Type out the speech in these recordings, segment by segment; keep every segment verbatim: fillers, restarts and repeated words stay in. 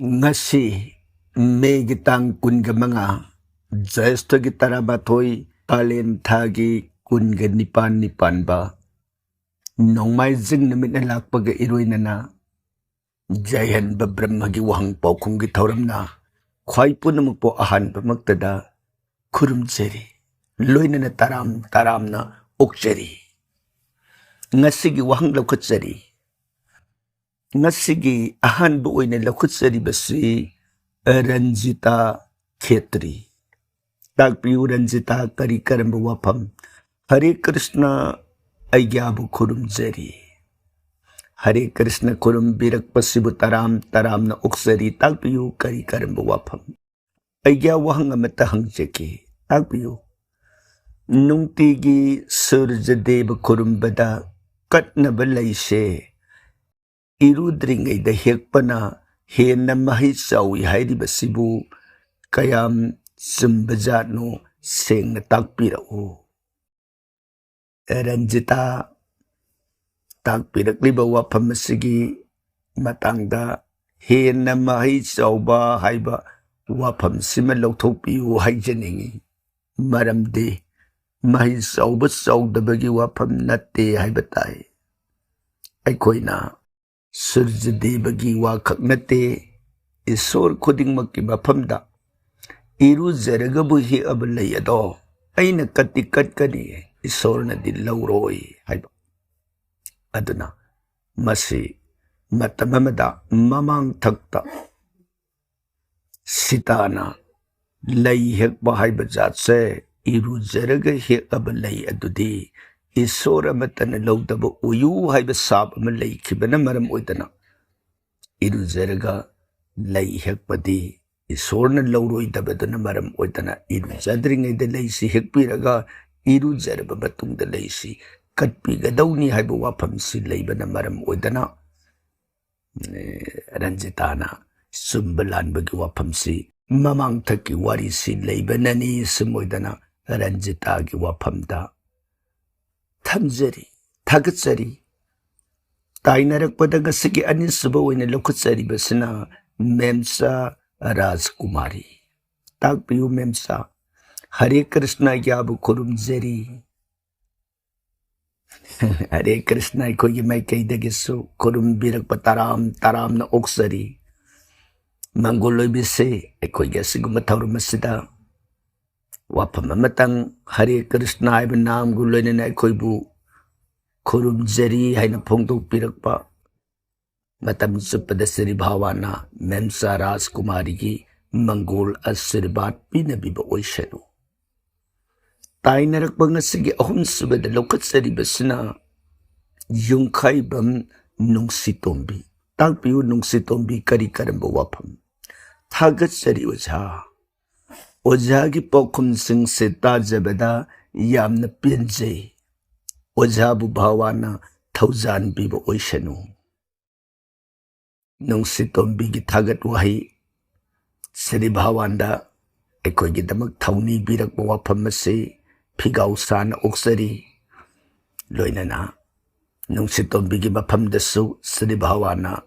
ꯉꯁꯤ ꯃꯦꯒꯤ ꯇꯥꯡ ꯀꯨꯟꯒ ꯃꯉꯥ, ꯖ꯭ꯌꯦꯁꯊꯒꯤ ꯇꯔꯥꯃꯥꯊꯣꯏ, ꯀꯥꯂꯦꯟ ꯊꯥꯒꯤ ꯀꯨꯟꯒ ꯅꯤꯄꯥꯟꯅꯤ ꯄꯥꯟꯕ, ꯅꯣꯡꯃꯥꯏꯖꯤꯡ ꯅꯨꯃꯤꯠꯅ ꯂꯥꯛꯄꯒ ꯏꯔꯣꯏꯅꯅ ꯌꯥꯏꯍꯟꯕ ꯕ꯭ꯔꯍ꯭ꯃꯒꯤ ꯋꯥꯍꯪ ꯄꯥꯎꯈꯨꯝꯒꯤ ꯊꯧꯔꯝꯅ ꯈ꯭ꯋꯥꯏ ꯄꯨꯝꯅꯃꯛꯄꯨ ꯑꯍꯥꯟꯕꯃꯛꯇꯗ ꯈꯨꯔꯨꯝꯖꯔꯤ, ꯂꯣꯏꯅꯅ ꯇꯔꯥꯝ ꯇꯔꯥꯝꯅ ꯑꯣꯛꯆꯔꯤ꯫ ꯉꯁꯤꯒꯤ ꯋꯥꯍꯪ ꯂꯧꯈꯠꯆꯔꯤ꯫ ꯉꯁꯤꯒꯤ ꯑꯍꯥꯟꯕ ꯑꯣꯏꯅ ꯂꯧꯈꯠꯆꯔꯤꯕꯁꯤ ꯔꯟꯖꯤꯇꯥ ꯈꯦꯇ꯭ꯔꯤ꯫ ꯇꯥꯛꯄꯤꯌꯨ ꯔꯟꯖꯤꯇꯥ, ꯀꯔꯤ ꯀꯔꯝꯕ ꯋꯥꯐꯝ? ꯍꯔꯦ ꯀ꯭ꯔꯤꯁꯅ, ꯑꯩꯒ꯭ꯌꯥꯕꯨ ꯈꯨꯔꯨꯝꯖꯔꯤ꯫ ꯍꯔꯦ ꯀ꯭ꯔꯤꯁꯅ, ꯈꯨꯔꯨꯝꯕꯤꯔꯛꯄꯁꯤꯕꯨ ꯇꯔꯥꯝ ꯇꯔꯥꯝꯅ ꯑꯣꯛꯆꯔꯤ꯫ ꯇꯥꯛꯄꯤꯌꯨ ꯀꯔꯤ ꯀꯔꯝꯕ ꯋꯥꯐꯝ? ꯑꯩꯒ꯭ꯌꯥ, ꯋꯥꯍꯪ ꯑꯃꯠꯇ ꯍꯪꯖꯒꯦ, ꯇꯥꯛꯄꯤꯌꯨ꯫ ꯅꯨꯡꯇꯤꯒꯤ ꯁꯨꯔꯖꯗꯦꯕ ꯈꯨꯔꯨꯝꯕꯗ ꯀꯠꯅꯕ ꯂꯩꯁꯦ ꯏꯔꯨꯗ꯭ꯔꯤꯉꯩꯗ ꯍꯦꯛꯄꯅ ꯍꯦꯟꯅ ꯃꯍꯩ ꯆꯥꯎꯏ ꯍꯥꯏꯔꯤꯕꯁꯤꯕꯨ ꯀꯌꯥꯝ ꯆꯨꯝꯕꯖꯥꯠꯅꯣ? ꯁꯦꯡꯅ ꯇꯥꯛꯄꯤꯔꯛꯎ꯫ ꯔꯟꯖꯤꯇꯥ, ꯇꯥꯛꯄꯤꯔꯛꯂꯤꯕ ꯋꯥꯐꯝ ꯑꯁꯤꯒꯤ ꯃꯇꯥꯡꯗ ꯍꯦꯟꯅ ꯃꯍꯩ ꯆꯥꯎꯕ ꯍꯥꯏꯕ ꯋꯥꯐꯝꯁꯤꯃ ꯂꯧꯊꯣꯛꯄꯤꯌꯨ ꯍꯥꯏꯖꯅꯤꯡꯏ꯫ ꯃꯔꯝꯗꯤ ꯃꯍꯩ ꯆꯥꯎꯕ ꯆꯥꯎꯗꯕꯒꯤ ꯋꯥꯐꯝ ꯅꯠꯇꯦ ꯍꯥꯏꯕ ꯇꯥꯏ꯫ ꯑꯩꯈꯣꯏꯅ ꯁꯨꯔꯖꯗꯦꯕꯒꯤ ꯋꯥꯈꯛ ꯅꯠꯇꯦ, ꯏꯁꯣꯔ ꯈꯨꯗꯤꯡꯃꯛꯀꯤ ꯃꯐꯝꯗ ꯏꯔꯨꯖꯔꯒꯕꯨ ꯍꯦꯛꯑꯕ ꯂꯩ ꯑꯗꯣ ꯑꯩꯅ ꯀꯠꯇꯤ ꯀꯠꯀꯅꯤ, ꯏꯁꯣꯔꯅꯗꯤ ꯂꯧꯔꯣꯏ ꯍꯥꯏꯕ꯫ ꯑꯗꯨꯅ ꯃꯁꯤ ꯃꯇꯝ ꯑꯃꯗ ꯃꯃꯥꯡ ꯊꯛꯇ ꯁꯤꯇꯥꯅ ꯂꯩ ꯍꯦꯛꯄ ꯍꯥꯏꯕ ꯖꯥꯠꯁꯦ, ꯏꯔꯨꯖꯔꯒ ꯍꯦꯛꯂꯕ ꯂꯩ ꯑꯗꯨꯗꯤ ꯏꯁꯣꯔ ꯑꯃꯠꯇꯅ ꯂꯧꯗꯕ ꯑꯣꯏꯌꯨ ꯍꯥꯏꯕ ꯁꯥꯞ ꯑꯃ ꯂꯩꯈꯤꯕꯅ ꯃꯔꯝ ꯑꯣꯏꯗꯅ, ꯏꯔꯨꯖꯔꯒ ꯂꯩ ꯍꯦꯛꯄꯗꯤ ꯏꯁꯣꯔꯅ ꯂꯧꯔꯣꯏꯗꯕꯗꯨꯅ ꯃꯔꯝ ꯑꯣꯏꯗꯅ, ꯏꯔꯨꯖꯗ꯭ꯔꯤꯉꯩꯗ ꯂꯩꯁꯤ ꯍꯦꯛꯄꯤꯔꯒ ꯏꯔꯨꯖꯔꯕ ꯃꯇꯨꯡꯗ ꯂꯩꯁꯤ ꯀꯠꯄꯤꯒꯗꯧꯅꯤ ꯍꯥꯏꯕ ꯋꯥꯐꯝꯁꯤ ꯂꯩꯕꯅ ꯃꯔꯝ ꯑꯣꯏꯗꯅ, ꯑꯦ, ꯔꯟꯖꯤꯇꯥꯅ ꯆꯨꯝꯕ ꯂꯥꯟꯕꯒꯤ ꯋꯥꯐꯝꯁꯤ ꯃꯃꯥꯡꯊꯛꯀꯤ ꯋꯥꯔꯤꯁꯤ ꯂꯩꯕꯅꯅꯤ꯫ ꯁꯨꯝ ꯑꯣꯏꯗꯅ ꯔꯟꯖꯤꯇꯥꯒꯤ ꯋꯥꯐꯝꯗ ꯊꯝꯖꯔꯤ, ꯊꯥꯒꯠꯆꯔꯤ꯫ ꯇꯥꯏꯅꯔꯛꯄꯗ ꯉꯁꯤꯒꯤ ꯑꯅꯤꯁꯨꯕ ꯑꯣꯏꯅ ꯂꯧꯈꯠꯆꯔꯤꯕꯁꯤꯅ ꯃꯦꯝꯆꯥ ꯔꯥꯖꯀꯨꯃꯥꯔꯤ꯫ ꯇꯥꯛꯄꯤꯌꯨ ꯃꯦꯝꯆꯥ꯫ ꯍꯔꯦ ꯀ꯭ꯔꯤꯁꯅ, ꯏꯌꯥꯕꯨ ꯈꯨꯔꯨꯝꯖꯔꯤ꯫ ꯍꯔꯦ ꯀ꯭ꯔꯤꯁꯅ, ꯑꯩꯈꯣꯏꯒꯤ ꯃꯥꯏꯀꯩꯗꯒꯤꯁꯨ ꯈꯨꯔꯨꯝꯕꯤꯔꯛꯄ ꯇꯔꯥꯝ ꯇꯔꯥꯝꯅ ꯑꯣꯛꯆꯔꯤ꯫ ꯃꯪꯒꯣꯜ ꯑꯣꯏꯕꯤꯁꯦ, ꯑꯩꯈꯣꯏꯒꯤ ꯑꯁꯤꯒꯨꯝꯕ ꯊꯧꯔꯝ ꯑꯁꯤꯗ ꯋꯥꯐꯝ ꯑꯃꯇꯪ, ꯍꯔꯦ ꯀ꯭ꯔꯤꯁꯅ ꯍꯥꯏꯕ ꯅꯥꯝꯒ ꯂꯣꯏꯅꯅ ꯑꯩꯈꯣꯏꯕꯨ ꯈꯨꯔꯨꯝꯖꯔꯤ ꯍꯥꯏꯅ ꯐꯣꯡꯗꯣꯛꯄꯤꯔꯛꯄ, ꯃꯇꯝ ꯆꯨꯞꯄꯗ ꯁ꯭ꯔꯤ ꯚꯒꯋꯥꯟꯅ ꯃꯦꯝꯆꯥ ꯔꯥꯖꯀꯨꯃꯥꯔꯤꯒꯤ ꯃꯪꯒꯣꯜ ꯑꯥꯁꯤꯔꯕꯥꯗ ꯄꯤꯅꯕꯤꯕ ꯑꯣꯏꯁꯅꯨ꯫ ꯇꯥꯏꯅꯔꯛꯄ ꯉꯁꯤꯒꯤ ꯑꯍꯨꯝꯁꯨꯕꯗ ꯂꯧꯈꯠꯆꯔꯤꯕꯁꯤꯅ ꯌꯨꯝꯈꯥꯏꯕꯝ ꯅꯨꯡꯁꯤꯇꯣꯝꯕꯤ꯫ ꯇꯥꯛꯄꯤꯌꯨ ꯅꯨꯡꯁꯤꯇꯣꯝꯕꯤ, ꯀꯔꯤ ꯀꯔꯝꯕ ꯋꯥꯐꯝ? ꯊꯥꯒꯠꯆꯔꯤ ꯑꯣꯖꯥ꯫ ꯑꯣꯖꯥꯒꯤ ꯄꯥꯎꯈꯨꯝꯁꯤꯡꯁꯦ ꯇꯥꯖꯕꯗ ꯌꯥꯝꯅ ꯄꯦꯟꯖꯩ꯫ ꯑꯣꯖꯥꯕꯨ ꯚꯒꯋꯥꯟꯅ ꯊꯧꯖꯥꯟꯕꯤꯕ ꯑꯣꯏꯁꯅꯨ꯫ ꯅꯨꯡꯁꯤꯇꯣꯝꯕꯤꯒꯤ ꯊꯥꯒꯠ ꯋꯥꯍꯩ, ꯁ꯭ꯔꯤ ꯚꯒꯋꯥꯟꯗ ꯑꯩꯈꯣꯏꯒꯤꯗꯃꯛ ꯊꯧꯅꯤꯕꯤꯔꯛꯄ ꯋꯥꯐꯝ ꯑꯁꯤ ꯐꯤꯒꯥꯎ ꯁꯥꯅ ꯑꯣꯛꯆꯔꯤ꯫ ꯂꯣꯏꯅꯅ ꯅꯨꯡꯁꯤꯇꯣꯝꯕꯤꯒꯤ ꯃꯐꯝꯗꯁꯨ ꯁ꯭ꯔꯤ ꯚꯒꯋꯥꯟꯅ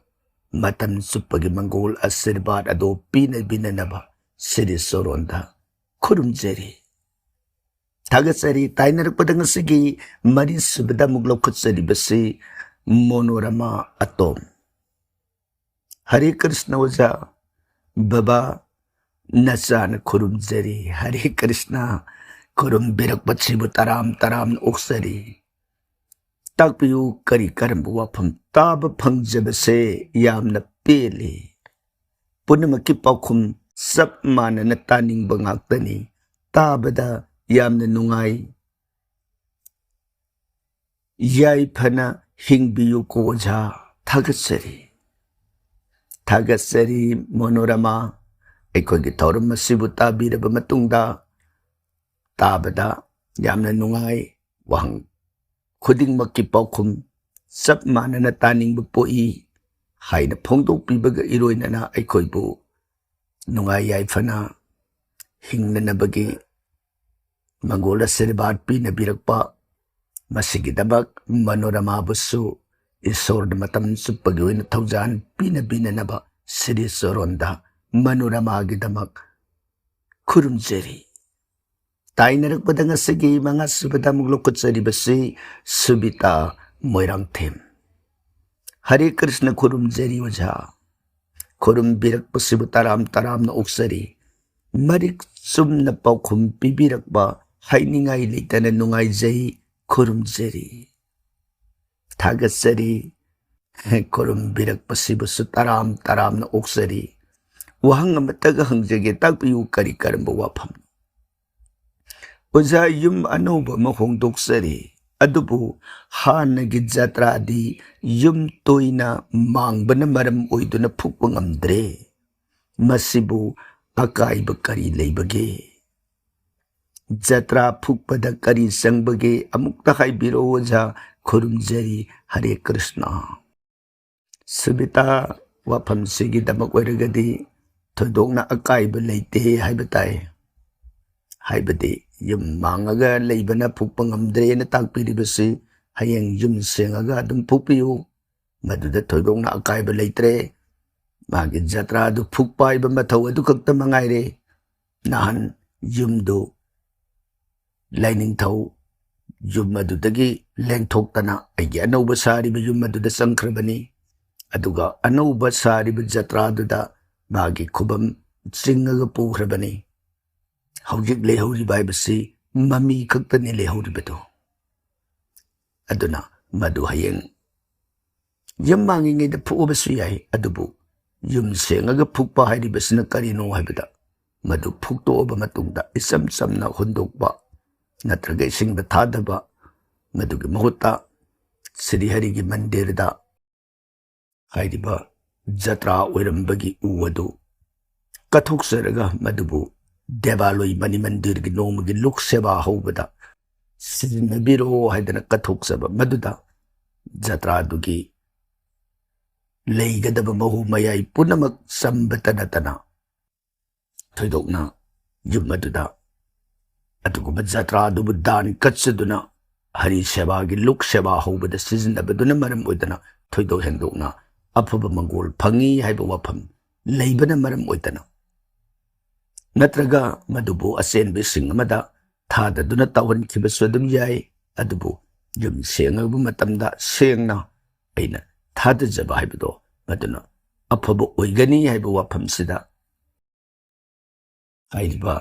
ꯃꯇꯝ ꯆꯨꯞꯄꯒꯤ ꯃꯪꯒꯣꯜ ꯑꯥꯁꯤꯔꯕꯥꯗ ꯑꯗꯨ ꯄꯤꯅꯕꯤꯅꯅꯕ ꯁ꯭ꯔꯤ ꯆꯣꯔꯣꯟꯗ ꯈꯨꯔꯨꯝꯖꯔꯤ꯫ ꯊꯥꯒꯠꯆꯔꯤ꯫ ꯇꯥꯏꯅꯔꯛꯄꯗ ꯉꯁꯤꯒꯤ ꯃꯔꯤꯁꯨꯕꯗ ꯑꯃꯨꯛ ꯂꯧꯈꯠꯆꯔꯤꯕꯁꯤ ꯃꯣꯅꯣꯔꯃꯥ ꯑꯇꯣꯝ꯫ ꯍꯔꯦ ꯀ꯭ꯔꯤꯁꯅ ꯑꯣꯖꯥ꯫ ꯕꯕꯥ, ꯅꯆꯥꯅ ꯈꯨꯔꯨꯝꯖꯔꯤ꯫ ꯍꯔꯦ ꯀ꯭ꯔꯤꯁꯅ, ꯈꯨꯔꯨꯝꯕꯤꯔꯛꯄꯁꯤꯕꯨ ꯇꯔꯥꯝ ꯇꯔꯥꯝꯅ ꯑꯣꯛꯆꯔꯤ꯫ ꯇꯥꯛꯄꯤꯌꯨ, ꯀꯔꯤ ꯀꯔꯝꯕ ꯋꯥꯐꯝ? ꯇꯥꯕ ꯐꯪꯖꯕꯁꯦ ꯌꯥꯝꯅ ꯄꯦꯜꯂꯤ꯫ ꯄꯨꯝꯅꯃꯛꯀꯤ ꯄꯥꯎꯈꯨꯝ ꯆꯞ ꯃꯥꯟꯅꯅ ꯇꯥꯅꯤꯡꯕ ꯉꯥꯛꯇꯅꯤ꯫ ꯇꯥꯕꯗ ꯌꯥꯝꯅ ꯅꯨꯡꯉꯥꯏ꯫ ꯌꯥꯏꯐꯅ ꯍꯤꯡꯕꯤꯌꯨꯀꯣ ꯑꯣꯖꯥ꯫ ꯊꯥꯒꯠꯆꯔꯤ꯫ ꯊꯥꯒꯠꯆꯔꯤ ꯃꯣꯅꯣꯔꯃꯥ꯫ ꯑꯩꯈꯣꯏꯒꯤ ꯊꯧꯔꯝ ꯑꯁꯤꯕꯨ ꯇꯥꯕꯤꯔꯕ ꯃꯇꯨꯡꯗ ꯇꯥꯕꯗ ꯌꯥꯝꯅ ꯅꯨꯡꯉꯥꯏ꯫ ꯋꯥꯍꯪ ꯈꯨꯗꯤꯡꯃꯛꯀꯤ ꯄꯥꯎꯈꯨꯝ ꯆꯞ ꯃꯥꯟꯅꯅ ꯇꯥꯅꯤꯡꯕ ꯄꯣꯛꯏ ꯍꯥꯏꯅ ꯐꯣꯡꯗꯣꯛꯄꯤꯕꯒ ꯏꯔꯣꯏꯅꯅ ꯑꯩꯈꯣꯏꯕꯨ ꯅꯨꯡꯉꯥꯏ ꯌꯥꯏꯐꯅ ꯍꯤꯡꯅꯅꯕꯒꯤ ꯃꯪꯒꯣꯜ ꯑꯥꯁꯤꯔꯕꯥꯗ ꯄꯤꯅꯕꯤꯔꯛꯄ, ꯃꯁꯤꯒꯤꯗꯃꯛ ꯃꯅꯣꯔꯃꯥꯕꯨꯁꯨ ꯏꯁꯣꯔꯅ ꯃꯇꯝ ꯆꯨꯞꯄꯒꯤ ꯑꯣꯏꯅ ꯊꯧꯖꯥꯟ ꯄꯤꯅꯕꯤꯅꯅꯕ ꯁ꯭ꯔꯤ ꯆꯣꯔꯣꯟꯗ ꯃꯅꯣꯔꯃꯥꯒꯤꯗꯃꯛ ꯈꯨꯔꯨꯝꯖꯔꯤ꯫ ꯇꯥꯏꯅꯔꯛꯄꯗ ꯉꯁꯤꯒꯤ ꯃꯉꯥꯁꯨꯕꯗ ꯑꯃꯨꯛ ꯂꯧꯈꯠꯆꯔꯤꯕꯁꯤ ꯁꯨꯕꯤꯇꯥ ꯃꯣꯏꯔꯥꯡꯊꯦꯝ꯫ ꯍꯔꯦ ꯀ꯭ꯔꯤꯁꯅ, ꯈꯨꯔꯨꯝꯖꯔꯤ ꯑꯣꯖꯥ꯫ ꯈꯨꯔꯨꯝꯕꯤꯔꯛꯄꯁꯤꯕꯨ ꯇꯔꯥꯝ ꯇꯔꯥꯝꯅ ꯑꯣꯛꯆꯔꯤ꯫ ꯃꯔꯤꯛ ꯆꯨꯝꯅ ꯄꯥꯎꯈꯨꯝ ꯄꯤꯕꯤꯔꯛꯄ ꯍꯥꯏꯅꯤꯡꯉꯥꯏ ꯂꯩꯇꯅ ꯅꯨꯡꯉꯥꯏꯖꯩ, ꯈꯨꯔꯨꯝꯖꯔꯤ꯫ ꯊꯥꯒꯠꯆꯔꯤ꯫ ꯈꯨꯔꯨꯝꯕꯤꯔꯛꯄꯁꯤꯕꯨꯁꯨ ꯇꯔꯥꯝ ꯇꯔꯥꯝꯅ ꯑꯣꯛꯆꯔꯤ꯫ ꯋꯥꯍꯪ ꯑꯃꯠꯇꯒ ꯍꯪꯖꯒꯦ, ꯇꯥꯛꯄꯤꯌꯨ, ꯀꯔꯤ ꯀꯔꯝꯕ ꯋꯥꯐꯝ? ꯑꯣꯖꯥ, ꯌꯨꯝ ꯑꯅꯧꯕ ꯑꯃ ꯍꯣꯡꯗꯣꯛꯆꯔꯤ, ꯑꯗꯨꯕꯨ ꯍꯥꯟꯅꯒꯤ ꯖꯇ꯭ꯔꯥꯗꯤ ꯌꯨꯝ ꯇꯣꯏꯅ ꯃꯥꯡꯕꯅ ꯃꯔꯝ ꯑꯣꯏꯗꯨꯅ ꯐꯨꯛꯄ ꯉꯝꯗ꯭ꯔꯦ꯫ ꯃꯁꯤꯕꯨ ꯑꯀꯥꯏꯕ ꯀꯔꯤ ꯂꯩꯕꯒꯦ? ꯖꯇ꯭ꯔꯥ ꯐꯨꯛꯄꯗ ꯀꯔꯤ ꯆꯪꯕꯒꯦ? ꯑꯃꯨꯛꯇ ꯍꯥꯏꯕꯤꯔꯛꯑꯣ ꯑꯣꯖꯥ꯫ ꯈꯨꯔꯨꯝꯖꯔꯤ꯫ ꯍꯔꯦ ꯀ꯭ꯔꯤꯁꯅ꯫ ꯁꯨꯕꯤꯇꯥ, ꯋꯥꯐꯝꯁꯤꯒꯤꯗꯃꯛ ꯑꯣꯏꯔꯒꯗꯤ ꯊꯣꯏꯗꯣꯛꯅ ꯑꯀꯥꯏꯕ ꯂꯩꯇꯦ ꯍꯥꯏꯕ ꯇꯥꯏ꯫ ꯍꯥꯏꯕꯗꯤ ꯌꯨꯝ ꯃꯥꯡꯉꯒ ꯂꯩꯕꯅ ꯐꯨꯛꯄ ꯉꯝꯗ꯭ꯔꯦꯅ ꯇꯥꯛꯄꯤꯔꯤꯕꯁꯤ ꯍꯌꯦꯡ ꯌꯨꯝ ꯁꯦꯡꯉꯒ ꯑꯗꯨꯝ ꯐꯨꯛꯄꯤꯌꯨ, ꯃꯗꯨꯗ ꯊꯣꯏꯗꯣꯛꯅ ꯑꯀꯥꯏꯕ ꯂꯩꯇ꯭ꯔꯦ꯫ ꯃꯥꯒꯤ ꯖꯇ꯭ꯔꯥꯗꯨ ꯐꯨꯛꯄ ꯍꯥꯏꯕ ꯃꯊꯧ ꯑꯗꯨ ꯈꯛꯇ ꯃꯉꯥꯏꯔꯦ꯫ ꯅꯍꯥꯟ ꯌꯨꯝꯗꯨ ꯂꯥꯏꯅꯤꯡꯊꯧ ꯌꯨꯝ ꯑꯗꯨꯗꯒꯤ ꯂꯦꯡꯊꯣꯛꯇꯅ ꯑꯩꯒꯤ ꯑꯅꯧꯕ ꯁꯥꯔꯤꯕ ꯌꯨꯝ ꯑꯗꯨꯗ ꯆꯪꯈ꯭ꯔꯕꯅꯤ꯫ ꯑꯗꯨꯒ ꯑꯅꯧꯕ ꯁꯥꯔꯤꯕ ꯖꯇ꯭ꯔꯥꯗꯨꯗ ꯃꯥꯒꯤ ꯈꯨꯕꯝ ꯆꯤꯡꯉꯒ ꯄꯨꯈ꯭ꯔꯕꯅꯤ꯫ ꯍꯧꯖꯤꯛ ꯂꯩꯍꯧꯔꯤꯕ ꯍꯥꯏꯕꯁꯤ ꯃꯃꯤ ꯈꯛꯇꯅꯤ ꯂꯩꯍꯧꯔꯤꯕꯗꯨ꯫ ꯑꯗꯨꯅ ꯃꯗꯨ ꯍꯌꯦꯡ ꯌꯨꯝ ꯃꯥꯡꯉꯤꯉꯩꯗ ꯐꯨꯛꯑꯕꯁꯨ ꯌꯥꯏ, ꯑꯗꯨꯕꯨ ꯌꯨꯝ ꯁꯦꯡꯉꯒ ꯐꯨꯛꯄ ꯍꯥꯏꯔꯤꯕꯁꯤꯅ ꯀꯔꯤꯅꯣ ꯍꯥꯏꯕꯗ, ꯃꯗꯨ ꯐꯨꯛꯇꯣꯛꯑꯕ ꯃꯇꯨꯡꯗ ꯏꯆꯝ ꯆꯝꯅ ꯍꯨꯟꯗꯣꯛꯄ ꯅꯠꯇ꯭ꯔꯒ ꯏꯁꯤꯡꯗ ꯊꯥꯗꯕ, ꯃꯗꯨꯒꯤ ꯃꯍꯨꯠꯇ ꯁ꯭ꯔꯤ ꯍꯔꯤꯒꯤ ꯃꯟꯗꯤꯔꯗ ꯍꯥꯏꯔꯤꯕ ꯖꯇ꯭ꯔꯥ ꯑꯣꯏꯔꯝꯕꯒꯤ ꯎ ꯑꯗꯨ ꯀꯠꯊꯣꯛꯆꯔꯒ ꯃꯗꯨꯕꯨ ꯗꯦꯕꯥꯂꯣꯏ ꯃꯅꯤ ꯃꯟꯗꯤꯔꯒꯤ ꯅꯣꯡꯃꯒꯤ ꯂꯨꯛ ꯁꯦꯕꯥ ꯍꯧꯕꯗ ꯁꯤꯖꯤꯟꯅꯕꯤꯔꯣ ꯍꯥꯏꯗꯅ ꯀꯠꯊꯣꯛꯆꯕ, ꯃꯗꯨꯗ ꯖꯇ꯭ꯔꯥꯗꯨꯒꯤ ꯂꯩꯒꯗꯕ ꯃꯍꯨ ꯃꯌꯥꯏ ꯄꯨꯝꯅꯃꯛ ꯆꯝꯕꯇ ꯅꯠꯇꯅ ꯊꯣꯏꯗꯣꯛꯅ ꯌꯨꯝ ꯑꯗꯨꯗ ꯑꯗꯨꯒꯨꯝꯕ ꯖꯇ꯭ꯔꯥ ꯑꯗꯨꯕꯨ ꯗꯥꯟ ꯀꯠꯆꯗꯨꯅ ꯍꯔꯤ ꯁꯦꯕꯥꯒꯤ ꯂꯨꯛ ꯁꯦꯕꯥ ꯍꯧꯕꯗ ꯁꯤꯖꯤꯟꯅꯕꯗꯨꯅ ꯃꯔꯝ ꯑꯣꯏꯗꯅ ꯊꯣꯏꯗꯣꯛ ꯍꯦꯟꯗꯣꯛꯅ ꯑꯐꯕ ꯃꯪꯒꯣꯜ ꯐꯪꯏ ꯍꯥꯏꯕ ꯋꯥꯐꯝ ꯂꯩꯕꯅ ꯃꯔꯝ ꯑꯣꯏꯗꯅ, ꯅꯠꯇ꯭ꯔꯒ ꯃꯗꯨꯕꯨ ꯑꯆꯦꯟꯕ ꯏꯁꯤꯡ ꯑꯃꯗ ꯊꯥꯗꯗꯨꯅ ꯇꯥꯎꯍꯟꯈꯤꯕꯁꯨ ꯑꯗꯨꯝ ꯌꯥꯏ꯫ ꯑꯗꯨꯕꯨ ꯌꯨꯝ ꯁꯦꯡꯉꯕ ꯃꯇꯝꯗ ꯁꯦꯡꯅ ꯑꯩꯅ ꯊꯥꯗꯖꯕ ꯍꯥꯏꯕꯗꯣ ꯃꯗꯨꯅ ꯑꯐꯕ ꯑꯣꯏꯒꯅꯤ ꯍꯥꯏꯕ ꯋꯥꯐꯝꯁꯤꯗ ꯍꯥꯏꯔꯤꯕ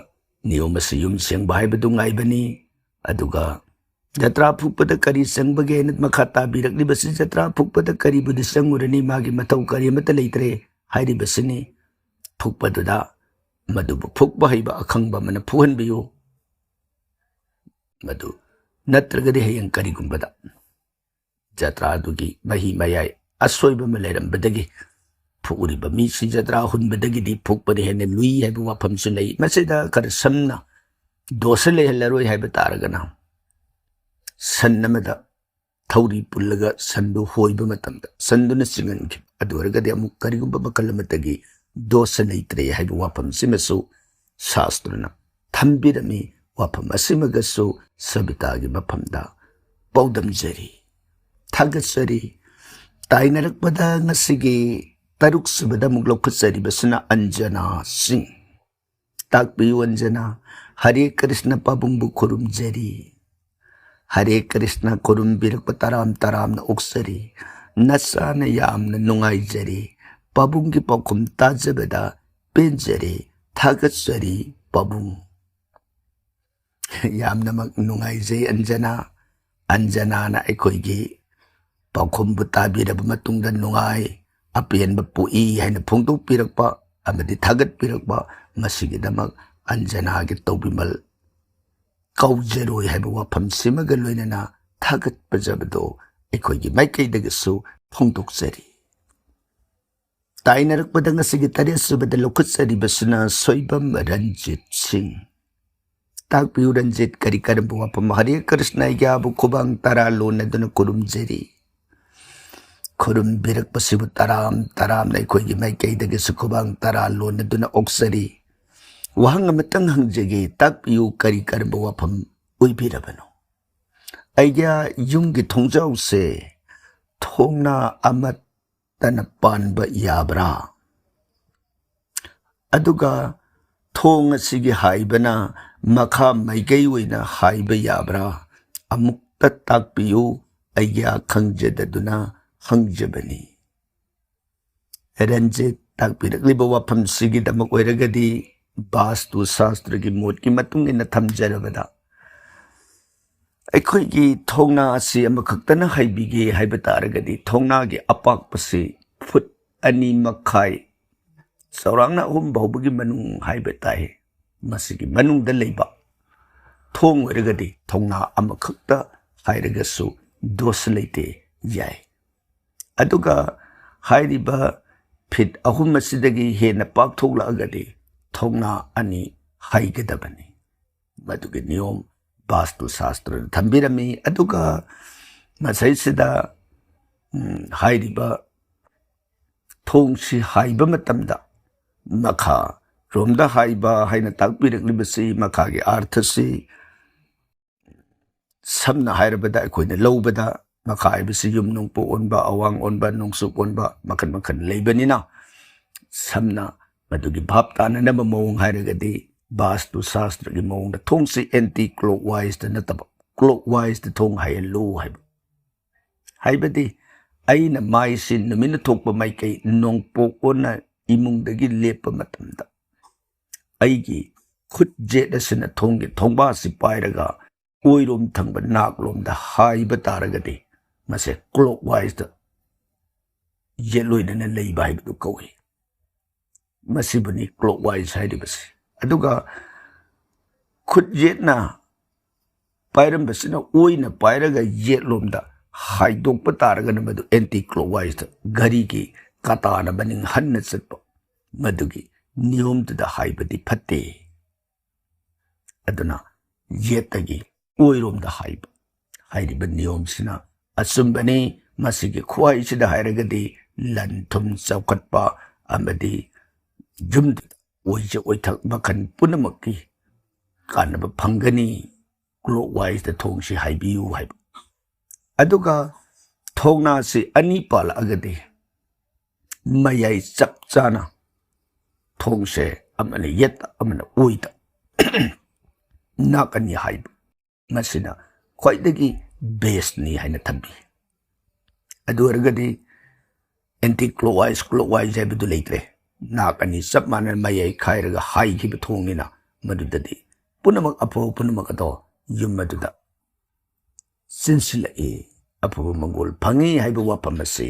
ꯅꯤꯌꯣꯝ ꯑꯁꯤ ꯌꯨꯝ ꯁꯦꯡꯕ ꯍꯥꯏꯕꯗꯨ ꯉꯥꯏꯕꯅꯤ꯫ ꯑꯗꯨꯒ ꯖꯇ꯭ꯔꯥ ꯐꯨꯛꯄꯗ ꯀꯔꯤ ꯆꯪꯕꯒꯦ ꯍꯥꯏꯅ ꯃꯈꯥ ꯇꯥꯕꯤꯔꯛꯂꯤꯕꯁꯤ, ꯖꯇ꯭ꯔꯥ ꯐꯨꯛꯄꯗ ꯀꯔꯤꯕꯨꯗꯤ ꯆꯪꯉꯨꯔꯅꯤ, ꯃꯥꯒꯤ ꯃꯊꯧ ꯀꯔꯤ ꯑꯃꯠꯇ ꯂꯩꯇ꯭ꯔꯦ ꯍꯥꯏꯔꯤꯕꯁꯤꯅꯤ꯫ ꯐꯨꯛꯄꯗꯨꯗ ꯃꯗꯨꯕꯨ ꯐꯨꯛꯄ ꯍꯩꯕ ꯑꯈꯪꯕ ꯑꯃꯅ ꯐꯨꯍꯟꯕꯤꯌꯨ꯫ ꯃꯗꯨ ꯅꯠꯇ꯭ꯔꯒꯗꯤ ꯍꯌꯦꯡ ꯀꯔꯤꯒꯨꯝꯕꯗ ꯖꯇ꯭ꯔꯥꯗꯨꯒꯤ ꯃꯍꯤ ꯃꯌꯥꯏ ꯑꯁꯣꯏꯕ ꯑꯃ ꯂꯩꯔꯝꯕꯗꯒꯤ ꯐꯨꯛꯎꯔꯤꯕ ꯃꯤꯁꯤ ꯖꯇ꯭ꯔꯥ ꯍꯨꯟꯕꯗꯒꯤꯗꯤ ꯐꯨꯛꯄꯅ ꯍꯦꯟꯅ ꯂꯨꯏ ꯍꯥꯏꯕ ꯋꯥꯐꯝꯁꯨ ꯂꯩ꯫ ꯃꯁꯤꯗ ꯈꯔ ꯁꯝꯅ ꯗꯣꯁ ꯂꯩꯍꯜꯂꯔꯣꯏ ꯍꯥꯏꯕ ꯇꯥꯔꯒꯅ, ꯁꯟ ꯑꯃꯗ ꯊꯧꯔꯤ ꯄꯨꯜꯂꯒ ꯁꯟꯗꯨ ꯍꯣꯏꯕ ꯃꯇꯝꯗ ꯁꯟꯗꯨꯅ ꯆꯤꯡꯍꯟꯈꯤꯕ ꯑꯗꯨ ꯑꯣꯏꯔꯒꯗꯤ ꯑꯃꯨꯛ ꯀꯔꯤꯒꯨꯝꯕ ꯃꯈꯜ ꯑꯃꯠꯇꯒꯤ ꯗꯣꯁ ꯂꯩꯇ꯭ꯔꯦ ꯍꯥꯏꯕ ꯋꯥꯐꯝꯁꯤꯃꯁꯨ ꯁꯥꯁꯇ꯭ꯔꯅ ꯊꯝꯕꯤꯔꯝꯃꯤ꯫ ꯋꯥꯐꯝ ꯑꯁꯤꯃꯒꯁꯨ ꯁꯕꯤꯇꯥꯒꯤ ꯃꯐꯝꯗ ꯄꯥꯎꯗꯝꯖꯔꯤ, ꯊꯥꯒꯠꯆꯔꯤ꯫ ꯇꯥꯏꯅꯔꯛꯄꯗ ꯉꯁꯤꯒꯤ ꯇꯔꯨꯛ ꯁꯨꯕꯗ ꯑꯃꯨꯛ ꯂꯧꯈꯠꯆꯔꯤꯕꯁꯤꯅ ꯑꯟꯖꯅꯥ ꯁꯤꯡ꯫ ꯇꯥꯛꯄꯤꯌꯨ ꯑꯟꯖꯅꯥ, ꯍꯔꯦ ꯀ꯭ꯔꯤꯁꯅ ꯄꯥꯕꯨꯡꯕꯨ ꯈꯨꯔꯨꯝꯖꯔꯤ꯫ ꯍꯔꯦ ꯀ꯭ꯔꯤꯁꯅ ꯈꯨꯔꯨꯝꯕꯤꯔꯛꯄ ꯇꯔꯥꯝ ꯇꯔꯥꯝꯅ ꯑꯣꯛꯆꯔꯤ꯫ ꯅꯆꯥꯅ ꯌꯥꯝꯅ ꯅꯨꯡꯉꯥꯏꯖꯔꯤ꯫ ꯄꯥꯕꯨꯡꯒꯤ ꯄꯥꯎꯈꯨꯝ ꯇꯥꯖꯕꯗ ꯄꯦꯟꯖꯔꯦ, ꯊꯥꯒꯠꯆꯔꯤ ꯄꯥꯕꯨꯡ꯫ ꯌꯥꯝꯅꯃꯛ ꯅꯨꯡꯉꯥꯏꯖꯩ ꯑꯟꯖꯅꯥ꯫ ꯑꯟꯖꯅꯥꯅ ꯑꯩꯈꯣꯏꯒꯤ ꯄꯥꯎꯈꯨꯝꯕꯨ ꯇꯥꯕꯤꯔꯕ ꯃꯇꯨꯡꯗ ꯅꯨꯡꯉꯥꯏ, ꯑꯄꯦꯟꯕ ꯄꯣꯛꯏ ꯍꯥꯏꯅ ꯐꯣꯡꯗꯣꯛꯄꯤꯔꯛꯄ ꯑꯃꯗꯤ ꯊꯥꯒꯠꯄꯤꯔꯛꯄ, ꯃꯁꯤꯒꯤꯗꯃꯛ ꯑꯟꯖꯅꯥꯒꯤ ꯇꯧꯕꯤꯃꯜ ꯀꯥꯎꯖꯔꯣꯏ ꯍꯥꯏꯕ ꯋꯥꯐꯝꯁꯤꯃꯒ ꯂꯣꯏꯅꯅ ꯊꯥꯒꯠꯄꯖꯕꯗꯣ ꯑꯩꯈꯣꯏꯒꯤ ꯃꯥꯏꯀꯩꯗꯒꯤꯁꯨ ꯐꯣꯡꯗꯣꯛꯆꯔꯤ꯫ ꯇꯥꯏꯅꯔꯛꯄꯗ ꯉꯁꯤꯒꯤ ꯇꯔꯦꯠ ꯁꯨꯕꯗ ꯂꯧꯈꯠꯆꯔꯤꯕꯁꯤꯅ ꯁꯣꯏꯕꯝ ꯔꯟꯖꯤꯠ ꯁꯤꯡ꯫ ꯇꯥꯛꯄꯤꯌꯨ ꯔꯟꯖꯤꯠ, ꯀꯔꯤ ꯀꯔꯝꯕ ꯋꯥꯐꯝ? ꯍꯔꯦ ꯀ꯭ꯔꯤꯁꯅ, ꯑꯩꯒꯤ ꯑꯥꯕꯨ ꯈꯨꯕꯥꯡ ꯇꯔꯥ ꯂꯣꯟꯅꯗꯨꯅ ꯈꯨꯔꯨꯝꯖꯔꯤ꯫ ꯈꯨꯔꯨꯝꯕꯤꯔꯛꯄꯁꯤꯕꯨ ꯇꯔꯥꯝ ꯇꯔꯥꯝꯅ ꯑꯩꯈꯣꯏꯒꯤ ꯃꯥꯏꯀꯩꯗꯒꯤꯁꯨ ꯈꯨꯕꯥꯡ ꯇꯔꯥ ꯂꯣꯟꯅꯗꯨꯅ ꯑꯣꯛꯆꯔꯤ꯫ ꯋꯥꯍꯪ ꯑꯃꯇꯪ ꯍꯪꯖꯒꯦ, ꯇꯥꯛꯄꯤꯌꯨ, ꯀꯔꯤ ꯀꯔꯝꯕ ꯋꯥꯐꯝ ꯑꯣꯏꯕꯤꯔꯕꯅꯣ? ꯑꯩꯒꯤ ꯌꯨꯝꯒꯤ ꯊꯣꯡꯖꯥꯎꯁꯦ ꯊꯣꯡꯅ ꯑꯃ ꯑꯃꯨꯛꯇꯅ ꯄꯥꯟꯕ ꯌꯥꯕ꯭ꯔꯥ? ꯑꯗꯨꯒ ꯊꯣꯡ ꯑꯁꯤꯒꯤ ꯍꯥꯏꯕꯅ ꯃꯈꯥ ꯃꯥꯏꯀꯩ ꯑꯣꯏꯅ ꯍꯥꯏꯕ ꯌꯥꯕ꯭ꯔꯥ? ꯑꯃꯨꯛꯇ ꯇꯥꯛꯄꯤꯌꯨ, ꯑꯩꯒ꯭ꯌꯥ ꯈꯪꯖꯗꯗꯨꯅ ꯍꯪꯖꯕꯅꯤ꯫ ꯔꯟꯖꯤꯠ, ꯇꯥꯛꯄꯤꯔꯛꯂꯤꯕ ꯋꯥꯐꯝꯁꯤꯒꯤꯗꯃꯛ ꯑꯣꯏꯔꯒꯗꯤ ꯚꯥꯁꯇꯨ ꯁꯥꯁꯇ꯭ꯔꯒꯤ ꯃꯣꯠꯀꯤ ꯃꯇꯨꯡ ꯏꯟꯅ ꯊꯝꯖꯔꯕꯗ, ꯑꯩꯈꯣꯏꯒꯤ ꯊꯣꯡꯅꯥ ꯑꯁꯤ ꯑꯃꯈꯛꯇꯅ ꯍꯥꯏꯕꯤꯒꯦ ꯍꯥꯏꯕ ꯇꯥꯔꯒꯗꯤ, ꯊꯣꯡꯅꯥꯒꯤ ꯑꯄꯥꯛꯄꯁꯤ ꯐꯨꯠ ꯑꯅꯤ ꯃꯈꯥꯏ, ꯆꯥꯎꯔꯥꯛꯅ ꯑꯍꯨꯝ ꯐꯥꯎꯕꯒꯤ ꯃꯅꯨꯡ ꯍꯥꯏꯕ ꯇꯥꯏ꯫ ꯃꯁꯤꯒꯤ ꯃꯅꯨꯡꯗ ꯂꯩꯕ ꯊꯣꯡ ꯑꯣꯏꯔꯒꯗꯤ ꯊꯣꯡꯅꯥ ꯑꯃꯈꯛꯇ ꯍꯥꯏꯔꯒꯁꯨ ꯗꯣꯁ ꯂꯩꯇꯦ, ꯌꯥꯏ꯫ ꯑꯗꯨꯒ ꯍꯥꯏꯔꯤꯕ ꯐꯤꯠ ꯑꯍꯨꯝ ꯑꯁꯤꯗꯒꯤ ꯍꯦꯟꯅ ꯄꯥꯛꯊꯣꯛꯂꯛꯑꯒꯗꯤ ꯊꯣꯡꯅꯥ ꯑꯅꯤ ꯍꯩꯒꯗꯕꯅꯤ꯫ ꯃꯗꯨꯒꯤ ꯅꯤꯌꯣꯝ ꯚꯥꯁꯇꯨ ꯁꯥꯁꯇ꯭ꯔꯅ ꯊꯝꯕꯤꯔꯝꯃꯤ꯫ ꯑꯗꯨꯒ ꯃꯁꯩꯁꯤꯗ, ꯎꯝ, ꯍꯥꯏꯔꯤꯕ ꯊꯣꯡꯁꯤ ꯍꯥꯏꯕ ꯃꯇꯝꯗ ꯃꯈꯥ ꯔꯣꯝꯗ ꯍꯥꯏꯕ ꯍꯥꯏꯅ ꯇꯥꯛꯄꯤꯔꯛꯂꯤꯕꯁꯤ, ꯃꯈꯥꯒꯤ ꯑꯥꯔꯊꯁꯤ ꯁꯝꯅ ꯍꯥꯏꯔꯕꯗ, ꯑꯩꯈꯣꯏꯅ ꯂꯧꯕꯗ ꯃꯈꯥ ꯍꯥꯏꯕꯁꯤ ꯌꯨꯝ ꯅꯣꯡꯄꯣꯛ ꯑꯣꯟꯕ, ꯑꯋꯥꯡ ꯑꯣꯟꯕ, ꯅꯣꯡꯆꯨꯞ ꯑꯣꯟꯕ, ꯃꯈꯜ ꯃꯈꯜ ꯂꯩꯕꯅꯤꯅ, ꯁꯝꯅ ꯃꯗꯨꯒꯤ ꯚꯥꯞ ꯇꯥꯅꯅꯕ ꯃꯑꯣꯡ ꯍꯥꯏꯔꯒꯗꯤ, ꯚꯥꯁꯇꯨ ꯁꯥꯁꯇ꯭ꯔꯒꯤ ꯃꯑꯣꯡꯗ ꯊꯣꯡꯁꯤ ꯑꯦꯟꯇꯤ ꯀ꯭ꯂꯣꯛ ꯋꯥꯏꯁꯇ ꯅꯠꯇꯕ ꯀ꯭ꯂꯣꯛ ꯋꯥꯏꯁꯇ ꯊꯣꯡ ꯍꯥꯏꯍꯜꯂꯨ ꯍꯥꯏꯕ꯫ ꯍꯥꯏꯕꯗꯤ, ꯑꯩꯅ ꯃꯥꯏꯁꯤ ꯅꯨꯃꯤꯠꯅ ꯊꯣꯛꯄ ꯃꯥꯏꯀꯩ ꯅꯣꯡꯄꯣꯛ ꯑꯣꯟꯅ ꯏꯃꯨꯡꯗꯒꯤ ꯂꯦꯞꯄ ꯃꯇꯝꯗ, ꯑꯩꯒꯤ ꯈꯨꯠ ꯌꯦꯠ ꯑꯁꯤꯅ ꯊꯣꯡꯒꯤ ꯊꯣꯡꯕꯥꯁꯤ ꯄꯥꯏꯔꯒ ꯑꯣꯏꯔꯣꯝ ꯊꯪꯕ ꯅꯥꯛꯂꯣꯝꯗ ꯍꯥꯏꯕ ꯇꯥꯔꯒꯗꯤ, ꯃꯁꯦ ꯀ꯭ꯂꯣꯛ ꯋꯥꯏꯁꯇ ꯌꯦꯠꯂꯣꯏꯅꯅ ꯂꯩꯕ ꯍꯥꯏꯕꯗꯨ ꯀꯧꯏ꯫ ꯃꯁꯤꯕꯨꯅꯤ ꯀ꯭ꯂꯣꯛ ꯋꯥꯏꯁ ꯍꯥꯏꯔꯤꯕꯁꯤ꯫ ꯑꯗꯨꯒ ꯈꯨꯠ ꯌꯦꯠꯅ ꯄꯥꯏꯔꯝꯕꯁꯤꯅ ꯑꯣꯏꯅ ꯄꯥꯏꯔꯒ ꯌꯦꯠꯂꯣꯝꯗ ꯍꯥꯏꯗꯣꯛꯄ ꯇꯥꯔꯒꯅ, ꯃꯗꯨ ꯑꯦꯟꯇꯤ ꯀ꯭ꯂꯣꯛ ꯋꯥꯏꯁꯇ ꯘꯔꯤꯒꯤ ꯀꯥꯇꯥꯅ ꯃꯅꯤꯡ ꯍꯟꯅ ꯆꯠꯄ, ꯃꯗꯨꯒꯤ ꯅꯤꯌꯣꯝꯗꯨꯗ ꯍꯥꯏꯕꯗꯤ ꯐꯠꯇꯦ꯫ ꯑꯗꯨꯅ ꯌꯦꯠꯇꯒꯤ ꯑꯣꯏꯔꯣꯝꯗ ꯍꯥꯏꯕ ꯍꯥꯏꯔꯤꯕ ꯅꯤꯌꯣꯝꯁꯤꯅ ꯑꯆꯨꯝꯕꯅꯤ꯫ ꯃꯁꯤꯒꯤ ꯈ꯭ꯋꯥꯏꯁꯤꯗ ꯍꯥꯏꯔꯒꯗꯤ ꯂꯟ ꯊꯨꯝ ꯆꯥꯎꯈꯠꯄ ꯑꯃꯗꯤ ꯌꯨꯝꯗꯨꯗ ꯑꯣꯏꯖ ꯑꯣꯏꯊꯛ ꯃꯈꯜ ꯄꯨꯝꯅꯃꯛꯀꯤ ꯀꯥꯟꯅꯕ ꯐꯪꯒꯅꯤ꯫ ꯀ꯭ꯂꯣꯛ ꯋꯥꯏꯁꯇ ꯊꯣꯡꯁꯤ ꯍꯥꯏꯕꯤꯌꯨ ꯍꯥꯏꯕ꯫ ꯑꯗꯨꯒ ꯊꯣꯡꯅꯥꯁꯤ ꯑꯅꯤ ꯄꯥꯜꯂꯛꯑꯒꯗꯤ, ꯃꯌꯥꯏ ꯆꯞ ꯆꯥꯅ ꯊꯣꯡꯁꯦ ꯑꯃꯅ ꯌꯦꯠꯇ ꯑꯃꯅ ꯑꯣꯏꯗ ꯅꯥꯛ ꯑꯅꯤ ꯍꯥꯏꯕ, ꯃꯁꯤꯅ ꯈ꯭ꯋꯥꯏꯗꯒꯤ ꯕꯦꯁꯅꯤ ꯍꯥꯏꯅ ꯊꯝꯕꯤ꯫ ꯑꯗꯨ ꯑꯣꯏꯔꯒꯗꯤ ꯑꯦꯟꯇꯤ ꯀ꯭ꯂꯣꯛꯋꯥꯏꯁ, ꯀ꯭ꯂꯣꯛꯋꯥꯏꯁ ꯍꯥꯏꯕꯗꯨ ꯂꯩꯇ꯭ꯔꯦ꯫ ꯅꯥꯛ ꯑꯅꯤ ꯆꯞ ꯃꯥꯟꯅꯅ ꯃꯌꯥꯏ ꯈꯥꯏꯔꯒ ꯍꯥꯏꯈꯤꯕ ꯊꯣꯡꯅꯤꯅ ꯃꯗꯨꯗꯗꯤ ꯄꯨꯝꯅꯃꯛ, ꯑꯐꯕ ꯄꯨꯝꯅꯃꯛ ꯑꯗꯣ ꯌꯨꯝ ꯑꯗꯨꯗ ꯆꯤꯟꯁꯤꯜꯂꯛꯏ, ꯑꯐꯕ ꯃꯪꯒꯣꯜ ꯐꯪꯏ ꯍꯥꯏꯕ ꯋꯥꯐꯝ ꯑꯁꯤ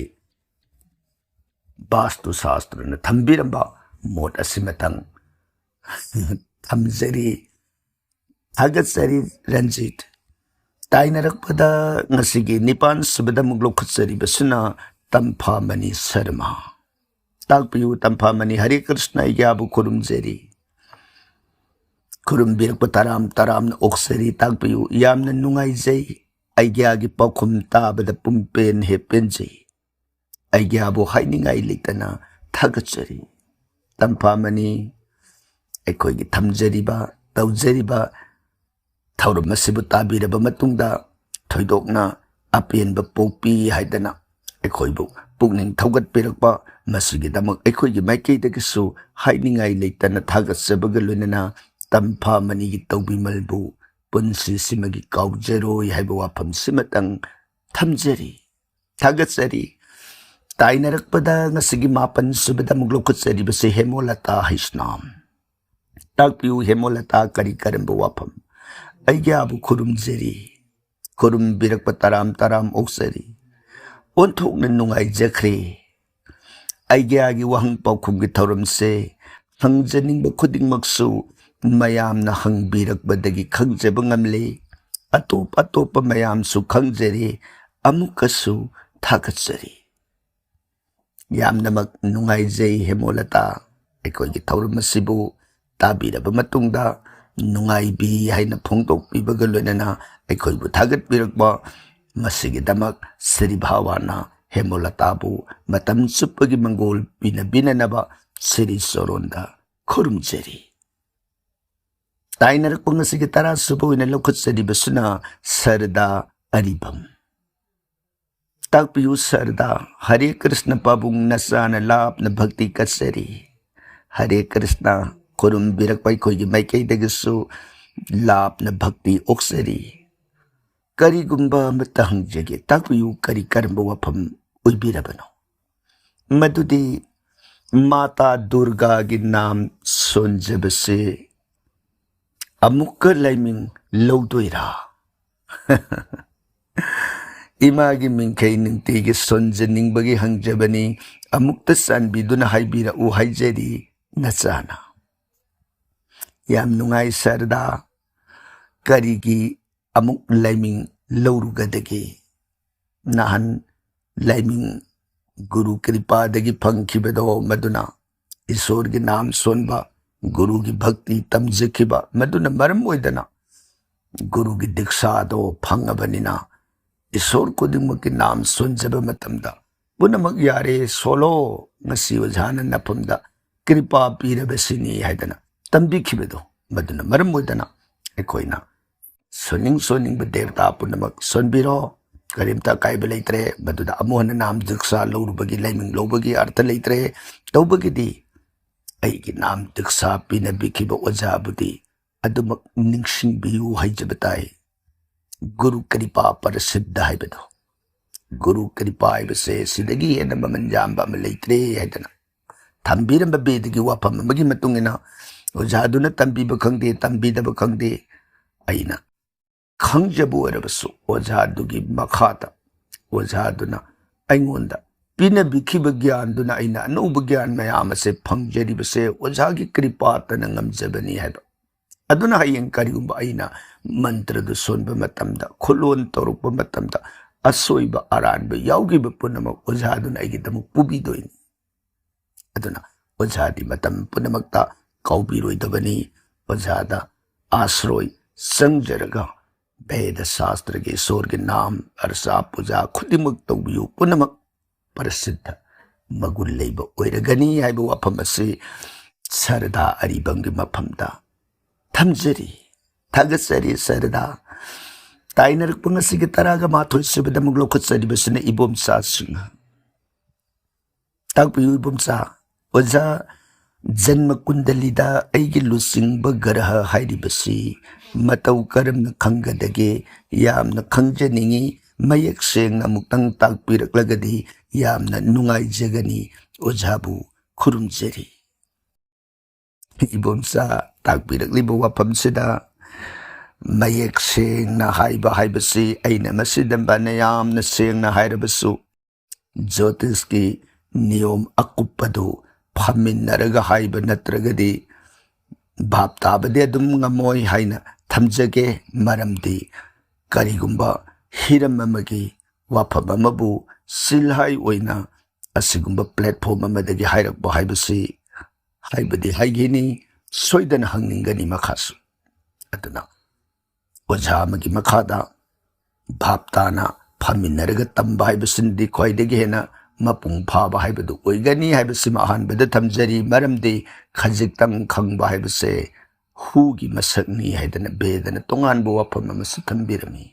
ꯕꯥꯁꯇꯨ ꯁꯥꯁꯇ꯭ꯔꯅ ꯊꯝꯕꯤꯔꯝꯕ ꯃꯣꯠ ꯑꯁꯤꯃꯇꯪ ꯊꯝꯖꯔꯤ꯫ ꯊꯥꯒꯠꯆꯔꯤ ꯔꯟꯖꯤꯠ꯫ ꯇꯥꯏꯅꯔꯛꯄꯗ ꯉꯁꯤꯒꯤ ꯅꯤꯄꯥꯟ ꯁꯨꯕꯗ ꯑꯃꯨꯛ ꯂꯧꯈꯠꯆꯔꯤꯕꯁꯤꯅ ꯇꯝꯐꯥꯃꯅꯤ ꯁꯔꯃ꯫ ꯇꯥꯛꯄꯤꯌꯨ ꯇꯝꯐꯥꯃꯅꯤ꯫ ꯍꯔꯦ ꯀ꯭ꯔꯤꯁꯅ, ꯑꯩꯒꯤ ꯑꯥꯕꯨ ꯈꯨꯔꯨꯝꯖꯔꯤ꯫ ꯈꯨꯔꯨꯝꯕꯤꯔꯛꯄ ꯇꯔꯥꯝ ꯇꯔꯥꯝꯅ ꯑꯣꯛꯆꯔꯤ꯫ ꯇꯥꯛꯄꯤꯌꯨ꯫ ꯌꯥꯝꯅ ꯅꯨꯡꯉꯥꯏꯖꯩ꯫ ꯑꯩꯒꯤ ꯑꯥꯒꯤ ꯄꯥꯎꯈꯨꯝ ꯇꯥꯕꯗ ꯄꯨꯡꯄꯦꯟ ꯍꯦꯛ ꯄꯦꯟꯖꯩ꯫ ꯑꯩꯒꯤ ꯑꯥꯕꯨ ꯍꯥꯏꯅꯤꯡꯉꯥꯏ ꯂꯩꯇꯅ ꯊꯥꯒꯠꯆꯔꯤ꯫ ꯇꯝꯐꯥꯃꯅꯤ꯫ ꯑꯩꯈꯣꯏꯒꯤ ꯊꯝꯖꯔꯤꯕ, ꯇꯧꯖꯔꯤꯕ ꯊꯧꯔꯝ ꯑꯁꯤꯕꯨ ꯇꯥꯕꯤꯔꯕ ꯃꯇꯨꯡꯗ ꯊꯣꯏꯗꯣꯛꯅ ꯑꯄꯦꯟꯕ ꯄꯣꯛꯄꯤ ꯍꯥꯏꯗꯅ ꯑꯩꯈꯣꯏꯕꯨ ꯄꯨꯛꯅꯤꯡ ꯊꯧꯒꯠꯄꯤꯔꯛꯄ, ꯃꯁꯤꯒꯤꯗꯃꯛ ꯑꯩꯈꯣꯏꯒꯤ ꯃꯥꯏꯀꯩꯗꯒꯤꯁꯨ ꯍꯥꯏꯅꯤꯡꯉꯥꯏ ꯂꯩꯇꯅ ꯊꯥꯒꯠꯆꯕꯒ ꯂꯣꯏꯅꯅ ꯇꯝꯐꯥꯃꯅꯤꯒꯤ ꯇꯧꯕꯤꯃꯜꯕꯨ ꯄꯨꯟꯁꯤꯁꯤꯃꯒꯤ ꯀꯥꯎꯖꯔꯣꯏ ꯍꯥꯏꯕ ꯋꯥꯐꯝꯁꯤꯃꯇꯪ ꯊꯝꯖꯔꯤ꯫ ꯊꯥꯒꯠꯆꯔꯤ꯫ ꯇꯥꯏꯅꯔꯛꯄꯗ ꯉꯁꯤꯒꯤ ꯃꯥꯄꯟ ꯁꯨꯕꯗ ꯑꯃꯨꯛ ꯂꯧꯈꯠꯆꯔꯤꯕꯁꯤ ꯍꯦꯃꯣꯂꯇꯥ ꯍꯩꯁꯅꯥꯝ꯫ ꯇꯥꯛꯄꯤꯌꯨ ꯍꯦꯃꯣꯂꯇꯥ, ꯀꯔꯤ ꯀꯔꯝꯕ ꯋꯥꯐꯝ? ꯑꯩꯒꯤ ꯑꯥꯕꯨ ꯈꯨꯔꯨꯝꯖꯔꯤ꯫ ꯈꯨꯔꯨꯝꯕꯤꯔꯛꯄ ꯇꯔꯥꯝ ꯇꯔꯥꯝ ꯑꯣꯛꯆꯔꯤ꯫ ꯑꯣꯟꯊꯣꯛꯅ ꯅꯨꯡꯉꯥꯏꯖꯈ꯭ꯔꯦ꯫ ꯑꯩꯒꯤ ꯑꯥꯒꯤ ꯋꯥꯍꯪ ꯄꯥꯎꯈꯨꯝꯒꯤ ꯊꯧꯔꯝꯁꯦ ꯍꯪꯖꯅꯤꯡꯕ ꯈꯨꯗꯤꯡꯃꯛꯁꯨ ꯃꯌꯥꯝꯅ ꯍꯪꯕꯤꯔꯛꯄꯗꯒꯤ ꯈꯪꯖꯕ ꯉꯝꯂꯦ꯫ ꯑꯇꯣꯞ ꯑꯇꯣꯞꯄ ꯃꯌꯥꯝꯁꯨ ꯈꯪꯖꯔꯦ꯫ ꯑꯃꯨꯛꯀꯁꯨ ꯊꯥꯒꯠꯆꯔꯤ꯫ ꯌꯥꯝꯅꯃꯛ ꯅꯨꯡꯉꯥꯏꯖꯩ ꯍꯦꯃꯣꯂꯇꯥ꯫ ꯑꯩꯈꯣꯏꯒꯤ ꯊꯧꯔꯝ ꯑꯁꯤꯕꯨ ꯇꯥꯕꯤꯔꯕ ꯃꯇꯨꯡꯗ ꯅꯨꯡꯉꯥꯏꯕꯤ ꯍꯥꯏꯅ ꯐꯣꯡꯗꯣꯛꯄꯤꯕꯒ ꯂꯣꯏꯅꯅ ꯑꯩꯈꯣꯏꯕꯨ ꯊꯥꯒꯠꯄꯤꯔꯛꯄ, ꯃꯁꯤꯒꯤꯗꯃꯛ ꯁ꯭ꯔꯤ ꯚꯥꯋꯥꯅ ꯍꯦꯃꯣꯂꯇꯥꯕꯨ ꯃꯇꯝ ꯆꯨꯞꯄꯒꯤ ꯃꯪꯒꯣꯜ ꯄꯤꯅꯕꯤꯅꯅꯕ ꯁ꯭ꯔꯤ ꯆꯣꯔꯣꯟꯗ ꯈꯨꯔꯨꯝꯖꯔꯤ꯫ ꯇꯥꯏꯅꯔꯛꯄ ꯉꯁꯤꯒꯤ ꯇꯔꯥ ꯁꯨꯕ ꯑꯣꯏꯅ ꯂꯧꯈꯠꯆꯔꯤꯕꯁꯤꯅ ꯁꯔꯗꯥ ꯑꯔꯤꯕꯝ꯫ ꯇꯥꯛꯄꯤꯌꯨ ꯁꯔꯗꯥ, ꯍꯔꯦ ꯀ꯭ꯔꯤꯁꯅ ꯄꯥꯕꯨꯡ ꯅꯆꯥꯅ ꯂꯥꯞꯅ ꯚꯛꯇꯤ ꯀꯠꯆꯔꯤ꯫ ꯍꯔꯦ ꯀ꯭ꯔꯤꯁꯅ ꯈꯨꯔꯨꯝꯕꯤꯔꯛꯄ ꯑꯩꯈꯣꯏꯒꯤ ꯃꯥꯏꯀꯩꯗꯒꯤꯁꯨ ꯂꯥꯞꯅ ꯚꯛꯇꯤ ꯑꯣꯛꯆꯔꯤ꯫ ꯀꯔꯤꯒꯨꯝꯕ ꯑꯃꯠꯇ ꯍꯪꯖꯒꯦ, ꯇꯥꯛꯄꯤꯌꯨ, ꯀꯔꯤ ꯀꯔꯝꯕ ꯋꯥꯐꯝ ꯑꯣꯏꯕꯤꯔꯕꯅꯣ? ꯃꯗꯨꯗꯤ ꯃꯥꯇꯥ ꯗꯨꯔꯒꯥꯒꯤ ꯅꯥꯝ ꯁꯣꯟꯖꯕꯁꯦ ꯑꯃꯨꯛꯀ ꯂꯥꯏꯃꯤꯡ ꯂꯧꯗꯣꯏꯔꯥ? ꯏꯃꯥꯒꯤ ꯃꯤꯡꯈꯩ ꯅꯨꯡꯇꯤꯒꯤ ꯁꯣꯟꯖꯅꯤꯡꯕꯒꯤ ꯍꯪꯖꯕꯅꯤ, ꯑꯃꯨꯛꯇ ꯆꯥꯟꯕꯤꯗꯨꯅ ꯍꯥꯏꯕꯤꯔꯛꯎ ꯍꯥꯏꯖꯔꯤ ꯅꯆꯥꯅ꯫ ꯌꯥꯝ ꯅꯨꯡꯉꯥꯏ ꯁꯔꯗꯥ, ꯀꯔꯤꯒꯤ ꯑꯃꯨꯛ ꯂꯥꯏꯃꯤꯡ ꯂꯧꯔꯨꯒꯗꯒꯦ? ꯅꯍꯥꯟ ꯂꯥꯏꯃꯤꯡ ꯒꯨꯔꯨ ꯀ꯭ꯔꯤꯄꯥꯗꯒꯤ ꯐꯪꯈꯤꯕꯗꯣ, ꯃꯗꯨꯅ ꯏꯁꯣꯔꯒꯤ ꯅꯥꯝ ꯁꯣꯟꯕ, ꯒꯨꯔꯨꯒꯤ ꯚꯛꯇꯤ ꯇꯝꯖꯈꯤꯕ, ꯃꯗꯨꯅ ꯃꯔꯝ ꯑꯣꯏꯗꯅ ꯒꯨꯔꯨꯒꯤ ꯗꯤꯛꯁꯥꯗꯣ ꯐꯪꯉꯕꯅꯤꯅ ꯏꯁꯣꯔ ꯈꯨꯗꯤꯡꯃꯛꯀꯤ ꯅꯥꯝ ꯁꯣꯟꯖꯕ ꯃꯇꯝꯗ ꯄꯨꯝꯅꯃꯛ ꯌꯥꯔꯦ, ꯁꯣꯜꯂꯣ, ꯉꯁꯤ ꯑꯣꯖꯥꯅ ꯅꯐꯝꯗ ꯀ꯭ꯔꯤꯄꯥ ꯄꯤꯔꯕꯁꯤꯅꯤ ꯍꯥꯏꯗꯅ ꯇꯝꯕꯤꯈꯤꯕꯗꯣ, ꯃꯗꯨꯅ ꯃꯔꯝ ꯑꯣꯏꯗꯅ ꯑꯩꯈꯣꯏꯅ ꯁꯣꯟꯅꯤꯡ ꯁꯣꯟꯅꯤꯡꯕ ꯗꯦꯕꯇꯥ ꯄꯨꯝꯅꯃꯛ ꯁꯣꯟꯕꯤꯔꯣ, ꯀꯔꯤꯝꯇ ꯑꯀꯥꯏꯕ ꯂꯩꯇ꯭ꯔꯦ꯫ ꯃꯗꯨꯗ ꯑꯃꯨꯛ ꯍꯟꯅ ꯅꯥꯝ ꯗꯤꯛꯁꯥ ꯂꯧꯔꯨꯕꯒꯤ ꯂꯥꯏꯃꯤꯡ ꯂꯧꯕꯒꯤ ꯑꯔꯊ ꯂꯩꯇ꯭ꯔꯦ꯫ ꯇꯧꯕꯒꯤꯗꯤ ꯑꯩꯒꯤ ꯅꯥꯝ ꯗꯤꯛꯁꯥ ꯄꯤꯅꯕꯤꯈꯤꯕ ꯑꯣꯖꯥꯕꯨꯗꯤ ꯑꯗꯨꯃꯛ ꯅꯤꯡꯁꯤꯡꯕꯤꯌꯨ ꯍꯥꯏꯖꯕ ꯇꯥꯏ꯫ ꯒꯨꯔꯨ ꯀ꯭ꯔꯤꯄꯥ ꯄꯔꯁꯤꯗ ꯍꯥꯏꯕꯗꯣ, ꯒꯨꯔꯨ ꯀ꯭ꯔꯤꯄꯥ ꯍꯥꯏꯕꯁꯦ ꯁꯤꯗꯒꯤ ꯍꯦꯟꯅ ꯃꯃꯜ ꯌꯥꯝꯕ ꯑꯃ ꯂꯩꯇ꯭ꯔꯦ ꯍꯥꯏꯗꯅ ꯊꯝꯕꯤꯔꯝꯕ ꯕꯦꯗꯒꯤ ꯋꯥꯐꯝ ꯑꯃꯒꯤ ꯃꯇꯨꯡ ꯏꯟꯅ ꯑꯣꯖꯥꯗꯨꯅ ꯇꯝꯕꯤꯕ ꯈꯪꯗꯦ, ꯇꯝꯕꯤꯗꯕ ꯈꯪꯗꯦ, ꯑꯩꯅ ꯈꯪꯖꯕ ꯑꯣꯏꯔꯕꯁꯨ ꯑꯣꯖꯥꯗꯨꯒꯤ ꯃꯈꯥꯗ ꯑꯣꯖꯥꯗꯨꯅ ꯑꯩꯉꯣꯟꯗ ꯄꯤꯅꯕꯤꯈꯤꯕ ꯒ꯭ꯌꯥꯟꯗꯨꯅ ꯑꯩꯅ ꯑꯅꯧꯕ ꯒ꯭ꯌꯥꯟ ꯃꯌꯥꯝ ꯑꯁꯦ ꯐꯪꯖꯔꯤꯕꯁꯦ ꯑꯣꯖꯥꯒꯤ ꯀ꯭ꯔꯤꯄꯥꯇꯅ ꯉꯝꯖꯕꯅꯤ ꯍꯥꯏꯕ꯫ ꯑꯗꯨꯅ ꯍꯌꯦꯡ ꯀꯔꯤꯒꯨꯝꯕ ꯑꯩꯅ ꯃꯟꯇ꯭ꯔꯗꯨ ꯁꯣꯟꯕ ꯃꯇꯝꯗ, ꯈꯨꯠꯂꯣꯟ ꯇꯧꯔꯛꯄ ꯃꯇꯝꯗ ꯑꯁꯣꯏꯕ ꯑꯔꯥꯟꯕ ꯌꯥꯎꯈꯤꯕ ꯄꯨꯝꯅꯃꯛ ꯑꯣꯖꯥꯗꯨꯅ ꯑꯩꯒꯤꯗꯃꯛ ꯄꯨꯕꯤꯗꯣꯏꯅꯤ꯫ ꯑꯗꯨꯅ ꯑꯣꯖꯥꯗꯤ ꯃꯇꯝ ꯄꯨꯝꯅꯃꯛꯇ ꯀꯥꯎꯕꯤꯔꯣꯏꯗꯕꯅꯤ꯫ ꯑꯣꯖꯥꯗ ꯑꯥꯁ꯭ꯔꯣꯏ ꯆꯪꯖꯔꯒ ꯚꯦꯗ ꯁꯥꯁꯇ꯭ꯔꯒꯤ ꯏꯁꯣꯔꯒꯤ ꯅꯥꯝ, ꯑꯔꯆꯥ ꯄꯨꯖꯥ ꯈꯨꯗꯤꯡꯃꯛ ꯇꯧꯕꯤꯌꯨ꯫ ꯄꯨꯝꯅꯃꯛ ꯄ꯭ꯔꯁꯤꯗ ꯃꯒꯨꯟ ꯂꯩꯕ ꯑꯣꯏꯔꯒꯅꯤ ꯍꯥꯏꯕ ꯋꯥꯐꯝ ꯑꯁꯤ ꯁꯔꯗꯥ ꯑꯔꯤꯕꯝꯒꯤ ꯃꯐꯝꯗ ꯊꯝꯖꯔꯤ꯫ ꯊꯥꯒꯠꯆꯔꯤ ꯁꯔꯗꯥ꯫ ꯇꯥꯏꯅꯔꯛꯄ ꯉꯁꯤꯒꯤ ꯇꯔꯥꯒ ꯃꯥꯊꯣꯏ ꯁꯨꯕꯗ ꯑꯃꯨꯛ ꯂꯧꯈꯠꯆꯔꯤꯕꯁꯤꯅ ꯏꯕꯣꯝꯆꯥꯁꯤꯡ꯫ ꯇꯥꯛꯄꯤꯌꯨ ꯏꯕꯣꯝꯆꯥ, ꯑꯣꯖꯥ ꯖꯟꯃ ꯀꯨꯟꯗꯂꯤꯗ ꯑꯩꯒꯤ ꯂꯨꯆꯤꯡꯕ ꯒ꯭ꯔꯍ ꯍꯥꯏꯔꯤꯕꯁꯤ ꯃꯇꯧ ꯀꯔꯝꯅ ꯈꯪꯒꯗꯒꯦ? ꯌꯥꯝꯅ ꯈꯪꯖꯅꯤꯡꯏ꯫ ꯃꯌꯦꯛ ꯁꯦꯡꯅ ꯑꯃꯨꯛꯇꯪ ꯇꯥꯛꯄꯤꯔꯛꯂꯒꯗꯤ ꯌꯥꯝꯅ ꯅꯨꯡꯉꯥꯏꯖꯒꯅꯤ꯫ ꯑꯣꯖꯥꯕꯨ ꯈꯨꯔꯨꯝꯖꯔꯤ꯫ ꯏꯕꯣꯝꯆꯥ, ꯇꯥꯛꯄꯤꯔꯛꯂꯤꯕ ꯋꯥꯐꯝꯁꯤꯗ ꯃꯌꯦꯛ ꯁꯦꯡꯅ ꯍꯥꯏꯕ ꯍꯥꯏꯕꯁꯤ, ꯑꯩꯅ ꯃꯁꯤꯗ ꯐꯅ ꯌꯥꯝꯅ ꯁꯦꯡꯅ ꯍꯥꯏꯔꯕꯁꯨ, ꯖꯣꯇꯤꯁꯀꯤ ꯅꯤꯌꯣꯝ ꯑꯀꯨꯞꯄꯗꯨ ꯐꯝꯃꯤꯟꯅꯔꯒ ꯍꯥꯏꯕ ꯅꯠꯇ꯭ꯔꯒꯗꯤ ꯚꯥꯞ ꯇꯥꯕꯗꯤ ꯑꯗꯨꯝ ꯉꯝꯃꯣꯏ ꯍꯥꯏꯅ ꯊꯝꯖꯒꯦ꯫ ꯃꯔꯝꯗꯤ ꯀꯔꯤꯒꯨꯝꯕ ꯍꯤꯔꯝ ꯑꯃꯒꯤ ꯋꯥꯐꯝ ꯑꯃꯕꯨ ꯁꯤꯜꯍꯥꯏ ꯑꯣꯏꯅ ꯑꯁꯤꯒꯨꯝꯕ platform ꯑꯃꯗꯒꯤ ꯍꯥꯏꯔꯛꯄ ꯍꯥꯏꯕꯁꯤ ꯍꯥꯏꯕꯗꯤ ꯍꯥꯏꯒꯅꯤ, ꯁꯣꯏꯗꯅ ꯍꯪꯅꯤꯡꯒꯅꯤ ꯃꯈꯥꯁꯨ꯫ ꯑꯗꯨꯅ ꯑꯣꯖꯥ ꯑꯃꯒꯤ ꯃꯈꯥꯗ ꯚꯥꯞ ꯇꯥꯅ ꯐꯝꯃꯤꯟꯅꯔꯒ ꯇꯝꯕ ꯍꯥꯏꯕꯁꯤꯅꯗꯤ ꯈ꯭ꯋꯥꯏꯗꯒꯤ ꯍꯦꯟꯅ ꯃꯄꯨꯡ ꯐꯥꯕ ꯍꯥꯏꯕꯗꯨ ꯑꯣꯏꯒꯅꯤ ꯍꯥꯏꯕꯁꯤꯃ ꯑꯍꯥꯟꯕꯗ ꯊꯝꯖꯔꯤ꯫ ꯃꯔꯝꯗꯤ ꯈꯖꯤꯛꯇꯪ ꯈꯪꯕ ꯍꯥꯏꯕꯁꯦ ꯍꯨꯒꯤ ꯃꯁꯛꯅꯤ ꯍꯥꯏꯗꯅ ꯕꯦꯗꯅ ꯇꯣꯉꯥꯟꯕ ꯋꯥꯐꯝ ꯑꯃꯁꯨ ꯊꯝꯕꯤꯔꯝꯃꯤ꯫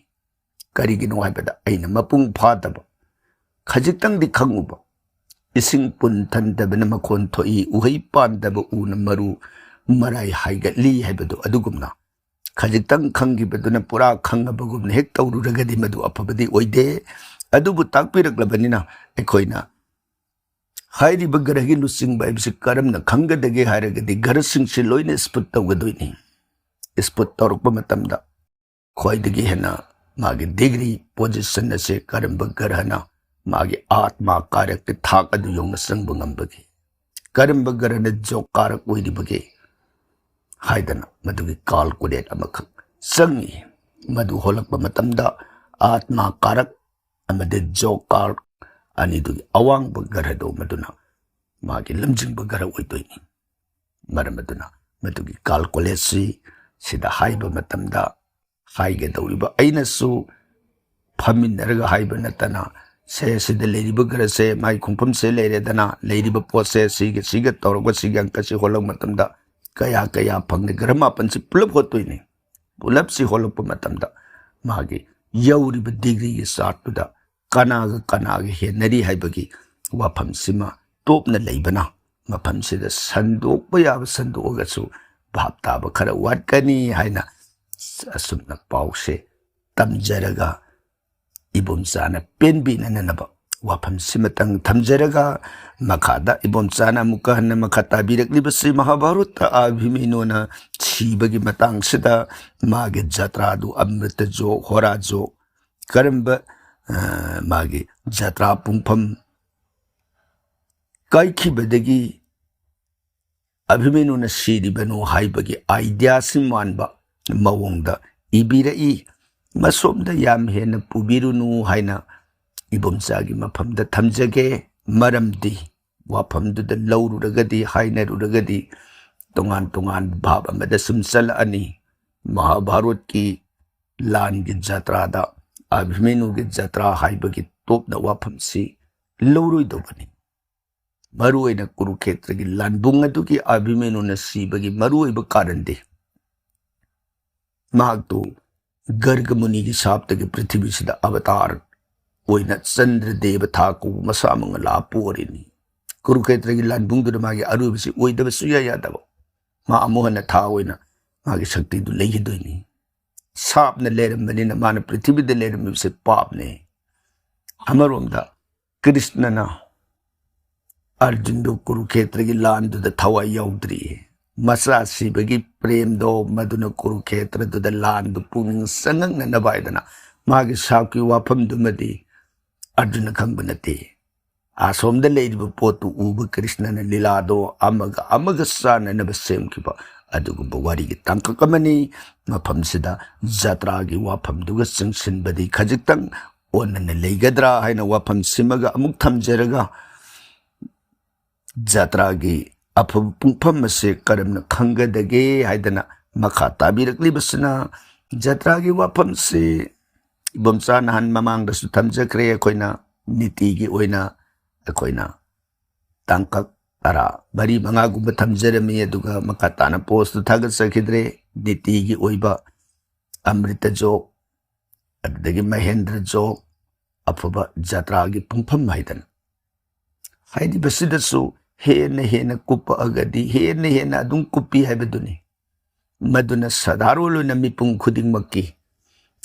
ꯀꯔꯤꯒꯤꯅꯣ ꯍꯥꯏꯕꯗ, ꯑꯩꯅ ꯃꯄꯨꯡ ꯐꯥꯗꯕ, ꯈꯖꯤꯛꯇꯪꯗꯤ ꯈꯪꯉꯨꯕ, ꯏꯁꯤꯡ ꯄꯨꯟ ꯊꯟꯗꯕꯅ ꯃꯈꯣꯟ ꯊꯣꯛꯏ, ꯎꯍꯩ ꯄꯥꯟꯗꯕ ꯎꯅ ꯃꯔꯨ ꯃꯔꯥꯏ ꯍꯥꯏꯒꯠꯂꯤ ꯍꯥꯏꯕꯗꯨ ꯑꯗꯨꯒꯨꯝꯅ, ꯈꯖꯤꯛꯇꯪ ꯈꯪꯈꯤꯕꯗꯨꯅ ꯄꯨꯔꯥ ꯈꯪꯉꯕꯒꯨꯝꯅ ꯍꯦꯛ ꯇꯧꯔꯨꯔꯒꯗꯤ ꯃꯗꯨ ꯑꯐꯕꯗꯤ ꯑꯣꯏꯗꯦ꯫ ꯑꯗꯨꯕꯨ ꯇꯥꯛꯄꯤꯔꯛꯂꯕꯅꯤꯅ ꯑꯩꯈꯣꯏꯅ ꯍꯥꯏꯔꯤꯕ ꯒ꯭ꯔꯍꯒꯤ ꯂꯨꯆꯤꯡꯕ ꯍꯥꯏꯕꯁꯤ ꯀꯔꯝꯅ ꯈꯪꯒꯗꯒꯦ ꯍꯥꯏꯔꯒꯗꯤ, ꯒ꯭ꯔꯍꯁꯤꯡꯁꯤ ꯂꯣꯏꯅ spot ꯇꯧꯒꯗꯣꯏꯅꯤ꯫ Spot ꯇꯧꯔꯛꯄ ꯃꯇꯝꯗ ꯈ꯭ꯋꯥꯏꯗꯒꯤ ꯍꯦꯟꯅ ꯃꯥꯒꯤ degree position ꯑꯁꯦ ꯀꯔꯝꯕ ꯒ꯭ꯔꯍꯅ ꯃꯥꯒꯤ ꯑꯥꯠꯃꯥ ꯀꯥꯔꯛꯀꯤ ꯊꯥꯛ ꯑꯗꯨ ꯌꯧꯅ ꯆꯪꯕ ꯉꯝꯕꯒꯦ, ꯀꯔꯝꯕ ꯒ꯭ꯔꯍꯅ ꯖꯣꯒ ꯀꯥꯔꯛ ꯑꯣꯏꯔꯤꯕꯒꯦ ꯍꯥꯏꯗꯅ ꯃꯗꯨꯒꯤ calculate ꯑꯃꯈꯛ ꯆꯪꯉꯤ꯫ ꯃꯗꯨ ꯍꯣꯜꯂꯛꯄ ꯃꯇꯝꯗ ꯑꯥꯠꯃꯥ ꯀꯥꯔꯛ ꯑꯃꯗꯤ ꯖꯣꯒ ꯀꯥꯔꯛ ꯑꯅꯤꯗꯨꯒꯤ ꯑꯋꯥꯡꯕ ꯒ꯭ꯔꯍꯗꯣ ꯃꯗꯨꯅ ꯃꯥꯒꯤ ꯂꯝꯖꯤꯡꯕ ꯒ꯭ꯔꯍ ꯑꯣꯏꯗꯣꯏꯅꯤ꯫ ꯃꯔꯝ ꯑꯗꯨꯅ ꯃꯗꯨꯒꯤ calculate ꯁꯤ ꯁꯤꯗ ꯍꯥꯏꯕ ꯃꯇꯝꯗ ꯍꯥꯏꯒꯗꯧꯔꯤꯕ ꯑꯩꯅꯁꯨ ꯐꯝꯃꯤꯟꯅꯔꯒ ꯍꯥꯏꯕ ꯅꯠꯇꯅ, ꯁꯦ ꯁꯤꯗ ꯂꯩꯔꯤꯕ ꯒ꯭ꯔꯍꯁꯦ ꯃꯥꯒꯤ ꯈꯣꯡꯐꯝꯁꯦ ꯂꯩꯔꯦꯗꯅ, ꯂꯩꯔꯤꯕ ꯄꯣꯠꯁꯦ ꯁꯤꯒ ꯁꯤꯒ ꯇꯧꯔꯒ ꯁꯤꯒꯤ ꯑꯪꯀꯁꯤ ꯍꯣꯜꯂꯛꯄ ꯃꯇꯝꯗ ꯀꯌꯥ ꯀꯌꯥ ꯐꯪꯅꯤ, ꯒ꯭ꯔꯍ ꯃꯥꯄꯟꯁꯤ ꯄꯨꯂꯞ ꯍꯣꯠꯇꯣꯏꯅꯤ꯫ ꯄꯨꯂꯞꯁꯤ ꯍꯣꯜꯂꯛꯄ ꯃꯇꯝꯗ ꯃꯥꯒꯤ ꯌꯧꯔꯤꯕ ꯗꯤꯒ꯭ꯔꯤꯒꯤ ꯆꯥꯔꯠꯇꯨꯗ ꯀꯅꯥꯒ ꯀꯅꯥꯒ ꯍꯦꯟꯅꯔꯤ ꯍꯥꯏꯕꯒꯤ ꯋꯥꯐꯝꯁꯤꯃ ꯇꯣꯞꯅ ꯂꯩꯕꯅ, ꯃꯐꯝꯁꯤꯗ ꯁꯟꯗꯣꯛꯄ ꯌꯥꯕ ꯁꯟꯗꯣꯛꯑꯒꯁꯨ ꯚꯥꯞ ꯇꯥꯕ ꯈꯔ ꯋꯥꯠꯀꯅꯤ ꯍꯥꯏꯅ ꯑꯁꯨꯝꯅ ꯄꯥꯎꯁꯦ ꯇꯝꯖꯔꯒ, ꯏꯕꯣꯝꯆꯥꯅ ꯄꯦꯟꯕꯤꯅꯅꯕ ꯋꯥꯐꯝꯁꯤꯃꯇꯪ ꯊꯝꯖꯔꯒ, ꯃꯈꯥꯗ ꯏꯕꯣꯝꯆꯥꯅ ꯑꯃꯨꯛꯀ ꯍꯟꯅ ꯃꯈꯥ ꯇꯥꯕꯤꯔꯛꯂꯤꯕꯁꯤ ꯃꯍꯥꯚꯥꯔꯠꯇ ꯑꯚꯤꯃꯅ꯭ꯌꯨꯅ ꯁꯤꯕꯒꯤ ꯃꯇꯥꯡꯁꯤꯗ ꯃꯥꯒꯤ ꯖꯇ꯭ꯔꯥꯗꯨ ꯑꯃ꯭ꯔꯤꯇ ꯖꯣꯛ, ꯍꯣꯔꯥ ꯖꯣꯛ, ꯀꯔꯝꯕ, ꯑ, ꯃꯥꯒꯤ ꯖꯇ꯭ꯔꯥ ꯄꯨꯡꯐꯝ ꯀꯥꯏꯈꯤꯕꯗꯒꯤ ꯑꯚꯤꯃꯅ꯭ꯌꯨꯅ ꯁꯤꯔꯤꯕꯅꯣ ꯍꯥꯏꯕꯒꯤ ꯑꯥꯏꯗꯤꯌꯥꯁꯤꯡ ꯃꯥꯟꯕ ꯃꯑꯣꯡꯗ ꯏꯕꯤꯔꯛꯏ꯫ ꯃꯁꯣꯝꯗ ꯌꯥꯝ ꯍꯦꯟꯅ ꯄꯨꯕꯤꯔꯨꯅꯨ ꯍꯥꯏꯅ ꯏꯕꯣꯝꯆꯥꯒꯤ ꯃꯐꯝꯗ ꯊꯝꯖꯒꯦ꯫ ꯃꯔꯝꯗꯤ ꯋꯥꯐꯝꯗꯨꯗ ꯂꯧꯔꯨꯔꯒꯗꯤ, ꯍꯥꯏꯅꯔꯨꯔꯒꯗꯤ, ꯇꯣꯉꯥꯟ ꯇꯣꯉꯥꯟꯕ ꯚꯥꯞ ꯑꯃꯗ ꯁꯨꯝ ꯆꯠꯂꯛꯑꯅꯤ꯫ ꯃꯍꯥꯚꯥꯔꯠꯀꯤ ꯂꯥꯟꯒꯤ ꯖꯇ꯭ꯔꯥꯗ ꯑꯚꯤꯃꯅ꯭ꯌꯨꯒꯤ ꯖꯇ꯭ꯔꯥ ꯍꯥꯏꯕꯒꯤ ꯇꯣꯞꯅ ꯋꯥꯐꯝꯁꯤ ꯂꯧꯔꯣꯏꯗꯧꯕꯅꯤ꯫ ꯃꯔꯨꯑꯣꯏꯅ ꯀꯨꯔꯨꯈꯦꯇ꯭ꯔꯒꯤ ꯂꯥꯟꯕꯨꯡ ꯑꯗꯨꯒꯤ ꯑꯚꯤꯃꯅ꯭ꯌꯨꯅ ꯁꯤꯕꯒꯤ ꯃꯔꯨꯑꯣꯏꯕ ꯀꯥꯔꯟꯗꯤ ꯃꯍꯥꯛꯇꯨ ꯒꯔꯒ ꯃꯨꯅꯤꯒꯤ ꯁꯥꯞꯇꯒꯤ ꯄ꯭ꯔꯤꯊꯤꯕꯤꯁꯤꯗ ꯑꯕꯇꯥꯔ ꯑꯣꯏꯅ ꯆꯟꯗ꯭ꯔꯗꯦꯕ ꯊꯥ ꯀꯧꯕ ꯃꯁꯥꯃꯛꯅ ꯂꯥꯛꯑ ꯄꯣꯔꯤꯅꯤ꯫ ꯀꯨꯔꯨꯈꯦꯇ꯭ꯔꯒꯤ ꯂꯥꯟꯕꯨꯡꯗꯨꯗ ꯃꯥꯒꯤ ꯑꯔꯣꯏꯕꯁꯤ ꯑꯣꯏꯗꯕ ꯁꯨꯡꯌꯥ ꯌꯥꯗꯕ꯫ ꯃꯥ ꯑꯃꯨꯛ ꯍꯟꯅ ꯊꯥ ꯑꯣꯏꯅ ꯃꯥꯒꯤ ꯁꯛꯇꯤꯗꯨ ꯂꯩꯈꯤꯗꯣꯏꯅꯤ꯫ ꯁꯥꯞꯅ ꯂꯩꯔꯝꯕꯅꯤꯅ ꯃꯥꯅ ꯄ꯭ꯔꯤꯊꯤꯕꯤꯗ ꯂꯩꯔꯝꯃꯤꯕꯁꯦ ꯄꯥꯞꯅꯦ꯫ ꯑꯃꯔꯣꯝꯗ ꯀ꯭ꯔꯤꯁꯅꯅ ꯑꯔꯖꯨꯟꯗꯨ ꯀꯨꯔꯨꯈꯦꯇ꯭ꯔꯒꯤ ꯂꯥꯟꯗꯨꯗ ꯊꯋꯥꯏ ꯌꯥꯎꯗ꯭ꯔꯤ꯫ ꯃꯆꯥ ꯁꯤꯕꯒꯤ ꯄ꯭ꯔꯦꯝꯗꯣ ꯃꯗꯨꯅ ꯀꯨꯔꯨꯈꯦꯇ꯭ꯔꯗꯨꯗ ꯂꯥꯟꯗꯨ ꯄꯨꯛꯅꯤꯡ ꯆꯪꯉꯛꯅꯅꯕ ꯍꯥꯏꯗꯅ ꯃꯥꯒꯤ ꯁꯥꯞꯀꯤ ꯋꯥꯐꯝꯗꯨꯃꯗꯤ ꯑꯔꯖꯨꯟꯅ ꯈꯪꯕ ꯅꯠꯇꯦ꯫ ꯑꯁꯣꯝꯗ ꯂꯩꯔꯤꯕ ꯄꯣꯠꯇꯨ ꯎꯕ ꯀ꯭ꯔꯤꯁꯅꯅ ꯂꯤꯂꯥꯗꯣ ꯑꯃꯒ ꯑꯃꯒ ꯆꯥꯟꯅꯅꯕ ꯁꯦꯝꯈꯤꯕ ꯑꯗꯨꯒꯨꯝꯕ ꯋꯥꯔꯤꯒꯤ ꯇꯥꯡꯀꯛ ꯑꯃꯅꯤ꯫ ꯃꯐꯝꯁꯤꯗ ꯖꯇ꯭ꯔꯥꯒꯤ ꯋꯥꯐꯝꯗꯨꯒ ꯆꯤꯡꯁꯤꯟꯕꯗꯤ ꯈꯖꯤꯛꯇꯪ ꯑꯣꯟꯅꯅ ꯂꯩꯒꯗ꯭ꯔꯥ ꯍꯥꯏꯅ ꯋꯥꯐꯝ ꯁꯤꯃꯒ ꯑꯃꯨꯛ ꯊꯝꯖꯔꯒ, ꯖꯇ꯭ꯔꯥꯒꯤ ꯑꯐꯕ ꯄꯨꯡꯐꯝ ꯑꯁꯦ ꯀꯔꯝꯅ ꯈꯪꯒꯗꯒꯦ ꯍꯥꯏꯗꯅ ꯃꯈꯥ ꯇꯥꯕꯤꯔꯛꯂꯤꯕꯁꯤꯅ, ꯖꯇ꯭ꯔꯥꯒꯤ ꯋꯥꯐꯝꯁꯤ ꯏꯕꯣꯝꯆꯥ ꯅꯍꯥꯟ ꯃꯃꯥꯡꯗꯁꯨ ꯊꯝꯖꯈ꯭ꯔꯦ꯫ ꯑꯩꯈꯣꯏꯅ ꯅꯤꯇꯤꯒꯤ ꯑꯣꯏꯅ ꯑꯩꯈꯣꯏꯅ ꯇꯥꯡꯀꯛ ꯇꯔꯥ ꯃꯔꯤ ꯃꯉꯥꯒꯨꯝꯕ ꯊꯝꯖꯔꯝꯃꯤ, ꯑꯗꯨꯒ ꯃꯈꯥ ꯇꯥꯅ ꯄꯣꯁꯇꯨ ꯊꯥꯒꯠꯆꯈꯤꯗ꯭ꯔꯦ꯫ ꯅꯤꯇꯤꯒꯤ ꯑꯣꯏꯕ ꯑꯃ꯭ꯔꯤꯇ ꯖꯣꯛ, ꯑꯗꯨꯗꯒꯤ ꯃꯍꯦꯟꯗ꯭ꯔ ꯖꯣꯒ, ꯑꯐꯕ ꯖꯇ꯭ꯔꯥꯒꯤ ꯄꯨꯡꯐꯝ ꯍꯥꯏꯗꯅ꯫ ꯍꯥꯏꯔꯤꯕꯁꯤꯗꯁꯨ ꯍꯦꯟꯅ ꯍꯦꯟꯅ ꯀꯨꯞꯄꯛꯑꯒꯗꯤ ꯍꯦꯟꯅ ꯍꯦꯟꯅ ꯑꯗꯨꯝ ꯀꯨꯞꯄꯤ ꯍꯥꯏꯕꯗꯨꯅꯤ꯫ ꯃꯗꯨꯅ ꯁꯥꯙꯥꯔꯣꯟ ꯑꯣꯏꯅ ꯃꯤꯄꯨꯝ ꯈꯨꯗꯤꯡꯃꯛꯀꯤ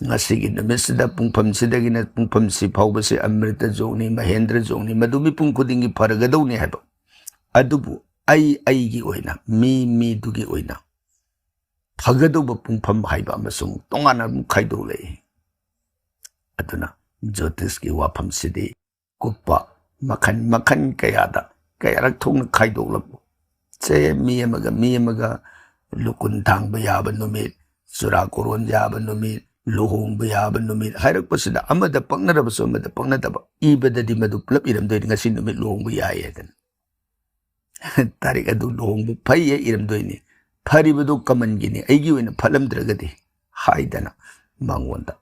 ꯉꯁꯤꯒꯤ ꯅꯨꯃꯤꯠꯁꯤꯗ ꯄꯨꯡꯐꯝꯁꯤꯗꯒꯤꯅ ꯄꯨꯡꯐꯝꯁꯤ ꯐꯥꯎꯕꯁꯤ ꯑꯃ꯭ꯔꯤꯇ ꯖꯣꯒꯅꯤ, ꯃꯍꯦꯟꯗ꯭ꯔ ꯖꯣꯒꯅꯤ, ꯃꯗꯨ ꯃꯤꯄꯨꯝ ꯈꯨꯗꯤꯡꯒꯤ ꯐꯔꯒꯗꯧꯅꯤ ꯍꯥꯏꯕ꯫ ꯑꯗꯨꯕꯨ ꯑꯩ ꯑꯩꯒꯤ ꯑꯣꯏꯅ, ꯃꯤ ꯃꯤꯗꯨꯒꯤ ꯑꯣꯏꯅ ꯐꯒꯗꯧꯕ ꯄꯨꯡꯐꯝ ꯍꯥꯏꯕ ꯑꯃꯁꯨꯡ ꯇꯣꯉꯥꯟꯅ ꯑꯃꯨꯛ ꯈꯥꯏꯗꯣꯛꯂꯛꯏ꯫ ꯑꯗꯨꯅ ꯖꯣꯇꯤꯁꯀꯤ ꯋꯥꯐꯝꯁꯤꯗꯤ ꯀꯨꯞꯄ ꯃꯈꯜ ꯃꯈꯜ ꯀꯌꯥꯗ ꯀꯌꯥꯔꯛ ꯊꯣꯛꯅ ꯈꯥꯏꯗꯣꯛꯂꯛꯄ꯫ ꯁꯦ, ꯃꯤ ꯑꯃꯒ ꯃꯤ ꯑꯃꯒ ꯂꯨꯀꯨꯟ ꯊꯥꯡꯕ ꯌꯥꯕ ꯅꯨꯃꯤꯠ, ꯆꯨꯔꯥꯀꯣꯔꯣꯟ ꯌꯥꯕ ꯅꯨꯃꯤꯠ, ꯂꯨꯍꯣꯡꯕ ꯌꯥꯕ ꯅꯨꯃꯤꯠ ꯍꯥꯏꯔꯛꯄꯁꯤꯗ ꯑꯃꯗ ꯄꯛꯅꯔꯕꯁꯨ ꯑꯃꯗ ꯄꯛꯅꯗꯕ ꯏꯕꯗꯗꯤ ꯃꯗꯨ ꯄꯨꯂꯞ ꯏꯔꯝꯗꯣꯏꯅꯤ, ꯉꯁꯤ ꯅꯨꯃꯤꯠ ꯂꯨꯍꯣꯡꯕ ꯌꯥꯏ ꯍꯥꯏꯗꯅ꯫ ꯇꯥꯔꯤꯛ ꯑꯗꯨ ꯂꯨꯍꯣꯡꯕ ꯐꯩ ꯍꯥꯏ ꯏꯔꯝꯗꯣꯏꯅꯤ꯫ ꯐꯔꯤꯕꯗꯨ ꯀꯃꯟꯒꯤꯅꯤ, ꯑꯩꯒꯤ ꯑꯣꯏꯅ ꯐꯠꯂꯝꯗ꯭ꯔꯒꯗꯤ ꯍꯥꯏꯗꯅ ꯃꯉꯣꯟꯗ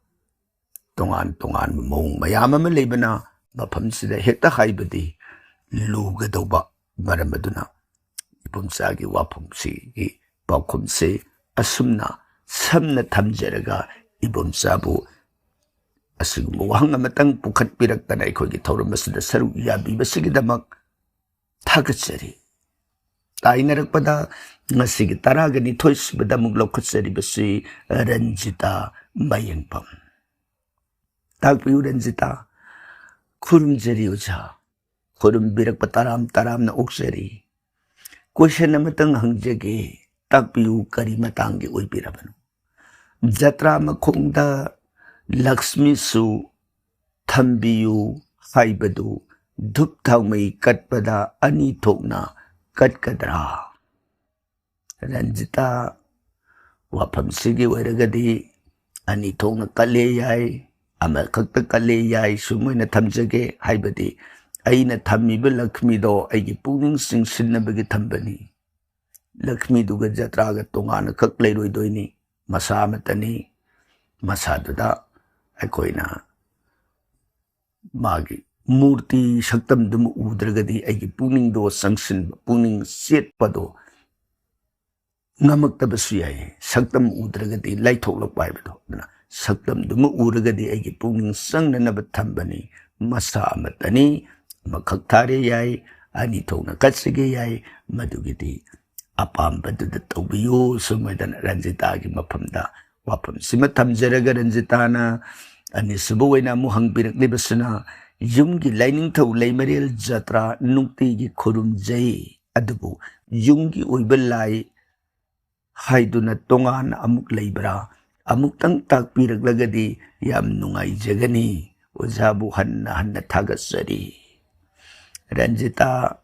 ꯇꯣꯉꯥꯟ ꯇꯣꯉꯥꯟꯕ ꯃꯑꯣꯡ ꯃꯌꯥꯝ ꯑꯃ ꯂꯩꯕꯅ ꯃꯐꯝꯁꯤꯗ ꯍꯦꯛꯇ ꯍꯥꯏꯕꯗꯤ ꯂꯨꯒꯗꯧꯕ꯫ ꯃꯔꯝ ꯑꯗꯨꯅ ꯏꯕꯣꯝꯆꯥꯒꯤ ꯋꯥꯐꯝꯁꯤꯒꯤ ꯄꯥꯎꯈꯨꯝꯁꯤ ꯑꯁꯨꯝꯅ ꯁꯝꯅ ꯊꯝꯖꯔꯒ ꯏꯕꯣꯝꯆꯥꯕꯨ ꯑꯁꯤꯒꯨꯝꯕ ꯋꯥꯍꯪ ꯑꯃꯇꯪ ꯄꯨꯈꯠꯄꯤꯔꯛꯇꯅ ꯑꯩꯈꯣꯏꯒꯤ ꯊꯧꯔꯝ ꯑꯁꯤꯗ ꯁꯔꯨꯛ ꯌꯥꯕꯤꯕꯁꯤꯒꯤꯗꯃꯛ ꯊꯥꯒꯠꯆꯔꯤ꯫ ꯇꯥꯏꯅꯔꯛꯄꯗ ꯉꯁꯤꯒꯤ ꯇꯔꯥꯒ ꯅꯤꯊꯣꯏ ꯁꯨꯕꯗ ꯑꯃꯨꯛ ꯂꯧꯈꯠꯆꯔꯤꯕꯁꯤ ꯔꯟꯖꯤꯇꯥ ꯃꯌꯦꯡꯐꯝ꯫ ꯇꯥꯛꯄꯤꯌꯨ ꯔꯟꯖꯤꯇꯥ꯫ ꯈꯨꯔꯨꯝꯖꯔꯤ ꯑꯣꯖꯥ꯫ ꯈꯨꯔꯨꯝꯕꯤꯔꯛꯄ ꯇꯔꯥꯝ ꯇꯔꯥꯝꯅ ꯑꯣꯛꯆꯔꯤ꯫ ꯀꯣꯏꯁꯟ ꯑꯃꯇꯪ ꯍꯪꯖꯒꯦ, ꯇꯥꯛꯄꯤꯌꯨ, ꯀꯔꯤ ꯃꯇꯥꯡꯒꯤ ꯑꯣꯏꯕꯤꯔꯕꯅꯣ? ꯖꯇ꯭ꯔꯥ ꯃꯈꯣꯡꯗ ꯂꯛꯁꯃꯤꯁꯨ ꯊꯝꯕꯤꯌꯨ ꯍꯥꯏꯕꯗꯨ ꯙꯨꯞ ꯊꯥꯎꯃꯩ ꯀꯠꯄꯗ ꯑꯅꯤ ꯊꯣꯛꯅ ꯀꯠꯀꯗ꯭ꯔꯥ? ꯔꯟꯖꯤꯇꯥ, ꯋꯥꯐꯝꯁꯤꯒꯤ ꯑꯣꯏꯔꯒꯗꯤ ꯑꯅꯤ ꯊꯣꯛꯅ ꯀꯠꯂꯦ ꯌꯥꯏ, ꯑꯃꯈꯛꯇ ꯀꯠꯂꯦ ꯌꯥꯏ, ꯁꯨꯃꯥꯏꯅ ꯊꯝꯖꯒꯦ꯫ ꯍꯥꯏꯕꯗꯤ ꯑꯩꯅ ꯊꯝꯃꯤꯕ ꯂꯛꯁꯃꯤꯗꯣ ꯑꯩꯒꯤ ꯄꯨꯛꯅꯤꯡ ꯆꯤꯡꯁꯤꯟꯅꯕꯒꯤ ꯊꯝꯕꯅꯤ꯫ ꯂꯛꯁꯃꯤꯗꯨꯒ ꯖꯇ꯭ꯔꯥꯒ ꯇꯣꯉꯥꯟꯅ ꯈꯛ ꯂꯩꯔꯣꯏꯗꯣꯏꯅꯤ, ꯃꯁꯥ ꯑꯃꯠꯇꯅꯤ꯫ ꯃꯁꯥꯗꯨꯗ ꯑꯩꯈꯣꯏꯅ ꯃꯥꯒꯤ ꯃꯨꯔꯇꯤ ꯁꯛꯇꯝꯗꯨꯃ ꯎꯗ꯭ꯔꯒꯗꯤ ꯑꯩꯒꯤ ꯄꯨꯛꯅꯤꯡꯗꯣ ꯆꯪꯁꯤꯟꯕ, ꯄꯨꯛꯅꯤꯡ ꯆꯦꯠꯄꯗꯣ ꯉꯝꯃꯛꯇꯕꯁꯨ ꯌꯥꯏ, ꯁꯛꯇꯝ ꯎꯗ꯭ꯔꯒꯗꯤ ꯂꯥꯏꯊꯣꯛꯂꯛꯄ ꯍꯥꯏꯕꯗꯣ꯫ ꯑꯗꯨꯅ ꯁꯛꯇꯝꯗꯨꯃ ꯎꯔꯒꯗꯤ ꯑꯩꯒꯤ ꯄꯨꯛꯅꯤꯡ ꯆꯪꯅꯅꯕ ꯊꯝꯕꯅꯤ꯫ ꯃꯁꯥ ꯑꯃꯠꯇꯅꯤ, ꯑꯃꯈꯛ ꯊꯥꯔꯦ ꯌꯥꯏ, ꯑꯅꯤ ꯊꯣꯛꯅ ꯀꯠꯆꯒꯦ ꯌꯥꯏ, ꯃꯗꯨꯒꯤꯗꯤ ꯑꯄꯥꯝꯕꯗꯨꯗ ꯇꯧꯕꯤꯌꯨ꯫ ꯁꯨꯝ ꯑꯣꯏꯗꯅ ꯔꯟꯖꯤꯇꯥꯒꯤ ꯃꯐꯝꯗ ꯋꯥꯐꯝꯁꯤꯃ ꯊꯝꯖꯔꯒ, ꯔꯟꯖꯤꯇꯥꯅ ꯑꯅꯤꯁꯨꯕ ꯑꯣꯏꯅ ꯑꯃꯨꯛ ꯍꯪꯕꯤꯔꯛꯂꯤꯕꯁꯤꯅ, ꯌꯨꯝꯒꯤ ꯂꯥꯏꯅꯤꯡꯊꯧ ꯂꯩꯃꯔꯦꯜ ꯖꯇ꯭ꯔꯥ ꯅꯨꯡꯇꯤꯒꯤ ꯈꯨꯔꯨꯝꯖꯩ, ꯑꯗꯨꯕꯨ ꯌꯨꯝꯒꯤ ꯑꯣꯏꯕ ꯂꯥꯏ ꯍꯥꯏꯗꯨꯅ ꯇꯣꯉꯥꯟꯅ ꯑꯃꯨꯛ ꯂꯩꯕ꯭ꯔꯥ? ꯑꯃꯨꯛꯇꯪ ꯇꯥꯛꯄꯤꯔꯛꯂꯒꯗꯤ ꯌꯥꯝ ꯅꯨꯡꯉꯥꯏꯖꯒꯅꯤ꯫ ꯑꯣꯖꯥꯕꯨ ꯍꯟꯅ ꯍꯟꯅ ꯊꯥꯒꯠꯆꯔꯤ꯫ ꯔꯟꯖꯤꯇꯥ,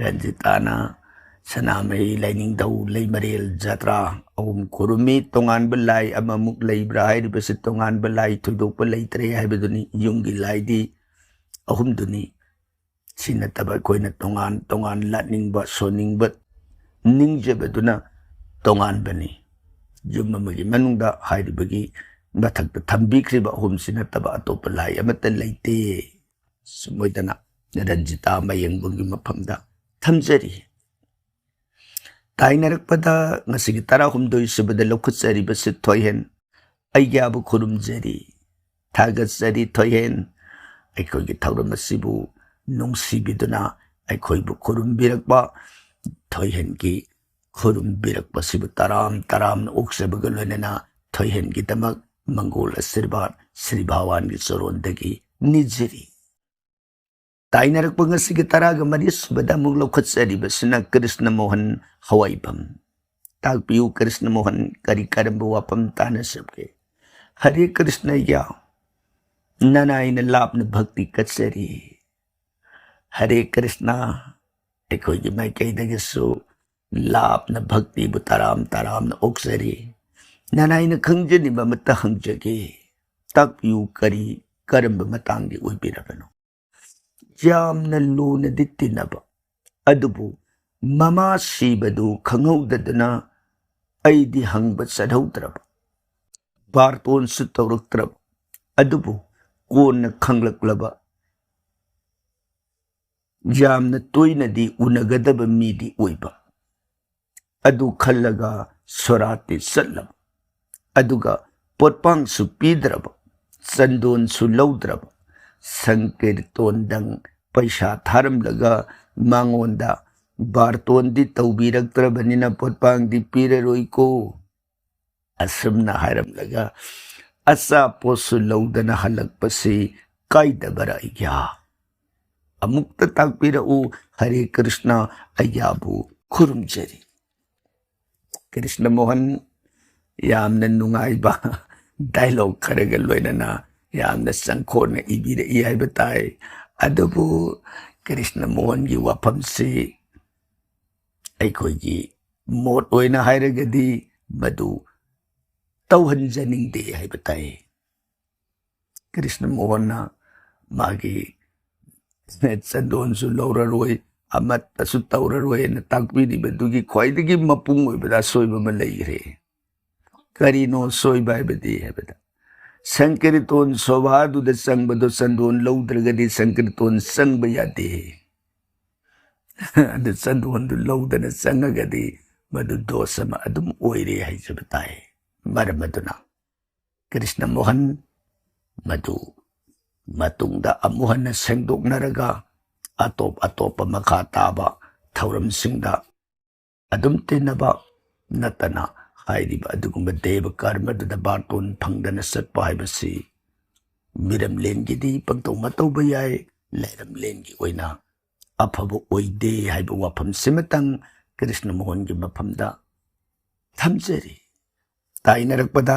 ꯔꯟꯖꯤꯇꯥꯅ ꯁꯅꯥꯃꯍꯤ ꯂꯥꯏꯅꯤꯡꯊꯧ ꯂꯩꯃꯔꯦꯜ ꯖꯇ꯭ꯔꯥ ꯑꯍꯨꯝ ꯈꯨꯔꯨꯝꯃꯤ꯫ ꯇꯣꯉꯥꯟꯕ ꯂꯥꯏ ꯑꯃꯃꯨꯛ ꯂꯩꯕ꯭ꯔꯥ ꯍꯥꯏꯔꯤꯕꯁꯤ ꯇꯣꯉꯥꯟꯕ ꯂꯥꯏ ꯊꯣꯏꯗꯣꯛꯄ ꯂꯩꯇ꯭ꯔꯦ ꯍꯥꯏꯕꯗꯨꯅꯤ꯫ ꯌꯨꯝꯒꯤ ꯂꯥꯏꯗꯤ ꯑꯍꯨꯝꯗꯨꯅꯤ꯫ ꯁꯤ ꯅꯠꯇꯕ ꯑꯩꯈꯣꯏꯅ ꯇꯣꯉꯥꯟ ꯇꯣꯉꯥꯟ ꯂꯥꯠꯅꯤꯡꯕ, ꯁꯣꯟꯅꯤꯡꯕ, ꯅꯤꯡꯖꯕꯗꯨꯅ ꯇꯣꯉꯥꯟꯕꯅꯤ꯫ ꯌꯨꯝ ꯑꯃꯒꯤ ꯃꯅꯨꯡꯗ ꯍꯥꯏꯔꯤꯕꯒꯤ ꯃꯊꯛꯇ ꯊꯝꯕꯤꯈ꯭ꯔꯤꯕ ꯑꯍꯨꯝꯁꯤ ꯅꯠꯇꯕ ꯑꯇꯣꯞꯄ ꯂꯥꯏ ꯑꯃꯠꯇ ꯂꯩꯇꯦ꯫ ꯁꯨꯝ ꯑꯣꯏꯗꯅ ꯔꯟꯖꯤꯇꯥ ꯃꯌꯦꯡꯕꯝꯒꯤ ꯃꯐꯝꯗ ꯊꯝꯖꯔꯤ꯫ ꯇꯥꯏꯅꯔꯛꯄꯗ ꯉꯁꯤꯒꯤ ꯇꯔꯥꯍꯨꯝꯗꯣꯏ ꯁꯨꯕꯗ ꯂꯧꯈꯠꯆꯔꯤꯕꯁꯤ ꯊꯣꯏꯍꯦꯟ ꯑꯩꯒꯤꯕꯨ ꯈꯨꯔꯨꯝꯖꯔꯤ꯫ ꯊꯥꯒꯠꯆꯔꯤ ꯊꯣꯏꯍꯦꯟ꯫ ꯑꯩꯈꯣꯏꯒꯤ ꯊꯧꯔꯝ ꯑꯁꯤꯕꯨ ꯅꯨꯡꯁꯤꯕꯤꯗꯨꯅ ꯑꯩꯈꯣꯏꯕꯨ ꯈꯨꯔꯨꯝꯕꯤꯔꯛꯄ, ꯊꯣꯏꯍꯦꯟꯒꯤ ꯈꯨꯔꯨꯝꯕꯤꯔꯛꯄꯁꯤꯕꯨ ꯇꯔꯥꯝ ꯇꯔꯥꯝꯅ ꯑꯣꯛꯆꯕꯒ ꯂꯣꯏꯅꯅ ꯊꯣꯏꯍꯦꯟꯒꯤꯗꯃꯛ ꯃꯪꯒꯣꯜ ꯑꯁꯤꯔꯕꯥꯗ ꯁ꯭ꯔꯤ ꯚꯒꯋꯥꯟꯒꯤ ꯆꯔꯣꯟꯗꯒꯤ ꯅꯤꯖꯔꯤ꯫ ꯇꯥꯏꯅꯔꯛꯄ ꯉꯁꯤꯒꯤ ꯇꯔꯥꯒ ꯃꯔꯤ ꯁꯨꯕꯗ ꯑꯃꯨꯛ ꯂꯧꯈꯠꯆꯔꯤꯕꯁꯤꯅ ꯀ꯭ꯔꯤꯁꯅ ꯃꯣꯍꯟ ꯍꯋꯥꯏꯐꯝ꯫ ꯇꯥꯛꯄꯤꯌꯨ, ꯀ꯭ꯔꯤꯁꯅ ꯃꯣꯍꯟ, ꯀꯔꯤ ꯀꯔꯝꯕ ꯋꯥꯐꯝ ꯇꯥꯟꯅꯁꯤꯒꯦ? ꯍꯔꯦ ꯀ꯭ꯔꯤꯁꯅ ꯌꯥ, ꯅꯅꯥꯏꯅ ꯂꯥꯞꯅ ꯚꯛꯇꯤ ꯀꯠꯆꯔꯤ꯫ ꯍꯔꯦ ꯀ꯭ꯔꯤꯁꯅ, ꯑꯩꯈꯣꯏꯒꯤ ꯃꯥꯏꯀꯩꯗꯒꯤꯁꯨ ꯂꯥꯞꯅ ꯚꯛꯇꯤꯕꯨ ꯇꯔꯥꯝ ꯇꯔꯥꯝꯅ ꯑꯣꯛꯆꯔꯤ꯫ ꯅꯅꯥꯏꯅ ꯈꯪꯖꯅꯤꯡꯕ ꯑꯃꯠꯇ ꯍꯪꯖꯒꯦ꯫ ꯇꯥꯛꯄꯤꯌꯨ, ꯀꯔꯤ ꯀꯔꯝꯕ ꯃꯇꯥꯡꯒꯤ ꯑꯣꯏꯕꯤꯔꯕꯅꯣ? ꯌꯥꯝꯅ ꯂꯨꯅꯗꯤ ꯇꯤꯟꯅꯕ, ꯑꯗꯨꯕꯨ ꯃꯃꯥ ꯁꯤꯕꯗꯨ ꯈꯪꯍꯧꯗꯗꯨꯅ ꯑꯩꯗꯤ ꯍꯪꯕ ꯆꯠꯍꯧꯗ꯭ꯔꯕ, ꯕꯥꯔꯇꯣꯟꯁꯨ ꯇꯧꯔꯛꯇ꯭ꯔꯕ, ꯑꯗꯨꯕꯨ ꯀꯣꯟꯅ ꯈꯪꯂꯛꯂꯕ ꯌꯥꯝꯅ ꯇꯣꯏꯅꯗꯤ ꯎꯅꯒꯗꯕ ꯃꯤꯗꯤ ꯑꯣꯏꯕ꯫ ꯑꯗꯨ ꯈꯜꯂꯒ ꯁꯣꯔꯥꯠꯇꯤ ꯆꯠꯂꯕ꯫ ꯑꯗꯨꯒ ꯄꯣꯠꯄꯥꯡꯁꯨ ꯄꯤꯗ꯭ꯔꯕ, ꯆꯟꯗꯣꯟꯁꯨ ꯂꯧꯗ꯭ꯔꯕ, ꯁꯪꯀꯤꯔꯇꯣꯟꯗꯪ ꯄꯩꯁꯥ ꯊꯥꯔꯝꯂꯒ ꯃꯉꯣꯟꯗ ꯕꯥꯔꯇꯣꯟꯗꯤ ꯇꯧꯕꯤꯔꯛꯇ꯭ꯔꯕꯅꯤꯅ ꯄꯣꯠꯄꯥꯡꯗꯤ ꯄꯤꯔꯔꯣꯏꯀꯣ꯫ ꯑꯁꯨꯝꯅ ꯍꯥꯏꯔꯝꯂꯒ ꯑꯆꯥꯄꯣꯠꯁꯨ ꯂꯧꯗꯅ ꯍꯜꯂꯛꯄꯁꯤ ꯀꯥꯏꯗꯕꯔ ꯑꯩꯌꯥ? ꯑꯃꯨꯛꯇ ꯇꯥꯛꯄꯤꯔꯛꯎ, ꯍꯔꯦ ꯀ꯭ꯔꯤꯁꯅ, ꯑꯩꯌꯥꯕꯨ ꯈꯨꯔꯨꯝꯖꯔꯤ꯫ ꯀ꯭ꯔꯤꯁꯅ ꯃꯣꯍꯟ ꯌꯥꯝꯅ ꯅꯨꯡꯉꯥꯏꯕ ꯗꯥꯏꯂꯣꯛ ꯈꯔꯒ ꯂꯣꯏꯅꯅ ꯌꯥꯝꯅ ꯆꯪꯈꯣꯟꯅ ꯏꯕꯤꯔꯛꯏ ꯍꯥꯏꯕ ꯇꯥꯏ꯫ ꯑꯗꯨꯕꯨ ꯀ꯭ꯔꯤꯁꯅ ꯃꯣꯍꯟꯒꯤ ꯋꯥꯐꯝꯁꯤ ꯑꯩꯈꯣꯏꯒꯤ ꯃꯣꯠ ꯑꯣꯏꯅ ꯍꯥꯏꯔꯒꯗꯤ ꯃꯗꯨ ꯇꯧꯍꯟꯖꯅꯤꯡꯗꯦ ꯍꯥꯏꯕ ꯇꯥꯏ꯫ ꯀ꯭ꯔꯤꯁꯅ ꯃꯣꯍꯟꯅ ꯃꯥꯒꯤ ꯆꯟꯗꯣꯟꯁꯨ ꯂꯧꯔꯔꯣꯏ, ꯑꯃꯠꯇꯁꯨ ꯇꯧꯔꯔꯣꯏꯅ ꯇꯥꯛꯄꯤꯔꯤꯕꯗꯨꯒꯤ ꯈ꯭ꯋꯥꯏꯗꯒꯤ ꯃꯄꯨꯡ ꯑꯣꯏꯕꯗ ꯑꯁꯣꯏꯕ ꯑꯃ ꯂꯩꯈ꯭ꯔꯦ꯫ ꯀꯔꯤꯅꯣ ꯁꯣꯏꯕ ꯍꯥꯏꯕꯗꯤ ꯍꯥꯏꯕꯗ, ꯁꯪꯀꯤꯔꯇꯣꯟ ꯁꯣꯚꯥꯗꯨꯗ ꯆꯪꯕꯗꯣ ꯆꯟꯗꯣꯟ ꯂꯧꯗ꯭ꯔꯒꯗꯤ ꯁꯪꯀꯤꯔꯇꯣꯟ ꯆꯪꯕ ꯌꯥꯗꯦ꯫ ꯑꯗꯨ ꯆꯟꯗꯣꯟꯗꯨ ꯂꯧꯗꯅ ꯆꯪꯉꯒꯗꯤ ꯃꯗꯨ ꯗꯣꯁ ꯑꯃ ꯑꯗꯨꯝ ꯑꯣꯏꯔꯦ ꯍꯥꯏꯖꯕ ꯇꯥꯏ꯫ ꯃꯔꯝ ꯑꯗꯨꯅ ꯀ꯭ꯔꯤꯁꯅ ꯃꯣꯍꯟ ꯃꯗꯨ ꯃꯇꯨꯡꯗ ꯑꯃꯨꯛ ꯍꯟꯅ ꯁꯦꯡꯗꯣꯛꯅꯔꯒ ꯑꯇꯣꯞ ꯑꯇꯣꯞꯄ ꯃꯈꯥ ꯇꯥꯕ ꯊꯧꯔꯝꯁꯤꯡꯗ ꯑꯗꯨꯝ ꯇꯤꯟꯅꯕ ꯅꯠꯇꯅ ꯍꯥꯏꯔꯤꯕ ꯑꯗꯨꯒꯨꯝꯕ ꯗꯦꯕ ꯀꯔꯃꯗꯨꯗ ꯕꯥꯔꯇꯣꯟ ꯐꯪꯗꯅ ꯆꯠꯄ ꯍꯥꯏꯕꯁꯤ ꯃꯤꯔꯝꯂꯦꯟꯒꯤꯗꯤ ꯄꯪꯇꯧ ꯃꯇꯧꯕ ꯌꯥꯏ, ꯂꯥꯏꯔꯝꯂꯦꯟꯒꯤ ꯑꯣꯏꯅ ꯑꯐꯕ ꯑꯣꯏꯗꯦ ꯍꯥꯏꯕ ꯋꯥꯐꯝꯁꯤꯃꯇꯪ ꯀ꯭ꯔꯤꯁꯅ ꯃꯣꯍꯟꯒꯤ ꯃꯐꯝꯗ ꯊꯝꯖꯔꯤ꯫ ꯇꯥꯏꯅꯔꯛꯄꯗ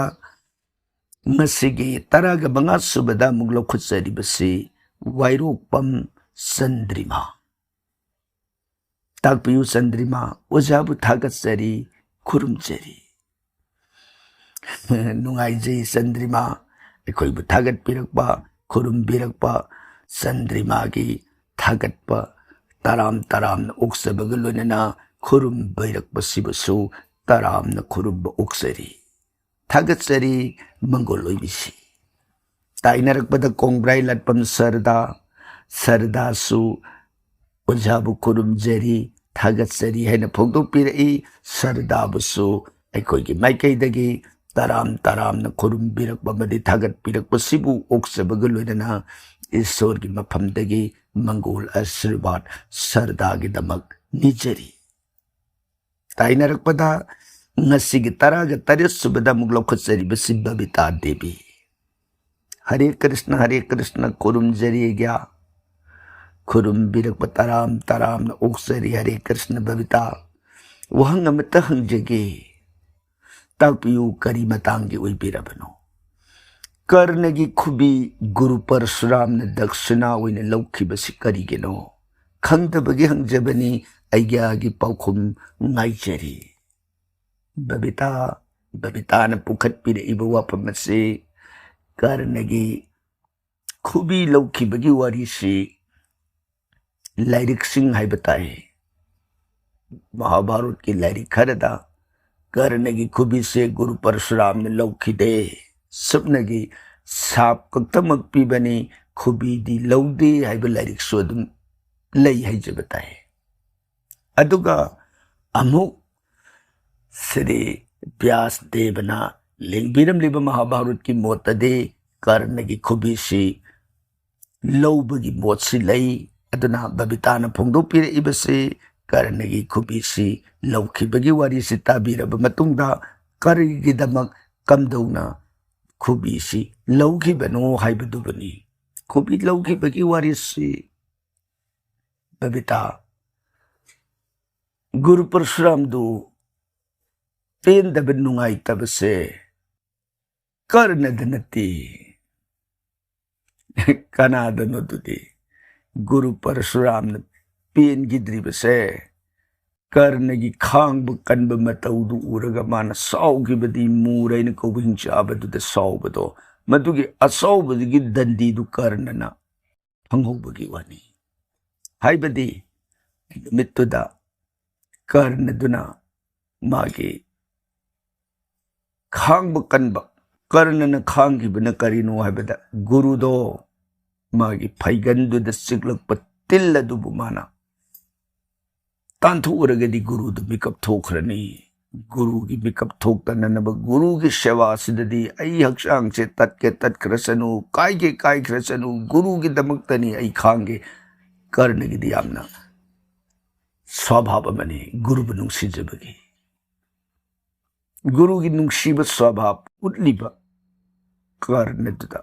ꯉꯁꯤꯒꯤ ꯇꯔꯥꯒ ꯃꯉꯥ ꯁꯨꯕꯗ ꯑꯃꯨꯛ ꯂꯧꯈꯠꯆꯔꯤꯕꯁꯤ ꯋꯥꯏꯔꯣꯛꯄꯝ ꯆꯟꯗ꯭ꯔꯤꯃꯥ꯫ ꯇꯥꯛꯄꯤꯌꯨ ꯆꯟꯗ꯭ꯔꯤꯃꯥ, ꯑꯣꯖꯥꯕꯨ ꯊꯥꯒꯠꯆꯔꯤ, ꯈꯨꯔꯨꯝꯖꯔꯤ꯫ ꯅꯨꯡꯉꯥꯏꯖꯩ ꯆꯟꯗ꯭ꯔꯤꯃꯥ, ꯑꯩꯈꯣꯏꯕꯨ ꯊꯥꯒꯠꯄꯤꯔꯛꯄ, ꯈꯨꯔꯨꯝꯕꯤꯔꯛꯄ꯫ ꯆꯟꯗ꯭ꯔꯤꯃꯥꯒꯤ ꯊꯥꯒꯠꯄ ꯇꯔꯥꯝ ꯇꯔꯥꯝꯅ ꯑꯣꯛꯆꯕꯒ ꯂꯣꯏꯅꯅ ꯈꯨꯔꯨꯝꯕꯤꯔꯛꯄꯁꯤꯕꯨꯁꯨ ꯇꯔꯥꯝꯅ ꯈꯨꯔꯨꯝꯕ ꯑꯣꯛꯆꯔꯤ꯫ ꯊꯥꯒꯠꯆꯔꯤ ꯃꯪꯒꯣꯜ ꯑꯣꯏꯕꯤꯁꯤ꯫ ꯇꯥꯏꯅꯔꯛꯄꯗ ꯀꯣꯡꯕ꯭ꯔꯥꯏ ꯂꯥꯠꯄꯝ ꯁꯔꯗꯥ, ꯁꯔꯗꯥꯁꯨ ꯑꯣꯖꯥꯕꯨ ꯈꯨꯔꯨꯝꯖꯔꯤ, ꯊꯥꯒꯠꯆꯔꯤ ꯍꯥꯏꯅ ꯐꯣꯡꯗꯣꯛꯄꯤꯔꯛꯏ꯫ ꯁꯔꯗꯥꯕꯨꯁꯨ ꯑꯩꯈꯣꯏꯒꯤ ꯃꯥꯏꯀꯩꯗꯒꯤ ꯇꯔꯥꯝ ꯇꯔꯥꯝꯅ ꯈꯨꯔꯨꯝꯕꯤꯔꯛꯄ ꯑꯃꯗꯤ ꯊꯥꯒꯠꯄꯤꯔꯛꯄꯁꯤꯕꯨ ꯑꯣꯛꯆꯕꯒ ꯂꯣꯏꯅꯅ ꯏꯁꯣꯔꯒꯤ ꯃꯐꯝꯗꯒꯤ ꯃꯪꯒꯣꯜ ꯑꯥꯁꯤꯔꯕꯥꯗ ꯁꯔꯗꯥꯒꯤꯗꯃꯛ ꯅꯤꯖꯔꯤ꯫ ꯇꯥꯏꯅꯔꯛꯄꯗ ꯉꯁꯤꯒꯤ ꯇꯔꯥꯒ ꯇꯔꯦꯠ ꯁꯨꯕꯗ ꯑꯃꯨꯛ ꯂꯧꯈꯠꯆꯔꯤꯕꯁꯤ ꯕꯕꯤꯇꯥ ꯗꯦꯕꯤ꯫ ꯍꯔꯦ ꯀ꯭ꯔꯤꯁꯅ, ꯍꯔꯦ ꯀ꯭ꯔꯤꯁꯅ ꯈꯨꯔꯨꯝꯖꯔꯤ ꯑꯩꯒ꯭ꯌꯥ꯫ ꯈꯨꯔꯨꯝꯕꯤꯔꯛꯄ ꯇꯔꯥꯝ ꯇꯔꯥꯝꯅ ꯑꯣꯛꯆꯔꯤ꯫ ꯍꯔꯦ ꯀ꯭ꯔꯤꯁꯅ꯫ ꯕꯕꯤꯇꯥ, ꯋꯥꯍꯪ ꯑꯃꯇ ꯍꯪꯖꯒꯦ, ꯇꯥꯛꯄꯤꯌꯨ, ꯀꯔꯤ ꯃꯇꯥꯡꯒꯤ ꯑꯣꯏꯕꯤꯔꯕꯅꯣ? ꯀꯔꯅꯒꯤ ꯈꯨꯕꯤ ꯒꯨꯔꯨ ꯄꯔꯁꯨꯔꯥꯝꯅ ꯗꯛꯁꯤꯅꯥ ꯑꯣꯏꯅ ꯂꯧꯈꯤꯕꯁꯤ ꯀꯔꯤꯒꯤꯅꯣ? ꯈꯪꯗꯕꯒꯤ ꯍꯪꯖꯕꯅꯤ, ꯑꯩꯒ꯭ꯌꯥꯒꯤ ꯄꯥꯎꯈꯨꯝ ꯉꯥꯏꯖꯔꯤ꯫ ꯕꯕꯤꯇꯥ, ꯕꯕꯤꯇꯥꯅ ꯄꯨꯈꯠꯄꯤꯔꯛꯏꯕ ꯋꯥꯐꯝ ꯑꯁꯤ ꯀꯔꯅꯒꯤ ꯈꯨꯕꯤ ꯂꯧꯈꯤꯕꯒꯤ ꯋꯥꯔꯤꯁꯤ ꯂꯥꯏꯔꯤꯛꯁꯤꯡ ꯍꯥꯏꯕ ꯇꯥꯏ, ꯃꯍꯥꯚꯥꯔꯠꯀꯤ ꯂꯥꯏꯔꯤꯛ ꯈꯔꯗ ꯀꯔꯅꯒꯤ ꯈꯨꯕꯤꯁꯦ ꯒꯨꯔꯨ ꯄꯔꯁꯨꯔꯥꯝꯅ ꯂꯧꯈꯤꯗꯦ, ꯁꯨꯞꯅꯒꯤ ꯁꯥꯞ ꯈꯛꯇꯃꯛ ꯄꯤꯕꯅꯤ, ꯈꯨꯕꯤꯗꯤ ꯂꯧꯗꯦ ꯍꯥꯏꯕ ꯂꯥꯏꯔꯤꯛꯁꯨ ꯑꯗꯨꯝ ꯂꯩ ꯍꯥꯏꯖꯕ ꯇꯥꯏ꯫ ꯑꯗꯨꯒ ꯑꯃꯨꯛ ꯁ꯭ꯔꯤ ꯕ꯭ꯌꯥꯁ ꯗꯦꯕꯅ ꯂꯦꯡꯕꯤꯔꯝꯂꯤꯕ ꯃꯍꯥꯚꯥꯔꯠꯀꯤ ꯃꯣꯠꯇꯗꯤ ꯀꯔꯅꯒꯤ ꯈꯨꯕꯤꯁꯤ ꯂꯧꯕꯒꯤ ꯃꯣꯠꯁꯤ ꯂꯩ꯫ ꯑꯗꯨꯅ ꯕꯕꯤꯇꯥꯅ ꯐꯣꯡꯗꯣꯛꯄꯤꯔꯛꯏꯕꯁꯤ ꯀꯔꯅꯒꯤ ꯈꯨꯕꯤꯁꯤ ꯂꯧꯈꯤꯕꯒꯤ ꯋꯥꯔꯤꯁꯤ ꯇꯥꯕꯤꯔꯕ ꯃꯇꯨꯡꯗ ꯀꯔꯤꯒꯤꯗꯃꯛ ꯀꯝꯗꯧꯅ ꯈꯨꯕꯤꯁꯤ ꯂꯧꯈꯤꯕꯅꯣ ꯍꯥꯏꯕꯗꯨꯕꯨꯅꯤ꯫ ꯈꯨꯕꯤ ꯂꯧꯈꯤꯕꯒꯤ ꯋꯥꯔꯤꯁꯤ ꯕꯕꯤꯇꯥ, ꯒꯨꯔꯨ ꯄꯔꯁꯨꯔꯥꯝꯗꯨ ꯄꯦꯟꯗꯕ ꯅꯨꯡꯉꯥꯏꯇꯕꯁꯦ ꯀꯔꯅꯗ ꯅꯠꯇꯦ꯫ ꯀꯅꯥꯗꯅꯣ ꯑꯗꯨꯗꯤ? ꯒꯨꯔꯨ ꯄꯔꯁꯨꯔꯥꯝꯅ ꯄꯦꯟꯈꯤꯗ꯭ꯔꯤꯕꯁꯦ ꯀꯔꯅꯒꯤ ꯈꯥꯡꯕ ꯀꯟꯕ ꯃꯇꯧꯗꯨ ꯎꯔꯒ ꯃꯥꯅ ꯁꯥꯎꯈꯤꯕꯗꯤ ꯃꯨꯔ ꯍꯥꯏꯅ ꯀꯧꯕ ꯍꯤꯡꯆꯥꯕꯗꯨꯗ ꯁꯥꯎꯕꯗꯣ, ꯃꯗꯨꯒꯤ ꯑꯁꯥꯎꯕꯗꯨꯒꯤ ꯗꯟꯗꯤꯗꯨ ꯀꯔꯅꯅ ꯐꯪꯍꯧꯕꯒꯤ ꯋꯥꯅꯤ꯫ ꯍꯥꯏꯕꯗꯤ ꯅꯨꯃꯤꯠꯇꯨꯗ ꯀꯔꯅꯗꯨꯅ ꯃꯥꯒꯤ ꯈꯥꯡꯕ ꯀꯟꯕ, ꯀꯔꯅꯅ ꯈꯥꯡꯈꯤꯕꯅ ꯀꯔꯤꯅꯣ ꯍꯥꯏꯕꯗ ꯒꯨꯔꯨꯗꯣ ꯃꯥꯒꯤ ꯐꯩꯒꯟꯗꯨꯗ ꯆꯤꯛꯂꯛꯄ ꯇꯤꯜ ꯑꯗꯨꯕꯨ ꯃꯥꯅ ꯇꯥꯟꯊꯣꯛꯎꯔꯒꯗꯤ ꯒꯨꯔꯨꯗꯨ ꯃꯤꯀꯞ ꯊꯣꯛꯈ꯭ꯔꯅꯤ꯫ ꯒꯨꯔꯨꯒꯤ ꯃꯤꯀꯞ ꯊꯣꯛꯇꯅꯅꯕ, ꯒꯨꯔꯨꯒꯤ ꯁꯦꯕꯥꯁꯤꯗꯗꯤ ꯑꯩ ꯍꯛꯆꯥꯡꯁꯦ ꯇꯠꯀꯦ ꯇꯠꯈ꯭ꯔꯁꯅꯨ, ꯀꯥꯏꯒꯦ ꯀꯥꯏꯈ꯭ꯔꯁꯅꯨ, ꯒꯨꯔꯨꯒꯤꯗꯃꯛꯇꯅꯤ ꯑꯩ ꯈꯥꯡꯒꯦ꯫ ꯀꯔꯅꯒꯤꯗꯤ ꯌꯥꯝꯅ ꯁ꯭ꯋꯥꯚꯥꯕ ꯑꯃꯅꯤ ꯒꯨꯔꯨꯕꯨ ꯅꯨꯡꯁꯤꯖꯕꯒꯤ꯫ ꯒꯨꯔꯨꯒꯤ ꯅꯨꯡꯁꯤꯕ ꯁ꯭ꯋꯥꯚꯥꯕ ꯎꯠꯂꯤꯕ ꯀꯔꯅꯗꯨꯗ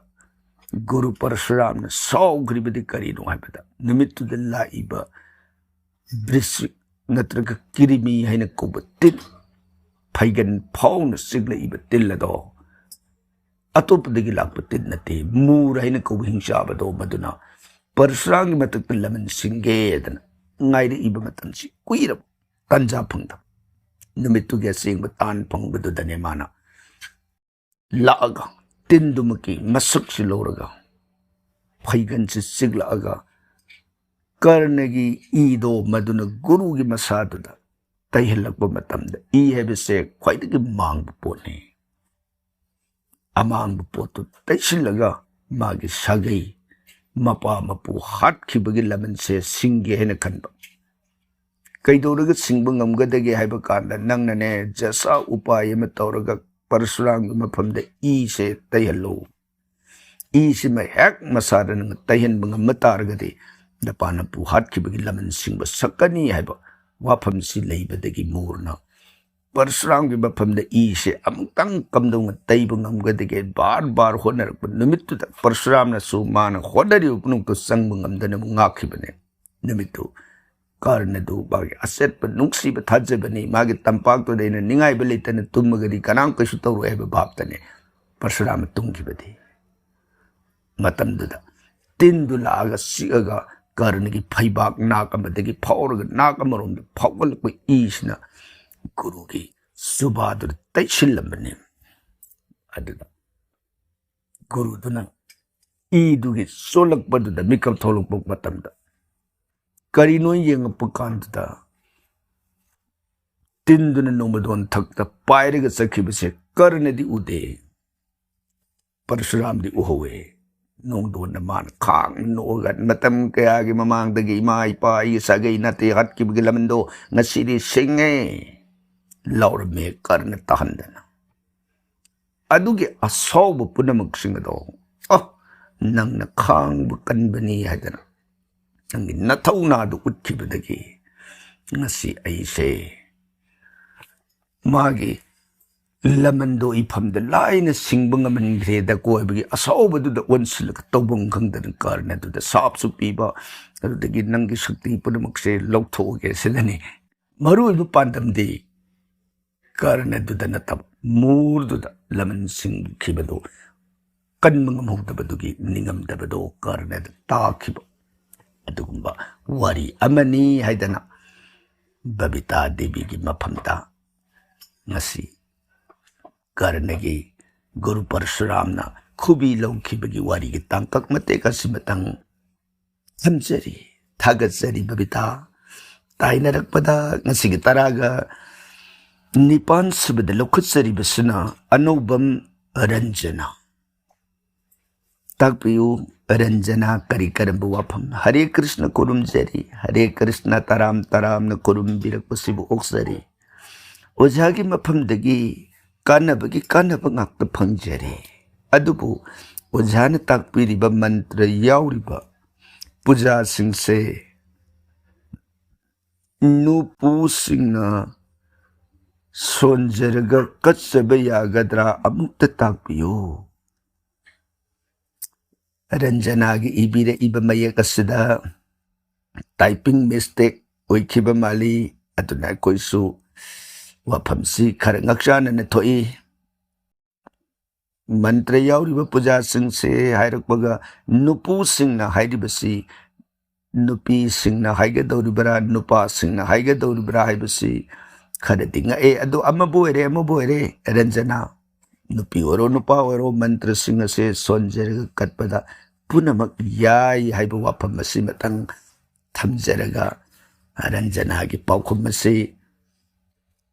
ꯒꯨꯔꯨ ꯄꯔꯁꯨꯔꯥꯝꯅ ꯁꯥꯎꯈ꯭ꯔꯤꯕꯗꯤ ꯀꯔꯤꯅꯣ ꯍꯥꯏꯕꯗ, ꯅꯨꯃꯤꯠꯇꯨꯗ ꯂꯥꯛꯏꯕ ꯕ꯭ꯔꯤꯁꯤꯛ ꯅꯠꯇ꯭ꯔꯒ ꯀꯤꯔꯤꯃꯤ ꯍꯥꯏꯅ ꯀꯧꯕ ꯇꯤꯟ, ꯐꯩꯒꯟ ꯐꯥꯎꯅ ꯆꯤꯛꯂꯛꯏꯕ ꯇꯤꯟ ꯑꯗꯣ ꯑꯇꯣꯞꯄꯗꯒꯤ ꯂꯥꯛꯄ ꯇꯤꯟ ꯅꯠꯇꯦ, ꯃꯨꯔ ꯍꯥꯏꯅ ꯀꯧꯕ ꯍꯤꯡꯆꯥꯕꯗꯣ, ꯃꯗꯨꯅ ꯄꯔꯁꯨꯔꯥꯝꯒꯤ ꯃꯊꯛꯇ ꯂꯃꯟ ꯁꯤꯡꯒꯦꯗꯅ ꯉꯥꯏꯔꯛꯏꯕ ꯃꯇꯝꯁꯤ ꯀꯨꯏꯔꯕ ꯇꯥꯟꯖꯥ ꯐꯪꯗꯕ ꯅꯨꯃꯤꯠꯇꯨꯒꯤ ꯑꯁꯦꯡꯕ ꯇꯥꯟ ꯐꯪꯕꯗꯨꯗꯅꯦ ꯃꯥꯅ ꯂꯥꯛꯑꯒ ꯇꯤꯟꯗꯨꯃꯛꯀꯤ ꯃꯁꯛꯁꯤ ꯂꯧꯔꯒ ꯐꯩꯒꯟꯁꯤ ꯆꯤꯛꯂꯛꯑꯒ ꯀꯔꯅꯒꯤ ꯏꯗꯣ ꯃꯗꯨꯅ ꯒꯨꯔꯨꯒꯤ ꯃꯁꯥꯗꯨꯗ ꯇꯩꯍꯜꯂꯛꯄ ꯃꯇꯝꯗ, ꯏ ꯍꯥꯏꯕꯁꯦ ꯈ꯭ꯋꯥꯏꯗꯒꯤ ꯃꯥꯡꯕ ꯄꯣꯠꯅꯤ꯫ ꯑꯃꯥꯡꯕ ꯄꯣꯠꯇꯨ ꯇꯩꯁꯤꯜꯂꯒ ꯃꯥꯒꯤ ꯁꯥꯒꯩ, ꯃꯄꯥ ꯃꯄꯨ ꯍꯥꯠꯈꯤꯕꯒꯤ ꯂꯃꯟꯁꯦ ꯁꯤꯡꯒꯦ ꯍꯥꯏꯅ ꯈꯟꯕ꯫ ꯀꯩꯗꯧꯔꯒ ꯁꯤꯡꯕ ꯉꯝꯒꯗꯒꯦ ꯍꯥꯏꯕ ꯀꯥꯟꯗ, ꯅꯪꯅꯅꯦ ꯖꯁꯥ ꯎꯄꯥꯏ ꯑꯃ ꯇꯧꯔꯒ ꯄꯔꯁꯨꯔꯥꯝꯒꯤ ꯃꯐꯝꯗ ꯏꯁꯦ ꯇꯩꯍꯜꯂꯨ꯫ ꯏꯁꯤꯃ ꯍꯦꯛ ꯃꯁꯥꯗ ꯅꯪꯅ ꯇꯩꯍꯟꯕ ꯉꯝꯕ ꯇꯥꯔꯒꯗꯤ ꯅꯄꯥ ꯅꯄꯨ ꯍꯥꯠꯈꯤꯕꯒꯤ ꯂꯃꯟ ꯁꯤꯡꯕ ꯁꯛꯀꯅꯤ ꯍꯥꯏꯕ ꯋꯥꯐꯝꯁꯤ ꯂꯩꯕꯗꯒꯤ ꯃꯨꯔꯅ ꯄꯔꯁꯨꯔꯥꯝꯒꯤ ꯃꯐꯝꯗ ꯏꯁꯦ ꯑꯃꯨꯛꯇꯪ ꯀꯝꯗꯧꯅ ꯇꯩꯕ ꯉꯝꯒꯗꯒꯦ ꯕꯥꯔ ꯕꯥꯔ ꯍꯣꯠꯅꯔꯛꯄ ꯅꯨꯃꯤꯠꯇꯨꯗ ꯄꯔꯁꯨꯔꯥꯝꯅꯁꯨ ꯃꯥꯅ ꯍꯣꯠꯅꯔꯤꯕ ꯄꯨꯝꯅꯃꯛꯇꯨ ꯆꯪꯕ ꯉꯝꯗꯅꯕ ꯉꯥꯛꯈꯤꯕꯅꯦ꯫ ꯅꯨꯃꯤꯠꯇꯨ ꯀꯔꯅꯗꯨ ꯃꯥꯒꯤ ꯑꯆꯦꯠꯄ ꯅꯨꯡꯁꯤꯕ ꯊꯥꯖꯕꯅꯤ, ꯃꯥꯒꯤ ꯇꯝꯄꯥꯛꯇꯨꯗ ꯑꯩꯅ ꯅꯤꯡꯉꯥꯏꯕ ꯂꯩꯇꯅ ꯇꯨꯝꯃꯒꯗꯤ ꯀꯅꯥꯝ ꯀꯩꯁꯨ ꯇꯧꯔꯣꯏ ꯍꯥꯏꯕ ꯚꯥꯞꯇꯅꯦ ꯄꯔꯁꯨꯔꯥꯝꯅ ꯇꯨꯝꯈꯤꯕꯗꯤ꯫ ꯃꯇꯝꯗꯨꯗ ꯇꯤꯟꯗꯨ ꯂꯥꯛꯑꯒ ꯆꯤꯛꯑꯒ ꯀꯔꯅꯒꯤ ꯐꯩꯕꯥꯛ ꯅꯥꯛ ꯑꯃꯗꯒꯤ ꯐꯥꯎꯔꯒ ꯅꯥꯛ ꯑꯃꯔꯣꯝꯗ ꯐꯥꯎꯒꯠꯂꯛꯄ ꯏꯁꯤꯅ ꯒꯨꯔꯨꯒꯤ ꯖꯨꯕꯥꯗꯨꯗ ꯇꯩꯁꯤꯜꯂꯝꯕꯅꯤ꯫ ꯑꯗꯨꯗ ꯒꯨꯔꯨꯗꯨꯅ ꯏꯗꯨꯒꯤ ꯆꯣꯠꯂꯛꯄꯗꯨꯗ ꯃꯤꯀꯞ ꯊꯣꯛꯂꯛꯄ ꯃꯇꯝꯗ ꯀꯔꯤꯅꯣ ꯌꯦꯡꯉꯛꯄ ꯀꯥꯟꯗꯨꯗ ꯇꯤꯟꯗꯨꯅ ꯅꯣꯡꯃꯗꯣꯟ ꯊꯛꯇ ꯄꯥꯏꯔꯒ ꯆꯠꯈꯤꯕꯁꯦ ꯀꯔꯅꯗꯤ ꯎꯗꯦ, ꯄꯔꯁꯨꯔꯥꯝꯗꯤ ꯎꯍꯧꯋꯦ꯫ ꯅꯣꯡꯗꯣꯟꯅ ꯃꯥꯅ ꯈꯥꯡ ꯅꯣꯛꯑꯒ, "ꯃꯇꯝ ꯀꯌꯥꯒꯤ ꯃꯃꯥꯡꯗꯒꯤ ꯏꯃꯥ ꯏꯄꯥ ꯑꯩꯒꯤ ꯁꯥꯒꯩ ꯅꯥꯇꯩ ꯍꯥꯠꯈꯤꯕꯒꯤ ꯂꯃꯟꯗꯣ ꯉꯁꯤꯗꯤ ꯁꯤꯡꯉꯦ꯫ ꯂꯥꯎꯔꯝꯃꯦ ꯀꯔꯅ ꯇꯥꯍꯟꯗꯅ꯫ ꯑꯗꯨꯒꯤ ꯑꯁꯥꯎꯕ ꯄꯨꯝꯅꯃꯛꯁꯤꯡ ꯑꯗꯣ, "ꯑ, ꯅꯪꯅ ꯈꯥꯡꯕ ꯀꯟꯕꯅꯤ" ꯍꯥꯏꯗꯅ, ꯅꯪꯒꯤ ꯅꯊꯧꯅꯥꯗꯨ ꯎꯠꯈꯤꯕꯗꯒꯤ ꯉꯁꯤ ꯑꯩꯁꯦ ꯃꯥꯒꯤ ꯂꯃꯟꯗꯣ ꯏꯐꯝꯗ ꯂꯥꯏꯅ ꯁꯤꯡꯕ ꯉꯝꯍꯟꯈ꯭ꯔꯦꯗꯀꯣ ꯍꯥꯏꯕꯒꯤ ꯑꯁꯥꯎꯕꯗꯨꯗ ꯑꯣꯟꯁꯤꯜꯂꯒ ꯇꯧꯐꯝ ꯈꯪꯗꯅ ꯀꯔꯅꯗꯨꯗ ꯁꯥꯞꯁꯨ ꯄꯤꯕ, ꯑꯗꯨꯗꯒꯤ "ꯅꯪꯒꯤ ꯁꯛꯇꯤ ꯄꯨꯝꯅꯃꯛꯁꯦ ꯂꯧꯊꯣꯛꯑꯒꯦ" ꯁꯤꯗꯅꯤ꯫ ꯃꯔꯨꯑꯣꯏꯕ ꯄꯥꯟꯗꯝꯗꯤ ꯀꯔꯅꯗꯨꯗ ꯅꯠꯇꯕ, ꯃꯨꯔꯗꯨꯗ ꯂꯃꯟ ꯁꯤꯡꯈꯤꯕꯗꯨ ꯀꯟꯕ ꯉꯝꯍꯧꯗꯕꯗꯨꯒꯤ ꯅꯤꯡꯉꯝꯗꯕꯗꯣ ꯀꯔꯅꯗ ꯇꯥꯈꯤꯕ꯫ ꯑꯗꯨꯒꯨꯝꯕ ꯋꯥꯔꯤ ꯑꯃꯅꯤ ꯍꯥꯏꯗꯅ ꯕꯕꯤꯇꯥ ꯗꯦꯕꯤꯒꯤ ꯃꯐꯝꯗ ꯉꯁꯤ ꯀꯔꯅꯒꯤ ꯒꯨꯔꯨ ꯄꯔꯁꯨꯔꯥꯝꯅ ꯈꯨꯕꯤ ꯂꯧꯈꯤꯕꯒꯤ ꯋꯥꯔꯤꯒꯤ ꯇꯥꯡꯀꯛ ꯃꯇꯦꯛ ꯑꯁꯤꯃꯇꯪ ꯊꯝꯖꯔꯤ꯫ ꯊꯥꯒꯠꯆꯔꯤ ꯕꯕꯤꯇꯥ꯫ ꯇꯥꯏꯅꯔꯛꯄꯗ ꯉꯁꯤꯒꯤ ꯇꯔꯥꯒ ꯅꯤꯄꯥꯟ ꯁꯨꯕꯗ ꯂꯧꯈꯠꯆꯔꯤꯕꯁꯤꯅ ꯑꯅꯧꯕꯝ ꯔꯟꯖꯅꯥ꯫ ꯇꯥꯛꯄꯤꯌꯨ, ꯔꯟꯖꯅꯥ ꯀꯔꯤ ꯀꯔꯝꯕ ꯋꯥꯐꯝ? ꯍꯔꯦ ꯀ꯭ꯔꯤꯁꯅ ꯈꯨꯔꯨꯝꯖꯔꯤ, ꯍꯔꯦ ꯀ꯭ꯔꯤꯁꯅ ꯇꯔꯥꯝ ꯇꯔꯥꯝꯅ ꯈꯨꯔꯨꯝꯕꯤꯔꯛꯄꯁꯤꯕꯨ ꯑꯣꯛꯆꯔꯤ꯫ ꯑꯣꯖꯥꯒꯤ ꯃꯐꯝꯗꯒꯤ ꯀꯥꯟꯅꯕꯒꯤ ꯀꯥꯟꯅꯕ ꯉꯥꯛꯇ ꯐꯪꯖꯔꯤ꯫ ꯑꯗꯨꯕꯨ ꯑꯣꯖꯥꯅ ꯇꯥꯛꯄꯤꯔꯤꯕ ꯃꯟꯇ꯭ꯔ ꯌꯥꯎꯔꯤꯕ ꯄꯨꯖꯥꯁꯤꯡꯁꯦ ꯅꯨꯄꯨꯁꯤꯡꯅ ꯁꯣꯟꯖꯔꯒ ꯀꯠꯆꯕ ꯌꯥꯒꯗ꯭ꯔꯥ? ꯑꯃꯨꯛꯇ ꯇꯥꯛꯄꯤꯌꯨ꯫ ꯔꯟꯖꯅꯥꯒꯤ ꯏꯕꯤꯔꯛꯏꯕ ꯃꯌꯦꯛ ꯑꯁꯤꯗ typing mistake ꯑꯣꯏꯈꯤꯕ ꯃꯥꯜꯂꯤ꯫ ꯑꯗꯨꯅ ꯑꯩꯈꯣꯏꯁꯨ ꯋꯥꯐꯝꯁꯤ ꯈꯔ ꯉꯛꯆꯥꯟꯅꯅ ꯊꯣꯛꯏ꯫ ꯃꯟꯇ꯭ꯔ ꯌꯥꯎꯔꯤꯕ ꯄꯨꯖꯥꯁꯤꯡꯁꯦ ꯍꯥꯏꯔꯛꯄꯒ ꯅꯨꯄꯨꯁꯤꯡꯅ ꯍꯥꯏꯔꯤꯕꯁꯤ ꯅꯨꯄꯤꯁꯤꯡꯅ ꯍꯥꯏꯒꯗꯧꯔꯤꯕ꯭ꯔꯥ, ꯅꯨꯄꯥꯁꯤꯡꯅ ꯍꯥꯏꯒꯗꯧꯔꯤꯕ꯭ꯔꯥ ꯍꯥꯏꯕꯁꯤ ꯈꯔꯗꯤ ꯉꯛꯑꯦ꯫ ꯑꯗꯨ ꯑꯃꯕꯨ ꯑꯣꯏꯔꯦ, ꯑꯃꯕꯨ ꯑꯣꯏꯔꯦ, ꯔꯟꯖꯅꯥ, ꯅꯨꯄꯤ ꯑꯣꯏꯔꯣ, ꯅꯨꯄꯥ ꯑꯣꯏꯔꯣ, ꯃꯟꯇ꯭ꯔꯁꯤꯡ ꯑꯁꯦ ꯁꯣꯟꯖꯔꯒ ꯀꯠꯄꯗ ꯄꯨꯝꯅꯃꯛ ꯌꯥꯏ ꯍꯥꯏꯕ ꯋꯥꯐꯝ ꯑꯁꯤꯃꯇꯪ ꯊꯝꯖꯔꯒ ꯔꯟꯖꯅꯥꯒꯤ ꯄꯥꯎꯈꯨꯝ ꯑꯁꯤ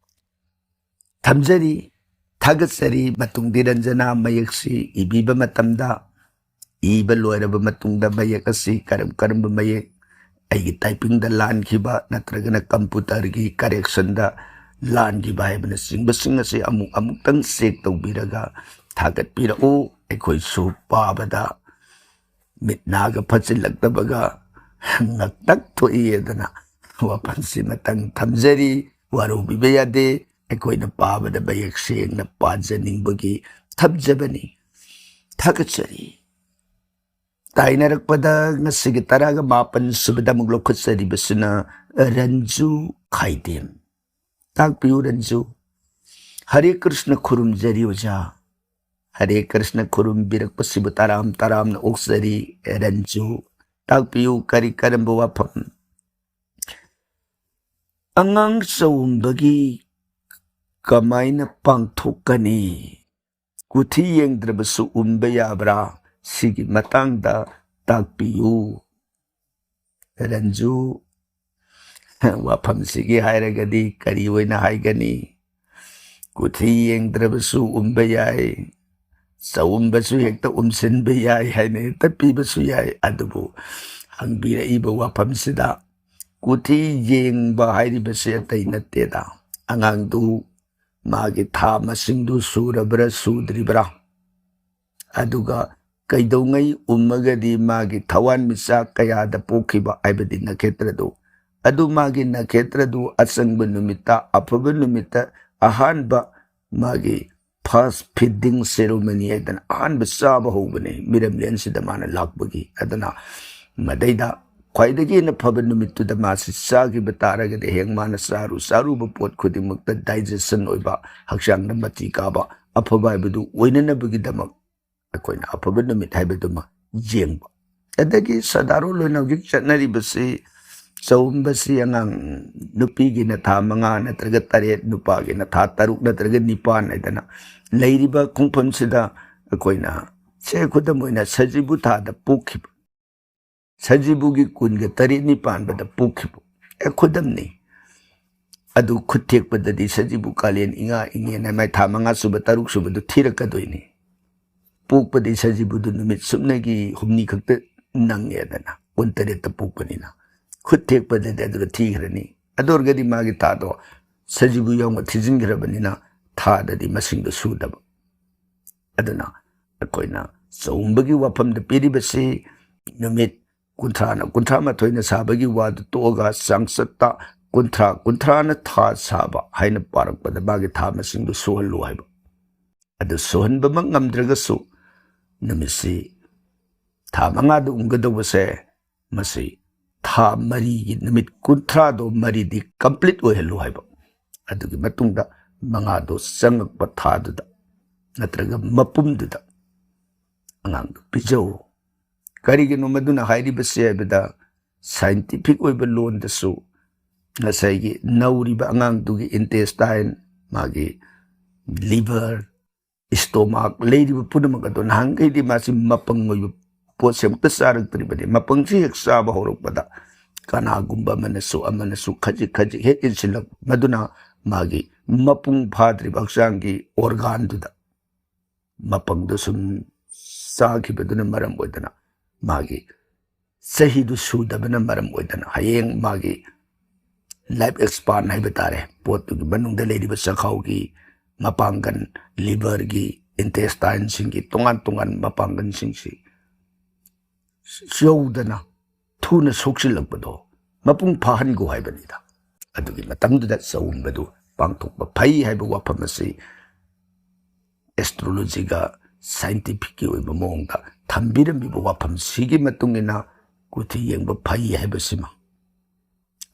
ꯊꯝꯖꯔꯤ, ꯊꯥꯒꯠꯆꯔꯤ꯫ ꯃꯇꯨꯡꯗꯤ ꯔꯟꯖꯅꯥ ꯃꯌꯦꯛꯁꯤ ꯏꯕꯤꯕ ꯃꯇꯝꯗ, ꯏꯕ ꯂꯣꯏꯔꯕ ꯃꯇꯨꯡꯗ ꯃꯌꯦꯛ ꯑꯁꯤ ꯀꯔꯝ ꯀꯔꯝꯕ ꯃꯌꯦꯛ, ꯑꯩꯒꯤ typingꯗ ꯂꯥꯟꯈꯤꯕ ꯅꯠꯇ꯭ꯔꯒꯅ computerꯒꯤ correctionꯗ ꯂꯥꯟꯈꯤꯕ ꯍꯥꯏꯕꯅꯆꯤꯡꯕꯁꯤꯡ ꯑꯁꯤ ꯑꯃꯨꯛ ꯑꯃꯨꯛꯇꯪ ꯆꯦꯛ ꯇꯧꯕꯤꯔꯒ ꯊꯥꯒꯠꯄꯤꯔꯛꯎ꯫ ꯑꯩꯈꯣꯏꯁꯨ ꯄꯥꯕꯗ ꯃꯤꯠ ꯅꯥꯒ ꯐꯠꯆꯤꯜꯂꯛꯇꯕꯒ ꯉꯛꯇꯛ ꯊꯣꯛꯏ ꯑꯗꯨꯅ ꯋꯥꯐꯝꯁꯤ ꯃꯇꯪ ꯊꯝꯖꯔꯤ꯫ ꯋꯥꯔꯧꯕꯤꯕ ꯌꯥꯗꯦ꯫ ꯑꯩꯈꯣꯏꯅ ꯄꯥꯕꯗ ꯃꯌꯦꯛ ꯁꯦꯡꯅ ꯄꯥꯖꯅꯤꯡꯕꯒꯤ ꯊꯝꯖꯕꯅꯤ꯫ ꯊꯥꯒꯠꯆꯔꯤ꯫ ꯇꯥꯏꯅꯔꯛꯄꯗ ꯉꯁꯤꯒꯤ ꯇꯔꯥꯒ ꯃꯥꯄꯟ ꯁꯨꯕꯗ ꯑꯃꯨꯛ ꯂꯧꯈꯠꯆꯔꯤꯕꯁꯤꯅ ꯔꯟꯖꯨ ꯈꯥꯏꯗꯦꯝ꯫ ꯇꯥꯛꯄꯤꯌꯨ ꯔꯟꯖꯨ꯫ ꯍꯔꯦ ꯀ꯭ꯔꯤꯁꯅ ꯈꯨꯔꯨꯝꯖꯔꯤ ꯑꯣꯖꯥ꯫ ꯍꯔꯦ ꯀ꯭ꯔꯤꯁꯅ ꯈꯨꯔꯨꯝꯕꯤꯔꯛꯄꯁꯤꯕꯨ ꯇꯔꯥꯝ ꯇꯔꯥꯝꯅ ꯑꯣꯛꯆꯔꯤ ꯔꯟꯖꯨ꯫ ꯇꯥꯛꯄꯤꯌꯨ ꯀꯔꯤ ꯀꯔꯝꯕ ꯋꯥꯐꯝ? ꯑꯉꯥꯡ ꯆꯥꯎꯝꯕꯒꯤ ꯀꯃꯥꯏꯅ ꯄꯥꯡꯊꯣꯛꯀꯅꯤ? ꯀꯨꯊꯤ ꯌꯦꯡꯗ꯭ꯔꯕꯁꯨ ꯎꯝꯕ ꯌꯥꯕ꯭ꯔꯥ? ꯁꯤꯒꯤ ꯃꯇꯥꯡꯗ ꯇꯥꯛꯄꯤꯌꯨ꯫ ꯔꯟꯖꯨ, ꯋꯥꯐꯝꯁꯤꯒꯤ ꯍꯥꯏꯔꯒꯗꯤ ꯀꯔꯤ ꯑꯣꯏꯅ ꯍꯥꯏꯒꯅꯤ? ꯀꯨꯊꯤ ꯌꯦꯡꯗ꯭ꯔꯕꯁꯨ ꯎꯝꯕ ꯌꯥꯏ, ꯆꯥꯎꯝꯕꯁꯨ ꯍꯦꯛꯇ ꯎꯝꯁꯤꯟꯕ ꯌꯥꯏ ꯍꯥꯏꯅ ꯍꯦꯛꯇ ꯄꯤꯕꯁꯨ ꯌꯥꯏ꯫ ꯑꯗꯨꯕꯨ ꯍꯪꯕꯤꯔꯛꯏꯕ ꯋꯥꯐꯝꯁꯤꯗ ꯀꯨꯊꯤ ꯌꯦꯡꯕ ꯍꯥꯏꯔꯤꯕꯁꯤ ꯑꯇꯩ ꯅꯠꯇꯦꯗ, ꯑꯉꯥꯡꯗꯨ ꯃꯥꯒꯤ ꯊꯥ ꯃꯁꯤꯡꯗꯨ ꯁꯨꯔꯕ꯭ꯔꯥ ꯁꯨꯗ꯭ꯔꯤꯕ꯭ꯔꯥ? ꯑꯗꯨꯒ ꯀꯩꯗꯧꯉꯩ ꯎꯝꯃꯒꯗꯤ ꯃꯥꯒꯤ ꯊꯋꯥꯟꯃꯤꯆꯥꯛ ꯀꯌꯥꯗ ꯄꯣꯛꯈꯤꯕ ꯍꯥꯏꯕꯗꯤ ꯅꯈꯦꯇ꯭ꯔꯗꯨ, ꯑꯗꯨ ꯃꯥꯒꯤ ꯅꯈꯦꯇ꯭ꯔꯗꯨ ꯑꯆꯪꯕ ꯅꯨꯃꯤꯠꯇ, ꯑꯐꯕ ꯅꯨꯃꯤꯠꯇ, ꯑꯍꯥꯟꯕ ꯃꯥꯒꯤ first feeding ceremony ꯍꯥꯏꯗꯅ ꯑꯍꯥꯟꯕ ꯆꯥꯕ ꯍꯧꯕꯅꯤ ꯃꯤꯔꯝꯂꯦꯟꯁꯤꯗ ꯃꯥꯅ ꯂꯥꯛꯄꯒꯤ꯫ ꯑꯗꯨꯅ ꯃꯗꯩꯗ ꯈ꯭ꯋꯥꯏꯗꯒꯤ ꯍꯦꯟꯅ ꯐꯕ ꯅꯨꯃꯤꯠꯇꯨꯗ ꯃꯥꯁꯤ ꯆꯥꯈꯤꯕ ꯇꯥꯔꯒꯗꯤ ꯍꯌꯦꯡ ꯃꯥꯅ ꯆꯥꯔꯨ ꯆꯥꯔꯨꯕ ꯄꯣꯠ ꯈꯨꯗꯤꯡꯃꯛꯇ digestion ꯑꯣꯏꯕ, ꯍꯛꯆꯥꯡꯗ ꯃꯇꯤ ꯀꯥꯕ, ꯑꯐꯕ ꯍꯥꯏꯕꯗꯨ ꯑꯣꯏꯅꯅꯕꯒꯤꯗꯃꯛ ꯑꯩꯈꯣꯏꯅ ꯑꯐꯕ ꯅꯨꯃꯤꯠ ꯍꯥꯏꯕꯗꯨꯃ ꯌꯦꯡꯕ꯫ ꯑꯗꯒꯤ ꯁꯥꯗꯥꯔꯣꯟ ꯑꯣꯏꯅ ꯍꯧꯖꯤꯛ ꯆꯠꯅꯔꯤꯕꯁꯤ ꯆꯥꯎꯝꯕꯁꯤ ꯑꯉꯥꯡ ꯅꯨꯄꯤꯒꯤꯅ ꯊꯥ ꯃꯉꯥ ꯅꯠꯇ꯭ꯔꯒ ꯇꯔꯦꯠ, ꯅꯨꯄꯥꯒꯤꯅ ꯊꯥ ꯇꯔꯨꯛ ꯅꯠꯇ꯭ꯔꯒ ꯅꯤꯄꯥꯟ ꯍꯥꯏꯗꯅ ꯂꯩꯔꯤꯕ ꯈꯣꯡꯐꯝꯁꯤꯗ ꯑꯩꯈꯣꯏꯅ ꯁꯦ ꯈꯨꯗꯝ ꯑꯣꯏꯅ ꯁꯖꯤꯕꯨ ꯊꯥꯗ ꯄꯣꯛꯈꯤꯕ ꯁꯖꯤꯕꯨꯒꯤ ꯀꯨꯟꯒ ꯇꯔꯦꯠꯅꯤ ꯄꯥꯟꯕꯗ ꯄꯣꯛꯈꯤꯕ꯫ ꯑꯦ, ꯈꯨꯗꯝꯅꯤ꯫ ꯑꯗꯨ ꯈꯨꯠ ꯊꯦꯛꯄꯗꯗꯤ ꯁꯖꯤꯕꯨ ꯀꯥꯂꯦꯟ ꯏꯉꯥ ꯏꯉꯦꯟ ꯍꯥꯏ ꯃꯥꯏ ꯊꯥ ꯃꯉꯥ ꯁꯨꯕ, ꯇꯔꯨꯛ ꯁꯨꯕꯗꯨ ꯊꯤꯔꯛꯀꯗꯣꯏꯅꯤ꯫ ꯄꯣꯛꯄꯗꯤ ꯁꯖꯤꯕꯨꯗꯨ ꯅꯨꯃꯤꯠ ꯁꯨꯞꯅꯒꯤ ꯍꯨꯝꯅꯤ ꯈꯛꯇ ꯅꯪꯉꯦꯗꯅ, ꯀꯨꯟ ꯇꯔꯦꯠꯇ ꯄꯣꯛꯄꯅꯤꯅ꯫ ꯈꯨꯠ ꯊꯦꯛꯄꯗꯗꯤ ꯑꯗꯨꯗ ꯊꯤꯈ꯭ꯔꯅꯤ꯫ ꯑꯗꯨ ꯑꯣꯏꯔꯒꯗꯤ ꯃꯥꯒꯤ ꯊꯥꯗꯣ ꯁꯖꯤꯕꯨ ꯌꯥꯎꯅ ꯊꯤꯖꯤꯟꯈ꯭ꯔꯕꯅꯤꯅ ꯊꯥꯗꯗꯤ ꯃꯁꯤꯡꯗꯣ ꯁꯨꯗꯕ꯫ ꯑꯗꯨꯅ ꯑꯩꯈꯣꯏꯅ ꯆꯥꯎꯝꯕꯒꯤ ꯋꯥꯐꯝꯗ ꯄꯤꯔꯤꯕꯁꯤ ꯅꯨꯃꯤꯠ ꯀꯨꯟꯊ꯭ꯔꯥꯅ ꯀꯨꯟꯊ꯭ꯔꯥ ꯃꯥꯊꯣꯏꯅ ꯁꯥꯕꯒꯤ ꯋꯥꯗꯨ ꯇꯣꯛꯑꯒ ꯆꯥꯡꯆꯠꯇ ꯀꯨꯟꯊ꯭ꯔꯥ, ꯀꯨꯟꯊ꯭ꯔꯥꯅ ꯊꯥ ꯁꯥꯕ ꯍꯥꯏꯅ ꯄꯥꯔꯛꯄꯗ ꯃꯥꯒꯤ ꯊꯥ ꯃꯁꯤꯡꯗꯨ ꯁꯨꯍꯜꯂꯨ ꯍꯥꯏꯕ꯫ ꯑꯗꯨ ꯁꯨꯍꯟꯕꯃꯛ ꯉꯝꯗ꯭ꯔꯒꯁꯨ ꯅꯨꯃꯤꯠꯁꯤ ꯊꯥ ꯃꯉꯥꯗ ꯎꯝꯒꯗꯧꯕꯁꯦ ꯃꯁꯤ ꯊꯥ ꯃꯔꯤꯒꯤ ꯅꯨꯃꯤꯠ ꯀꯨꯟꯊ꯭ꯔꯥꯗꯣ ꯃꯔꯤꯗꯤ complete ꯑꯣꯏꯍꯜꯂꯨ ꯍꯥꯏꯕ꯫ ꯑꯗꯨꯒꯤ ꯃꯇꯨꯡꯗ ꯃꯉꯥꯗꯣ ꯆꯪꯉꯛꯄ ꯊꯥꯗꯨꯗ ꯅꯠꯇ꯭ꯔꯒ ꯃꯄꯨꯝꯗꯨꯗ ꯑꯉꯥꯡꯗꯨ ꯄꯤꯖꯧ꯫ ꯀꯔꯤꯒꯤꯅꯣ ꯃꯗꯨꯅ ꯍꯥꯏꯔꯤꯕꯁꯤ ꯍꯥꯏꯕꯗ, scientific ꯑꯣꯏꯕ ꯂꯣꯟꯗꯁꯨ ꯉꯁꯥꯏꯒꯤ ꯅꯧꯔꯤꯕ ꯑꯉꯥꯡꯗꯨꯒꯤ intestine, ꯃꯥꯒꯤ liver, stomach ꯂꯩꯔꯤꯕ ꯄꯨꯝꯅꯃꯛ ꯑꯗꯣ ꯅꯍꯥꯟꯈꯩꯗꯤ ꯃꯥꯁꯤ ꯃꯄꯪ ꯑꯣꯏꯕ ꯄꯣꯠꯁꯦ ꯑꯃꯨꯛꯇ ꯆꯥꯔꯛꯇ꯭ꯔꯤꯕꯅꯤ꯫ ꯃꯄꯪꯁꯤ ꯍꯦꯛ ꯆꯥꯕ ꯍꯧꯔꯛꯄꯗ ꯀꯅꯥꯒꯨꯝꯕ ꯑꯃꯅꯁꯨ ꯑꯃꯅꯁꯨ ꯈꯖꯤꯛ ꯈꯖꯤꯛ ꯍꯦꯛ ꯏꯟꯁꯤꯜꯂꯛ, ꯃꯗꯨꯅ ꯃꯥꯒꯤ ꯃꯄꯨꯡ ꯐꯥꯗ꯭ꯔꯤꯕ ꯍꯛꯆꯥꯡꯒꯤ organꯗꯨꯗ ꯃꯄꯪꯗꯨ ꯁꯨꯝ ꯆꯥꯈꯤꯕꯗꯨꯅ ꯃꯔꯝ ꯑꯣꯏꯗꯅ ꯃꯥꯒꯤ ꯆꯍꯤꯗꯨ ꯁꯨꯗꯕꯅ ꯃꯔꯝ ꯑꯣꯏꯗꯅ ꯍꯌꯦꯡ ꯃꯥꯒꯤ life span ꯍꯥꯏꯕ ꯇꯥꯔꯦ, ꯄꯣꯠꯇꯨꯒꯤ ꯃꯅꯨꯡꯗ ꯂꯩꯔꯤꯕ ꯆꯈꯥꯎꯒꯤ ꯃꯄꯥꯡꯒꯜ, liverꯒꯤ, intestineꯁꯤꯡꯒꯤ ꯇꯣꯉꯥꯟ ꯇꯣꯉꯥꯟꯕ ꯃꯄꯥꯡꯒꯜꯁꯤꯡꯁꯤ ꯌꯧꯗꯅ ꯊꯨꯅ ꯁꯣꯛꯆꯤꯜꯂꯛꯄꯗꯣ ꯃꯄꯨꯡ ꯐꯥꯍꯟꯈꯣ ꯍꯥꯏꯕꯅꯤꯗ꯫ ꯑꯗꯨꯒꯤ ꯃꯇꯝꯗꯨꯗ ꯆꯥꯎꯝꯕꯗꯨ ꯄꯥꯡꯊꯣꯛꯄ ꯐꯩ ꯍꯥꯏꯕ ꯋꯥꯐꯝ ꯑꯁꯤ astrologyꯒ scientificꯀꯤ ꯑꯣꯏꯕ ꯃꯑꯣꯡꯗ ꯊꯝꯕꯤꯔꯝꯃꯤꯕ ꯋꯥꯐꯝꯁꯤꯒꯤ ꯃꯇꯨꯡ ꯏꯟꯅ ꯀꯨꯊꯤ ꯌꯦꯡꯕ ꯐꯩ ꯍꯥꯏꯕꯁꯤꯃ꯫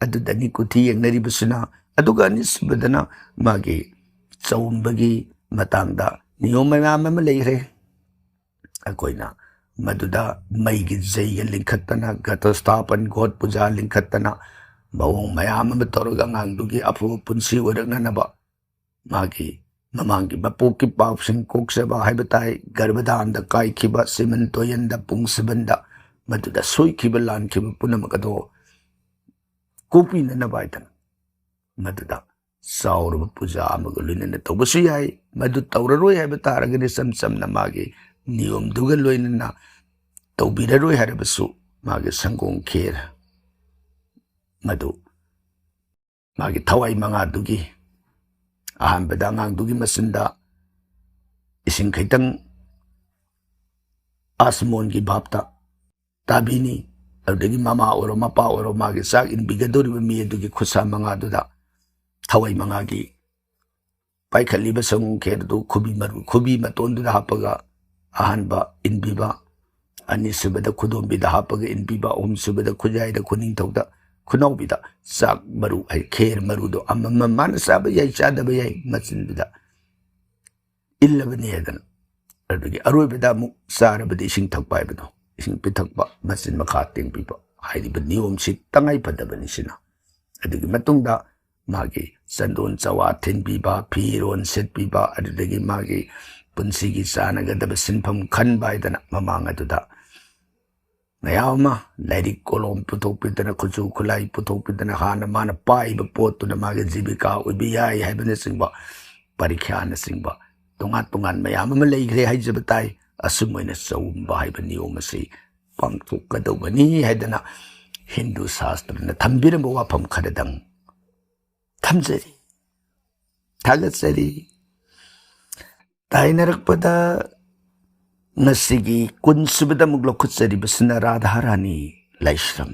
ꯑꯗꯨꯗꯅꯤ ꯀꯨꯊꯤ ꯌꯦꯡꯅꯔꯤꯕꯁꯤꯅ꯫ ꯑꯗꯨꯒ ꯑꯅꯤꯁꯨꯕꯗꯅ ꯃꯥꯒꯤ ꯆꯥꯎꯝꯕꯒꯤ ꯃꯇꯥꯡꯗ ꯅꯤꯌꯣꯝ ꯃꯌꯥꯝ ꯑꯃ ꯂꯩꯈ꯭ꯔꯦ꯫ ꯑꯩꯈꯣꯏꯅ ꯃꯗꯨꯗ ꯃꯩꯒꯤ ꯖꯩꯒ ꯂꯤꯡꯈꯠꯇꯅ, ꯘꯇꯁꯊꯥꯄꯟ, ꯘꯣꯠ ꯄꯨꯖꯥ ꯂꯤꯡꯈꯠꯇꯅ, ꯃꯑꯣꯡ ꯃꯌꯥꯝ ꯑꯃ ꯇꯧꯔꯒ ꯑꯉꯥꯡꯗꯨꯒꯤ ꯑꯐꯕ ꯄꯨꯟꯁꯤ ꯑꯣꯏꯔꯛꯅꯅꯕ ꯃꯥꯒꯤ ꯃꯃꯥꯡꯒꯤ ꯃꯄꯣꯛꯀꯤ ꯄꯥꯞꯁꯤꯡ ꯀꯣꯛꯆꯕ ꯍꯥꯏꯕ ꯇꯥꯏ, ꯒꯔꯚꯗꯥꯟꯗ ꯀꯥꯏꯈꯤꯕ, ꯁꯤꯃꯟ ꯇꯣꯌꯟꯗ, ꯄꯨꯡꯁꯤꯕꯟꯗ, ꯃꯗꯨꯗ ꯁꯣꯏꯈꯤꯕ ꯂꯥꯟꯈꯤꯕ ꯄꯨꯝꯅꯃꯛ ꯑꯗꯣ ꯀꯣꯛꯄꯤꯅꯅꯕ ꯍꯥꯏꯗꯅ ꯃꯗꯨꯗ ꯆꯥꯎꯔꯕ ꯄꯨꯖꯥ ꯑꯃꯒ ꯂꯣꯏꯅꯅ ꯇꯧꯕꯁꯨ ꯌꯥꯏ꯫ ꯃꯗꯨ ꯇꯧꯔꯔꯣꯏ ꯍꯥꯏꯕ ꯇꯥꯔꯒꯗꯤ ꯏꯆꯝ ꯆꯝꯅ ꯃꯥꯒꯤ ꯅꯤꯌꯣꯝꯗꯨꯒ ꯂꯣꯏꯅꯅ ꯇꯧꯕꯤꯔꯔꯣꯏ ꯍꯥꯏꯔꯕꯁꯨ ꯃꯥꯒꯤ ꯁꯪꯒꯣꯝ ꯈꯦꯔ ꯃꯗꯨ ꯃꯥꯒꯤ ꯊꯋꯥꯏ ꯃꯉꯥꯗꯨꯒꯤ ꯑꯍꯥꯟꯕꯗ ꯑꯉꯥꯡꯗꯨꯒꯤ ꯃꯆꯤꯟꯗ ꯏꯁꯤꯡ ꯈꯤꯇꯪ ꯑꯥꯁꯃꯣꯟꯒꯤ ꯚꯥꯞꯇ ꯇꯥꯕꯤꯅꯤ꯫ ꯑꯗꯨꯗꯒꯤ ꯃꯃꯥ ꯑꯣꯏꯔꯣ ꯃꯄꯥ ꯑꯣꯏꯔꯣ ꯃꯥꯒꯤ ꯆꯥꯛ ꯏꯟꯕꯤꯒꯗꯧꯔꯤꯕ ꯃꯤ ꯑꯗꯨꯒꯤ ꯈꯨꯠꯁꯥ ꯃꯉꯥꯗꯨꯗ ꯊꯋꯥꯏ ꯃꯉꯥꯒꯤ ꯄꯥꯏꯈꯠꯂꯤꯕ ꯁꯪꯒꯣꯝ ꯈꯦꯔꯗꯨ ꯈꯨꯕꯤ ꯃꯔꯨ, ꯈꯨꯕꯤ ꯃꯇꯣꯟꯗꯨꯗ ꯍꯥꯞꯄꯒ ꯑꯍꯥꯟꯕ ꯏꯟꯕꯤꯕ, ꯑꯅꯤꯁꯨꯕꯗ ꯈꯨꯗꯣꯝꯕꯤꯗ ꯍꯥꯞꯄꯒ ꯏꯟꯕꯤꯕ, ꯑꯍꯨꯝꯁꯨꯕꯗ ꯈꯨꯖꯥꯏꯗ, ꯈꯨꯅꯤꯡꯊꯧꯗ, ꯈꯨꯅꯥꯎꯕꯤꯗ ꯆꯥꯛ ꯃꯔꯨ, ꯍꯥꯏ, ꯈꯦꯔ ꯃꯔꯨꯗꯣ ꯑꯃꯃꯝ ꯃꯥꯅ ꯆꯥꯕ ꯌꯥꯏ ꯆꯥꯗꯕ ꯌꯥꯏ ꯃꯆꯤꯟꯗꯨꯗ ꯏꯜꯂꯕꯅꯤ ꯍꯥꯏꯗꯅ꯫ ꯑꯗꯨꯗꯒꯤ ꯑꯔꯣꯏꯕꯗ ꯑꯃꯨꯛ ꯆꯥꯔꯕꯗꯤ ꯏꯁꯤꯡ ꯊꯛꯄ ꯍꯥꯏꯕꯗꯣ, ꯏꯁꯤꯡ ꯄꯤꯊꯛꯄ, ꯃꯆꯤꯟ ꯃꯈꯥ ꯇꯦꯡꯕꯤꯕ ꯍꯥꯏꯔꯤꯕ ꯅꯤꯌꯣꯝꯁꯤ ꯇꯉꯥꯏ ꯐꯗꯕꯅꯤ꯫ ꯁꯤꯅ ꯑꯗꯨꯒꯤ ꯃꯇꯨꯡꯗ ꯃꯥꯒꯤ ꯆꯟꯗꯣꯟ ꯆꯋꯥ ꯊꯤꯟꯕꯤꯕ, ꯐꯤꯔꯣꯟ ꯁꯦꯠꯄꯤꯕ, ꯑꯗꯨꯗꯒꯤ ꯃꯥꯒꯤ ꯄꯨꯟꯁꯤꯒꯤ ꯆꯥꯅꯒꯗꯕ ꯁꯤꯟꯐꯝ ꯈꯟꯕ ꯍꯥꯏꯗꯅ ꯃꯃꯥꯡ ꯑꯗꯨꯗ ꯃꯌꯥꯝ ꯑꯃ ꯂꯥꯏꯔꯤꯛ ꯀꯣꯂꯣꯝ ꯄꯨꯊꯣꯛꯄꯤꯗꯅ, ꯈꯨꯠꯁꯨ ꯈꯨꯠꯂꯥꯏ ꯄꯨꯊꯣꯛꯄꯤꯗꯅ, ꯍꯥꯟꯅ ꯃꯥꯅ ꯄꯥꯏꯕ ꯄꯣꯠꯇꯨꯅ ꯃꯥꯒꯤ ꯖꯤꯕꯤꯀꯥ ꯑꯣꯏꯕ ꯌꯥꯏ ꯍꯥꯏꯕꯅꯆꯤꯡꯕ, ꯄꯔꯤꯈ꯭ꯌꯥꯅꯆꯤꯡꯕ ꯇꯣꯉꯥꯟ ꯇꯣꯉꯥꯟ ꯃꯌꯥꯝ ꯑꯃ ꯂꯩꯈ꯭ꯔꯦ ꯍꯥꯏꯖꯕ ꯇꯥꯏ꯫ ꯑꯁꯨꯝ ꯑꯣꯏꯅ ꯆꯥꯎꯝꯕ ꯍꯥꯏꯕ ꯅꯤꯌꯣꯝ ꯑꯁꯤ ꯄꯥꯡꯊꯣꯛꯀꯗꯧꯕꯅꯤ ꯍꯥꯏꯗꯅ ꯍꯤꯟꯗꯨ ꯁꯥꯁꯇ꯭ꯔꯅ ꯊꯝꯕꯤꯔꯝꯕ ꯋꯥꯐꯝ ꯈꯔꯗꯪ ꯊꯝꯖꯔꯤ꯫ ꯊꯥꯒꯠꯆꯔꯤ꯫ ꯇꯥꯏꯅꯔꯛꯄꯗ ꯉꯁꯤꯒꯤ ꯀꯨꯟꯁꯨꯕꯗ ꯑꯃꯨꯛ ꯂꯧꯈꯠꯆꯔꯤꯕꯁꯤꯅ ꯔꯥꯙꯥꯔꯥꯅꯤ ꯂꯥꯏꯁ꯭ꯔꯝ꯫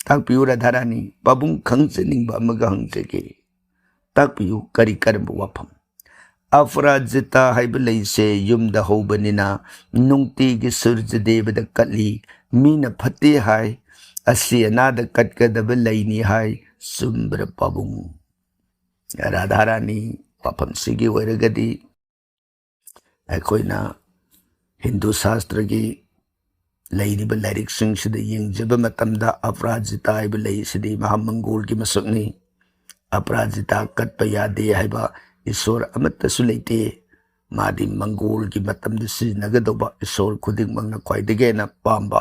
ꯇꯥꯛꯄꯤꯌꯨ ꯔꯥꯙꯥꯔꯥꯅꯤ, ꯄꯥꯕꯨꯡ ꯈꯪꯖꯅꯤꯡꯕ ꯑꯃꯒ ꯍꯪꯖꯒꯦ꯫ ꯇꯥꯛꯄꯤꯌꯨ, ꯀꯔꯤ ꯀꯔꯝꯕ ꯋꯥꯐꯝ? ꯑꯄꯔꯥꯖꯤꯇꯥ ꯍꯥꯏꯕ ꯂꯩꯁꯦ ꯌꯨꯝꯗ ꯍꯧꯕꯅꯤꯅ ꯅꯨꯡꯇꯤꯒꯤ ꯁꯨꯔꯖ ꯗꯦꯕꯗ ꯀꯠꯂꯤ꯫ ꯃꯤꯅ ꯐꯠꯇꯦ ꯍꯥꯏ, ꯑꯁꯤ ꯑꯅꯥꯗ ꯀꯠꯀꯗꯕ ꯂꯩꯅꯤ ꯍꯥꯏ꯫ ꯆꯨꯝꯕ꯭ꯔꯥ ꯄꯥꯕꯨꯡ? ꯔꯥꯙꯥꯔꯥꯅꯤ, ꯋꯥꯐꯝꯁꯤꯒꯤ ꯑꯣꯏꯔꯒꯗꯤ ꯑꯩꯈꯣꯏꯅ ꯍꯤꯟꯗꯨ ꯁꯥꯁꯇ꯭ꯔꯒꯤ ꯂꯩꯔꯤꯕ ꯂꯥꯏꯔꯤꯛꯁꯤꯡꯁꯤꯗ ꯌꯦꯡꯖꯕ ꯃꯇꯝꯗ ꯑꯄꯔꯥꯖꯤꯇꯥ ꯍꯥꯏꯕ ꯂꯩꯁꯤꯗꯤ ꯃꯍꯥꯃꯪꯒꯣꯜꯒꯤ ꯃꯁꯛꯅꯤ꯫ ꯑꯄꯔꯥꯖꯤꯇꯥ ꯀꯠꯄ ꯌꯥꯗꯦ ꯍꯥꯏꯕ ꯏꯁꯣꯔ ꯑꯃꯠꯇꯁꯨ ꯂꯩꯇꯦ꯫ ꯃꯥꯗꯤ ꯃꯪꯒꯣꯜꯒꯤ ꯃꯇꯝꯗ ꯁꯤꯖꯤꯟꯅꯒꯗꯧꯕ ꯏꯁꯣꯔ ꯈꯨꯗꯤꯡꯃꯛꯅ ꯈ꯭ꯋꯥꯏꯗꯒꯤ ꯍꯦꯟꯅ ꯄꯥꯝꯕ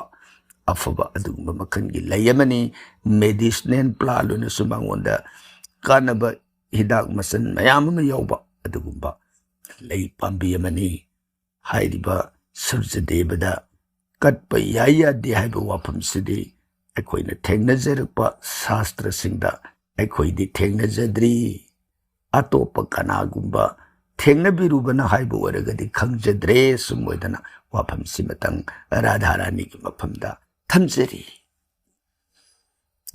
ꯑꯐꯕ ꯑꯗꯨꯒꯨꯝꯕ ꯃꯈꯜꯒꯤ ꯂꯩ ꯑꯃꯅꯤ꯫ ꯃꯦꯗꯤꯁꯤꯅꯦꯜ ꯄ꯭ꯂꯥꯟ ꯑꯣꯏꯅꯁꯨ ꯃꯉꯣꯟꯗ ꯀꯥꯟꯅꯕ ꯍꯤꯗꯥꯛ ꯃꯆꯜ ꯃꯌꯥꯝ ꯑꯃ ꯌꯥꯎꯕ ꯑꯗꯨꯒꯨꯝꯕ ꯂꯩ ꯄꯥꯝꯕꯤ ꯑꯃꯅꯤ꯫ ꯍꯥꯏꯔꯤꯕ ꯁꯨꯔꯖꯗꯦꯕꯗ ꯀꯠꯄ ꯌꯥꯏ ꯌꯥꯗꯦ ꯍꯥꯏꯕ ꯋꯥꯐꯝꯁꯤꯗꯤ ꯑꯩꯈꯣꯏꯅ ꯊꯦꯡꯅꯖꯔꯛꯄ ꯁꯥꯁꯇ꯭ꯔꯁꯤꯡꯗ ꯑꯩꯈꯣꯏꯗꯤ ꯊꯦꯡꯅꯖꯗ꯭ꯔꯤ꯫ ꯑꯇꯣꯞꯄ ꯀꯅꯥꯒꯨꯝꯕ ꯊꯦꯡꯅꯕꯤꯔꯨꯕꯅ ꯍꯥꯏꯕ ꯑꯣꯏꯔꯒꯗꯤ ꯈꯪꯖꯗ꯭ꯔꯦ꯫ ꯁꯨꯝ ꯑꯣꯏꯗꯅ ꯋꯥꯐꯝꯁꯤꯃꯇꯪ ꯔꯥꯙꯥꯔꯥꯅꯤꯒꯤ ꯃꯐꯝꯗ ꯊꯝꯖꯔꯤ꯫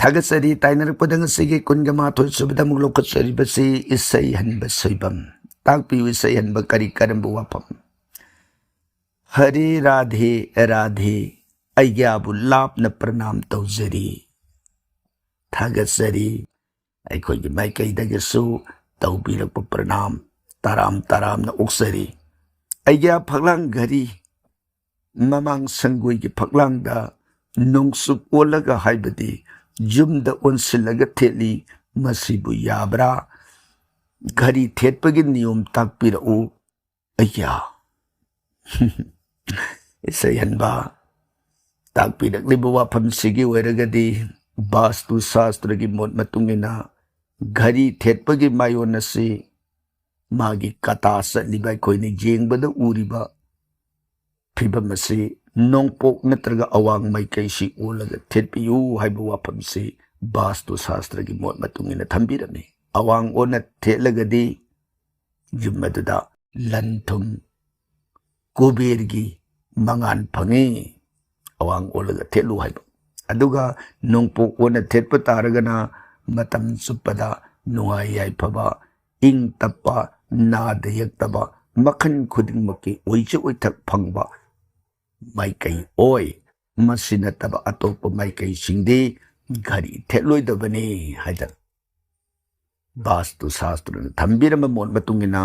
ꯊꯥꯒꯠꯆꯔꯤ꯫ ꯇꯥꯏꯅꯔꯛꯄꯗ ꯉꯁꯤꯒꯤ ꯀꯨꯟꯒ ꯃꯥꯊꯣꯏ ꯁꯨꯕꯗ ꯑꯃꯨꯛ ꯂꯧꯈꯠꯆꯔꯤꯕꯁꯤ ꯏꯁꯩ ꯍꯟꯕ ꯁꯣꯏꯕꯝ꯫ ꯇꯥꯛꯄꯤꯌꯨ, ꯏꯁꯩ ꯍꯟꯕ ꯀꯔꯤ ꯀꯔꯝꯕ ꯋꯥꯐꯝ? ꯍꯔꯦ ꯔꯥꯙꯦ ꯔꯥꯙꯦ, ꯑꯩꯒ꯭ꯌꯥꯕꯨ ꯂꯥꯞꯅ ꯄ꯭ꯔꯅꯥꯝ ꯇꯧꯖꯔꯤ꯫ ꯊꯥꯒꯠꯆꯔꯤ꯫ ꯑꯩꯈꯣꯏꯒꯤ ꯃꯥꯏꯀꯩꯗꯒꯤꯁꯨ ꯇꯧꯕꯤꯔꯛꯄ ꯄ꯭ꯔꯅꯥꯝ ꯇꯔꯥꯝ ꯇꯔꯥꯝꯅ ꯑꯣꯛꯆꯔꯤ꯫ ꯑꯩꯒ꯭ꯌꯥ ꯐꯛꯂꯥꯡ ꯘꯔꯤ, ꯃꯃꯥꯡ ꯁꯪꯒꯣꯏꯒꯤ ꯐꯛꯂꯥꯡꯗ ꯅꯣꯡꯆꯨꯞ ꯑꯣꯜꯂꯒ, ꯍꯥꯏꯕꯗꯤ ꯌꯨꯝꯗ ꯑꯣꯟꯁꯤꯜꯂꯒ ꯊꯦꯠꯂꯤ꯫ ꯃꯁꯤꯕꯨ ꯌꯥꯕ꯭ꯔꯥ? ꯘꯔꯤ ꯊꯦꯠꯄꯒꯤ ꯅꯤꯌꯣꯝ ꯇꯥꯛꯄꯤꯔꯛꯎ꯫ ꯑꯩꯌꯥ꯫ ꯏꯁꯩ ꯍꯟꯕ ꯇꯥꯛꯄꯤꯔꯛꯂꯤꯕ ꯋꯥꯐꯝꯁꯤꯒꯤ ꯑꯣꯏꯔꯒꯗꯤ, ꯕꯥꯁꯇꯨ ꯁꯥꯁꯇ꯭ꯔꯒꯤ ꯃꯣꯠ ꯃꯇꯨꯡ ꯏꯟꯅ, ꯘꯔꯤ ꯊꯦꯠꯄꯒꯤ ꯃꯥꯏꯑꯣꯟ ꯑꯁꯤ ꯃꯥꯒꯤ ꯀꯇꯥ ꯆꯠꯂꯤꯕ, ꯑꯩꯈꯣꯏꯅ ꯌꯦꯡꯕꯗ ꯎꯔꯤꯕ ꯐꯤꯕꯝ ꯑꯁꯤ ꯅꯣꯡꯄꯣꯛ ꯅꯠꯇ꯭ꯔꯒ ꯑꯋꯥꯡ ꯃꯥꯏꯀꯩꯁꯤ ꯑꯣꯜꯂꯒ ꯊꯦꯠꯄꯤꯌꯨ ꯍꯥꯏꯕ ꯋꯥꯐꯝꯁꯤ ꯕꯥꯁꯇꯨ ꯁꯥꯁꯇ꯭ꯔꯒꯤ ꯃꯣꯠ ꯃꯇꯨꯡ ꯏꯟꯅ ꯊꯝꯕꯤꯔꯝꯃꯤ꯫ ꯑꯋꯥꯡ ꯑꯣꯟꯅ ꯊꯦꯠꯂꯒꯗꯤ ꯌꯨꯝ ꯑꯗꯨꯗ ꯂꯟ ꯊꯨꯝ, ꯀꯨꯕꯦꯔꯒꯤ ꯃꯉꯥꯜ ꯐꯪꯉꯤ꯫ ꯑꯋꯥꯡ ꯑꯣꯜꯂꯒ ꯊꯦꯠꯂꯨ ꯍꯥꯏꯕ꯫ ꯑꯗꯨꯒ ꯅꯣꯡꯄꯣꯛ ꯑꯣꯟꯅ ꯊꯦꯠꯄ ꯇꯥꯔꯒꯅ ꯃꯇꯝ ꯆꯨꯞꯄꯗ ꯅꯨꯡꯉꯥꯏ ꯌꯥꯏꯐꯕ, ꯏꯪ ꯇꯞꯄ, ꯅꯥꯗ ꯌꯦꯛꯇꯕ, ꯃꯈꯜ ꯈꯨꯗꯤꯡꯃꯛꯀꯤ ꯑꯣꯏꯖ ꯑꯣꯏꯊꯛ ꯐꯪꯕ ꯃꯥꯏꯀꯩ ꯑꯣꯏ꯫ ꯃꯁꯤ ꯅꯠꯇꯕ ꯑꯇꯣꯞꯄ ꯃꯥꯏꯀꯩꯁꯤꯡꯗꯤ ꯘꯔꯤ ꯊꯦꯠꯂꯣꯏꯗꯕꯅꯤ ꯍꯥꯏꯗꯅ ꯕꯥꯁꯇꯨ ꯁꯥꯁꯇ꯭ꯔꯅ ꯊꯝꯕꯤꯔꯝꯕ ꯃꯣꯠ ꯃꯇꯨꯡ ꯏꯟꯅ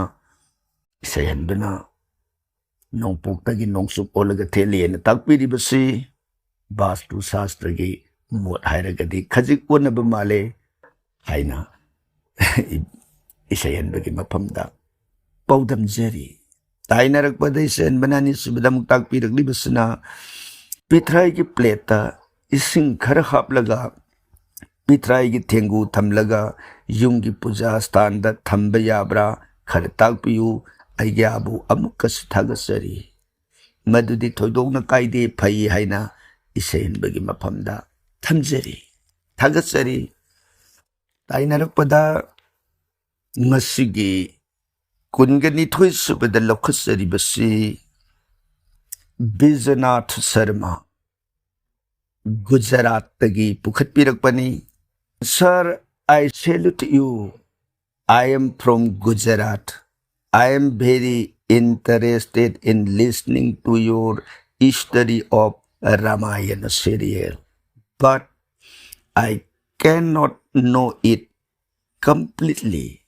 ꯏꯁꯩꯍꯟꯕꯅ ꯅꯣꯡꯄꯣꯛꯇꯒꯤ ꯅꯣꯡꯆꯨꯞ ꯑꯣꯜꯂꯒ ꯊꯦꯠꯂꯤ ꯍꯥꯏꯅ ꯇꯥꯛꯄꯤꯔꯤꯕꯁꯤ ꯕꯥꯁꯇꯨ ꯁꯥꯁꯇ꯭ꯔꯒꯤ ꯃꯣꯠ ꯍꯥꯏꯔꯒꯗꯤ ꯈꯖꯤꯛ ꯑꯣꯟꯅꯕ ꯃꯥꯜꯂꯦ ꯍꯥꯏꯅ ꯏꯁꯩꯍꯟꯕꯒꯤ ꯃꯐꯝꯗ ꯄꯥꯎꯗꯝꯖꯔꯤ꯫ ꯇꯥꯏꯅꯔꯛꯄꯗ ꯏꯁꯩꯍꯟꯕꯅ ꯑꯅꯤꯁꯨꯕꯗ ꯑꯃꯨꯛ ꯇꯥꯛꯄꯤꯔꯛꯂꯤꯕꯁꯤꯅ ꯄꯤꯊ꯭ꯔꯥꯏꯒꯤ ꯄ꯭ꯂꯦꯠꯇ ꯏꯁꯤꯡ ꯈꯔ ꯍꯥꯞꯂꯒ ꯄꯤꯊ꯭ꯔꯥꯏꯒꯤ ꯊꯦꯡꯒꯨ ꯊꯝꯂꯒ ꯌꯨꯝꯒꯤ ꯄꯨꯖꯥ ꯁ꯭ꯊꯥꯟꯗ ꯊꯝꯕ ꯌꯥꯕ꯭ꯔꯥ? ꯈꯔ ꯇꯥꯛꯄꯤꯌꯨ꯫ ꯑꯩꯒ꯭ꯌꯥꯕꯨ ꯑꯃꯨꯛꯀꯁꯨ ꯊꯥꯒꯠꯆꯔꯤ꯫ ꯃꯗꯨꯗꯤ ꯊꯣꯏꯗꯣꯛꯅ ꯀꯥꯏꯗꯦ, ꯐꯩ ꯍꯥꯏꯅ ꯏꯁꯩꯍꯟꯕꯒꯤ ꯃꯐꯝꯗ ꯊꯝꯖꯔꯤ꯫ ꯊꯥꯒꯠꯆꯔꯤ꯫ ꯇꯥꯏꯅꯔꯛꯄꯗ ꯉꯁꯤꯒꯤ ꯀꯨꯟꯒ ꯅꯤꯊꯣꯏ ꯁꯨꯕꯗ ꯂꯧꯈꯠꯆꯔꯤꯕꯁꯤ ꯕꯤꯖꯅꯥꯊ Sharma, ꯒꯨꯖꯔꯥꯠꯇꯒꯤ ꯄꯨꯈꯠꯄꯤꯔꯛꯄꯅꯤ꯫ Sir, I salute you. I am from Gujarat. I am very interested in listening to your history of Ramayana serial, but I cannot know it completely.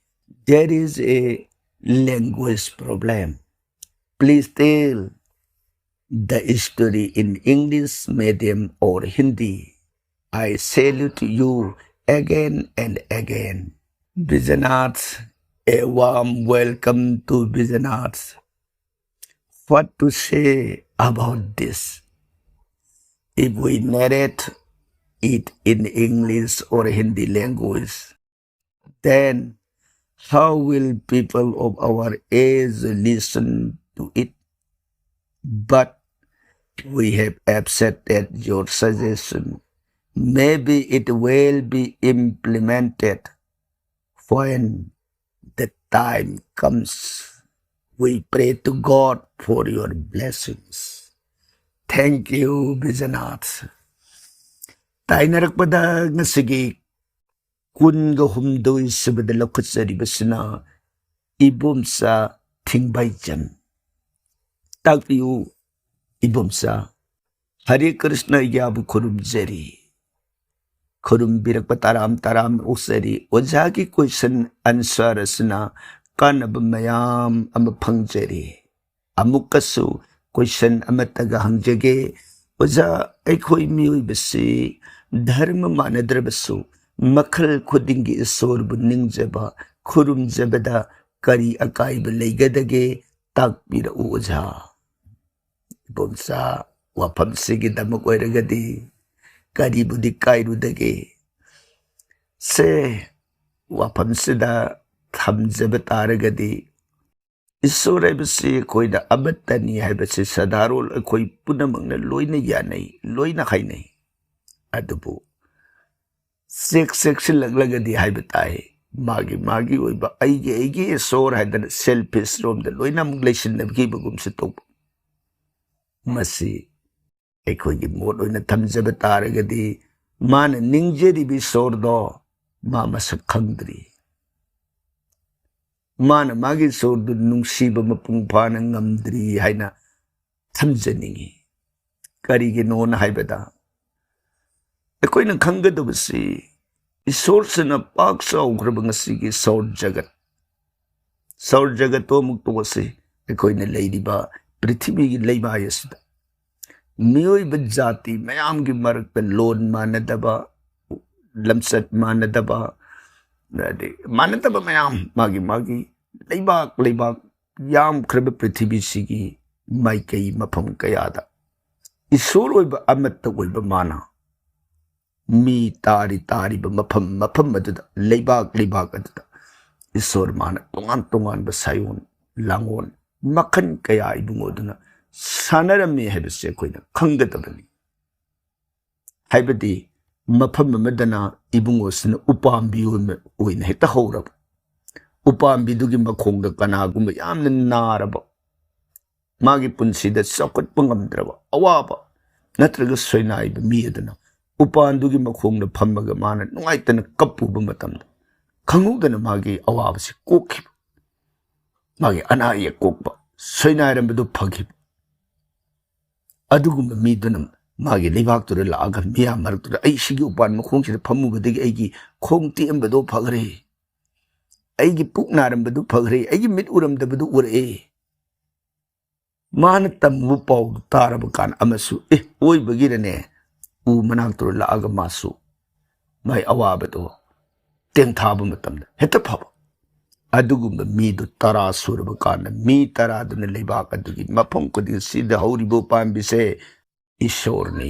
There is a language problem. Please tell the story in English medium or Hindi. I salute you again and again. Biswanath, a warm welcome to Biswanath. What to say about this? If we narrate it in English or Hindi language, then how will people of our age listen to it? But we have accepted your suggestion. Maybe it will be implemented when the time comes. We pray to God for your blessings. Thank you, Biswanath. ꯇꯥꯏꯅꯔꯛꯄꯗ ꯉꯁꯤꯒꯤ ꯀꯨꯟꯒ ꯍꯨꯝꯗꯣꯏ ꯁꯨꯕꯗ ꯂꯧꯈꯠꯆꯔꯤꯕꯁꯤꯅ ꯏꯕꯣꯝꯆꯥ ꯊꯤꯡꯕꯥꯏꯖꯝ꯫ ꯇꯥꯛꯄꯤꯌꯨ ꯏꯕꯣꯝꯆꯥ꯫ ꯍꯔꯦ ꯀ꯭ꯔꯤꯁꯅ ꯌꯥꯕꯨ ꯈꯨꯔꯨꯝꯖꯔꯤ꯫ ꯈꯨꯔꯨꯝꯕꯤꯔꯛꯄ ꯇꯔꯥꯝ ꯇꯔꯥꯝ ꯑꯣꯛꯆꯔꯤ꯫ ꯑꯣꯖꯥꯒꯤ question answer ꯑꯁꯤꯅ ꯀꯥꯟꯅꯕ ꯃꯌꯥꯝ ꯑꯃ ꯐꯪꯖꯔꯤ꯫ ꯑꯃꯨꯛꯀꯁꯨ question ꯑꯃꯠꯇꯒ ꯍꯪꯖꯒꯦ꯫ ꯑꯣꯖꯥ, ꯑꯩꯈꯣꯏ ꯃꯤꯑꯣꯏꯕꯁꯤ ꯙꯔꯃ ꯃꯥꯟꯅꯗ꯭ꯔꯕꯁꯨ ꯃꯈꯜ ꯈꯨꯗꯤꯡꯒꯤ ꯏꯁꯣꯔꯕꯨ ꯅꯤꯡꯖꯕ, ꯈꯨꯔꯨꯝꯖꯕꯗ ꯀꯔꯤ ꯑꯀꯥꯏꯕ ꯂꯩꯒꯗꯒꯦ? ꯇꯥꯛꯄꯤꯔꯛꯎ ꯑꯣꯖꯥ꯫ ꯏꯕꯣꯝꯆꯥ, ꯋꯥꯐꯝꯁꯤꯒꯤꯗꯃꯛ ꯑꯣꯏꯔꯒꯗꯤ ꯀꯔꯤꯕꯨꯗꯤ ꯀꯥꯏꯔꯨꯗꯒꯦ? ꯁꯦ, ꯋꯥꯐꯝꯁꯤꯗ ꯊꯝꯖꯕ ꯇꯥꯔꯒꯗꯤ, ꯏꯁꯣꯔ ꯍꯥꯏꯕꯁꯤ ꯑꯩꯈꯣꯏꯅ ꯑꯃꯠꯇꯅꯤ ꯍꯥꯏꯕꯁꯤ ꯁꯗꯥꯔꯣꯜ ꯑꯩꯈꯣꯏ ꯄꯨꯝꯅꯃꯛꯅ ꯂꯣꯏꯅ ꯌꯥꯅꯩ, ꯂꯣꯏꯅ ꯍꯥꯏꯅꯩ꯫ ꯑꯗꯨꯕꯨ ꯆꯦꯛ ꯆꯦꯛꯁꯤꯜꯂꯛꯂꯒꯗꯤ ꯍꯥꯏꯕ ꯇꯥꯏ, ꯃꯥꯒꯤ ꯃꯥꯒꯤ ꯑꯣꯏꯕ ꯑꯩꯒꯤ ꯑꯩꯒꯤ ꯏꯁꯣꯔ ꯍꯥꯏꯗꯅ selfish ꯔꯣꯝꯗ ꯂꯣꯏꯅ ꯑꯃꯨꯛ ꯂꯩꯁꯤꯟꯅꯈꯤꯕꯒꯨꯝꯁꯨ ꯇꯧꯕ꯫ ꯃꯁꯤ ꯑꯩꯈꯣꯏꯒꯤ ꯃꯣꯠ ꯑꯣꯏꯅ ꯊꯝꯖꯕ ꯇꯥꯔꯒꯗꯤ, ꯃꯥꯅ ꯅꯤꯡꯖꯔꯤꯕ ꯏꯁꯣꯔꯗꯣ ꯃꯥ ꯃꯁꯛ ꯈꯪꯗ꯭ꯔꯤ, ꯃꯥꯅ ꯃꯥꯒꯤ ꯏꯁꯣꯔꯗꯨ ꯅꯨꯡꯁꯤꯕ ꯃꯄꯨꯡ ꯐꯥꯅ ꯉꯝꯗ꯭ꯔꯤ ꯍꯥꯏꯅ ꯊꯝꯖꯅꯤꯡꯏ꯫ ꯀꯔꯤꯒꯤꯅꯣꯅ ꯍꯥꯏꯕꯗ, ꯑꯩꯈꯣꯏꯅ ꯈꯪꯒꯗꯕꯁꯤ, ꯏꯁꯣꯔꯁꯤꯅ ꯄꯥꯛ ꯆꯥꯎꯈ꯭ꯔꯕ ꯉꯁꯤꯒꯤ ꯁꯧꯔ ꯖꯒꯠ, ꯁꯧꯔ ꯖꯒꯠꯇꯣ ꯑꯃꯨꯛ ꯇꯣꯛꯑꯁꯤ, ꯑꯩꯈꯣꯏꯅ ꯂꯩꯔꯤꯕ ꯄ꯭ꯔꯤꯊꯤꯕꯤꯒꯤ ꯂꯩꯃꯥꯏ ꯑꯁꯤꯗ ꯃꯤꯑꯣꯏꯕ ꯖꯥꯇꯤ ꯃꯌꯥꯝꯒꯤ ꯃꯔꯛꯇ ꯂꯣꯟ ꯃꯥꯟꯅꯗꯕ, ꯂꯝꯆꯠ ꯃꯥꯟꯅꯗꯕ, ꯑꯗꯩ ꯃꯥꯟꯅꯗꯕ ꯃꯌꯥꯝ, ꯃꯥꯒꯤ ꯃꯥꯒꯤ ꯂꯩꯕꯥꯛ ꯂꯩꯕꯥꯛ ꯌꯥꯝꯈ꯭ꯔꯕ ꯄ꯭ꯔꯤꯊꯤꯕꯤꯁꯤꯒꯤ ꯃꯥꯏꯀꯩ ꯃꯐꯝ ꯀꯌꯥꯗ ꯏꯁꯣꯔ ꯑꯣꯏꯕ ꯑꯃꯠꯇ ꯑꯣꯏꯕ ꯃꯥꯅ ꯃꯤ ꯇꯥꯔꯤ ꯇꯥꯔꯤꯕ ꯃꯐꯝ ꯃꯐꯝ ꯑꯗꯨꯗ, ꯂꯩꯕꯥꯛ ꯂꯩꯕꯥꯛ ꯑꯗꯨꯗ ꯏꯁꯣꯔ ꯃꯥꯅ ꯇꯣꯉꯥꯟ ꯇꯣꯉꯥꯟꯕ ꯁꯥꯏꯑꯣꯟ ꯂꯥꯡꯑꯣꯟ ꯃꯈꯜ ꯀꯌꯥ ꯏꯕꯨꯡꯉꯣꯗꯨꯅ ꯁꯥꯟꯅꯔꯝꯃꯤ ꯍꯥꯏꯕꯁꯤ ꯑꯩꯈꯣꯏꯅ ꯈꯪꯒꯗꯕꯅꯤ꯫ ꯍꯥꯏꯕꯗꯤ, ꯃꯐꯝ ꯑꯃꯗꯅ ꯏꯕꯨꯡꯉꯣꯁꯤꯅ ꯎꯄꯥꯝꯕꯤ ꯑꯣꯏꯅ, ꯑꯣꯏꯅ ꯍꯦꯛꯇ ꯍꯧꯔꯕ, ꯎꯄꯥꯝꯕꯤꯗꯨꯒꯤ ꯃꯈꯣꯡꯗ ꯀꯅꯥꯒꯨꯝꯕ ꯌꯥꯝꯅ ꯅꯥꯔꯕ, ꯃꯥꯒꯤ ꯄꯨꯟꯁꯤꯗ ꯆꯥꯎꯈꯠꯄ ꯉꯝꯗ꯭ꯔꯕ, ꯑꯋꯥꯕ ꯅꯠꯇ꯭ꯔꯒ ꯁꯣꯏꯅꯥꯏꯕ ꯃꯤ ꯑꯗꯨꯅ ꯎꯄꯥꯟꯗꯨꯒꯤ ꯃꯈꯣꯡꯗ ꯐꯝꯃꯒ ꯃꯥꯅ ꯅꯨꯡꯉꯥꯏꯇꯅ ꯀꯞꯄꯨꯕ ꯃꯇꯝꯗ, ꯈꯪꯍꯧꯗꯅ ꯃꯥꯒꯤ ꯑꯋꯥꯕꯁꯤ ꯀꯣꯛꯈꯤꯕ, ꯃꯥꯒꯤ ꯑꯅꯥ ꯑꯌꯦꯛ ꯀꯣꯛꯄ, ꯁꯣꯏꯅꯥꯏꯔꯝꯕꯗꯨ ꯐꯈꯤꯕ꯫ ꯑꯗꯨꯒꯨꯝꯕ ꯃꯤꯗꯨꯅ ꯃꯥꯒꯤ ꯂꯩꯕꯥꯛꯇꯨꯗ ꯂꯥꯛꯑꯒ ꯃꯤꯌꯥꯝ ꯃꯔꯛꯇꯨꯗ, "ꯑꯩ ꯁꯤꯒꯤ ꯎꯄꯥꯟ ꯃꯈꯣꯡꯁꯤꯗ ꯐꯝꯃꯨꯕꯗꯒꯤ ꯑꯩꯒꯤ ꯈꯣꯡ ꯇꯦꯛꯑꯝꯕꯗꯨ ꯐꯈ꯭ꯔꯦ, ꯑꯩꯒꯤ ꯄꯨꯛ ꯅꯥꯔꯝꯕꯗꯨ ꯐꯈ꯭ꯔꯦ, ꯑꯩꯒꯤ ꯃꯤꯠ ꯎꯔꯝꯗꯕꯗꯨ ꯎꯔꯛꯑꯦ"꯫ ꯃꯥꯅ ꯇꯝꯃꯨꯕ ꯄꯥꯎꯗꯨ ꯇꯥꯔꯕ ꯀꯥꯟꯗ ꯑꯃꯁꯨ, "ꯑꯦ, ꯑꯣꯏꯕꯒꯤꯔꯅꯦ?" ꯎ ꯃꯅꯥꯛꯇꯨꯗ ꯂꯥꯛꯑꯒ ꯃꯥꯁꯨ ꯃꯥꯏ ꯑꯋꯥꯕꯗꯣ ꯇꯦꯟꯊꯥꯕ ꯃꯇꯝꯗ ꯍꯦꯛꯇ ꯐꯕ꯫ ꯑꯗꯨꯒꯨꯝꯕ ꯃꯤꯗꯨ ꯇꯔꯥ ꯁꯨꯔꯕ ꯀꯥꯟꯗ, ꯃꯤ ꯇꯔꯥꯗꯨꯅ ꯂꯩꯕꯥꯛ ꯑꯗꯨꯒꯤ ꯃꯐꯝ ꯈꯨꯗꯤꯡ, "ꯁꯤꯗ ꯍꯧꯔꯤꯕ ꯎꯄꯥꯝꯕꯤꯁꯦ ꯏꯁꯣꯔꯅꯤ"꯫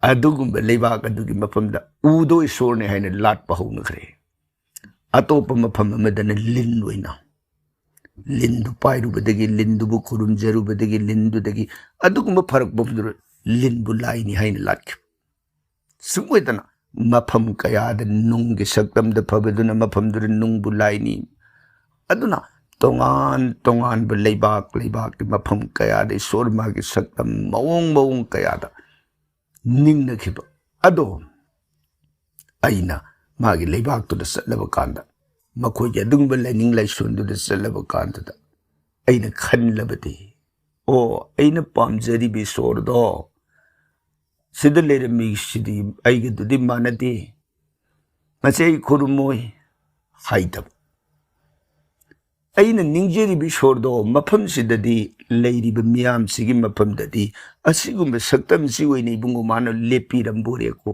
ꯑꯗꯨꯒꯨꯝꯕ ꯂꯩꯕꯥꯛ ꯑꯗꯨꯒꯤ ꯃꯐꯝꯗ ꯎꯗꯣ ꯏꯁꯣꯔꯅꯤ ꯍꯥꯏꯅ ꯂꯥꯠꯄ ꯍꯧꯅꯈ꯭ꯔꯦ꯫ ꯑꯇꯣꯞꯄ ꯃꯐꯝ ꯑꯃꯗꯅ ꯂꯤꯟ ꯑꯣꯏꯅ, ꯂꯤꯟꯗꯨ ꯄꯥꯏꯔꯨꯕꯗꯒꯤ, ꯂꯤꯟꯗꯨꯕꯨ ꯈꯨꯔꯨꯝꯖꯔꯨꯕꯗꯒꯤ, ꯂꯤꯟꯗꯨꯗꯒꯤ ꯑꯗꯨꯒꯨꯝꯕ ꯐꯔꯛꯄ ꯃꯐꯝꯗꯨꯗ ꯂꯤꯟꯕꯨ ꯂꯥꯏꯅꯤ ꯍꯥꯏꯅ ꯂꯥꯠꯈꯤꯕ꯫ ꯁꯨꯝ ꯑꯣꯏꯗꯅ ꯃꯐꯝ ꯀꯌꯥꯗ ꯅꯨꯡꯒꯤ ꯁꯛꯇꯝꯗ ꯐꯕꯗꯨꯅ ꯃꯐꯝꯗꯨꯗ ꯅꯨꯡꯕꯨ ꯂꯥꯏꯅꯤ꯫ ꯑꯗꯨꯅ ꯇꯣꯉꯥꯟ ꯇꯣꯉꯥꯟꯕ ꯂꯩꯕꯥꯛ ꯂꯩꯕꯥꯛꯀꯤ ꯃꯐꯝ ꯀꯌꯥꯗ ꯏꯁꯣꯔ ꯃꯥꯒꯤ ꯁꯛꯇꯝ ꯃꯑꯣꯡ ꯃꯑꯣꯡ ꯀꯌꯥꯗ ꯅꯤꯡꯅꯈꯤꯕ ꯑꯗꯣ, ꯑꯩꯅ ꯃꯥꯒꯤ ꯂꯩꯕꯥꯛꯇꯨꯗ ꯆꯠꯂꯕ ꯀꯥꯟꯗ, ꯃꯈꯣꯏꯒꯤ ꯑꯗꯨꯒꯨꯝꯕ ꯂꯥꯏꯅꯤꯡ ꯂꯥꯏꯁꯣꯟꯗꯨꯗ ꯆꯠꯂꯕ ꯀꯥꯟꯗꯨꯗ ꯑꯩꯅ ꯈꯜꯂꯕꯗꯤ, ꯑꯣ, ꯑꯩꯅ ꯄꯥꯝꯖꯔꯤꯕ ꯏꯁꯣꯔꯗꯣ ꯁꯤꯗ ꯂꯩꯔꯝꯃꯤꯁꯤꯗꯤ ꯑꯩꯒꯗꯨꯗꯤ ꯃꯥꯟꯅꯗꯦ, ꯃꯁꯤ ꯑꯩ ꯈꯨꯔꯨꯝꯃꯣꯏ ꯍꯥꯏꯗꯕ꯫ ꯑꯩꯅ ꯅꯤꯡꯖꯔꯤꯕ ꯏꯁꯣꯔꯗꯣ ꯃꯐꯝꯁꯤꯗꯗꯤ ꯂꯩꯔꯤꯕ ꯃꯤꯌꯥꯝꯁꯤꯒꯤ ꯃꯐꯝꯗꯗꯤ ꯑꯁꯤꯒꯨꯝꯕ ꯁꯛꯇꯝꯁꯤ ꯑꯣꯏꯅ ꯏꯕꯨꯡꯉꯣ ꯃꯥꯅ ꯂꯦꯞꯄꯤꯔꯝꯕꯣꯔꯦꯀꯣ꯫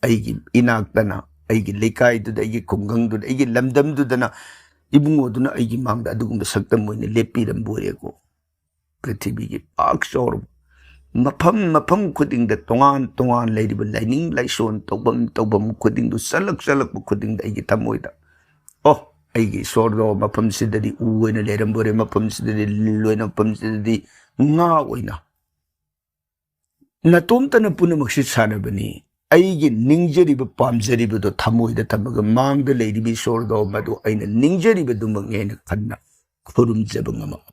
ꯑꯩꯒꯤ ꯏꯅꯥꯛꯇꯅ, ꯑꯩꯒꯤ ꯂꯩꯀꯥꯏꯗꯨꯗ, ꯑꯩꯒꯤ ꯈꯨꯡꯒꯪꯗꯨꯗ, ꯑꯩꯒꯤ ꯂꯝꯗꯝꯗꯨꯗꯅ ꯏꯕꯨꯡꯉꯣꯗꯨꯅ ꯑꯩꯒꯤ ꯃꯥꯡꯗ ꯑꯗꯨꯒꯨꯝꯕ ꯁꯛꯇꯝ ꯑꯣꯏꯅ ꯂꯦꯞꯄꯤꯔꯝꯕꯣꯔꯦꯀꯣ꯫ ꯄ꯭ꯔꯤꯊꯤꯕꯤꯒꯤ ꯄꯥꯛ ꯆꯥꯎꯔꯕ ꯃꯐꯝ ꯃꯐꯝ ꯈꯨꯗꯤꯡꯗ ꯇꯣꯉꯥꯟ ꯇꯣꯉꯥꯟ ꯂꯩꯔꯤꯕ ꯂꯥꯏꯅꯤꯡ ꯂꯥꯏꯁꯣꯟ ꯇꯧꯐꯝ ꯇꯧꯐꯝ ꯈꯨꯗꯤꯡꯗꯨ ꯆꯠꯂꯛ ꯆꯠꯂꯛꯄ ꯈꯨꯗꯤꯡꯗ ꯑꯩꯒꯤ ꯊꯃꯣꯏꯗ, ꯑꯣ, ꯑꯩꯒꯤ ꯏꯁꯣꯔꯗꯣ ꯃꯐꯝꯁꯤꯗꯗꯤ ꯎ ꯑꯣꯏꯅ ꯂꯩꯔꯝꯕꯣꯔꯦ, ꯃꯐꯝꯁꯤꯗꯗꯤ ꯂꯤꯜ ꯑꯣꯏꯅ, ꯃꯐꯝꯁꯤꯗꯗꯤ ꯉꯥ ꯑꯣꯏꯅ꯫ ꯅꯇꯣꯝꯇꯅ ꯄꯨꯝꯅꯃꯛꯁꯤ ꯁꯥꯟꯅꯕꯅꯤ꯫ ꯑꯩꯒꯤ ꯅꯤꯡꯖꯔꯤꯕ ꯄꯥꯝꯖꯔꯤꯕꯗꯣ ꯊꯃꯣꯏꯗ ꯊꯝꯃꯒ ꯃꯥꯡꯗ ꯂꯩꯔꯤꯕ ꯏꯁꯣꯔꯗꯣ ꯃꯗꯨ ꯑꯩꯅ ꯅꯤꯡꯖꯔꯤꯕꯗꯨꯃꯛꯅꯤ ꯍꯥꯏꯅ ꯈꯟꯅ ꯈꯨꯔꯨꯝꯖꯕ ꯉꯝꯃꯛꯑꯕ꯫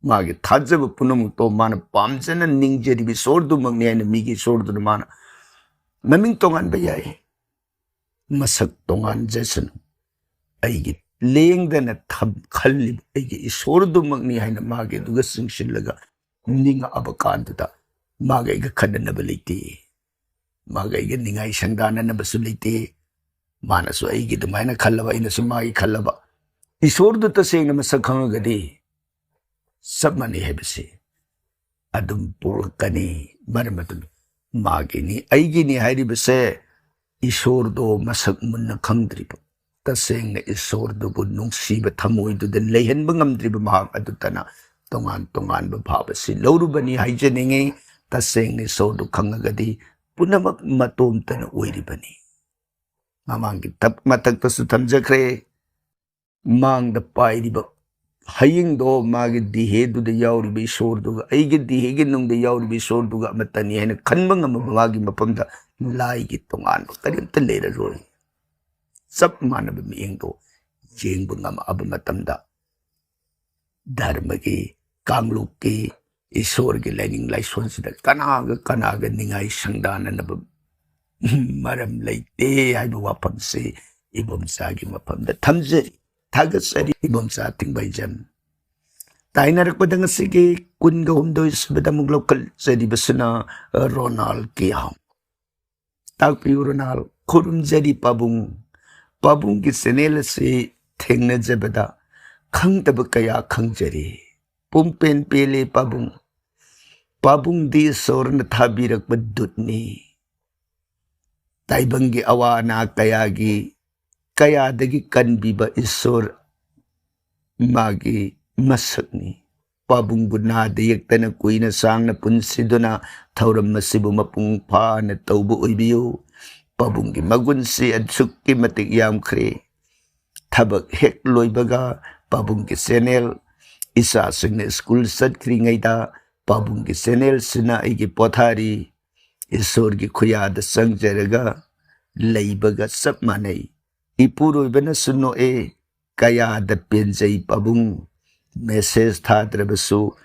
ꯃꯥꯒꯤ ꯊꯥꯖꯕ ꯄꯨꯝꯅꯃꯛꯇꯣ ꯃꯥꯅ ꯄꯥꯝꯖꯅ ꯅꯤꯡꯖꯔꯤꯕ ꯏꯁꯣꯔꯗꯨꯃꯛꯅꯤ ꯍꯥꯏꯅ ꯃꯤꯒꯤ ꯏꯁꯣꯔꯗꯨꯅ ꯃꯥꯅ ꯃꯃꯤꯡ ꯇꯣꯉꯥꯟꯕ ꯌꯥꯏ, ꯃꯁꯛ ꯇꯣꯉꯥꯟꯖꯁꯅꯨ, ꯑꯩꯒꯤ ꯂꯦꯡꯗꯅ ꯊꯝ-, ꯈꯜꯂꯤꯕ ꯑꯩꯒꯤ ꯏꯁꯣꯔꯗꯨꯃꯛꯅꯤ ꯍꯥꯏꯅ ꯃꯥꯒꯤ ꯑꯗꯨꯒ ꯆꯤꯡꯁꯤꯜꯂꯒ ꯅꯤꯡꯉꯛꯑꯕ ꯀꯥꯟꯗꯨꯗ ꯃꯥꯒ ꯑꯩꯒ ꯈꯟꯅꯅꯕ ꯂꯩꯇꯦ, ꯃꯥꯒ ꯑꯩꯒ ꯅꯤꯡꯉꯥꯏ ꯁꯪꯗꯥꯅꯅꯕꯁꯨ ꯂꯩꯇꯦ꯫ ꯃꯥꯅꯁꯨ ꯑꯩꯒꯤ ꯑꯗꯨꯃꯥꯏꯅ ꯈꯜꯂꯕ, ꯑꯩꯅꯁꯨ ꯃꯥꯒꯤ ꯈꯜꯂꯕ꯫ ꯏꯁꯣꯔꯗꯨ ꯇꯁꯦꯡꯅ ꯃꯁꯛ ꯈꯪꯉꯒꯗꯤ ꯆꯞ ꯃꯥꯟꯅꯩ ꯍꯥꯏꯕꯁꯤ ꯑꯗꯨꯝ ꯄꯣꯛꯂꯛꯀꯅꯤ꯫ ꯃꯔꯝ ꯑꯗꯨꯅ ꯃꯥꯒꯤꯅꯤ, ꯑꯩꯒꯤꯅꯤ ꯍꯥꯏꯔꯤꯕꯁꯦ ꯏꯁꯣꯔꯗꯣ ꯃꯁꯛ ꯃꯨꯟꯅ ꯈꯪꯗ꯭ꯔꯤꯕ, ꯇꯁꯦꯡꯅ ꯏꯁꯣꯔꯗꯨꯕꯨ ꯅꯨꯡꯁꯤꯕ ꯊꯃꯣꯏꯗꯨꯗ ꯂꯩꯍꯟꯕ ꯉꯝꯗ꯭ꯔꯤꯕ ꯃꯍꯥꯛ ꯑꯗꯨꯇꯅ ꯇꯣꯉꯥꯟ ꯇꯣꯉꯥꯟꯕ ꯚꯥꯕ ꯑꯁꯤ ꯂꯧꯔꯨꯕꯅꯤ ꯍꯥꯏꯖꯅꯤꯡꯉꯤ꯫ ꯇꯁꯦꯡꯅ ꯏꯁꯣꯔꯗꯨ ꯈꯪꯉꯒꯗꯤ ꯄꯨꯝꯅꯃꯛ ꯃꯇꯣꯝꯇꯅ ꯑꯣꯏꯔꯤꯕꯅꯤ꯫ ꯃꯃꯥꯡꯒꯤ ꯇꯞ-, ꯃꯊꯛꯇꯁꯨ ꯊꯝꯖꯈ꯭ꯔꯦ꯫ ꯃꯥꯡꯗ ꯄꯥꯏꯔꯤꯕ ꯍꯌꯤꯡꯗꯣ ꯃꯥꯒꯤ ꯗꯤꯍꯦꯗꯨꯗ ꯌꯥꯎꯔꯤꯕ ꯏꯁꯣꯔꯗꯨꯒ ꯑꯩꯒꯤ ꯗꯤꯍꯦꯒꯤ ꯅꯨꯡꯗ ꯌꯥꯎꯔꯤꯕ ꯏꯁꯣꯔꯗꯨꯒ ꯑꯃꯠꯇꯅꯤ ꯍꯥꯏꯅ ꯈꯟꯕ ꯉꯝꯕ ꯃꯥꯒꯤ ꯃꯐꯝꯗ ꯂꯥꯏꯒꯤ ꯇꯣꯉꯥꯟꯕ ꯀꯔꯤꯝꯇ ꯂꯩꯔꯔꯣꯏ꯫ ꯆꯞ ꯃꯥꯟꯅꯕ ꯃꯤꯠꯌꯦꯡꯗꯣ ꯌꯦꯡꯕ ꯉꯝꯃꯛꯑꯕ ꯃꯇꯝꯗ ꯙꯔꯃꯒꯤ, ꯀꯥꯡꯂꯨꯞꯀꯤ, ꯏꯁꯣꯔꯒꯤ ꯂꯥꯏꯅꯤꯡ ꯂꯥꯏꯁꯣꯟꯁꯤꯗ ꯀꯅꯥꯒ ꯀꯅꯥꯒ ꯅꯤꯡꯉꯥꯏ ꯁꯪꯗꯥꯅꯅꯕ ꯃꯔꯝ ꯂꯩꯇꯦ ꯍꯥꯏꯕ ꯋꯥꯐꯝꯁꯤ ꯏꯕꯣꯝꯆꯥꯒꯤ ꯃꯐꯝꯗ ꯊꯝꯖꯔꯤ꯫ ꯊꯥꯒꯠꯆꯔꯤ ꯏꯕꯣꯝꯆꯥ ꯊꯤꯡꯕꯩꯖꯝ꯫ ꯇꯥꯏꯅꯔꯛꯄꯗ ꯉꯁꯤꯒꯤ ꯀꯨꯟꯒ ꯍꯨꯝꯗꯣꯏ ꯁꯨꯕꯗ ꯑꯃꯨꯛ ꯂꯧꯈꯠꯆꯔꯤꯕꯁꯤꯅ ꯔꯣꯅꯥꯜ ꯀꯤꯌꯥꯝ꯫ ꯇꯥꯛꯄꯤꯌꯨ ꯔꯣꯅꯥꯜ, ꯈꯨꯔꯨꯝꯖꯔꯤ ꯄꯥꯕꯨꯡ꯫ ꯄꯥꯕꯨꯡꯒꯤ ꯆꯦꯅꯦꯜ ꯑꯁꯤ ꯊꯦꯡꯅꯖꯕꯗ ꯈꯪꯗꯕ ꯀꯌꯥ ꯈꯪꯖꯔꯤ꯫ ꯄꯨꯡꯄꯦꯟ ꯄꯦꯜꯂꯦ ꯄꯥꯕꯨꯡ꯫ ꯄꯥꯕꯨꯡꯗꯤ ꯏꯁꯣꯔꯅ ꯊꯥꯕꯤꯔꯛꯄ ꯗꯨꯠꯅꯤ꯫ ꯇꯥꯏꯕꯪꯒꯤ ꯑꯋꯥ ꯑꯅꯥ ꯀꯌꯥꯒꯤ, ꯀꯌꯥꯗꯒꯤ ꯀꯟꯕꯤꯕ ꯏꯁꯣꯔ ꯃꯥꯒꯤ ꯃꯁꯛꯅꯤ꯫ ꯄꯥꯕꯨꯡꯕꯨ ꯅꯥꯗ ꯌꯦꯛꯇꯅ ꯀꯨꯏꯅ ꯁꯥꯡꯅ ꯄꯨꯟꯁꯤꯗꯨꯅ ꯊꯧꯔꯝ ꯑꯁꯤꯕꯨ ꯃꯄꯨꯡ ꯐꯥꯅ ꯇꯧꯕ ꯑꯣꯏꯕꯤꯌꯨ꯫ ꯄꯥꯕꯨꯡꯒꯤ ꯃꯒꯨꯟꯁꯤ ꯑꯁꯨꯛꯀꯤ ꯃꯇꯤꯛ ꯌꯥꯝꯈ꯭ꯔꯦ꯫ ꯊꯕꯛ ꯍꯦꯛ ꯂꯣꯏꯕꯒ ꯄꯥꯕꯨꯡꯒꯤ ꯆꯦꯅꯦꯜ, ꯏꯆꯥꯁꯤꯡꯅ ꯁ꯭ꯀꯨꯜ ꯆꯠꯈ꯭ꯔꯤꯉꯩꯗ ꯄꯥꯕꯨꯡꯒꯤ ꯆꯦꯅꯦꯜꯁꯤꯅ ꯑꯩꯒꯤ ꯄꯣꯊꯥꯔꯤ꯫ ꯏꯁꯣꯔꯒꯤ ꯈꯨꯌꯥꯗ ꯆꯪꯖꯔꯒ ꯂꯩꯕꯒ ꯆꯞ ꯃꯥꯟꯅꯩ꯫ ꯏꯄꯨꯔꯣꯏꯕꯅꯁꯨ ꯅꯣꯛꯑꯦ, "ꯀꯌꯥꯗ ꯄꯦꯟꯖꯩ ꯄꯥꯕꯨꯡ꯫ ꯃꯦꯁꯦꯖ ꯊꯥꯗ꯭ꯔꯕꯁꯨ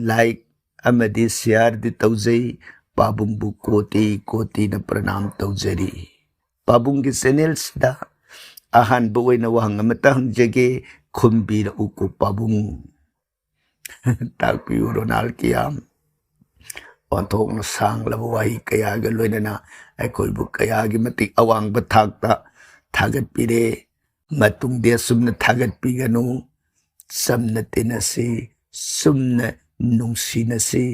ꯂꯥꯏꯛ ꯑꯃꯗꯤ ꯁꯤꯌꯥꯔꯗꯤ ꯇꯧꯖꯩ꯫ ꯄꯥꯕꯨꯡꯕꯨ ꯀꯣꯇꯤ ꯀꯣꯇꯤꯅ ꯄ꯭ꯔꯅꯥꯝ ꯇꯧꯖꯔꯤ꯫" ꯄꯥꯕꯨꯡꯒꯤ ꯆꯦꯅꯦꯜꯁꯤꯗ ꯑꯍꯥꯟꯕ ꯑꯣꯏꯅ ꯋꯥꯍꯪ ꯑꯃꯇ ꯍꯪꯖꯒꯦ, ꯈꯨꯝꯕꯤꯔꯛꯎꯀꯣ ꯄꯥꯕꯨꯡ꯫ ꯇꯥꯛꯄꯤꯌꯨ ꯔꯣꯅꯥꯜ ꯀꯤꯌꯥꯝ꯫ ꯑꯣꯟꯊꯣꯛꯅ ꯁꯥꯡꯂꯕ ꯋꯥꯍꯩ ꯀꯌꯥꯒ ꯂꯣꯏꯅꯅ ꯑꯩꯈꯣꯏꯕꯨ ꯀꯌꯥꯒꯤ ꯃꯇꯤꯛ ꯑꯋꯥꯡꯕ ꯊꯥꯛꯇ ꯊꯥꯒꯠꯄꯤꯔꯦ꯫ ꯃꯇꯨꯡꯗꯤ ꯑꯁꯨꯝꯅ ꯊꯥꯒꯠꯄꯤꯒꯅꯨ꯫ ꯆꯝꯅ ꯇꯤꯟꯅꯁꯤ, ꯆꯨꯝꯅ ꯅꯨꯡꯁꯤꯅꯁꯤ꯫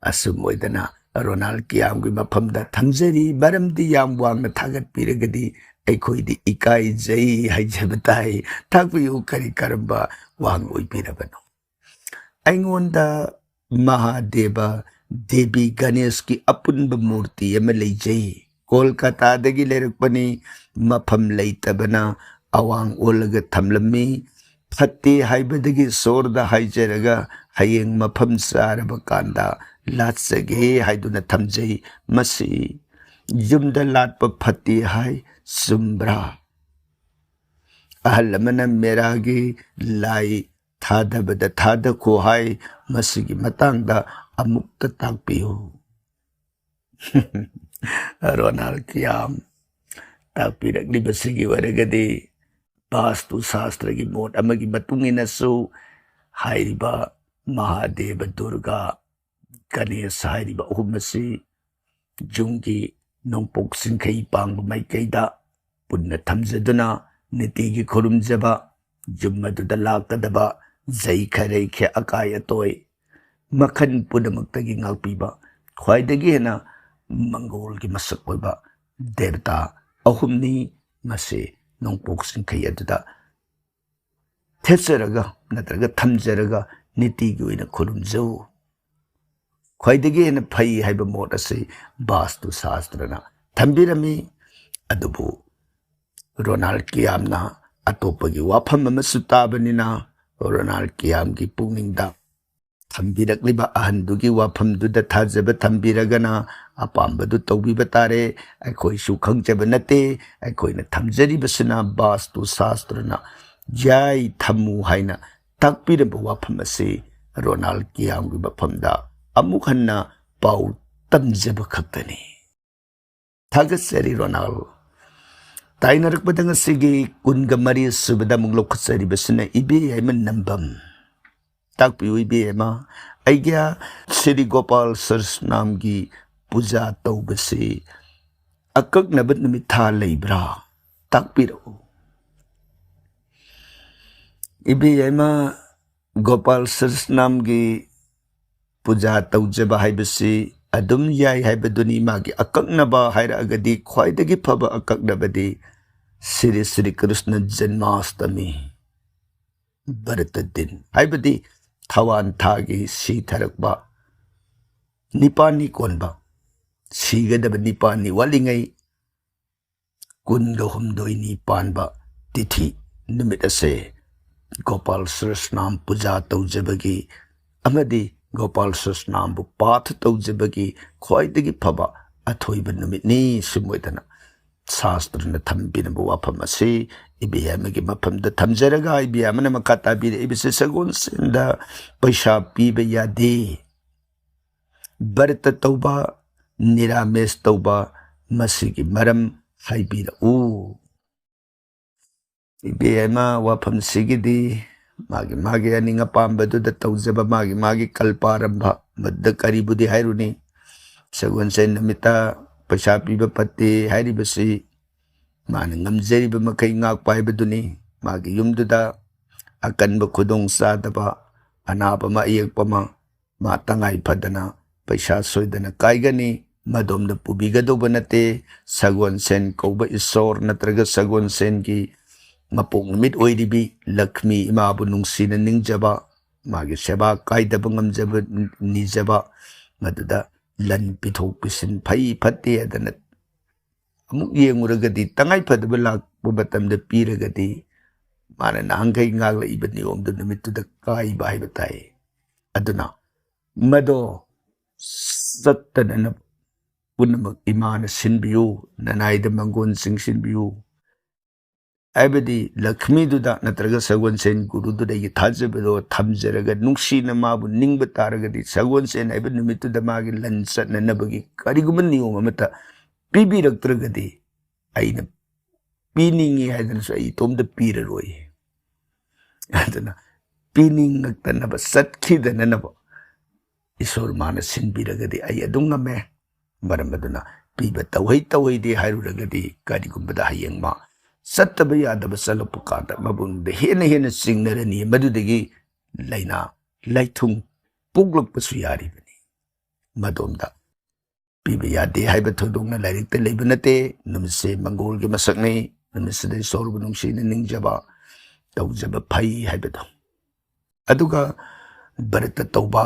ꯑꯁꯨꯝ ꯑꯣꯏꯗꯅ ꯔꯣꯅꯥꯜ ꯀꯤꯌꯥꯝꯒꯤ ꯃꯐꯝꯗ ꯊꯝꯖꯔꯤ꯫ ꯃꯔꯝꯗꯤ ꯌꯥꯝ ꯋꯥꯡꯅ ꯊꯥꯒꯠꯄꯤꯔꯒꯗꯤ ꯑꯩꯈꯣꯏꯗꯤ ꯏꯀꯥꯏꯖꯩ ꯍꯥꯏꯖꯕ ꯇꯥꯏ꯫ ꯇꯥꯛꯄꯤꯌꯨ, ꯀꯔꯤ ꯀꯔꯝꯕ ꯋꯥꯍꯪ ꯑꯣꯏꯕꯤꯔꯕꯅꯣ? ꯑꯩꯉꯣꯟꯗ ꯃꯍꯥꯗꯦꯕ, ꯗꯦꯕꯤ ꯒꯅꯦꯁꯀꯤ ꯑꯄꯨꯟꯕ ꯃꯨꯔꯇꯤ ꯑꯃ ꯂꯩꯖꯩ꯫ ꯀꯣꯜꯀꯇꯥꯗꯒꯤ ꯂꯩꯔꯛꯄꯅꯤ꯫ ꯃꯐꯝ ꯂꯩꯇꯕꯅ ꯑꯋꯥꯡ ꯑꯣꯜꯂꯒ ꯊꯝꯂꯝꯃꯤ꯫ ꯐꯠꯇꯦ ꯍꯥꯏꯕꯗꯒꯤ ꯁꯣꯔꯗ ꯍꯥꯏꯖꯔꯒ ꯍꯌꯦꯡ ꯃꯐꯝ ꯆꯥꯔꯕ ꯀꯥꯟꯗ ꯂꯥꯠꯆꯒꯦ ꯍꯥꯏꯗꯨꯅ ꯊꯝꯖꯩ꯫ ꯃꯁꯤ ꯌꯨꯝꯗ ꯂꯥꯠꯄ ꯐꯠꯇꯦ ꯍꯥꯏ, ꯆꯨꯝꯕ꯭ꯔꯥ? ꯑꯍꯜ ꯑꯃꯅ ꯃꯦꯔꯥꯒꯤ ꯂꯥꯏ ꯊꯥꯗꯕꯗ ꯊꯥꯗꯈꯣ ꯍꯥꯏ꯫ ꯃꯁꯤꯒꯤ ꯃꯇꯥꯡꯗ ꯑꯃꯨꯛꯇ ꯇꯥꯛꯄꯤꯌꯨ꯫ ꯔꯣꯅꯥꯜ ꯀꯤꯌꯥꯝ ꯇꯥꯛꯄꯤꯔꯛꯂꯤꯕꯁꯤꯒꯤ ꯑꯣꯏꯔꯒꯗꯤ, ꯚꯥꯁꯇꯨ ꯁꯥꯁꯇ꯭ꯔꯒꯤ ꯃꯣꯠ ꯑꯃꯒꯤ ꯃꯇꯨꯡ ꯏꯟꯅꯁꯨ ꯍꯥꯏꯔꯤꯕ ꯃꯍꯥꯗꯦꯕ, ꯗꯨꯔꯒꯥ, ꯒꯅꯦꯁ ꯍꯥꯏꯔꯤꯕ ꯑꯍꯨꯝ ꯑꯁꯤ ꯌꯨꯝꯒꯤ ꯅꯣꯡꯄꯣꯛ ꯆꯤꯡꯈꯩ ꯄꯥꯡꯕ ꯃꯥꯏꯀꯩꯗ ꯄꯨꯟꯅ ꯊꯝꯖꯗꯨꯅ ꯅꯤꯇꯤꯒꯤ ꯈꯨꯔꯨꯝꯖꯕ, ꯌꯨꯝ ꯑꯗꯨꯗ ꯂꯥꯛꯀꯗꯕ ꯖꯩꯈ ꯔꯩꯈ, ꯑꯀꯥꯏ ꯑꯇꯣꯏ ꯃꯈꯜ ꯄꯨꯝꯅꯃꯛꯇꯒꯤ ꯉꯥꯛꯄꯤꯕ ꯈ꯭ꯋꯥꯏꯗꯒꯤ ꯍꯦꯟꯅ ꯃꯪꯒꯣꯜꯒꯤ ꯃꯁꯛ ꯑꯣꯏꯕ ꯗꯦꯕꯇꯥ ꯑꯍꯨꯝꯅꯤ꯫ ꯃꯁꯤ ꯅꯣꯡꯄꯣꯛ ꯆꯤꯡꯈꯩ ꯑꯗꯨꯗ ꯊꯦꯠꯆꯔꯒ ꯅꯠꯇ꯭ꯔꯒ ꯊꯝꯖꯔꯒ ꯅꯤꯇꯤꯒꯤ ꯑꯣꯏꯅ ꯈꯨꯔꯨꯝꯖꯧ꯫ ꯈ꯭ꯋꯥꯏꯗꯒꯤ ꯍꯦꯟꯅ ꯐꯩ ꯍꯥꯏꯕ ꯃꯣꯠ ꯑꯁꯤ ꯚꯥꯁꯇꯨ ꯁꯥꯁꯇ꯭ꯔꯅ ꯊꯝꯕꯤꯔꯝꯃꯤ꯫ ꯑꯗꯨꯕꯨ ꯔꯣꯅꯥꯜ ꯀꯤꯌꯥꯝꯅ ꯑꯇꯣꯞꯄꯒꯤ ꯋꯥꯐꯝ ꯑꯃꯁꯨ ꯇꯥꯕꯅꯤꯅ, ꯔꯣꯅꯥꯜ ꯀꯤꯌꯥꯝꯒꯤ ꯄꯨꯛꯅꯤꯡꯗ ꯊꯝꯕꯤꯔꯛꯂꯤꯕ ꯑꯍꯟꯗꯨꯒꯤ ꯋꯥꯐꯝꯗꯨꯗ ꯊꯥꯖꯕ ꯊꯝꯕꯤꯔꯒꯅ ꯑꯄꯥꯝꯕꯗꯨ ꯇꯧꯕꯤꯕ ꯇꯥꯔꯦ꯫ ꯑꯩꯈꯣꯏꯁꯨ ꯈꯪꯖꯕ ꯅꯠꯇꯦ꯫ ꯑꯩꯈꯣꯏꯅ ꯊꯝꯖꯔꯤꯕꯁꯤꯅ ꯚꯥꯁꯇꯨ ꯁꯥꯁꯇ꯭ꯔꯅ ꯌꯥꯏ, ꯊꯝꯃꯨ ꯍꯥꯏꯅ ꯇꯥꯛꯄꯤꯔꯕ ꯋꯥꯐꯝ ꯑꯁꯤ ꯔꯣꯅꯥꯜ ꯀꯤꯌꯥꯝꯒꯤ ꯃꯐꯝꯗ ꯑꯃꯨꯛ ꯍꯟꯅ ꯄꯥꯎ ꯇꯝꯖꯕ ꯈꯛꯇꯅꯤ꯫ ꯊꯥꯒꯠꯆꯔꯤ ꯔꯣꯅꯥꯜ꯫ ꯇꯥꯏꯅꯔꯛꯄꯗ ꯉꯁꯤꯒꯤ ꯀꯨꯟꯒ ꯃꯔꯤ ꯁꯨꯕꯗ ꯑꯃꯨꯛ ꯂꯧꯈꯠꯆꯔꯤꯕꯁꯤꯅ ꯏꯕꯦ ꯌꯥꯏꯃ ꯅꯝꯕꯝ꯫ ꯇꯥꯛꯄꯤꯌꯨ ꯏꯕꯦ ꯌꯥꯏꯃ, ꯑꯩꯒꯤ ꯁ꯭ꯔꯤ ꯒꯣꯄꯥꯜ ꯁꯍꯁ꯭ꯔꯅꯥꯝꯒꯤ ꯄꯨꯖꯥ ꯇꯧꯕꯁꯤ ꯑꯀꯛꯅꯕ ꯅꯨꯃꯤꯠ ꯊꯥ ꯂꯩꯕ꯭ꯔꯥ? ꯇꯥꯛꯄꯤꯔꯛꯎ꯫ ꯏꯕꯦ ꯌꯥꯏꯃ, ꯒꯣꯄꯥꯜ ꯁꯍꯁ꯭ꯔꯅꯥꯝꯒꯤ ꯄꯨꯖꯥ ꯇꯧꯖꯕ ꯍꯥꯏꯕꯁꯤ ꯑꯗꯨꯝ ꯌꯥꯏ ꯍꯥꯏꯕꯗꯨꯅꯤ꯫ ꯃꯥꯒꯤ ꯑꯀꯛꯅꯕ ꯍꯥꯏꯔꯛꯑꯒꯗꯤ ꯈ꯭ꯋꯥꯏꯗꯒꯤ ꯐꯕ ꯑꯀꯛꯅꯕꯗꯤ ꯁ꯭ꯔꯤ ꯁ꯭ꯔꯤ ꯀ꯭ꯔꯤꯁꯅ ꯖꯟꯃꯥꯁꯇꯃꯤ, ꯕ꯭ꯔꯇ ꯗꯤꯟ, ꯍꯥꯏꯕꯗꯤ ꯊꯋꯥꯟ ꯊꯥꯒꯤ ꯁꯤꯊꯔꯛꯄ ꯅꯤꯄꯥꯜꯅꯤ ꯀꯣꯟꯕ, ꯁꯤꯒꯗꯕ ꯅꯤꯄꯥꯜꯅꯤ ꯋꯥꯠꯂꯤꯉꯩ ꯀꯨꯟꯒ ꯍꯨꯝꯗꯣꯏꯅꯤ ꯄꯥꯟꯕ ꯇꯤꯊꯤ ꯅꯨꯃꯤꯠ ꯑꯁꯦ ꯒꯣꯄꯥꯜ ꯁ꯭ꯔꯁꯅꯥꯝ ꯄꯨꯖꯥ ꯇꯧꯖꯕꯒꯤ ꯑꯃꯗꯤ ꯒꯣꯄꯥꯜ ꯁ꯭ꯔꯁꯅꯥꯝꯕꯨ ꯄꯥꯊ ꯇꯧꯖꯕꯒꯤ ꯈ꯭ꯋꯥꯏꯗꯒꯤ ꯐꯕ ꯑꯊꯣꯏꯕ ꯅꯨꯃꯤꯠꯅꯤ꯫ ꯁꯨꯝ ꯑꯣꯏꯗꯅ ꯁꯥꯁꯇ꯭ꯔꯅ ꯊꯝꯕꯤꯔꯝꯕ ꯋꯥꯐꯝ ꯑꯁꯤ ꯏꯕꯦꯝꯃꯒꯤ ꯃꯐꯝꯗ ꯊꯝꯖꯔꯒ, ꯏꯕꯦꯝꯃꯅ ꯃꯈꯥ ꯇꯥꯕꯤꯔꯛꯏꯕꯁꯤ, ꯁꯒꯣꯜꯁꯦꯟꯗ ꯄꯩꯁꯥ ꯄꯤꯕ ꯌꯥꯗꯦ, ꯕ꯭ꯔꯇ ꯇꯧꯕ, ꯅꯤꯔꯥꯃꯦꯁ ꯇꯧꯕ, ꯃꯁꯤꯒꯤ ꯃꯔꯝ ꯍꯥꯏꯕꯤꯔꯛꯎ꯫ ꯏꯕꯦꯝꯃ, ꯋꯥꯐꯝꯁꯤꯒꯤꯗꯤ ꯃꯥꯒꯤ ꯃꯥꯒꯤ ꯑꯅꯤꯡ ꯑꯄꯥꯝꯕꯗꯨꯗ ꯇꯧꯖꯕ, ꯃꯥꯒꯤ ꯃꯥꯒꯤ ꯀꯜꯄꯥꯔꯝꯚ, ꯃꯗꯨꯗ ꯀꯔꯤꯕꯨꯗꯤ ꯍꯥꯏꯔꯨꯅꯤ? ꯁꯒꯣꯜꯁꯦꯟ ꯅꯨꯃꯤꯠꯇ ꯄꯩꯁꯥ ꯄꯤꯕ ꯐꯠꯇꯦ ꯍꯥꯏꯔꯤꯕꯁꯤ ꯃꯥꯅ ꯉꯝꯖꯔꯤꯕ ꯃꯈꯩ ꯉꯥꯛꯄ ꯍꯥꯏꯕꯗꯨꯅꯤ꯫ ꯃꯥꯒꯤ ꯌꯨꯝꯗꯨꯗ ꯑꯀꯟꯕ ꯈꯨꯗꯣꯡ ꯆꯥꯗꯕ, ꯑꯅꯥꯕ ꯑꯃ, ꯑꯌꯦꯛꯄ ꯑꯃ, ꯃꯥ ꯇꯉꯥꯏ ꯐꯗꯅ ꯄꯩꯁꯥ ꯁꯣꯏꯗꯅ ꯀꯥꯏꯒꯅꯤ, ꯃꯗꯣꯝꯗ ꯄꯨꯕꯤꯒꯗꯧꯕ ꯅꯠꯇꯦ꯫ ꯁꯒꯣꯜꯁꯦꯟ ꯀꯧꯕ ꯏꯁꯣꯔ ꯅꯠꯇ꯭ꯔꯒ ꯁꯒꯣꯜꯁꯦꯟꯒꯤ ꯃꯄꯣꯛ ꯅꯨꯃꯤꯠ ꯑꯣꯏꯔꯤꯕꯤ ꯂꯛꯁꯃꯤ ꯏꯃꯥꯕꯨ ꯅꯨꯡꯁꯤꯅ ꯅꯤꯡꯖꯕ, ꯃꯥꯒꯤ ꯁꯦꯕꯥ ꯀꯥꯏꯗꯕ ꯉꯝꯖꯕ, ꯅꯤꯖꯕ, ꯃꯗꯨꯗ ꯂꯟ ꯄꯤꯊꯣꯛ ꯄꯤꯁꯤꯟ ꯐꯩ ꯐꯠꯇꯦ ꯍꯥꯏꯗꯅ ꯑꯃꯨꯛ ꯌꯦꯡꯉꯨꯔꯒꯗꯤ, ꯇꯉꯥꯏ ꯐꯗꯕ ꯂꯥꯛꯄ ꯃꯇꯝꯗ ꯄꯤꯔꯒꯗꯤ, ꯃꯥꯅ ꯅꯍꯥꯟꯈꯩ ꯉꯥꯛꯂꯛꯏꯕ ꯅꯤꯌꯣꯝꯗꯨ ꯅꯨꯃꯤꯠꯇꯨꯗ ꯀꯥꯏꯕ ꯍꯥꯏꯕ ꯇꯥꯏ꯫ ꯑꯗꯨꯅ ꯃꯗꯣ ꯆꯠꯇꯅꯅꯕ ꯄꯨꯝꯅꯃꯛ ꯏꯃꯥꯅ ꯁꯤꯟꯕꯤꯌꯨ, ꯅꯅꯥꯏꯗ ꯃꯪꯒꯣꯟ ꯆꯤꯡꯁꯤꯟꯕꯤꯌꯨ ꯍꯥꯏꯕꯗꯤ, ꯂꯛꯁꯃꯤꯗꯨꯗ ꯅꯠꯇ꯭ꯔꯒ ꯁꯒꯣꯜꯁꯦꯟ ꯒꯨꯔꯨꯗꯨꯗ ꯑꯩꯒꯤ ꯊꯥꯖꯕꯗꯣ ꯊꯝꯖꯔꯒ ꯅꯨꯡꯁꯤꯅ ꯃꯥꯕꯨ ꯅꯤꯡꯕ ꯇꯥꯔꯒꯗꯤ, ꯁꯒꯣꯜꯁꯦꯟ ꯍꯥꯏꯕ ꯅꯨꯃꯤꯠꯇꯨꯗ ꯃꯥꯒꯤ ꯂꯟ ꯆꯠꯅꯅꯕꯒꯤ ꯀꯔꯤꯒꯨꯝꯕ ꯅꯤꯌꯣꯝ ꯑꯃꯠꯇ ꯄꯤꯕꯤꯔꯛꯇ꯭ꯔꯒꯗꯤ, ꯑꯩꯅ ꯄꯤꯅꯤꯡꯉꯤ ꯍꯥꯏꯗꯅꯁꯨ ꯑꯩ ꯏꯇꯣꯝꯇ ꯄꯤꯔꯔꯣꯏ꯫ ꯑꯗꯨꯅ ꯄꯤꯅꯤꯡꯉꯛꯇꯅꯕ, ꯆꯠꯈꯤꯗꯅꯅꯕ ꯏꯁꯣꯔ ꯃꯥꯅ ꯁꯤꯟꯕꯤꯔꯒꯗꯤ ꯑꯩ ꯑꯗꯨꯝ ꯉꯝꯃꯦ꯫ ꯃꯔꯝ ꯑꯗꯨꯅ ꯄꯤꯕ ꯇꯧꯍꯩ ꯇꯧꯍꯩꯗꯦ ꯍꯥꯏꯔꯨꯔꯒꯗꯤ, ꯀꯔꯤꯒꯨꯝꯕꯗ ꯍꯌꯦꯡ ꯃꯥ ꯆꯠꯇꯕ ꯌꯥꯗꯕ ꯆꯠꯂꯛꯄ ꯀꯥꯟꯗ ꯃꯕꯨꯡꯗ ꯍꯦꯟꯅ ꯍꯦꯟꯅ ꯆꯤꯡꯅꯔꯅꯤ, ꯃꯗꯨꯗꯒꯤ ꯂꯥꯏꯅꯥ ꯂꯥꯏꯊꯨꯡ ꯄꯣꯛꯂꯛꯄꯁꯨ ꯌꯥꯔꯤꯕꯅꯤ꯫ ꯃꯗꯣꯝꯗ ꯄꯤꯕ ꯌꯥꯗꯦ ꯍꯥꯏꯕ ꯊꯣꯏꯗꯣꯛꯅ ꯂꯥꯏꯔꯤꯛꯇ ꯂꯩꯕ ꯅꯠꯇꯦ꯫ ꯅꯨꯃꯤꯠꯁꯦ ꯃꯪꯒꯣꯜꯒꯤ ꯃꯁꯛꯅꯤ꯫ ꯅꯨꯃꯤꯠꯁꯤꯗ ꯏꯁꯣꯔꯕꯨ ꯅꯨꯡꯁꯤꯅ ꯅꯤꯡꯖꯕ, ꯇꯧꯖꯕ ꯐꯩ ꯍꯥꯏꯕꯗꯣ꯫ ꯑꯗꯨꯒ ꯕ꯭ꯔꯇ ꯇꯧꯕ,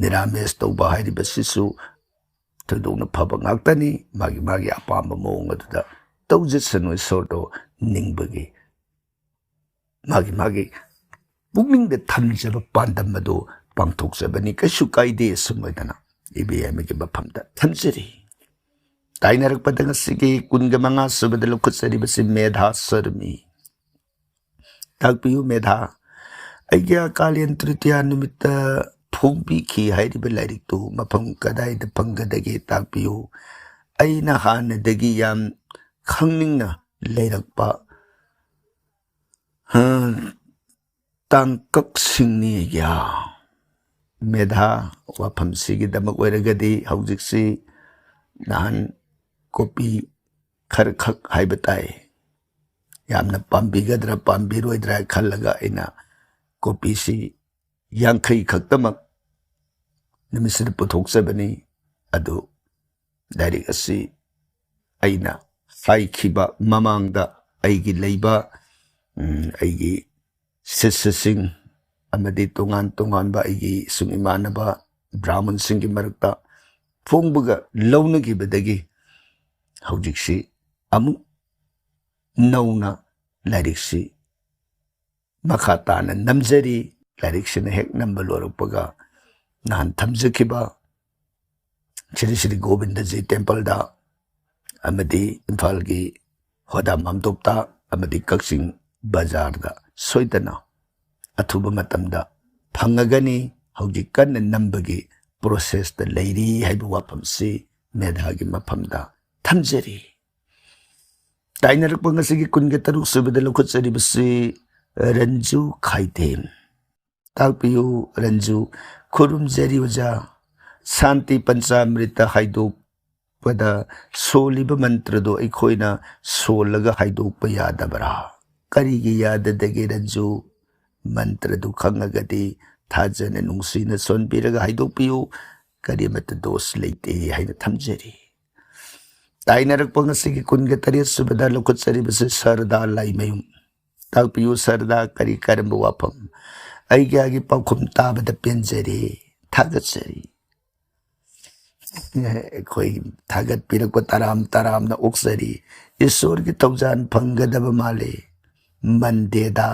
ꯅꯤꯔꯥꯃꯦꯁ ꯇꯧꯕ ꯍꯥꯏꯔꯤꯕꯁꯤꯁꯨ ꯊꯣꯏꯗꯣꯛꯅ ꯐꯕ ꯉꯥꯛꯇꯅꯤ꯫ ꯃꯥꯒꯤ ꯃꯥꯒꯤ ꯑꯄꯥꯝꯕ ꯃꯑꯣꯡ ꯑꯗꯨꯗ ꯇꯧꯖꯁꯅꯨ, ꯏꯁꯣꯔꯗꯣ ꯅꯤꯡꯕꯒꯤ ꯃꯥꯒꯤ ꯃꯥꯒꯤ ꯄꯨꯛꯅꯤꯡꯗ ꯊꯝꯖꯕ ꯄꯥꯟꯗꯝ ꯑꯗꯨ ꯄꯥꯡꯊꯣꯛꯆꯕꯅꯤ꯫ ꯀꯩꯁꯨ ꯀꯥꯏꯗꯦ, ꯑꯁꯨꯝ ꯑꯣꯏꯗꯅ ꯏꯕꯦꯝꯃꯒꯤ ꯃꯐꯝꯗ ꯊꯝꯖꯔꯤ꯫ ꯇꯥꯏꯅꯔꯛꯄꯗ ꯉꯁꯤꯒꯤ ꯀꯨꯟꯒ ꯃꯉꯥ ꯁꯨꯕꯗ ꯂꯧꯈꯠꯆꯔꯤꯕꯁꯤ ꯃꯦꯙꯥ ꯁꯔꯃꯤ꯫ ꯇꯥꯛꯄꯤꯌꯨ ꯃꯦꯙꯥ, ꯑꯩꯒꯤ ꯀꯥꯂꯦꯟ ꯇ꯭ꯔꯤꯇꯤꯌꯥ ꯅꯨꯃꯤꯠꯇ ꯐꯣꯡꯕꯤꯈꯤ ꯍꯥꯏꯔꯤꯕ ꯂꯥꯏꯔꯤꯛꯇꯨ ꯃꯐꯝ ꯀꯗꯥꯏꯗ ꯐꯪꯒꯗꯒꯦ ꯇꯥꯛꯄꯤꯌꯨ꯫ ꯑꯩꯅ ꯍꯥꯟꯅꯗꯒꯤ ꯌꯥꯝ ꯈꯪꯅꯤꯡꯅ ꯂꯩꯔꯛꯄ, ꯍ, ꯇꯥꯡꯀꯛꯁꯤꯡꯅꯤ꯫ ꯌꯥ, ꯃꯦꯙꯥ, ꯋꯥꯐꯝꯁꯤꯒꯤꯗꯃꯛ ꯑꯣꯏꯔꯒꯗꯤ ꯍꯧꯖꯤꯛꯁꯤ ꯅꯍꯥꯟ ꯀꯣꯄꯤ ꯈꯔꯈꯛ ꯍꯥꯏꯕ ꯇꯥꯏ꯫ ꯌꯥꯝꯅ ꯄꯥꯝꯕꯤꯒꯗ꯭ꯔꯥ ꯄꯥꯝꯕꯤꯔꯣꯏꯗ꯭ꯔꯥ ꯈꯜꯂꯒ ꯑꯩꯅ ꯀꯣꯄꯤꯁꯤ ꯌꯥꯡꯈꯩ ꯈꯛꯇꯃꯛ ꯅꯨꯃꯤꯠꯁꯤꯗ ꯄꯨꯊꯣꯛꯆꯕꯅꯤ꯫ ꯑꯗꯨ ꯂꯥꯏꯔꯤꯛ ꯑꯁꯤ ꯑꯩꯅ ꯍꯥꯏꯈꯤꯕ ꯃꯃꯥꯡꯗ ꯑꯩꯒꯤ ꯂꯩꯕ, ꯎꯝ, ꯑꯩꯒꯤ ꯁꯤꯁ꯭ꯌꯁꯤꯡ ꯑꯃꯗꯤ ꯇꯣꯉꯥꯟ ꯇꯣꯉꯥꯟꯕ ꯑꯩꯒꯤ ꯏꯁꯨꯡ ꯏꯃꯥꯟꯅꯕ ꯕ꯭ꯔꯥꯍꯃꯟꯁꯤꯡꯒꯤ ꯃꯔꯛꯇ ꯐꯣꯡꯕꯒ ꯂꯧꯅꯈꯤꯕꯗꯒꯤ ꯍꯧꯖꯤꯛꯁꯤ ꯑꯃꯨꯛ ꯅꯧꯅ ꯂꯥꯏꯔꯤꯛꯁꯤ ꯃꯈꯥ ꯇꯥꯅ ꯅꯝꯖꯔꯤ꯫ ꯂꯥꯏꯔꯤꯛꯁꯤꯅ ꯍꯦꯛ ꯅꯝꯕ ꯂꯣꯏꯔꯛꯄꯒ ꯅꯍꯥꯟ ꯊꯝꯖꯈꯤꯕ ꯁ꯭ꯔꯤ ꯁ꯭ꯔꯤ ꯒꯣꯕꯤꯟꯗꯖꯤ ꯇꯦꯝꯄꯜꯗ ꯑꯃꯗꯤ ꯏꯝꯐꯥꯜꯒꯤ ꯍꯣꯗꯥ ꯃꯥꯝꯇꯣꯞꯇ ꯑꯃꯗꯤ ꯀꯛꯆꯤꯡ ꯕꯖꯥꯔꯗ ꯁꯣꯏꯗꯅ ꯑꯊꯨꯕ ꯃꯇꯝꯗ ꯐꯪꯉꯒꯅꯤ꯫ ꯍꯧꯖꯤꯛ ꯀꯟꯅ ꯅꯝꯕꯒꯤ ꯄ꯭ꯔꯣꯁꯦꯁꯇ ꯂꯩꯔꯤ ꯍꯥꯏꯕ ꯋꯥꯐꯝꯁꯤ ꯃꯦꯙꯥꯒꯤ ꯃꯐꯝꯗ ꯊꯝꯖꯔꯤ꯫ ꯇꯥꯏꯅꯔꯛꯄ ꯉꯁꯤꯒꯤ ꯀꯨꯟꯒ ꯇꯔꯨꯛ ꯁꯨꯕꯗ ꯂꯧꯈꯠꯆꯔꯤꯕꯁꯤ ꯔꯟꯖꯨ ꯈꯥꯏꯗꯦꯝ꯫ ꯇꯥꯛꯄꯤꯌꯨ ꯔꯟꯖꯨ꯫ ꯈꯨꯔꯨꯝꯖꯔꯤ ꯑꯣꯖꯥ꯫ ꯁꯥꯟꯇꯤ ꯄꯟꯆꯥꯃ꯭ꯔꯤꯇ ꯍꯥꯏꯗꯣꯛꯄꯗ ꯁꯣꯜꯂꯤꯕ ꯃꯟꯇ꯭ꯔꯗꯨ ꯑꯩꯈꯣꯏꯅ ꯁꯣꯜꯂꯒ ꯍꯥꯏꯗꯣꯛꯄ ꯌꯥꯗꯕ꯭ꯔꯥ? ꯀꯔꯤꯒꯤ ꯌꯥꯗꯗꯒꯦ ꯔꯟꯖꯨ? ꯃꯟꯇ꯭ꯔꯗꯨ ꯈꯪꯉꯒꯗꯤ ꯊꯥꯖꯅ ꯅꯨꯡꯁꯤꯅ ꯁꯣꯟꯕꯤꯔꯒ ꯍꯥꯏꯗꯣꯛꯄꯤꯌꯨ꯫ ꯀꯔꯤꯃꯠꯇ ꯗꯣꯁ ꯂꯩꯇꯦ ꯍꯥꯏꯅ ꯊꯝꯖꯔꯤ꯫ ꯇꯥꯏꯅꯔꯛꯄ ꯉꯁꯤꯒꯤ ꯀꯨꯟꯒ ꯇꯔꯦꯠ ꯁꯨꯕꯗ ꯂꯧꯈꯠꯆꯔꯤꯕꯁꯤ ꯁꯔꯗꯥ ꯂꯥꯏꯃꯌꯨꯝ꯫ ꯇꯥꯛꯄꯤꯌꯨ ꯁꯔꯗꯥ, ꯀꯔꯤ ꯀꯔꯝꯕ ꯋꯥꯐꯝ? ꯑꯩꯒꯤ ꯄꯥꯎꯈꯨꯝ ꯇꯥꯕꯗ ꯄꯦꯟꯖꯔꯦ, ꯊꯥꯒꯠꯆꯔꯤ꯫ ꯑꯩꯈꯣꯏ ꯊꯥꯒꯠꯄꯤꯔꯛꯄ ꯇꯔꯥꯝ ꯇꯔꯥꯝꯅ ꯑꯣꯛꯆꯔꯤ꯫ ꯏꯁꯣꯔꯒꯤ ꯊꯧꯖꯥꯜ ꯐꯪꯒꯗꯕ ꯃꯥꯜꯂꯤ꯫ ꯃꯟꯗꯦꯗ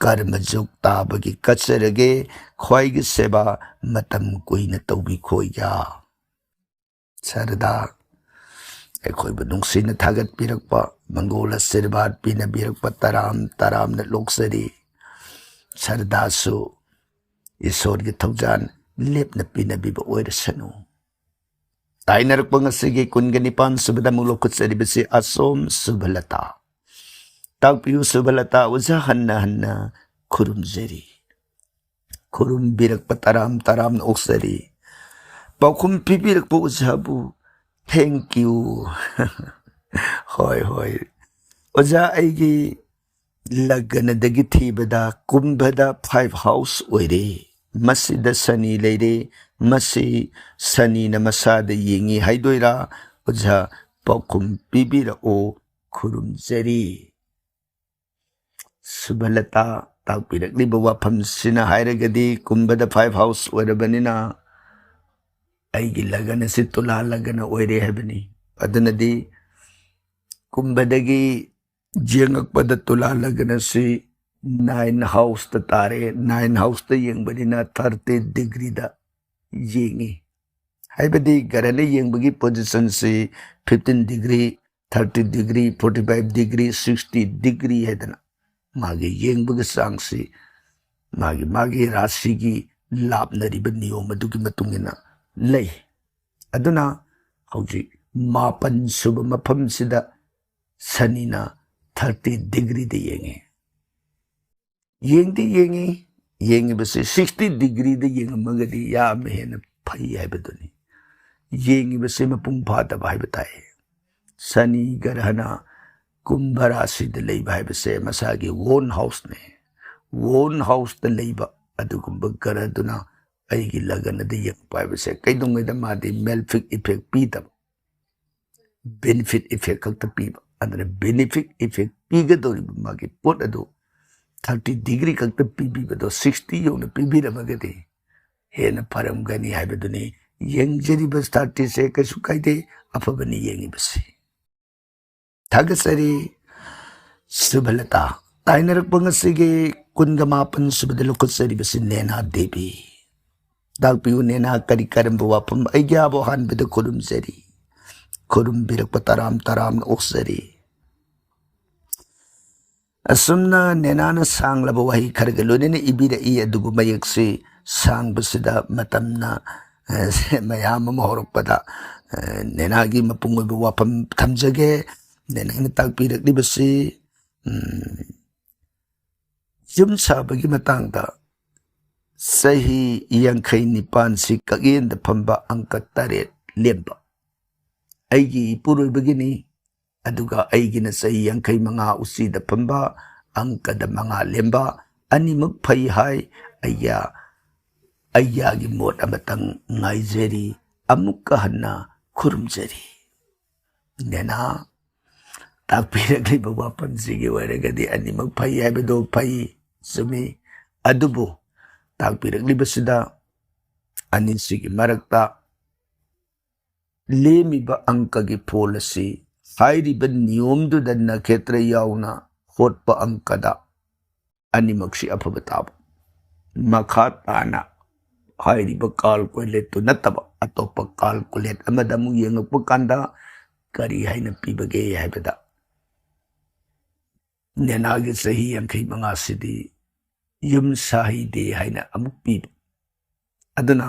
ꯀꯔꯃ ꯖꯨꯛ ꯇꯥꯕꯒꯤ ꯀꯠꯆꯔꯒꯦ꯫ ꯈ꯭ꯋꯥꯏꯒꯤ ꯁꯦꯕꯥ ꯃꯇꯝ ꯀꯨꯏꯅ ꯇꯧꯕꯤꯈꯣꯏꯒ꯫ ꯁꯔꯗꯥ ꯑꯩꯈꯣꯏꯕꯨ ꯅꯨꯡꯁꯤꯅ ꯊꯥꯒꯠꯄꯤꯔꯛꯄ, ꯃꯪꯒꯣꯜ ꯑꯁꯤꯔꯕꯥꯗ ꯄꯤꯅꯕꯤꯔꯛꯄ ꯇꯔꯥꯝ ꯇꯔꯥꯝꯅ ꯂꯣꯛꯆꯔꯤ꯫ ꯁꯔꯗꯥꯁꯨ ꯏꯁꯣꯔꯒꯤ ꯊꯧꯖꯥꯜ ꯂꯦꯞꯅ ꯄꯤꯅꯕꯤꯕ ꯑꯣꯏꯔꯁꯅꯨ꯫ ꯇꯥꯏꯅꯔꯛꯄ ꯉꯁꯤꯒꯤ ꯀꯨꯟꯒ ꯅꯤꯄꯥꯟ ꯁꯨꯕꯗ ꯑꯃꯨꯛ ꯂꯧꯈꯠꯆꯔꯤꯕꯁꯤ ꯑꯁꯣꯝ ꯁꯨꯚꯂꯇꯥ꯫ ꯇꯥꯛꯄꯤꯌꯨ ꯁꯨꯚꯂꯇꯥ, ꯑꯣꯖꯥ ꯍꯟꯅ ꯍꯟꯅ ꯈꯨꯔꯨꯝꯖꯔꯤ꯫ ꯈꯨꯔꯨꯝꯕꯤꯔꯛꯄ ꯇꯔꯥꯝ ꯇꯔꯥꯝꯅ ꯑꯣꯛꯆꯔꯤ꯫ ꯄꯥꯎꯈꯨꯝ ꯄꯤꯕꯤꯔꯛꯄ ꯑꯣꯖꯥꯕꯨ thank you꯫ ꯍꯣꯏ, ꯍꯣꯏ꯫ ꯑꯣꯖꯥ, ꯑꯩꯒꯤ ꯂꯒꯅꯗꯒꯤ ꯊꯤꯕꯗ ꯀꯨꯝꯚꯗ five house ꯑꯣꯏꯔꯦ꯫ ꯃꯁꯤꯗ ꯁꯅꯤ ꯂꯩꯔꯦ꯫ ꯃꯁꯤ ꯁꯅꯤꯅ ꯃꯁꯥꯗ ꯌꯦꯡꯉꯤ ꯍꯥꯏꯗꯣꯏꯔꯥ? ꯑꯣꯖꯥ, ꯄꯥꯎꯈꯨꯝ ꯄꯤꯕꯤꯔꯛꯑꯣ꯫ ꯈꯨꯔꯨꯝꯖꯔꯤ꯫ ꯁꯨꯚꯂꯇꯥ ꯇꯥꯛꯄꯤꯔꯛꯂꯤꯕ ꯋꯥꯐꯝꯁꯤꯅ ꯍꯥꯏꯔꯒꯗꯤ ꯀꯨꯝꯚꯗ five house ꯑꯣꯏꯔꯕꯅꯤꯅ ꯑꯩꯒꯤ ꯂꯒꯟ ꯑꯁꯤ ꯇꯨꯂꯥ ꯂꯒꯟ ꯑꯣꯏꯔꯦ ꯍꯥꯏꯕꯅꯤ꯫ ꯑꯗꯨꯅꯗꯤ ꯀꯨꯝꯚꯗꯒꯤ ꯌꯦꯡꯉꯛꯄꯗ ꯇꯨꯂꯥ ꯂꯒꯟ ꯑꯁꯤ nine house ꯇ ꯇꯥꯔꯦ꯫ Nine house ꯇ ꯌꯦꯡꯕꯅꯤꯅ thirty degree ꯗ ꯌꯦꯡꯉꯤ꯫ ꯍꯥꯏꯕꯗꯤ ꯒ꯭ꯔꯍꯅ ꯌꯦꯡꯕꯒꯤ position ꯁꯤ fifteen degree, thirty degree, forty five degree, sixty degree ꯍꯥꯏꯗꯅ ꯃꯥꯒꯤ ꯌꯦꯡꯕꯒꯤ ꯆꯥꯡꯁꯤ ꯃꯥꯒꯤ ꯃꯥꯒꯤ ꯔꯥꯁꯤꯒꯤ ꯂꯥꯞꯅꯔꯤꯕ ꯅꯤꯌꯣꯝ ꯑꯗꯨꯒꯤ ꯃꯇꯨꯡ ꯏꯟꯅ ꯂꯩ꯫ ꯑꯗꯨꯅ ꯍꯧꯖꯤꯛ ꯃꯥꯄꯟ ꯁꯨꯕ ꯃꯐꯝꯁꯤꯗ ꯁꯅꯤꯅ thirty degree ꯗ ꯌꯦꯡꯉꯤ꯫ ꯌꯦꯡꯗꯤ ꯌꯦꯡꯉꯤ, ꯌꯦꯡꯉꯤꯕꯁꯤ sixty degree ꯗ ꯌꯦꯡꯉꯝꯃꯒꯗꯤ ꯌꯥꯝꯅ ꯍꯦꯟꯅ ꯐꯩ ꯍꯥꯏꯕꯗꯨꯅꯤ꯫ ꯌꯦꯡꯉꯤꯕꯁꯤ ꯃꯄꯨꯡ ꯐꯥꯗꯕ ꯍꯥꯏꯕ ꯇꯥꯏ꯫ ꯁꯅꯤ ꯒ꯭ꯔꯍꯅ ꯀꯨꯝꯚ ꯔꯥꯁꯤꯗ ꯂꯩꯕ ꯍꯥꯏꯕꯁꯦ ꯃꯁꯥꯒꯤ own house ꯅꯤ꯫ Own house ꯇ ꯂꯩꯕ ꯑꯗꯨꯒꯨꯝꯕ ꯒ꯭ꯔꯍꯗꯨꯅ ꯑꯩꯒꯤ ꯂꯒꯅꯗ ꯌꯦꯡꯉꯛꯄ ꯍꯥꯏꯕꯁꯦ ꯀꯩꯗꯧꯉꯩꯗ ꯃꯥꯗꯤ malefic effect ꯄꯤꯗꯕ, benefit effect ꯈꯛꯇ ꯄꯤꯕ꯫ ꯑꯗꯨꯅ benefit effect ꯄꯤꯒꯗꯧꯔꯤꯕ ꯃꯥꯒꯤ ꯄꯣꯠ ꯑꯗꯨ thirty degree ꯈꯛꯇ ꯄꯤꯕꯤꯕꯗꯣ sixty ꯌꯧꯅ ꯄꯤꯕꯤꯔꯝꯃꯒꯗꯤ ꯍꯦꯟꯅ ꯐꯔꯝꯒꯅꯤ ꯍꯥꯏꯕꯗꯨꯅꯤ꯫ ꯌꯦꯡꯖꯔꯤꯕ thirty ꯁꯦ ꯀꯩꯁꯨ ꯀꯥꯏꯗꯦ, ꯑꯐꯕꯅꯤ ꯌꯦꯡꯉꯤꯕꯁꯤ꯫ ꯊꯥꯒꯠꯆꯔꯤ ꯁꯨꯚꯂꯇꯥ꯫ ꯇꯥꯏꯅꯔꯛꯄ ꯉꯁꯤꯒꯤ ꯀꯨꯟꯒ ꯃꯥꯄꯟ ꯁꯨꯕꯗ ꯂꯧꯈꯠꯆꯔꯤꯕꯁꯤ ꯅꯦꯅꯥ ꯗꯦꯕꯤ꯫ ꯇꯥꯛꯄꯤꯌꯨ ꯅꯦꯅꯥ, ꯀꯔꯤ ꯀꯔꯝꯕ ꯋꯥꯐꯝ? ꯑꯩꯒꯤ ꯑꯍꯥꯟꯕꯗ ꯈꯨꯔꯨꯝꯖꯔꯤ꯫ ꯈꯨꯔꯨꯝꯕꯤꯔꯛꯄ ꯇꯔꯥꯝ ꯇꯔꯥꯝꯅ ꯑꯣꯛꯆꯔꯤ꯫ ꯑꯁꯨꯝꯅ ꯅꯦꯅꯥꯅ ꯁꯥꯡꯂꯕ ꯋꯥꯍꯩ ꯈꯔꯒ ꯂꯣꯏꯅꯅ ꯏꯕꯤꯔꯛꯏ, ꯑꯗꯨꯕꯨ ꯃꯌꯦꯛꯁꯤ ꯁꯥꯡꯕꯁꯤꯗ ꯃꯇꯝꯅ, ꯑ, ꯃꯌꯥꯝ ꯑꯃ ꯍꯧꯔꯛꯄꯗ, ꯑ, ꯅꯦꯅꯥꯒꯤ ꯃꯄꯨꯡ ꯑꯣꯏꯕ ꯋꯥꯐꯝ ꯊꯝꯖꯒꯦ꯫ ꯅꯦꯅꯥꯅ ꯇꯥꯛꯄꯤꯔꯛꯂꯤꯕꯁꯤ, ꯎꯝ, ꯌꯨꯝ ꯁꯥꯕꯒꯤ ꯃꯇꯥꯡꯗ ꯆꯍꯤ ꯌꯥꯡꯈꯩ ꯅꯤꯄꯥꯟꯁꯤ ꯀꯛꯌꯦꯟꯗ ꯐꯝꯕ ꯑꯪꯀ ꯇꯔꯦꯠ ꯂꯦꯝꯕ ꯑꯩꯒꯤ ꯏꯄꯨꯔꯣꯏꯕꯒꯤꯅꯤ꯫ ꯑꯗꯨꯒ ꯑꯩꯒꯤꯅ ꯆꯍꯤ ꯌꯥꯡꯈꯩ ꯃꯉꯥ ꯎꯆꯤꯗ ꯐꯝꯕ, ꯑꯪꯀꯗ ꯃꯉꯥ ꯂꯦꯝꯕ, ꯑꯅꯤꯃꯛ ꯐꯩ ꯍꯥꯏ꯫ ꯑꯩꯌꯥ, ꯑꯩꯌꯥꯒꯤ ꯃꯣꯠ ꯑꯃꯇꯪ ꯉꯥꯏꯖꯔꯤ, ꯑꯃꯨꯛꯀ ꯍꯟꯅ ꯈꯨꯔꯨꯝꯖꯔꯤ꯫ ꯅꯦꯅꯥ, ꯇꯥꯛꯄꯤꯔꯛꯂꯤꯕ ꯋꯥꯐꯝꯁꯤꯒꯤ ꯑꯣꯏꯔꯒꯗꯤ ꯑꯅꯤꯃꯛ ꯐꯩ ꯍꯥꯏꯕꯗꯣ ꯐꯩ, ꯆꯨꯝꯃꯤ꯫ ꯑꯗꯨꯕꯨ ꯇꯥꯛꯄꯤꯔꯛꯂꯤꯕꯁꯤꯗ ꯑꯅꯤꯁꯤꯒꯤ ꯃꯔꯛꯇ ꯂꯦꯝꯃꯤꯕ ꯑꯪꯀꯒꯤ ꯐꯣꯜ ꯑꯁꯤ ꯍꯥꯏꯔꯤꯕ ꯅꯤꯌꯣꯝꯗꯨꯗ ꯅꯈꯦꯇ꯭ꯔ ꯌꯥꯎꯅ ꯍꯣꯠꯄ ꯑꯪꯀꯗ ꯑꯅꯤꯃꯛꯁꯤ ꯑꯐꯕ ꯇꯥꯕ꯫ ꯃꯈꯥ ꯇꯥꯅ ꯍꯥꯏꯔꯤꯕ ꯀꯥꯜꯀꯨꯂꯦꯠꯇꯨ ꯅꯠꯇꯕ ꯑꯇꯣꯞꯄ ꯀꯥꯜꯀꯨꯂꯦꯠ ꯑꯃꯗ ꯑꯃꯨꯛ ꯌꯦꯡꯉꯛꯄ ꯀꯥꯟꯗ ꯀꯔꯤ ꯍꯥꯏꯅ ꯄꯤꯕꯒꯦ ꯍꯥꯏꯕꯗ, ꯅꯦꯅꯥꯒꯤ ꯆꯍꯤ ꯌꯥꯡꯈꯩ ꯃꯉꯥꯁꯤꯗꯤ ꯌꯨꯝ ꯁꯥꯍꯩꯗꯦ ꯍꯥꯏꯅ ꯑꯃꯨꯛ ꯄꯤꯕ꯫ ꯑꯗꯨꯅ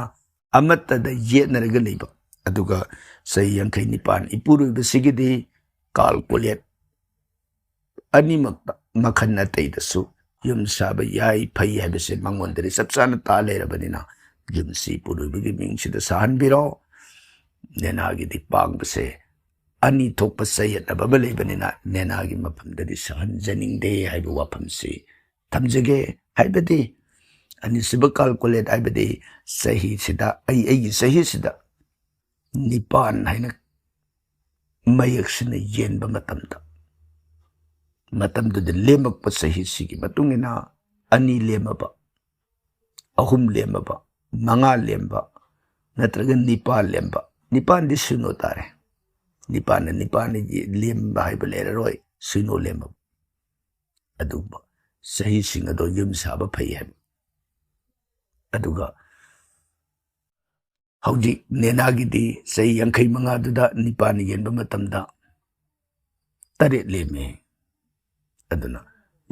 ꯑꯃꯠꯇꯗ ꯌꯦꯠꯅꯔꯒ ꯂꯩꯕ꯫ ꯑꯗꯨꯒ ꯆꯍꯤ ꯌꯥꯡꯈꯩ ꯅꯤꯄꯥꯟ ꯏꯄꯨꯔꯣꯏꯕꯁꯤꯒꯤꯗꯤ ꯀꯥꯜꯀꯨꯂꯦꯠ ꯑꯅꯤꯃꯛꯇ, ꯃꯈꯜ ꯑꯇꯩꯗꯁꯨ ꯌꯨꯝ ꯁꯥꯕ ꯌꯥꯏ, ꯐꯩ ꯍꯥꯏꯕꯁꯦ ꯃꯉꯣꯟꯗꯗꯤ ꯆꯞ ꯆꯥꯅ ꯇꯥ ꯂꯩꯔꯕꯅꯤꯅ, ꯌꯨꯝꯁꯤ ꯏꯄꯨꯔꯣꯏꯕꯒꯤ ꯃꯤꯡꯁꯤꯗ ꯁꯥꯍꯟꯕꯤꯔꯣ꯫ ꯅꯦꯅꯥꯒꯤꯗꯤ ꯄꯥꯡꯕꯁꯦ ꯑꯅꯤ ꯊꯣꯛꯄ ꯆꯌꯦꯠꯅꯕ ꯑꯃ ꯂꯩꯕꯅꯤꯅ, ꯅꯦꯅꯥꯒꯤ ꯃꯐꯝꯗꯗꯤ ꯁꯥꯍꯟꯖꯅꯤꯡꯗꯦ ꯍꯥꯏꯕ ꯋꯥꯐꯝꯁꯤ ꯊꯝꯖꯒꯦ꯫ ꯍꯥꯏꯕꯗꯤ ꯑꯅꯤꯁꯨꯕ ꯀꯥꯜꯀꯨꯂꯦꯠ ꯍꯥꯏꯕꯗꯤ ꯆꯍꯤꯁꯤꯗ, ꯑꯩ, ꯑꯩꯒꯤ ꯆꯍꯤꯁꯤꯗ ꯅꯤꯄꯥꯟ ꯍꯥꯏꯅ ꯃꯌꯦꯛꯁꯤꯅ ꯌꯦꯟꯕ ꯃꯇꯝꯗ, ꯃꯇꯝꯗꯨꯗ ꯂꯦꯝꯃꯛꯄ ꯆꯍꯤꯁꯤꯒꯤ ꯃꯇꯨꯡ ꯏꯟꯅ ꯑꯅꯤ ꯂꯦꯝꯃꯕ, ꯑꯍꯨꯝ ꯂꯦꯝꯃꯕ, ꯃꯉꯥ ꯂꯦꯝꯕ, ꯅꯠꯇ꯭ꯔꯒ ꯅꯤꯄꯥꯟ ꯂꯦꯝꯕ, ꯅꯤꯄꯥꯟꯗꯤ ꯁꯤꯅꯣ ꯇꯥꯔꯦ꯫ ꯅꯤꯄꯥꯟꯅ ꯅꯤꯄꯥꯟꯅ ꯂꯦꯝꯕ ꯍꯥꯏꯕ ꯂꯩꯔꯔꯣꯏ, ꯁꯤꯅꯣ ꯂꯦꯝꯃꯕ꯫ ꯑꯗꯨꯒꯨꯝꯕ ꯆꯍꯤꯁꯤꯡ ꯑꯗꯣ ꯌꯨꯝ ꯁꯥꯕ ꯐꯩ ꯍꯥꯏꯕ꯫ ꯑꯗꯨꯒ ꯍꯧꯖꯤꯛ ꯅꯦꯅꯥꯒꯤꯗꯤ ꯆꯍꯤ ꯌꯥꯡꯈꯩ ꯃꯉꯥꯗꯨꯗ ꯅꯤꯄꯥꯅ ꯌꯦꯟꯕ ꯃꯇꯝꯗ ꯇꯔꯦꯠ ꯂꯦꯝꯃꯦ꯫ ꯑꯗꯨꯅ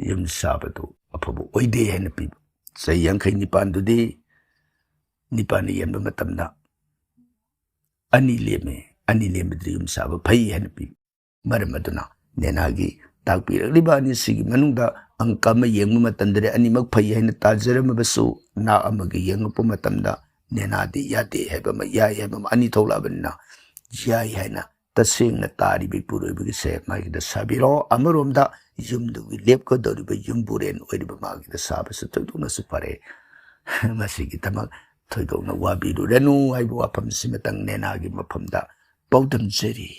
ꯌꯨꯝ ꯁꯥꯕꯗꯨ ꯑꯐꯕ ꯑꯣꯏꯗꯦ ꯍꯥꯏꯅ ꯄꯤꯕ꯫ ꯆꯍꯤ ꯌꯥꯡꯈꯩ ꯅꯤꯄꯥꯟꯗꯨꯗꯤ ꯅꯤꯄꯥꯅ ꯌꯦꯟꯕ ꯃꯇꯝꯗ ꯑꯅꯤ ꯂꯦꯝꯃꯦ꯫ ꯑꯅꯤ ꯂꯦꯝꯕꯗꯨꯗꯤ ꯌꯨꯝ ꯁꯥꯕ ꯐꯩ ꯍꯥꯏꯅ ꯄꯤꯕ꯫ ꯃꯔꯝ ꯑꯗꯨꯅ ꯅꯦꯅꯥꯒꯤ ꯇꯥꯛꯄꯤꯔꯛꯂꯤꯕ ꯑꯅꯤꯁꯤꯒꯤ ꯃꯅꯨꯡꯗ ꯑꯪꯀ ꯑꯃ ꯌꯦꯡꯕ ꯃꯇꯝꯗꯗꯤ ꯑꯅꯤꯃꯛ ꯐꯩ ꯍꯥꯏꯅ ꯇꯥꯖꯔꯝꯃꯕꯁꯨ, ꯅꯥ ꯑꯃꯒꯤ ꯌꯦꯡꯉꯛꯄ ꯃꯇꯝꯗ ꯅꯦꯅꯥꯗꯤ ꯌꯥꯗꯦ ꯍꯥꯏꯕ ꯑꯃ, ꯌꯥꯏ ꯍꯥꯏꯕ ꯑꯃ, ꯑꯅꯤ ꯊꯣꯛꯂꯛꯑꯕꯅꯤꯅ ꯌꯥꯏ ꯍꯥꯏꯅ ꯇꯁꯦꯡꯅ ꯇꯥꯔꯤꯕ ꯏꯄꯨꯔꯣꯏꯕꯒꯤ ꯁꯦ ꯃꯥꯒꯤꯗ ꯁꯥꯕꯤꯔꯣ꯫ ꯑꯃꯔꯣꯝꯗ ꯌꯨꯝꯗꯨꯒꯤ ꯂꯦꯞꯀꯗꯧꯔꯤꯕ ꯌꯨꯝꯕꯨꯔꯦꯟ ꯑꯣꯏꯔꯤꯕ ꯃꯥꯒꯤꯗ ꯁꯥꯕꯁꯨ ꯊꯣꯏꯗꯣꯛꯅꯁꯨ ꯐꯔꯦ꯫ ꯃꯁꯤꯒꯤꯗꯃꯛ ꯊꯣꯏꯗꯣꯛꯅ ꯋꯥꯕꯤꯔꯨꯔꯅꯨ ꯍꯥꯏꯕ ꯋꯥꯐꯝꯁꯤꯃꯇꯪ ꯅꯦꯅꯥꯒꯤ ꯃꯐꯝꯗ ꯄꯥꯎꯗꯝꯖꯔꯤ꯫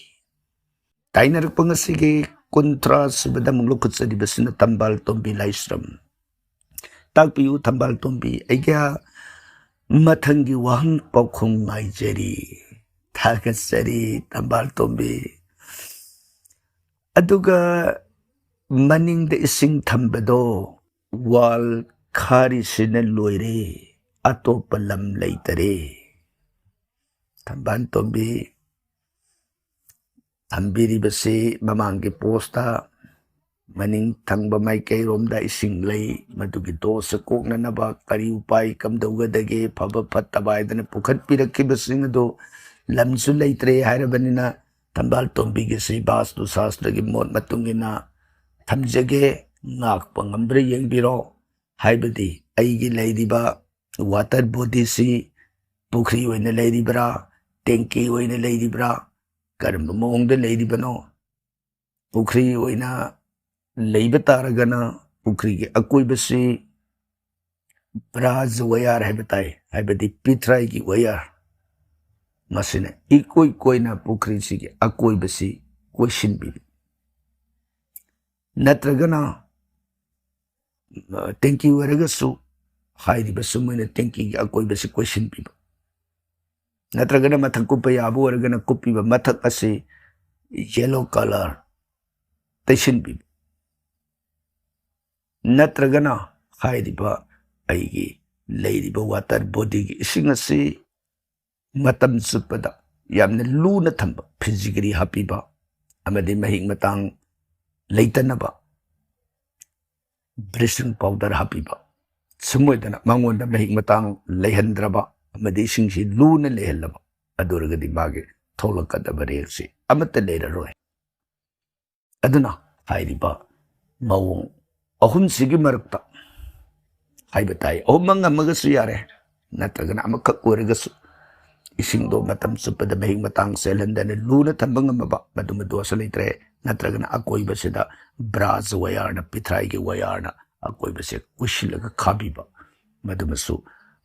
ꯇꯥꯏꯅꯔꯛꯄ ꯉꯁꯤꯒꯤ ꯀꯨꯟꯊ꯭ꯔꯥ ꯁꯨꯕꯗ ꯑꯃꯨꯛ ꯂꯧꯈꯠꯆꯔꯤꯕꯁꯤꯅ ꯊꯝꯕꯥꯜ ꯇꯣꯝꯕꯤ ꯂꯥꯏꯁ꯭ꯔꯝ꯫ ꯇꯥꯛꯄꯤꯌꯨ ꯊꯝꯕꯥꯜ ꯇꯣꯝꯕꯤ, ꯑꯩꯒꯤ ꯃꯊꯪꯒꯤ ꯋꯥꯍꯪ ꯄꯥꯎꯈꯨꯝ ꯉꯥꯏꯖꯔꯤ꯫ ꯊꯥꯒꯠꯆꯔꯤ ꯊꯝꯕꯥꯜ ꯇꯣꯝꯕꯤ꯫ ꯑꯗꯨꯒ ꯃꯅꯤꯡꯗ ꯏꯁꯤꯡ ꯊꯝꯕꯗꯣ, ꯋꯥꯜ ꯈꯥꯔꯤꯁꯤꯅ ꯂꯣꯏꯔꯦ, ꯑꯇꯣꯞꯄ ꯂꯝ ꯂꯩꯇꯔꯦ꯫ ꯊꯝꯕꯥꯜ ꯇꯣꯝꯕꯤ ꯊꯝꯕꯤꯔꯤꯕꯁꯤ ꯃꯃꯥꯡꯒꯤ ꯄꯣꯁꯇ ꯃꯅꯤꯡ ꯊꯪꯕ ꯃꯥꯏꯀꯩꯔꯣꯝꯗ ꯏꯁꯤꯡ ꯂꯩ, ꯃꯗꯨꯒꯤ ꯗꯣꯁ ꯀꯣꯛꯅꯅꯕ ꯀꯔꯤ ꯎꯄꯥꯏ ꯀꯝꯗꯧꯒꯗꯒꯦ, ꯐꯕ ꯐꯠꯇꯕ ꯍꯥꯏꯗꯅ ꯄꯨꯈꯠꯄꯤꯔꯛꯈꯤꯕꯁꯤꯡ ꯑꯗꯨ ꯂꯝꯁꯨ ꯂꯩꯇ꯭ꯔꯦ ꯍꯥꯏꯔꯕꯅꯤꯅ, ꯊꯝꯕꯥꯜ ꯇꯣꯝꯕꯤꯒꯤꯁꯤ ꯕꯥꯁꯇꯨ ꯁꯥꯁꯇ꯭ꯔꯒꯤ ꯃꯣꯠ ꯃꯇꯨꯡ ꯏꯟꯅ ꯊꯝꯖꯒꯦ, ꯉꯥꯛꯄ ꯉꯝꯕ꯭ꯔꯥ ꯌꯦꯡꯕꯤꯔꯣ꯫ ꯍꯥꯏꯕꯗꯤ ꯑꯩꯒꯤ ꯂꯩꯔꯤꯕ ꯋꯥꯇꯔ ꯕꯣꯗꯤꯁꯤ ꯄꯨꯈ꯭ꯔꯤ ꯑꯣꯏꯅ ꯂꯩꯔꯤꯕ꯭ꯔꯥ, ꯇꯦꯡꯀꯤ ꯑꯣꯏꯅ ꯂꯩꯔꯤꯕ꯭ꯔꯥ, ꯀꯔꯝꯕ ꯃꯑꯣꯡꯗ ꯂꯩꯔꯤꯕꯅꯣ? ꯄꯨꯈ꯭ꯔꯤ ꯑꯣꯏꯅ ꯂꯩꯕ ꯇꯥꯔꯒꯅ ꯄꯨꯈ꯭ꯔꯤꯒꯤ ꯑꯀꯣꯏꯕꯁꯤ ꯕ꯭ꯔꯥꯖ ꯋꯥꯌꯔ ꯍꯥꯏꯕ ꯇꯥꯏ, ꯍꯥꯏꯕꯗꯤ ꯄꯤꯊ꯭ꯔꯥꯏꯒꯤ ꯋꯥꯌꯔ, ꯃꯁꯤꯅ ꯏꯀꯣꯏ ꯀꯣꯏꯅ ꯄꯨꯈ꯭ꯔꯤꯁꯤꯒꯤ ꯑꯀꯣꯏꯕꯁꯤ ꯀꯣꯏꯁꯤꯟꯕꯤꯕ꯫ ꯅꯠꯇ꯭ꯔꯒꯅ, ꯑ, ꯇꯦꯡꯀꯤ ꯑꯣꯏꯔꯒꯁꯨ ꯍꯥꯏꯔꯤꯕ ꯁꯨꯃꯥꯏꯅ ꯇꯦꯡꯀꯤꯒꯤ ꯑꯀꯣꯏꯕꯁꯤ ꯀꯣꯏꯁꯤꯟꯕꯤꯕ, ꯅꯠꯇ꯭ꯔꯒꯅ ꯃꯊꯛ ꯀꯨꯞꯄ ꯌꯥꯕ ꯑꯣꯏꯔꯒꯅ ꯀꯨꯞꯄꯤꯕ, ꯃꯊꯛ ꯑꯁꯤ ꯌꯦꯂꯣ ꯀꯂꯔ ꯇꯩꯁꯤꯟꯕꯤꯕ꯫ ꯅꯠꯇ꯭ꯔꯒꯅ ꯍꯥꯏꯔꯤꯕ ꯑꯩꯒꯤ ꯂꯩꯔꯤꯕ water bodyꯒꯤ ꯏꯁꯤꯡ ꯑꯁꯤ ꯃꯇꯝ ꯆꯨꯞꯄꯗ ꯌꯥꯝꯅ ꯂꯨꯅ ꯊꯝꯕ, ꯐꯤꯖꯤꯒ꯭ꯔꯤ ꯍꯥꯞꯄꯤꯕ ꯑꯃꯗꯤ ꯃꯍꯤꯛ ꯃꯇꯥꯡ ꯂꯩꯇꯅꯕ bleaching powder ꯍꯥꯞꯄꯤꯕ, ꯁꯨꯝ ꯑꯣꯏꯗꯅ ꯃꯉꯣꯟꯗ ꯃꯍꯤꯛ ꯃꯇꯥꯡ ꯂꯩꯍꯟꯗ꯭ꯔꯕ ꯑꯃꯗꯤ ꯏꯁꯤꯡꯁꯤ ꯂꯨꯅ ꯂꯩꯍꯜꯂꯕ, ꯑꯗꯨ ꯑꯣꯏꯔꯒꯗꯤ ꯃꯥꯒꯤ ꯊꯣꯛꯂꯛꯀꯗꯕ ꯔꯦꯛꯁꯤ ꯑꯃꯠꯇ ꯂꯩꯔꯔꯣꯏ꯫ ꯑꯗꯨꯅ ꯍꯥꯏꯔꯤꯕ ꯃꯑꯣꯡ ꯑꯍꯨꯝꯁꯤꯒꯤ ꯃꯔꯛꯇ ꯍꯥꯏꯕ ꯇꯥꯏ, ꯑꯍꯨꯝꯃꯛ ꯉꯝꯃꯒꯁꯨ ꯌꯥꯔꯦ, ꯅꯠꯇ꯭ꯔꯒꯅ ꯑꯃꯈꯛ ꯑꯣꯏꯔꯒꯁꯨ ꯏꯁꯤꯡꯗꯣ ꯃꯇꯝ ꯆꯨꯞꯄꯗ ꯃꯍꯤꯛ ꯃꯇꯥꯡ ꯆꯦꯜꯍꯟꯗꯅ ꯂꯨꯅ ꯊꯝꯕ ꯉꯝꯃꯕ, ꯃꯗꯨꯃ ꯗꯣꯁ ꯂꯩꯇ꯭ꯔꯦ꯫ ꯅꯠꯇ꯭ꯔꯒꯅ ꯑꯀꯣꯏꯕꯁꯤꯗ ꯕ꯭ꯔꯥꯖ ꯋꯥꯌꯥꯔꯅ, ꯄꯤꯊ꯭ꯔꯥꯏꯒꯤ ꯋꯥꯌꯥꯔꯅ ꯑꯀꯣꯏꯕꯁꯦ ꯀꯣꯏꯁꯤꯜꯂꯒ ꯈꯥꯕꯤꯕ, ꯃꯗꯨꯃꯁꯨ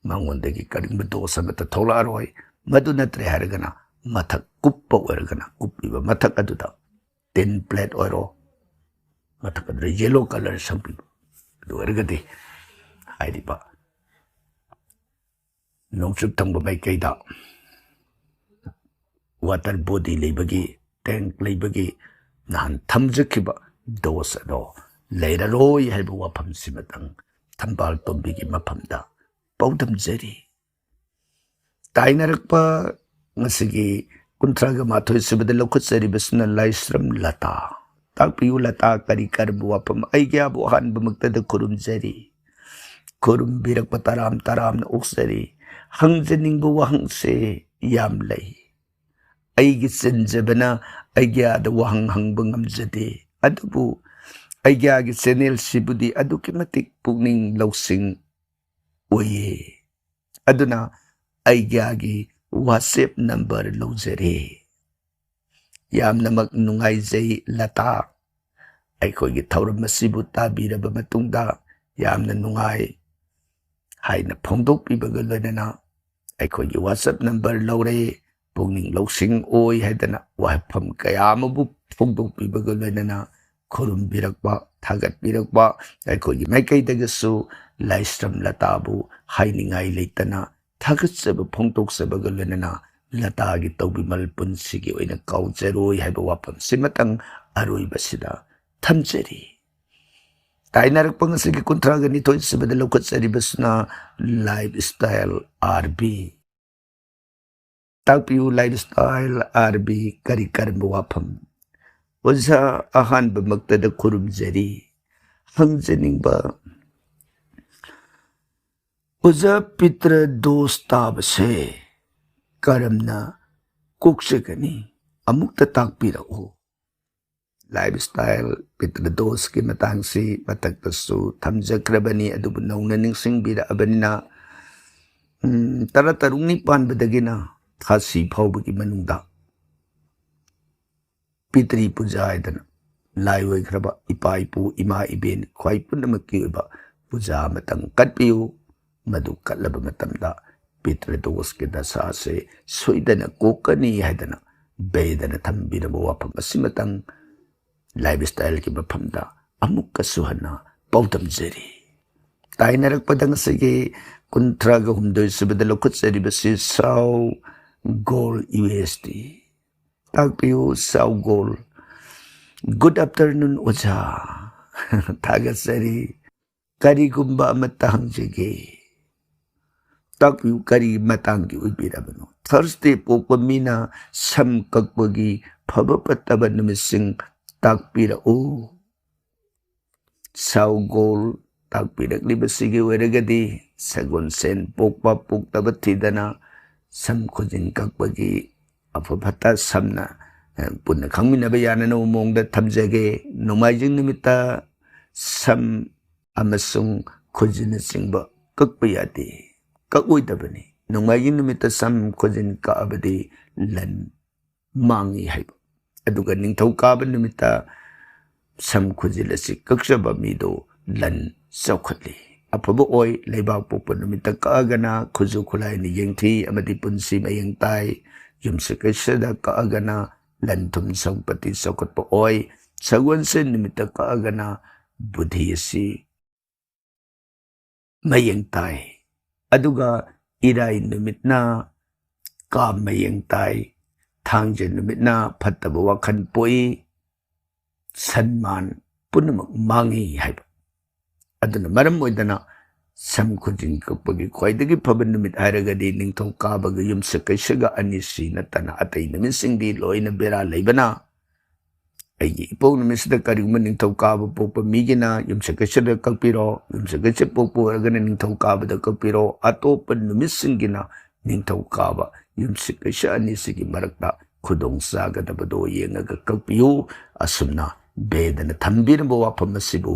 ꯃꯉꯣꯟꯗꯒꯤ ꯀꯔꯤꯒꯨꯝꯕ ꯗꯣꯁ ꯑꯃꯠꯇ ꯊꯣꯛꯂꯛꯑꯔꯣꯏ꯫ ꯃꯗꯨ ꯅꯠꯇ꯭ꯔꯦ ꯍꯥꯏꯔꯒꯅ ꯃꯊꯛ ꯀꯨꯞꯄ ꯑꯣꯏꯔꯒꯅ ꯀꯨꯞꯄꯤꯕ ꯃꯊꯛ ꯑꯗꯨꯗ tin plate ꯑꯣꯏꯔꯣ, ꯃꯊꯛ ꯑꯗꯨꯗ yellow colour ꯁꯪꯕꯤꯕ, ꯑꯗꯨ ꯑꯣꯏꯔꯒꯗꯤ ꯍꯥꯏꯔꯤꯕ ꯅꯣꯡꯆꯨꯞ ꯊꯪꯕ ꯃꯥꯏꯀꯩꯗ water body ꯂꯩꯕꯒꯤ, tank ꯂꯩꯕꯒꯤ ꯅꯍꯥꯟ ꯊꯝꯖꯈꯤꯕ ꯗꯣꯁ ꯑꯗꯣ ꯂꯩꯔꯔꯣꯏ ꯍꯥꯏꯕ ꯋꯥꯐꯝꯁꯤꯃꯇꯪ ꯊꯝꯕꯥꯜ ꯇꯣꯝꯕꯤꯒꯤ ꯃꯐꯝꯗ ꯄꯥꯎꯗꯝꯖꯔꯤ꯫ ꯇꯥꯏꯅꯔꯛꯄ ꯉꯁꯤꯒꯤ ꯀꯨꯟꯊ꯭ꯔꯥꯒ ꯃꯥꯊꯣꯏ ꯁꯨꯕꯗ ꯂꯧꯈꯠꯆꯔꯤꯕꯁꯤꯅ ꯂꯥꯏꯁ꯭ꯔꯝ ꯂꯇꯥ꯫ ꯇꯥꯛꯄꯤꯌꯨ ꯂꯇꯥ, ꯀꯔꯤ ꯀꯔꯝꯕ ꯋꯥꯐꯝ? ꯑꯩꯒꯤꯌꯥꯕꯨ ꯑꯍꯥꯟꯕꯃꯛꯇꯗ ꯈꯨꯔꯨꯝꯖꯔꯤ꯫ ꯈꯨꯔꯨꯝꯕꯤꯔꯛꯄ ꯇꯔꯥꯝ ꯇꯔꯥꯝꯅ ꯑꯣꯛꯆꯔꯤ꯫ ꯍꯪꯖꯅꯤꯡꯕ ꯋꯥꯍꯪꯁꯦ ꯌꯥꯝ ꯂꯩ꯫ ꯑꯩꯒꯤ ꯆꯤꯟꯖꯕꯅ ꯑꯩꯒꯤꯌꯥꯗ ꯋꯥꯍꯪ ꯍꯪꯕ ꯉꯝꯖꯗꯦ꯫ ꯑꯗꯨꯕꯨ ꯑꯩꯒꯤꯌꯥꯒꯤ channelꯁꯤꯕꯨꯗꯤ ꯑꯗꯨꯛꯀꯤ ꯃꯇꯤꯛ ꯄꯨꯛꯅꯤꯡ ꯂꯧꯁꯤꯡ ꯑꯣꯏꯌꯦ꯫ ꯑꯗꯨꯅ ꯑꯩꯒꯤꯌꯥꯒꯤ WhatsApp number ꯂꯧꯖꯔꯦ꯫ ꯌꯥꯝꯅꯃꯛ ꯅꯨꯡꯉꯥꯏꯖꯩ ꯂꯇꯥ꯫ ꯑꯩꯈꯣꯏꯒꯤ ꯊꯧꯔꯝ ꯑꯁꯤꯕꯨ ꯇꯥꯕꯤꯔꯕ ꯃꯇꯨꯡꯗ ꯌꯥꯝꯅ ꯅꯨꯡꯉꯥꯏ ꯍꯥꯏꯅ ꯐꯣꯡꯗꯣꯛꯄꯤꯕꯒ ꯂꯣꯏꯅꯅ ꯑꯩꯈꯣꯏꯒꯤ WhatsApp number ꯂꯧꯔꯦ꯫ ꯄꯨꯛꯅꯤꯡ ꯂꯧꯁꯤꯡ ꯑꯣꯏ ꯍꯥꯏꯗꯅ ꯋꯥꯐꯝ ꯀꯌꯥ ꯑꯃꯕꯨ ꯐꯣꯡꯗꯣꯛꯄꯤꯕꯒ ꯂꯣꯏꯅꯅ ꯈꯨꯔꯨꯝꯕꯤꯔꯛꯄ, ꯊꯥꯒꯠꯄꯤꯔꯛꯄ, ꯑꯩꯈꯣꯏꯒꯤ ꯃꯥꯏꯀꯩꯗꯒꯤꯁꯨ ꯂꯥꯏꯁ꯭ꯔꯝ ꯂꯇꯥꯕꯨ ꯍꯥꯏꯅꯤꯡꯉꯥꯏ ꯂꯩꯇꯅ ꯊꯥꯒꯠꯆꯕ ꯐꯣꯡꯗꯣꯛꯆꯕꯒ ꯂꯣꯏꯅꯅ ꯂꯇꯥꯒꯤ ꯇꯧꯕꯤꯃꯜ ꯄꯨꯟꯁꯤꯒꯤ ꯑꯣꯏꯅ ꯀꯥꯎꯖꯔꯣꯏ ꯍꯥꯏꯕ ꯋꯥꯐꯝꯁꯤꯃꯇꯪ ꯑꯔꯣꯏꯕꯁꯤꯗ ꯊꯝꯖꯔꯤ꯫ ꯇꯥꯏꯅꯔꯛꯄ ꯉꯁꯤꯒꯤ ꯀꯨꯟꯊ꯭ꯔꯥꯒ ꯅꯤꯊꯣꯏ ꯁꯨꯕꯗ ꯂꯧꯈꯠꯆꯔꯤꯕꯁꯤꯅ ꯂꯥꯏꯐ ꯁ꯭ꯇꯥꯏꯜ ꯑꯥꯔ ꯕꯤ꯫ ꯇꯥꯛꯄꯤꯌꯨ, ꯂꯥꯏꯐ ꯁ꯭ꯇꯥꯏꯜ ꯑꯥꯔ ꯕꯤ ꯀꯔꯤ ꯀꯔꯝꯕ ꯋꯥꯐꯝ? ꯑꯣꯖꯥ, ꯑꯍꯥꯟꯕꯃꯛꯇꯗ ꯈꯨꯔꯨꯝꯖꯔꯤ꯫ ꯍꯪꯖꯅꯤꯡꯕ, ꯑꯣꯖꯥ, ꯄꯤꯇ꯭ꯔ ꯗꯣꯁ ꯇꯥꯕꯁꯦ ꯀꯔꯝꯅ ꯀꯣꯛꯆꯒꯅꯤ? ꯑꯃꯨꯛꯇ ꯇꯥꯛꯄꯤꯔꯛꯎ꯫ ꯂꯥꯏꯐ ꯁ꯭ꯇꯥꯏꯜ ꯄꯤꯇ꯭ꯔ ꯗꯣꯁꯀꯤ ꯃꯇꯥꯡꯁꯤ ꯃꯊꯛꯇꯁꯨ ꯊꯝꯖꯈ꯭ꯔꯕꯅꯤ, ꯑꯗꯨꯕꯨ ꯅꯧꯅ ꯅꯤꯡꯁꯤꯡꯕꯤꯔꯛꯑꯕꯅꯤꯅ, ꯎꯝ, ꯇꯔꯥ ꯇꯔꯨꯛꯅꯤ ꯄꯥꯟꯕꯗꯒꯤꯅ ꯊꯥꯁꯤ ꯐꯥꯎꯕꯒꯤ ꯃꯅꯨꯡꯗ ꯄꯤꯇ꯭ꯔꯤ ꯄꯨꯖꯥ ꯍꯥꯏꯗꯅ ꯂꯥꯏ ꯑꯣꯏꯈ꯭ꯔꯕ ꯏꯄꯥ ꯏꯄꯨ ꯏꯃꯥ ꯏꯕꯦꯟ ꯈ꯭ꯋꯥꯏ ꯄꯨꯝꯅꯃꯛꯀꯤ ꯑꯣꯏꯕ ꯄꯨꯖꯥ ꯑꯃꯇꯪ ꯀꯠꯄꯤꯌꯨ꯫ ꯃꯗꯨ ꯀꯠꯂꯕ ꯃꯇꯝꯗ ꯄꯤꯇ꯭ꯔ ꯗꯣꯁꯀꯤ ꯗꯁꯥꯁꯦ ꯁꯣꯏꯗꯅ ꯀꯣꯛꯀꯅꯤ ꯍꯥꯏꯗꯅ ꯕꯦꯗꯅ ꯊꯝꯕꯤꯔꯕ ꯋꯥꯐꯝ ꯑꯁꯤꯃꯇꯪ ꯂꯥꯏꯐ ꯁ꯭ꯇꯥꯏꯜꯒꯤ ꯃꯐꯝꯗ ꯑꯃꯨꯛꯀꯁꯨ ꯍꯟꯅ ꯄꯥꯎꯗꯝꯖꯔꯤ꯫ ꯇꯥꯏꯅꯔꯛꯄꯗ ꯉꯁꯤꯒꯤ ꯀꯨꯟꯊ꯭ꯔꯥꯒ ꯍꯨꯝꯗꯣꯏ ꯁꯨꯕꯗ ꯂꯧꯈꯠꯆꯔꯤꯕꯁꯤ ꯁꯥꯎ ꯒꯣꯜ ꯌꯨ ꯑꯦꯁ ꯇꯤ꯫ ꯇꯥꯛꯄꯤꯌꯨ, ꯁꯥꯎ ꯒꯣꯜ꯫ ꯒꯨꯗ ꯑꯥꯐꯇꯔꯅꯨꯟ, ꯑꯣꯖꯥ꯫ ꯊꯥꯒꯠꯆꯔꯤ꯫ ꯀꯔꯤꯒꯨꯝꯕ ꯑꯃꯠꯇ ꯍꯪꯖꯒꯦ꯫ ꯇꯥꯛꯄꯤꯌꯨ, ꯀꯔꯤ ꯃꯇꯥꯡꯒꯤ ꯑꯣꯏꯕꯤꯔꯕꯅꯣ? ꯊꯔꯁꯗꯦ ꯄꯣꯛꯄ ꯃꯤꯅ ꯁꯝ ꯀꯛꯄꯒꯤ ꯐꯕ ꯐꯠꯇꯕ ꯅꯨꯃꯤꯠꯁꯤꯡ ꯇꯥꯛꯄꯤꯔꯛꯎ꯫ ꯁꯥꯎ ꯒꯣꯜ ꯇꯥꯛꯄꯤꯔꯛꯂꯤꯕꯁꯤꯒꯤ ꯑꯣꯏꯔꯒꯗꯤ ꯁꯒꯣꯜꯁꯦꯟ ꯄꯣꯛꯄ ꯄꯣꯛꯇꯕ ꯊꯤꯗꯅ ꯁꯝ ꯈꯨꯖꯤꯟ ꯀꯛꯄꯒꯤ ꯑꯐ ꯐꯠꯇ ꯁꯝꯅ, ꯑ, ꯄꯨꯟꯅ ꯈꯪꯃꯤꯟꯅꯕ ꯌꯥꯅꯅꯕ ꯃꯑꯣꯡꯗ ꯊꯝꯖꯒꯦ꯫ ꯅꯣꯡꯃꯥꯏꯖꯤꯡ ꯅꯨꯃꯤꯠꯇ ꯁꯝ ꯑꯃꯁꯨꯡ ꯈꯨꯖꯤꯟꯅꯆꯤꯡꯕ ꯀꯛꯄ ꯌꯥꯗꯦ, ꯀꯛꯑꯣꯏꯗꯕꯅꯤ꯫ ꯅꯣꯡꯃꯥꯏꯖꯤꯡ ꯅꯨꯃꯤꯠꯇ ꯁꯝ ꯈꯨꯖꯤꯟ ꯀꯛꯑꯕꯗꯤ ꯂꯟ ꯃꯥꯡꯏ ꯍꯥꯏꯕ꯫ ꯑꯗꯨꯒ ꯅꯤꯡꯊꯧꯀꯥꯕ ꯅꯨꯃꯤꯠꯇ ꯁꯝ ꯈꯨꯖꯤꯜ ꯑꯁꯤ ꯀꯛꯆꯕ ꯃꯤꯗꯨ ꯂꯟ ꯆꯥꯎꯈꯠꯂꯤ꯫ ꯑꯐꯕ ꯑꯣꯏ꯫ ꯂꯩꯕꯥꯛ ꯄꯣꯛꯄ ꯅꯨꯃꯤꯠꯇ ꯀꯛꯑꯒꯅ ꯈꯨꯠꯁꯨ ꯈꯨꯠꯂꯥꯏꯅ ꯌꯦꯡꯊꯤ ꯑꯃꯗꯤ ꯄꯨꯟꯁꯤ ꯃꯌꯦꯡ ꯇꯥꯏ꯫ ꯌꯨꯝꯁꯀꯩꯁꯗ ꯀꯛꯑꯒꯅ ꯂꯟ ꯊꯨꯝ ꯁꯝꯄꯇꯤ ꯆꯥꯎꯈꯠꯄ ꯑꯣꯏ꯫ ꯁꯒꯣꯜꯁꯦꯟ ꯅꯨꯃꯤꯠꯇ ꯀꯛꯑꯒꯅ ꯕꯨꯙꯤ ꯑꯁꯤ ꯃꯌꯦꯡ ꯇꯥꯏ꯫ ꯑꯗꯨꯒ ꯏꯔꯥꯏ ꯅꯨꯃꯤꯠꯅ ꯀꯥ ꯃꯌꯦꯡ ꯇꯥꯏ꯫ ꯊꯥꯡꯖ ꯅꯨꯃꯤꯠꯅ ꯐꯠꯇꯕ ꯋꯥꯈꯜ ꯄꯣꯛꯏ꯫ ꯁꯟꯃꯥꯟ ꯄꯨꯝꯅꯃꯛ ꯃꯥꯡꯉꯤ ꯍꯥꯏꯕ꯫ ꯑꯗꯨꯅ ꯃꯔꯝ ꯑꯣꯏꯗꯅ ꯁꯝ ꯈꯨꯖꯤꯟ ꯀꯛꯄꯒꯤ ꯈ꯭ꯋꯥꯏꯗꯒꯤ ꯐꯕ ꯅꯨꯃꯤꯠ ꯍꯥꯏꯔꯒꯗꯤ ꯅꯤꯡꯊꯧꯀꯥꯕꯒ ꯌꯨꯝꯁꯀꯩꯁꯒ ꯑꯅꯤꯁꯤ ꯅꯠꯇꯅ ꯑꯇꯩ ꯅꯨꯃꯤꯠꯁꯤꯡꯗꯤ ꯂꯣꯏꯅ ꯕꯦꯔꯥ ꯂꯩꯕꯅ, ꯑꯩꯒꯤ ꯏꯄꯣꯛ ꯅꯨꯃꯤꯠꯁꯤꯗ ꯀꯔꯤꯒꯨꯝꯕ ꯅꯤꯡꯊꯧꯀꯥꯕ ꯄꯣꯛꯄ ꯃꯤꯒꯤꯅ ꯌꯨꯝꯁꯀꯩꯁꯗ ꯀꯛꯄꯤꯔꯣ, ꯌꯨꯝꯁꯀꯩꯁ ꯄꯣꯛꯄ ꯑꯣꯏꯔꯒꯅ ꯅꯤꯡꯊꯧꯀꯥꯕꯗ ꯀꯛꯄꯤꯔꯣ, ꯑꯇꯣꯞꯄ ꯅꯨꯃꯤꯠꯁꯤꯡꯒꯤꯅ ꯅꯤꯡꯊꯧꯀꯥꯕ ꯌꯨꯝꯁꯀꯩꯁ ꯑꯅꯤꯁꯤꯒꯤ ꯃꯔꯛꯇ ꯈꯨꯗꯣꯡ ꯆꯥꯒꯗꯕꯗꯣ ꯌꯦꯡꯉꯒ ꯀꯛꯄꯤꯌꯨ꯫ ꯑꯁꯨꯝꯅ ꯕꯦꯗꯅ ꯊꯝꯕꯤꯔꯝꯕ ꯋꯥꯐꯝ ꯑꯁꯤꯕꯨ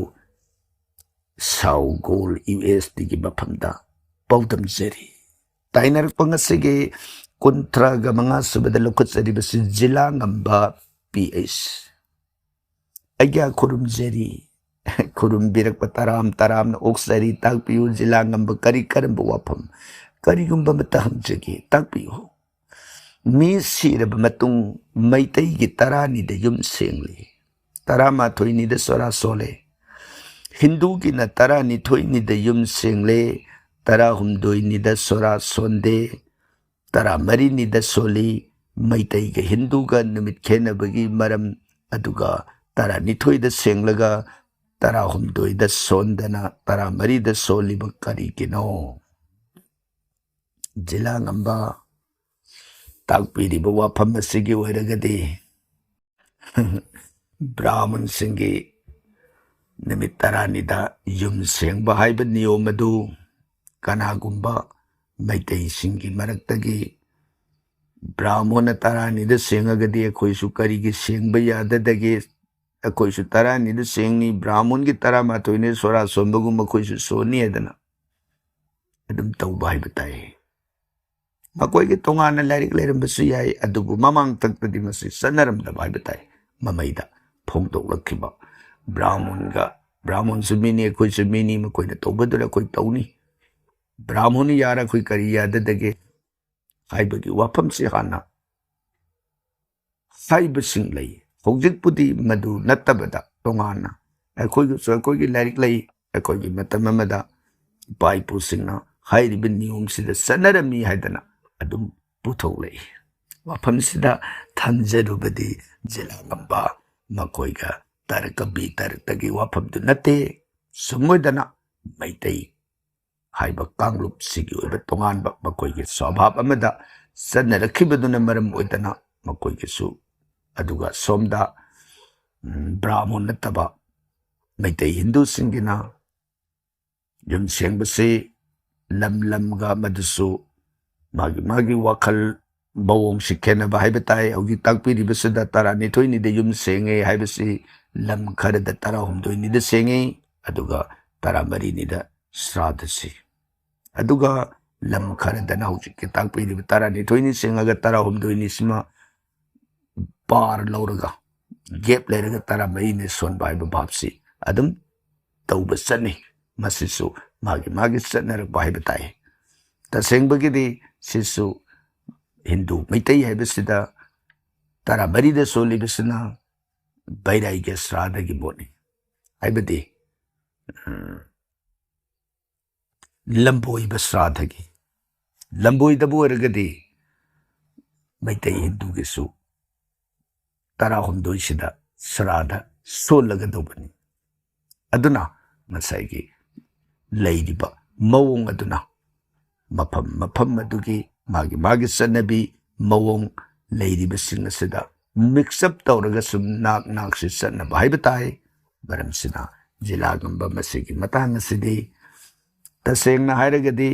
ꯁꯥꯎꯒꯣꯜ ꯌꯨ ꯑꯦꯁ ꯇꯤꯒꯤ ꯃꯐꯝꯗ ꯄꯥꯎꯗꯝꯖꯔꯤ꯫ ꯇꯥꯏꯅꯔꯛꯄ ꯉꯁꯤꯒꯤ ꯀꯨꯟꯊ꯭ꯔꯥꯒ ꯃꯉꯥ ꯁꯨꯕꯗ ꯂꯧꯈꯠꯆꯔꯤꯕꯁꯤ ꯖꯤꯂꯥ ꯉꯝꯕ ꯄꯤ ꯑꯩꯆ꯫ ꯑꯩꯒ ꯈꯨꯔꯨꯝꯖꯔꯤ꯫ ꯈꯨꯔꯨꯝꯕꯤꯔꯛꯄ ꯇꯔꯥꯝ ꯇꯔꯥꯝꯅ ꯑꯣꯛꯆꯔꯤ꯫ ꯇꯥꯛꯄꯤꯌꯨ, ꯖꯤꯂꯥ ꯉꯝꯕ ꯀꯔꯤ ꯀꯔꯝꯕ ꯋꯥꯐꯝ? ꯀꯔꯤꯒꯨꯝꯕ ꯑꯃꯠꯇ ꯍꯪꯖꯒꯦ, ꯇꯥꯛꯄꯤꯌꯨ꯫ ꯃꯤ ꯁꯤꯔꯕ ꯃꯇꯨꯡ ꯃꯩꯇꯩꯒꯤ ꯇꯔꯥꯅꯤꯗ ꯌꯨꯝ ꯁꯦꯡꯂꯤ, ꯇꯔꯥꯃꯥꯊꯣꯏꯅꯤꯗ ꯁꯣꯔꯥ ꯁꯣꯜꯂꯦ꯫ ꯍꯤꯟꯗꯨꯒꯤꯅ ꯇꯔꯥꯅꯤꯊꯣꯏꯅꯤꯗ ꯌꯨꯝ ꯁꯦꯡꯂꯦ, ꯇꯔꯥꯍꯨꯝꯗꯣꯏꯅꯤꯗ ꯁꯣꯔꯥ ꯁꯣꯟꯗꯦ, ꯇꯔꯥꯃꯔꯤꯅꯤꯗ ꯁꯣꯜꯂꯤ꯫ ꯃꯩꯇꯩꯒ ꯍꯤꯟꯗꯨꯒ ꯅꯨꯃꯤꯠ ꯈꯦꯠꯅꯕꯒꯤ ꯃꯔꯝ, ꯑꯗꯨꯒ ꯇꯔꯥꯅꯤꯊꯣꯏꯗ ꯁꯦꯡꯂꯒ ꯇꯔꯥꯍꯨꯝꯗꯣꯏꯗ ꯁꯣꯟꯗꯅ ꯇꯔꯥꯃꯔꯤꯗ ꯁꯣꯜꯂꯤꯕ ꯀꯔꯤꯒꯤꯅꯣ? ꯖꯤꯂꯥ ꯉꯝꯕ ꯇꯥꯛꯄꯤꯔꯤꯕ ꯋꯥꯐꯝ ꯑꯁꯤꯒꯤ ꯑꯣꯏꯔꯒꯗꯤ, ꯕ꯭ꯔꯥꯍꯃꯟꯁꯤꯡꯒꯤ ꯅꯨꯃꯤꯠ ꯇꯔꯥꯅꯤꯗ ꯌꯨꯝ ꯁꯦꯡꯕ ꯍꯥꯏꯕ ꯅꯤꯌꯣꯝ ꯑꯗꯨ ꯀꯅꯥꯒꯨꯝꯕ ꯃꯩꯇꯩꯁꯤꯡꯒꯤ ꯃꯔꯛꯇꯒꯤ ꯕ꯭ꯔꯥꯍꯃꯣꯟꯅ ꯇꯔꯥꯅꯤꯗ ꯁꯦꯡꯉꯒꯗꯤ ꯑꯩꯈꯣꯏꯁꯨ ꯀꯔꯤꯒꯤ ꯁꯦꯡꯕ ꯌꯥꯗꯗꯒꯦ? ꯑꯩꯈꯣꯏꯁꯨ ꯇꯔꯥꯅꯤꯗ ꯁꯦꯡꯅꯤ, ꯕ꯭ꯔꯥꯍꯃꯣꯟꯒꯤ ꯇꯔꯥꯃꯥꯊꯣꯏꯅꯤ ꯁꯣꯔꯥ ꯁꯣꯟꯕꯒꯨꯝ ꯑꯩꯈꯣꯏꯁꯨ ꯁꯣꯟꯅꯤ ꯍꯥꯏꯗꯅ ꯑꯗꯨꯝ ꯇꯧꯕ ꯍꯥꯏꯕ ꯇꯥꯏ꯫ ꯃꯈꯣꯏꯒꯤ ꯇꯣꯉꯥꯟꯅ ꯂꯥꯏꯔꯤꯛ ꯂꯩꯔꯝꯕꯁꯨ ꯌꯥꯏ, ꯑꯗꯨꯕꯨ ꯃꯃꯥꯡ ꯊꯛꯇꯗꯤ ꯃꯁꯤ ꯆꯠꯅꯔꯝꯗꯕ ꯍꯥꯏꯕ ꯇꯥꯏ꯫ ꯃꯃꯩꯗ ꯐꯣꯡꯗꯣꯛꯂꯛꯈꯤꯕ ꯕ꯭ꯔꯥꯍꯃꯣꯟꯒ, ꯕ꯭ꯔꯥꯍꯃꯣꯟꯁꯨ ꯃꯤꯅꯤ, ꯑꯩꯈꯣꯏꯁꯨ ꯃꯤꯅꯤ, ꯃꯈꯣꯏꯅ ꯇꯧꯕꯗꯨꯗ ꯑꯩꯈꯣꯏ ꯇꯧꯅꯤ, ꯕ꯭ꯔꯥꯍꯃꯣꯟꯅ ꯌꯥꯔ ꯑꯩꯈꯣꯏ ꯀꯔꯤ ꯌꯥꯗꯗꯒꯦ ꯍꯥꯏꯕꯒꯤ ꯋꯥꯐꯝꯁꯤ ꯍꯥꯟꯅ ꯍꯥꯏꯕꯁꯤꯡ ꯂꯩ꯫ ꯍꯧꯖꯤꯛꯄꯨꯗꯤ ꯃꯗꯨ ꯅꯠꯇꯕꯗ ꯇꯣꯉꯥꯟꯅ ꯑꯩꯈꯣꯏꯒꯤꯁꯨ ꯑꯩꯈꯣꯏꯒꯤ ꯂꯥꯏꯔꯤꯛ ꯂꯩ, ꯑꯩꯈꯣꯏꯒꯤ ꯃꯇꯝ ꯑꯃꯗ ꯏꯄꯥ ꯏꯄꯨꯁꯤꯡꯅ ꯍꯥꯏꯔꯤꯕ ꯅꯤꯌꯣꯝꯁꯤꯗ ꯆꯠꯅꯔꯝꯃꯤ ꯍꯥꯏꯗꯅ ꯑꯗꯨꯝ ꯄꯨꯊꯣꯛꯂꯛꯏ꯫ ꯋꯥꯐꯝꯁꯤꯗ ꯊꯝꯖꯔꯨꯕꯗꯤ ꯖꯤꯂꯥ ꯉꯝꯕ ꯃꯈꯣꯏꯒ ꯇꯔꯛꯀ ꯕꯤ ꯇꯔꯛꯇꯒꯤ ꯋꯥꯐꯝꯗꯨ ꯅꯠꯇꯦ꯫ ꯁꯨꯝ ꯑꯣꯏꯗꯅ ꯃꯩꯇꯩ ꯍꯥꯏꯕ ꯀꯥꯡꯂꯨꯞꯁꯤꯒꯤ ꯑꯣꯏꯕ ꯇꯣꯉꯥꯟꯕ ꯃꯈꯣꯏꯒꯤ ꯁ꯭ꯋꯚꯥꯕ ꯑꯃꯗ ꯆꯠꯅꯔꯛꯈꯤꯕꯗꯨꯅ ꯃꯔꯝ ꯑꯣꯏꯗꯅ ꯃꯈꯣꯏꯒꯤꯁꯨ, ꯑꯗꯨꯒ ꯁꯣꯝꯗ, ꯎꯝ, ꯕ꯭ꯔꯥꯍꯃꯣꯟ ꯅꯠꯇꯕ ꯃꯩꯇꯩ ꯍꯤꯟꯗꯨꯁꯤꯡꯒꯤꯅ ꯌꯨꯝ ꯁꯦꯡꯕꯁꯤ ꯂꯝ ꯂꯝꯒ ꯃꯗꯨꯁꯨ ꯃꯥꯒꯤ ꯃꯥꯒꯤ ꯋꯥꯈꯜ ꯃꯑꯣꯡꯁꯤ ꯈꯦꯠꯅꯕ ꯍꯥꯏꯕ ꯇꯥꯏ꯫ ꯍꯧꯖꯤꯛ ꯇꯥꯛꯄꯤꯔꯤꯕꯁꯤꯗ ꯇꯔꯥꯅꯤꯊꯣꯏꯅꯤꯗ ꯌꯨꯝ ꯁꯦꯡꯉꯦ ꯍꯥꯏꯕꯁꯤ ꯂꯝ ꯈꯔꯗ ꯇꯔꯥꯍꯨꯝꯗꯣꯏꯅꯤꯗ ꯁꯦꯡꯉꯤ, ꯑꯗꯨꯒ ꯇꯔꯥꯃꯔꯤꯅꯤꯗ ꯁ꯭ꯔꯥꯗꯁꯤ꯫ ꯑꯗꯨꯒ ꯂꯝ ꯈꯔꯗꯅ ꯍꯧꯖꯤꯛꯀꯤ ꯇꯥꯛꯄꯤꯔꯤꯕ ꯇꯔꯥꯅꯤꯊꯣꯏꯅꯤ ꯁꯦꯡꯉꯒ ꯇꯔꯥꯍꯨꯝꯗꯣꯏꯅꯤꯁꯤꯃ ꯄꯥꯔ ꯂꯧꯔꯒ, ꯒꯦꯞ ꯂꯩꯔꯒ ꯇꯔꯥꯃꯔꯤꯅꯤ ꯁꯣꯟꯕ ꯍꯥꯏꯕ ꯚꯥꯞꯁꯤ ꯑꯗꯨꯝ ꯇꯧꯕ ꯆꯠꯅꯩ꯫ ꯃꯁꯤꯁꯨ ꯃꯥꯒꯤ ꯃꯥꯒꯤ ꯆꯠꯅꯔꯛꯄ ꯍꯥꯏꯕ ꯇꯥꯏ꯫ ꯇꯁꯦꯡꯕꯒꯤꯗꯤ ꯁꯤꯁꯨ ꯍꯤꯟꯗꯨ ꯃꯩꯇꯩ ꯍꯥꯏꯕꯁꯤꯗ ꯇꯔꯥꯃꯔꯤꯗ ꯁꯣꯜꯂꯤꯕꯁꯤꯅ ꯕꯩꯔꯥꯏꯒꯤ ꯁ꯭ꯔꯥꯗꯒꯤ ꯃꯣꯠꯅꯤ꯫ ꯍꯥꯏꯕꯗꯤ, ꯎꯝ, ꯂꯝꯕꯣꯏꯕ ꯁ꯭ꯔꯥꯗꯒꯤ꯫ ꯂꯝꯕꯣꯏꯗꯕ ꯑꯣꯏꯔꯒꯗꯤ ꯃꯩꯇꯩ ꯍꯤꯟꯗꯨꯒꯤꯁꯨ ꯇꯔꯥꯍꯨꯝꯗꯣꯏꯁꯤꯗ ꯁ꯭ꯔꯥꯗ ꯁꯣꯜꯂꯒꯗꯧꯕꯅꯤ꯫ ꯑꯗꯨꯅ ꯉꯁꯥꯏꯒꯤ ꯂꯩꯔꯤꯕ ꯃꯑꯣꯡ ꯑꯗꯨꯅ ꯃꯐꯝ ꯃꯐꯝ ꯑꯗꯨꯒꯤ ꯃꯥꯒꯤ ꯃꯥꯒꯤ ꯆꯠꯅꯕꯤ ꯃꯑꯣꯡ ꯂꯩꯔꯤꯕꯁꯤꯡ ꯑꯁꯤꯗ mix up ꯇꯧꯔꯒ ꯁꯨꯝ ꯅꯥꯛ ꯅꯥꯛꯁꯤ ꯆꯠꯅꯕ ꯍꯥꯏꯕ ꯇꯥꯏ꯫ ꯃꯔꯝꯁꯤꯅ ꯖꯤꯂꯥꯒꯨꯝꯕ ꯃꯁꯤꯒꯤ ꯃꯇꯥꯡ ꯑꯁꯤꯗꯤ ꯇꯁꯦꯡꯅ ꯍꯥꯏꯔꯒꯗꯤ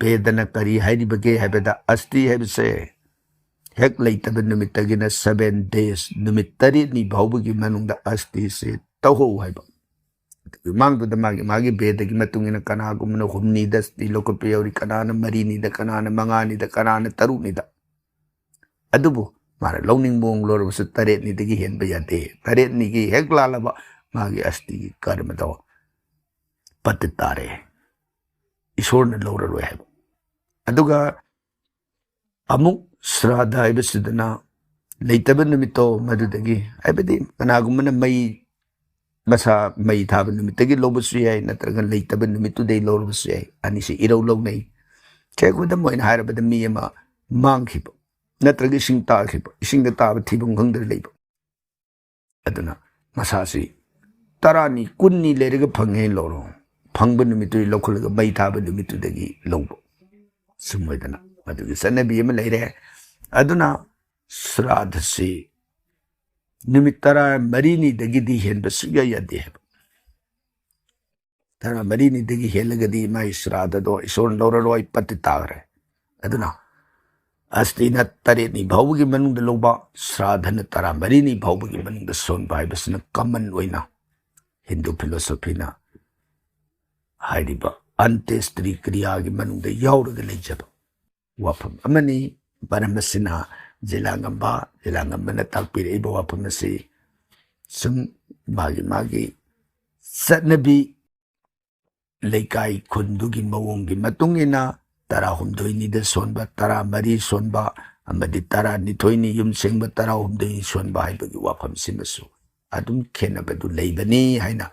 ꯕꯦꯗꯅ ꯀꯔꯤ ꯍꯥꯏꯔꯤꯕꯒꯦ ꯍꯥꯏꯕꯗ ꯑꯁꯇꯤ ꯍꯥꯏꯕꯁꯦ ꯍꯦꯛ ꯂꯩꯇꯕ ꯅꯨꯃꯤꯠꯇꯒꯤꯅ seven days, ꯅꯨꯃꯤꯠ ꯇꯔꯦꯠꯅꯤ ꯐꯥꯎꯕꯒꯤ ꯃꯅꯨꯡꯗ ꯑꯁꯇꯤꯁꯦ ꯇꯧꯍꯧ ꯍꯥꯏꯕ꯫ ꯑꯗꯨꯒꯤ ꯃꯃꯥꯡꯗꯨꯗ ꯃꯥꯒꯤ ꯃꯥꯒꯤ ꯕꯦꯗꯒꯤ ꯃꯇꯨꯡ ꯏꯟꯅ ꯀꯅꯥꯒꯨꯝꯕꯅ ꯍꯨꯝꯅꯤꯗ ꯑꯁꯇꯤ ꯂꯧꯈꯠꯄ ꯌꯥꯎꯔꯤ, ꯀꯅꯥꯅ ꯃꯔꯤꯅꯤꯗ, ꯀꯅꯥꯅ ꯃꯉꯥꯅꯤꯗ, ꯀꯅꯥꯅ ꯇꯔꯨꯛꯅꯤꯗ꯫ ꯑꯗꯨꯕꯨ ꯃꯥꯅ ꯂꯧꯅꯤꯡꯕ ꯃꯑꯣꯡ ꯂꯧꯔꯕꯁꯨ ꯇꯔꯦꯠꯅꯤꯗꯒꯤ ꯍꯦꯟꯕ ꯌꯥꯗꯦ꯫ ꯇꯔꯦꯠꯅꯤꯒꯤ ꯍꯦꯛ ꯂꯥꯜꯂꯕ ꯃꯥꯒꯤ ꯑꯁꯇꯤꯒꯤ ꯀꯔꯃꯗꯣ ꯄꯠꯇ ꯇꯥꯔꯦ, ꯏꯁꯣꯔꯅ ꯂꯧꯔꯔꯣꯏ ꯍꯥꯏꯕ꯫ ꯑꯗꯨꯒ ꯑꯃꯨꯛ ꯁ꯭ꯔꯥꯗ ꯍꯥꯏꯕꯁꯤꯗꯅ ꯂꯩꯇꯕ ꯅꯨꯃꯤꯠꯇꯣ ꯃꯗꯨꯗꯒꯤ, ꯍꯥꯏꯕꯗꯤ ꯀꯅꯥꯒꯨꯝꯕꯅ ꯃꯩ, ꯃꯁꯥ ꯃꯩ ꯊꯥꯕ ꯅꯨꯃꯤꯠꯇꯒꯤ ꯂꯧꯕꯁꯨ ꯌꯥꯏ, ꯅꯠꯇ꯭ꯔꯒ ꯂꯩꯇꯕ ꯅꯨꯃꯤꯠꯇꯨꯗꯩ ꯂꯧꯔꯕꯁꯨ ꯌꯥꯏ꯫ ꯑꯅꯤꯁꯤ ꯏꯔꯧ ꯂꯧꯅꯩ꯫ ꯈꯦ ꯈꯨꯗꯝ ꯑꯣꯏꯅ ꯍꯥꯏꯔꯕꯗ ꯃꯤ ꯑꯃ ꯃꯥꯡꯈꯤꯕ ꯅꯠꯇ꯭ꯔꯒ ꯏꯁꯤꯡ ꯇꯥꯈꯤꯕ, ꯏꯁꯤꯡꯗ ꯇꯥꯕ ꯊꯤꯐꯝ ꯈꯪꯗꯅ ꯂꯩꯕ, ꯑꯗꯨꯅ ꯃꯁꯥꯁꯤ ꯇꯔꯥꯅꯤ, ꯀꯨꯟꯅꯤ ꯂꯩꯔꯒ ꯐꯪꯉꯦ ꯂꯧꯔꯣ꯫ ꯐꯪꯕ ꯅꯨꯃꯤꯠꯇꯨ ꯂꯧꯈꯠꯂꯒ ꯃꯩ ꯊꯥꯕ ꯅꯨꯃꯤꯠꯇꯨꯗꯒꯤ ꯂꯧꯕ꯫ ꯁꯨꯝ ꯑꯣꯏꯗꯅ ꯃꯗꯨꯒꯤ ꯆꯠꯅꯕꯤ ꯑꯃ ꯂꯩꯔꯦ꯫ ꯑꯗꯨꯅ ꯁ꯭ꯔꯥꯗꯁꯤ ꯅꯨꯃꯤꯠ ꯇꯔꯥꯃꯔꯤꯅꯤꯗꯒꯤꯗꯤ ꯍꯦꯟꯕ ꯁꯨꯛꯌꯥ ꯌꯥꯗꯦ ꯍꯥꯏꯕ꯫ ꯇꯔꯥꯃꯔꯤꯅꯤꯗꯒꯤ ꯍꯦꯜꯂꯒꯗꯤ ꯃꯥꯒꯤ ꯁ꯭ꯔꯥꯗꯗꯣ ꯏꯁꯣꯔꯅ ꯂꯧꯔꯔꯣꯏ, ꯄꯠꯇꯤ ꯇꯥꯈ꯭ꯔꯦ꯫ ꯑꯗꯨꯅ ꯑꯁꯇꯤꯅ ꯇꯔꯦꯠꯅꯤ ꯐꯥꯎꯕꯒꯤ ꯃꯅꯨꯡꯗ ꯂꯧꯕ, ꯁ꯭ꯔꯥꯗꯅ ꯇꯔꯥꯃꯔꯤꯅꯤ ꯐꯥꯎꯕꯒꯤ ꯃꯅꯨꯡꯗ ꯁꯣꯟꯕ ꯍꯥꯏꯕꯁꯤꯅ ꯀꯃꯟ ꯑꯣꯏꯅ ꯍꯤꯟꯗꯨ ꯐꯤꯂꯣꯁꯣꯐꯤꯅ ꯍꯥꯏꯔꯤꯕ ꯑꯟꯇꯦꯁꯇ꯭ꯔꯤ ꯀ꯭ꯔꯤꯌꯥꯒꯤ ꯃꯅꯨꯡꯗ ꯌꯥꯎꯔꯒ ꯂꯩꯖꯕ ꯋꯥꯐꯝ ꯑꯃꯅꯤ꯫ ꯃꯔꯝ ꯑꯁꯤꯅ ꯖꯤꯂꯥꯉꯝꯕ, ꯖꯤꯂꯥꯉꯝꯕꯅ ꯇꯥꯛꯄꯤꯔꯛꯏꯕ ꯋꯥꯐꯝ ꯑꯁꯤ ꯁꯨꯝ ꯃꯥꯒꯤ ꯃꯥꯒꯤ ꯆꯠꯅꯕꯤ, ꯂꯩꯀꯥꯏ ꯈꯨꯟꯗꯨꯒꯤ ꯃꯑꯣꯡꯒꯤ ꯃꯇꯨꯡ ꯏꯟꯅ ꯇꯔꯥꯍꯨꯝꯗꯣꯏꯅꯤꯗ ꯁꯣꯟꯕ, ꯇꯔꯥꯃꯔꯤ ꯁꯣꯟꯕ, ꯑꯃꯗꯤ ꯇꯔꯥꯅꯤꯊꯣꯏꯅꯤ ꯌꯨꯝ ꯁꯦꯡꯕ, ꯇꯔꯥꯍꯨꯝꯗꯣꯏꯅꯤ ꯁꯣꯟꯕ ꯍꯥꯏꯕꯒꯤ ꯋꯥꯐꯝꯁꯤꯃꯁꯨ ꯑꯗꯨꯝ ꯈꯦꯠꯅꯕꯗꯨ ꯂꯩꯕꯅꯤ ꯍꯥꯏꯅ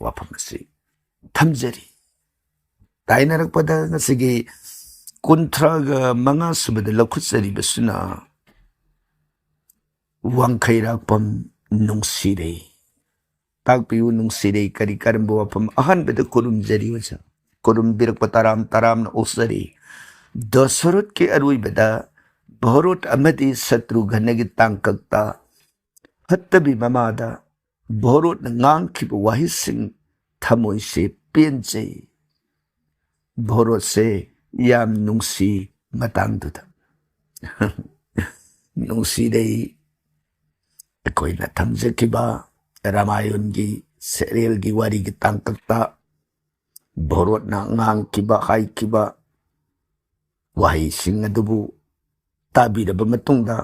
ꯋꯥꯐꯝ ꯑꯁꯤ ꯊꯝꯖꯔꯤ꯫ ꯇꯥꯏꯅꯔꯛꯄꯗ ꯉꯁꯤꯒꯤ ꯀꯨꯟꯊ꯭ꯔꯥꯒ ꯃꯉꯥ ꯁꯨꯕꯗ ꯂꯧꯈꯠꯆꯔꯤꯕꯁꯤꯅ ꯋꯥꯡꯈꯩꯔꯥꯛꯄꯝ ꯅꯨꯡꯁꯤꯔꯩ꯫ ꯇꯥꯛꯄꯤꯌꯨ ꯅꯨꯡꯁꯤꯔꯩ, ꯀꯔꯤ ꯀꯔꯝꯕ ꯋꯥꯐꯝ? ꯑꯍꯥꯟꯕꯗ ꯈꯨꯔꯨꯝꯖꯔꯤ ꯑꯣꯖꯥ꯫ ꯈꯨꯔꯨꯝꯕꯤꯔꯛꯄ ꯇꯔꯥꯝ ꯇꯔꯥꯝꯅ ꯑꯣꯛꯆꯔꯤ꯫ ꯗꯁꯔꯊꯀꯤ ꯑꯔꯣꯏꯕꯗ ꯚꯣꯔꯣꯠ ꯑꯃꯗꯤ ꯁꯇ꯭ꯔꯨꯘ꯭ꯅꯒꯤ ꯇꯥꯡꯀꯛꯇ ꯐꯠꯇꯕꯤ ꯃꯃꯥꯗ ꯚꯣꯔꯣꯠꯅ ꯉꯥꯡꯈꯤꯕ ꯋꯥꯍꯩꯁꯤꯡ ꯊꯃꯣꯏꯁꯦ ꯄꯦꯟꯖꯩ꯫ ꯚꯣꯔꯣꯠꯁꯦ ꯌꯥꯝ ꯅꯨꯡꯁꯤ ꯃꯇꯥꯡꯗꯨꯗ꯫ ꯅꯨꯡꯁꯤꯔꯩ ꯑꯩꯈꯣꯏꯅ ꯊꯝꯖꯈꯤꯕ ꯔꯥꯃꯥꯌꯟꯒꯤ ꯁꯦꯔꯦꯜꯒꯤ ꯋꯥꯔꯤꯒꯤ ꯇꯥꯡꯀꯛꯇ ꯚꯣꯔꯣꯠꯅ ꯉꯥꯡꯈꯤꯕ, ꯍꯥꯏꯈꯤꯕ ꯋꯥꯍꯩꯁꯤꯡ ꯑꯗꯨꯕꯨ ꯇꯥꯕꯤꯔꯕ ꯃꯇꯨꯡꯗ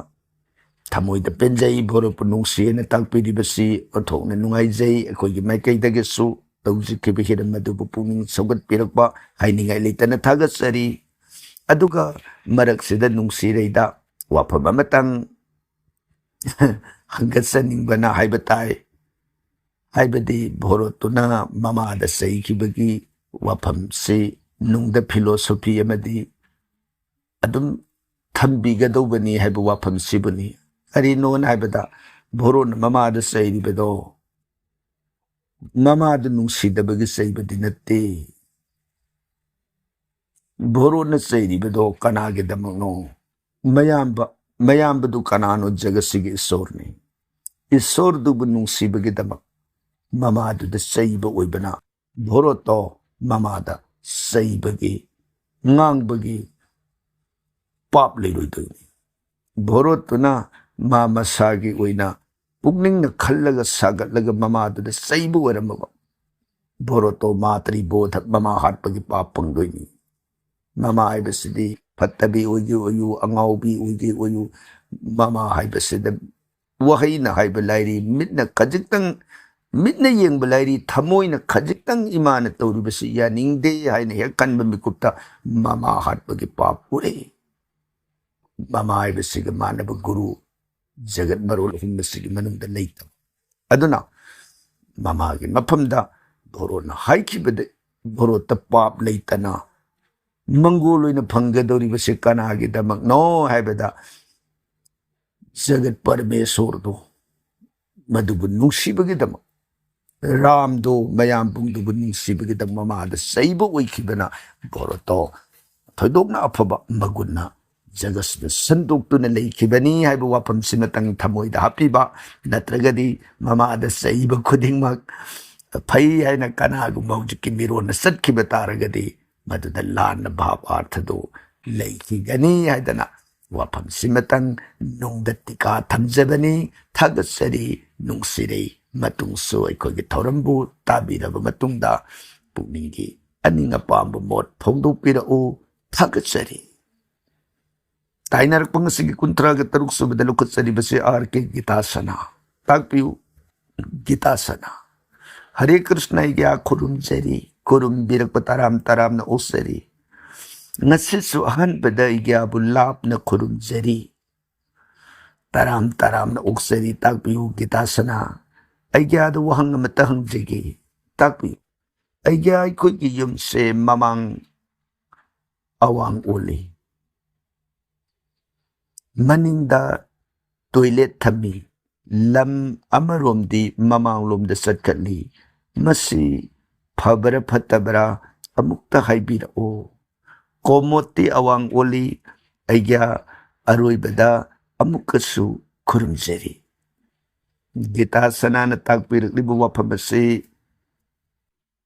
ꯊꯃꯣꯏꯗ ꯄꯦꯟꯖꯩ, ꯚꯣꯔꯣꯠꯄꯨ ꯅꯨꯡꯁꯤ ꯍꯥꯏꯅ ꯇꯥꯛꯄꯤꯔꯤꯕꯁꯤ ꯑꯣꯟꯊꯣꯛꯅ ꯅꯨꯡꯉꯥꯏꯖꯩ꯫ ꯑꯩꯈꯣꯏꯒꯤ ꯃꯥꯏꯀꯩꯗꯒꯤꯁꯨ ꯇꯧꯖꯈꯤꯕ ꯍꯤꯔꯝ ꯑꯗꯨꯕꯨ ꯄꯨꯛꯅꯤꯡ ꯁꯧꯒꯠꯄꯤꯔꯛꯄ ꯍꯥꯏꯅꯤꯡꯉꯥꯏ ꯂꯩꯇꯅ ꯊꯥꯒꯠꯆꯔꯤ꯫ ꯑꯗꯨꯒ ꯃꯔꯛꯁꯤꯗ ꯅꯨꯡꯁꯤꯔꯩꯗ ꯋꯥꯐꯝ ꯑꯃꯇꯪ ꯍꯪꯒꯠꯆꯅꯤꯡꯕꯅ ꯍꯥꯏꯕ ꯇꯥꯏ꯫ ꯍꯥꯏꯕꯗꯤ ꯚꯣꯔꯣꯠꯇꯨꯅ ꯃꯃꯥꯗ ꯆꯩꯈꯤꯕꯒꯤ ꯋꯥꯐꯝꯁꯤ ꯅꯨꯡꯗ ꯐꯤꯂꯣꯁꯣꯐꯤ ꯑꯃꯗꯤ ꯑꯗꯨꯝ ꯊꯝꯕꯤꯒꯗꯧꯕꯅꯤ ꯍꯥꯏꯕ ꯋꯥꯐꯝꯁꯤꯕꯨꯅꯤ꯫ ꯀꯔꯤꯅꯣꯅ ꯍꯥꯏꯕꯗ ꯚꯣꯔꯣꯠꯅ ꯃꯃꯥꯗ ꯆꯩꯔꯤꯕꯗꯣ ꯃꯃꯥꯗꯨ ꯅꯨꯡꯁꯤꯗꯕꯒꯤ ꯆꯩꯕꯗꯤ ꯅꯠꯇꯦ꯫ ꯚꯣꯔꯣꯠꯅ ꯆꯩꯔꯤꯕꯗꯣ ꯀꯅꯥꯒꯤꯗꯃꯛꯅꯣ? ꯃꯌꯥꯝꯕ, ꯃꯌꯥꯝꯕꯗꯨ ꯀꯅꯥꯅꯣ? ꯖꯒꯠꯁꯤꯒꯤ ꯏꯁꯣꯔꯅꯤ꯫ ꯏꯁꯣꯔꯗꯨꯕꯨ ꯅꯨꯡꯁꯤꯕꯒꯤꯗꯃꯛ ꯃꯃꯥꯗꯨꯗ ꯆꯩꯕ ꯑꯣꯏꯕꯅ ꯚꯣꯔꯣꯠꯇꯣ ꯃꯃꯥꯗ ꯆꯩꯕꯒꯤ, ꯉꯥꯡꯕꯒꯤ ꯄꯥꯞ ꯂꯩꯔꯣꯏꯗꯣꯏꯅꯤ꯫ ꯚꯣꯔꯣꯠꯇꯨꯅ ꯃꯥ ꯃꯁꯥꯒꯤ ꯑꯣꯏꯅ ꯄꯨꯛꯅꯤꯡꯅ ꯈꯜꯂꯒ ꯁꯥꯒꯠꯂꯒ ꯃꯃꯥꯗꯨꯗ ꯆꯩꯕ ꯑꯣꯏꯔꯝꯃꯕ ꯚꯣꯔꯣꯠꯇꯣ ꯃꯥꯇ꯭ꯔꯤ ꯕꯣꯙ, ꯃꯃꯥ ꯍꯥꯠꯄꯒꯤ ꯄꯥꯞ ꯐꯪꯗꯣꯏꯅꯤ꯫ ꯃꯃꯥ ꯍꯥꯏꯕꯁꯤꯗꯤ ꯐꯠꯇꯕꯤ ꯑꯣꯏꯒꯦ ꯑꯣꯏꯌꯨ, ꯑꯉꯥꯎꯕꯤ ꯑꯣꯏꯒꯦ ꯑꯣꯏꯌꯨ, ꯃꯃꯥ ꯍꯥꯏꯕꯁꯤꯗ ꯋꯥꯍꯩꯅ ꯍꯥꯏꯕ ꯂꯥꯏꯔꯤ, ꯃꯤꯠꯅ ꯈꯖꯤꯛꯇꯪ, ꯃꯤꯠꯅ ꯌꯦꯡꯕ ꯂꯥꯏꯔꯤ, ꯊꯃꯣꯏꯅ ꯈꯖꯤꯛꯇꯪ ꯏꯃꯥꯅ ꯇꯧꯔꯤꯕꯁꯤ ꯌꯥꯅꯤꯡꯗꯦ ꯍꯥꯏꯅ ꯍꯦꯛ ꯈꯟꯕ ꯃꯤꯀꯨꯞꯇ ꯃꯃꯥ ꯍꯥꯠꯄꯒꯤ ꯄꯥꯞ ꯎꯔꯦ꯫ ꯃꯃꯥ ꯍꯥꯏꯕꯁꯤꯒ ꯃꯥꯟꯅꯕ ꯒꯨꯔꯨ ꯖꯒꯠ ꯃꯔꯣꯜ ꯑꯍꯨꯝ ꯑꯁꯤꯒꯤ ꯃꯅꯨꯡꯗ ꯂꯩꯇꯕ꯫ ꯑꯗꯨꯅ ꯃꯃꯥꯒꯤ ꯃꯐꯝꯗ ꯚꯣꯔꯣꯠꯅ ꯍꯥꯏꯈꯤꯕꯗ, ꯚꯣꯔꯣꯠꯇ ꯄꯥꯞ ꯂꯩꯇꯅ ꯃꯪꯒꯣꯜ ꯑꯣꯏꯅ ꯐꯪꯒꯗꯧꯔꯤꯕꯁꯤ ꯀꯅꯥꯒꯤꯗꯃꯛꯅꯣ ꯍꯥꯏꯕꯗ, ꯖꯒꯠ ꯄꯔꯃꯦꯁꯣꯔꯗꯣ, ꯃꯗꯨꯕꯨ ꯅꯨꯡꯁꯤꯕꯒꯤꯗꯃꯛ, ꯔꯥꯝꯗꯣ, ꯃꯌꯥꯝ ꯄꯨꯝꯗꯨꯕꯨ ꯅꯨꯡꯁꯤꯕꯒꯤꯗꯃꯛ ꯃꯃꯥꯗ ꯆꯩꯕ ꯑꯣꯏꯈꯤꯕꯅ ꯚꯣꯔꯣꯠꯇꯣ ꯊꯣꯏꯗꯣꯛꯅ ꯑꯐꯕ ꯃꯒꯨꯟꯅ ꯖꯒꯠꯁꯤꯗ ꯁꯟꯗꯣꯛꯇꯨꯅ ꯂꯩꯈꯤꯕꯅꯤ ꯍꯥꯏꯕ ꯋꯥꯐꯝꯁꯤꯃꯇꯪ ꯊꯃꯣꯏꯗ ꯍꯥꯞꯄꯤꯕ꯫ ꯅꯠꯇ꯭ꯔꯒꯗꯤ ꯃꯃꯥꯗ ꯆꯩꯕ ꯈꯨꯗꯤꯡꯃꯛ ꯐꯩ ꯍꯥꯏꯅ ꯀꯅꯥꯒꯨꯝꯕ ꯍꯧꯖꯤꯛꯀꯤ ꯃꯤꯔꯣꯟꯅ ꯆꯠꯈꯤꯕ ꯇꯥꯔꯒꯗꯤ ꯃꯗꯨꯗ ꯂꯥꯟꯅ ꯚꯥꯕ ꯑꯥꯔꯊꯗꯨ ꯂꯩꯈꯤꯒꯅꯤ ꯍꯥꯏꯗꯅ ꯋꯥꯐꯝꯁꯤꯃꯇꯪ ꯅꯨꯡꯗ ꯇꯤꯀꯥ ꯊꯝꯖꯕꯅꯤ꯫ ꯊꯥꯒꯠꯆꯔꯤ, ꯅꯨꯡꯁꯤꯔꯤ꯫ ꯃꯇꯨꯡꯁꯨ ꯑꯩꯈꯣꯏꯒꯤ ꯊꯧꯔꯝꯕꯨ ꯇꯥꯕꯤꯔꯕ ꯃꯇꯨꯡꯗ ꯄꯨꯛꯅꯤꯡꯒꯤ ꯑꯅꯤꯡ ꯑꯄꯥꯝꯕ ꯃꯣꯠ ꯐꯣꯡꯗꯣꯛꯄꯤꯔꯛꯎ꯫ ꯊꯥꯒꯠꯆꯔꯤ꯫ ꯇꯥꯏꯅꯔꯛꯄ ꯉꯁꯤꯒꯤ ꯀꯨꯟꯊ꯭ꯔꯥꯒ ꯇꯔꯨꯛ ꯁꯨꯕꯗ ꯂꯧꯈꯠꯆꯔꯤꯕꯁꯤ ꯑꯥꯔ ꯀꯦ ꯒꯤꯇꯥꯁꯅꯥ꯫ ꯇꯥꯛꯄꯤꯌꯨ, ꯒꯤꯇꯥꯁꯅꯥ꯫ ꯍꯔꯦ ꯀ꯭ꯔꯤꯁꯅ, ꯑꯩꯒ꯭ꯌꯥ ꯈꯨꯔꯨꯝꯖꯔꯤ, ꯈꯨꯔꯨꯝꯕꯤꯔꯛꯄ ꯇꯔꯥꯝ ꯇꯔꯥꯝꯅ ꯑꯣꯛꯆꯔꯤ꯫ ꯉꯁꯤꯁꯨ ꯑꯍꯥꯟꯕꯗ ꯑꯩꯒ꯭ꯌꯥꯕꯨ ꯂꯥꯞꯅ ꯈꯨꯔꯨꯝꯖꯔꯤ, ꯇꯔꯥꯝ ꯇꯔꯥꯝꯅ ꯑꯣꯛꯆꯔꯤ꯫ ꯇꯥꯛꯄꯤꯌꯨ, ꯒꯤꯇꯥꯁꯅꯥ꯫ ꯑꯩꯒ꯭ꯌꯥꯗ ꯋꯥꯍꯪ ꯑꯃꯇ ꯍꯪꯖꯒꯦ, ꯇꯥꯛꯄꯤꯌꯨ꯫ ꯑꯩꯒ꯭ꯌꯥ, ꯑꯩꯈꯣꯏꯒꯤ ꯌꯨꯝꯁꯦ ꯃꯃꯥꯡ ꯑꯋꯥꯡ ꯑꯣꯜꯂꯤ, ꯃꯅꯤꯡꯗ ꯇꯣꯏꯂꯦꯠ ꯊꯝꯃꯤ, ꯂꯝ ꯑꯃꯔꯣꯝꯗꯤ ꯃꯃꯥꯡꯂꯣꯝꯗ ꯆꯠꯀꯠꯂꯤ, ꯃꯁꯤ ꯐꯕ꯭ꯔꯥ ꯐꯠꯇꯕ꯭ꯔꯥ ꯑꯃꯨꯛꯇ ꯍꯥꯏꯕꯤꯔꯛꯑꯣ꯫ ꯀꯣꯃꯣꯗꯇꯤ ꯑꯋꯥꯡ ꯑꯣꯜꯂꯤ꯫ ꯑꯩꯒꯤ ꯑꯔꯣꯏꯕꯗ ꯑꯃꯨꯛꯀꯁꯨ ꯈꯨꯔꯨꯝꯖꯔꯤ꯫ ꯒꯤꯇꯥ ꯁꯅꯥꯅ ꯇꯥꯛꯄꯤꯔꯛꯂꯤꯕ ꯋꯥꯐꯝ ꯑꯁꯤ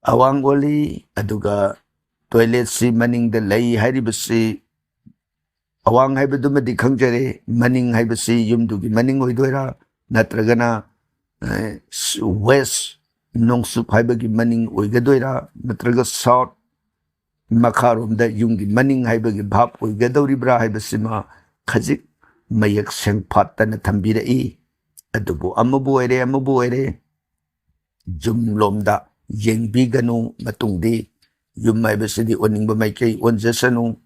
ꯑꯋꯥꯡ ꯑꯣꯜꯂꯤ, ꯑꯗꯨꯒ ꯇꯣꯏꯂꯦꯠꯁꯤ ꯃꯅꯤꯡꯗ ꯂꯩ ꯍꯥꯏꯔꯤꯕꯁꯤ, ꯑꯋꯥꯡ ꯍꯥꯏꯕꯗꯨꯃꯗꯤ ꯈꯪꯖꯔꯦ, ꯃꯅꯤꯡ ꯍꯥꯏꯕꯁꯤ ꯌꯨꯝꯗꯨꯒꯤ ꯃꯅꯤꯡ ꯑꯣꯏꯗꯣꯏꯔꯥ, ꯅꯠꯇ꯭ꯔꯒꯅ, ꯑꯦ, ꯋꯦꯁ, ꯅꯣꯡꯆꯨꯞ ꯍꯥꯏꯕꯒꯤ ꯃꯅꯤꯡ ꯑꯣꯏꯒꯗꯣꯏꯔꯥ, ꯅꯠꯇ꯭ꯔꯒ ꯁꯥꯎꯠ, ꯃꯈꯥꯔꯣꯝꯗ ꯌꯨꯝꯒꯤ ꯃꯅꯤꯡ ꯍꯥꯏꯕꯒꯤ ꯚꯥꯞ ꯑꯣꯏꯒꯗꯧꯔꯤꯕ꯭ꯔꯥ ꯍꯥꯏꯕꯁꯤꯃ ꯈꯖꯤꯛ ꯃꯌꯦꯛ ꯁꯦꯡꯐꯥꯠꯇꯅ ꯊꯝꯕꯤꯔꯛꯏ꯫ ꯑꯗꯨꯕꯨ ꯑꯃꯕꯨ ꯑꯣꯏꯔꯦ, ꯑꯃꯕꯨ ꯑꯣꯏꯔꯦ, ꯌꯨꯝꯂꯣꯝꯗ ꯌꯦꯡꯕꯤꯒꯅꯨ꯫ ꯃꯇꯨꯡꯗꯤ ꯌꯨꯝ ꯍꯥꯏꯕꯁꯤꯗꯤ ꯑꯣꯟꯅꯤꯡꯕ ꯃꯥꯏꯀꯩ ꯑꯣꯟꯖꯁꯅꯨ꯫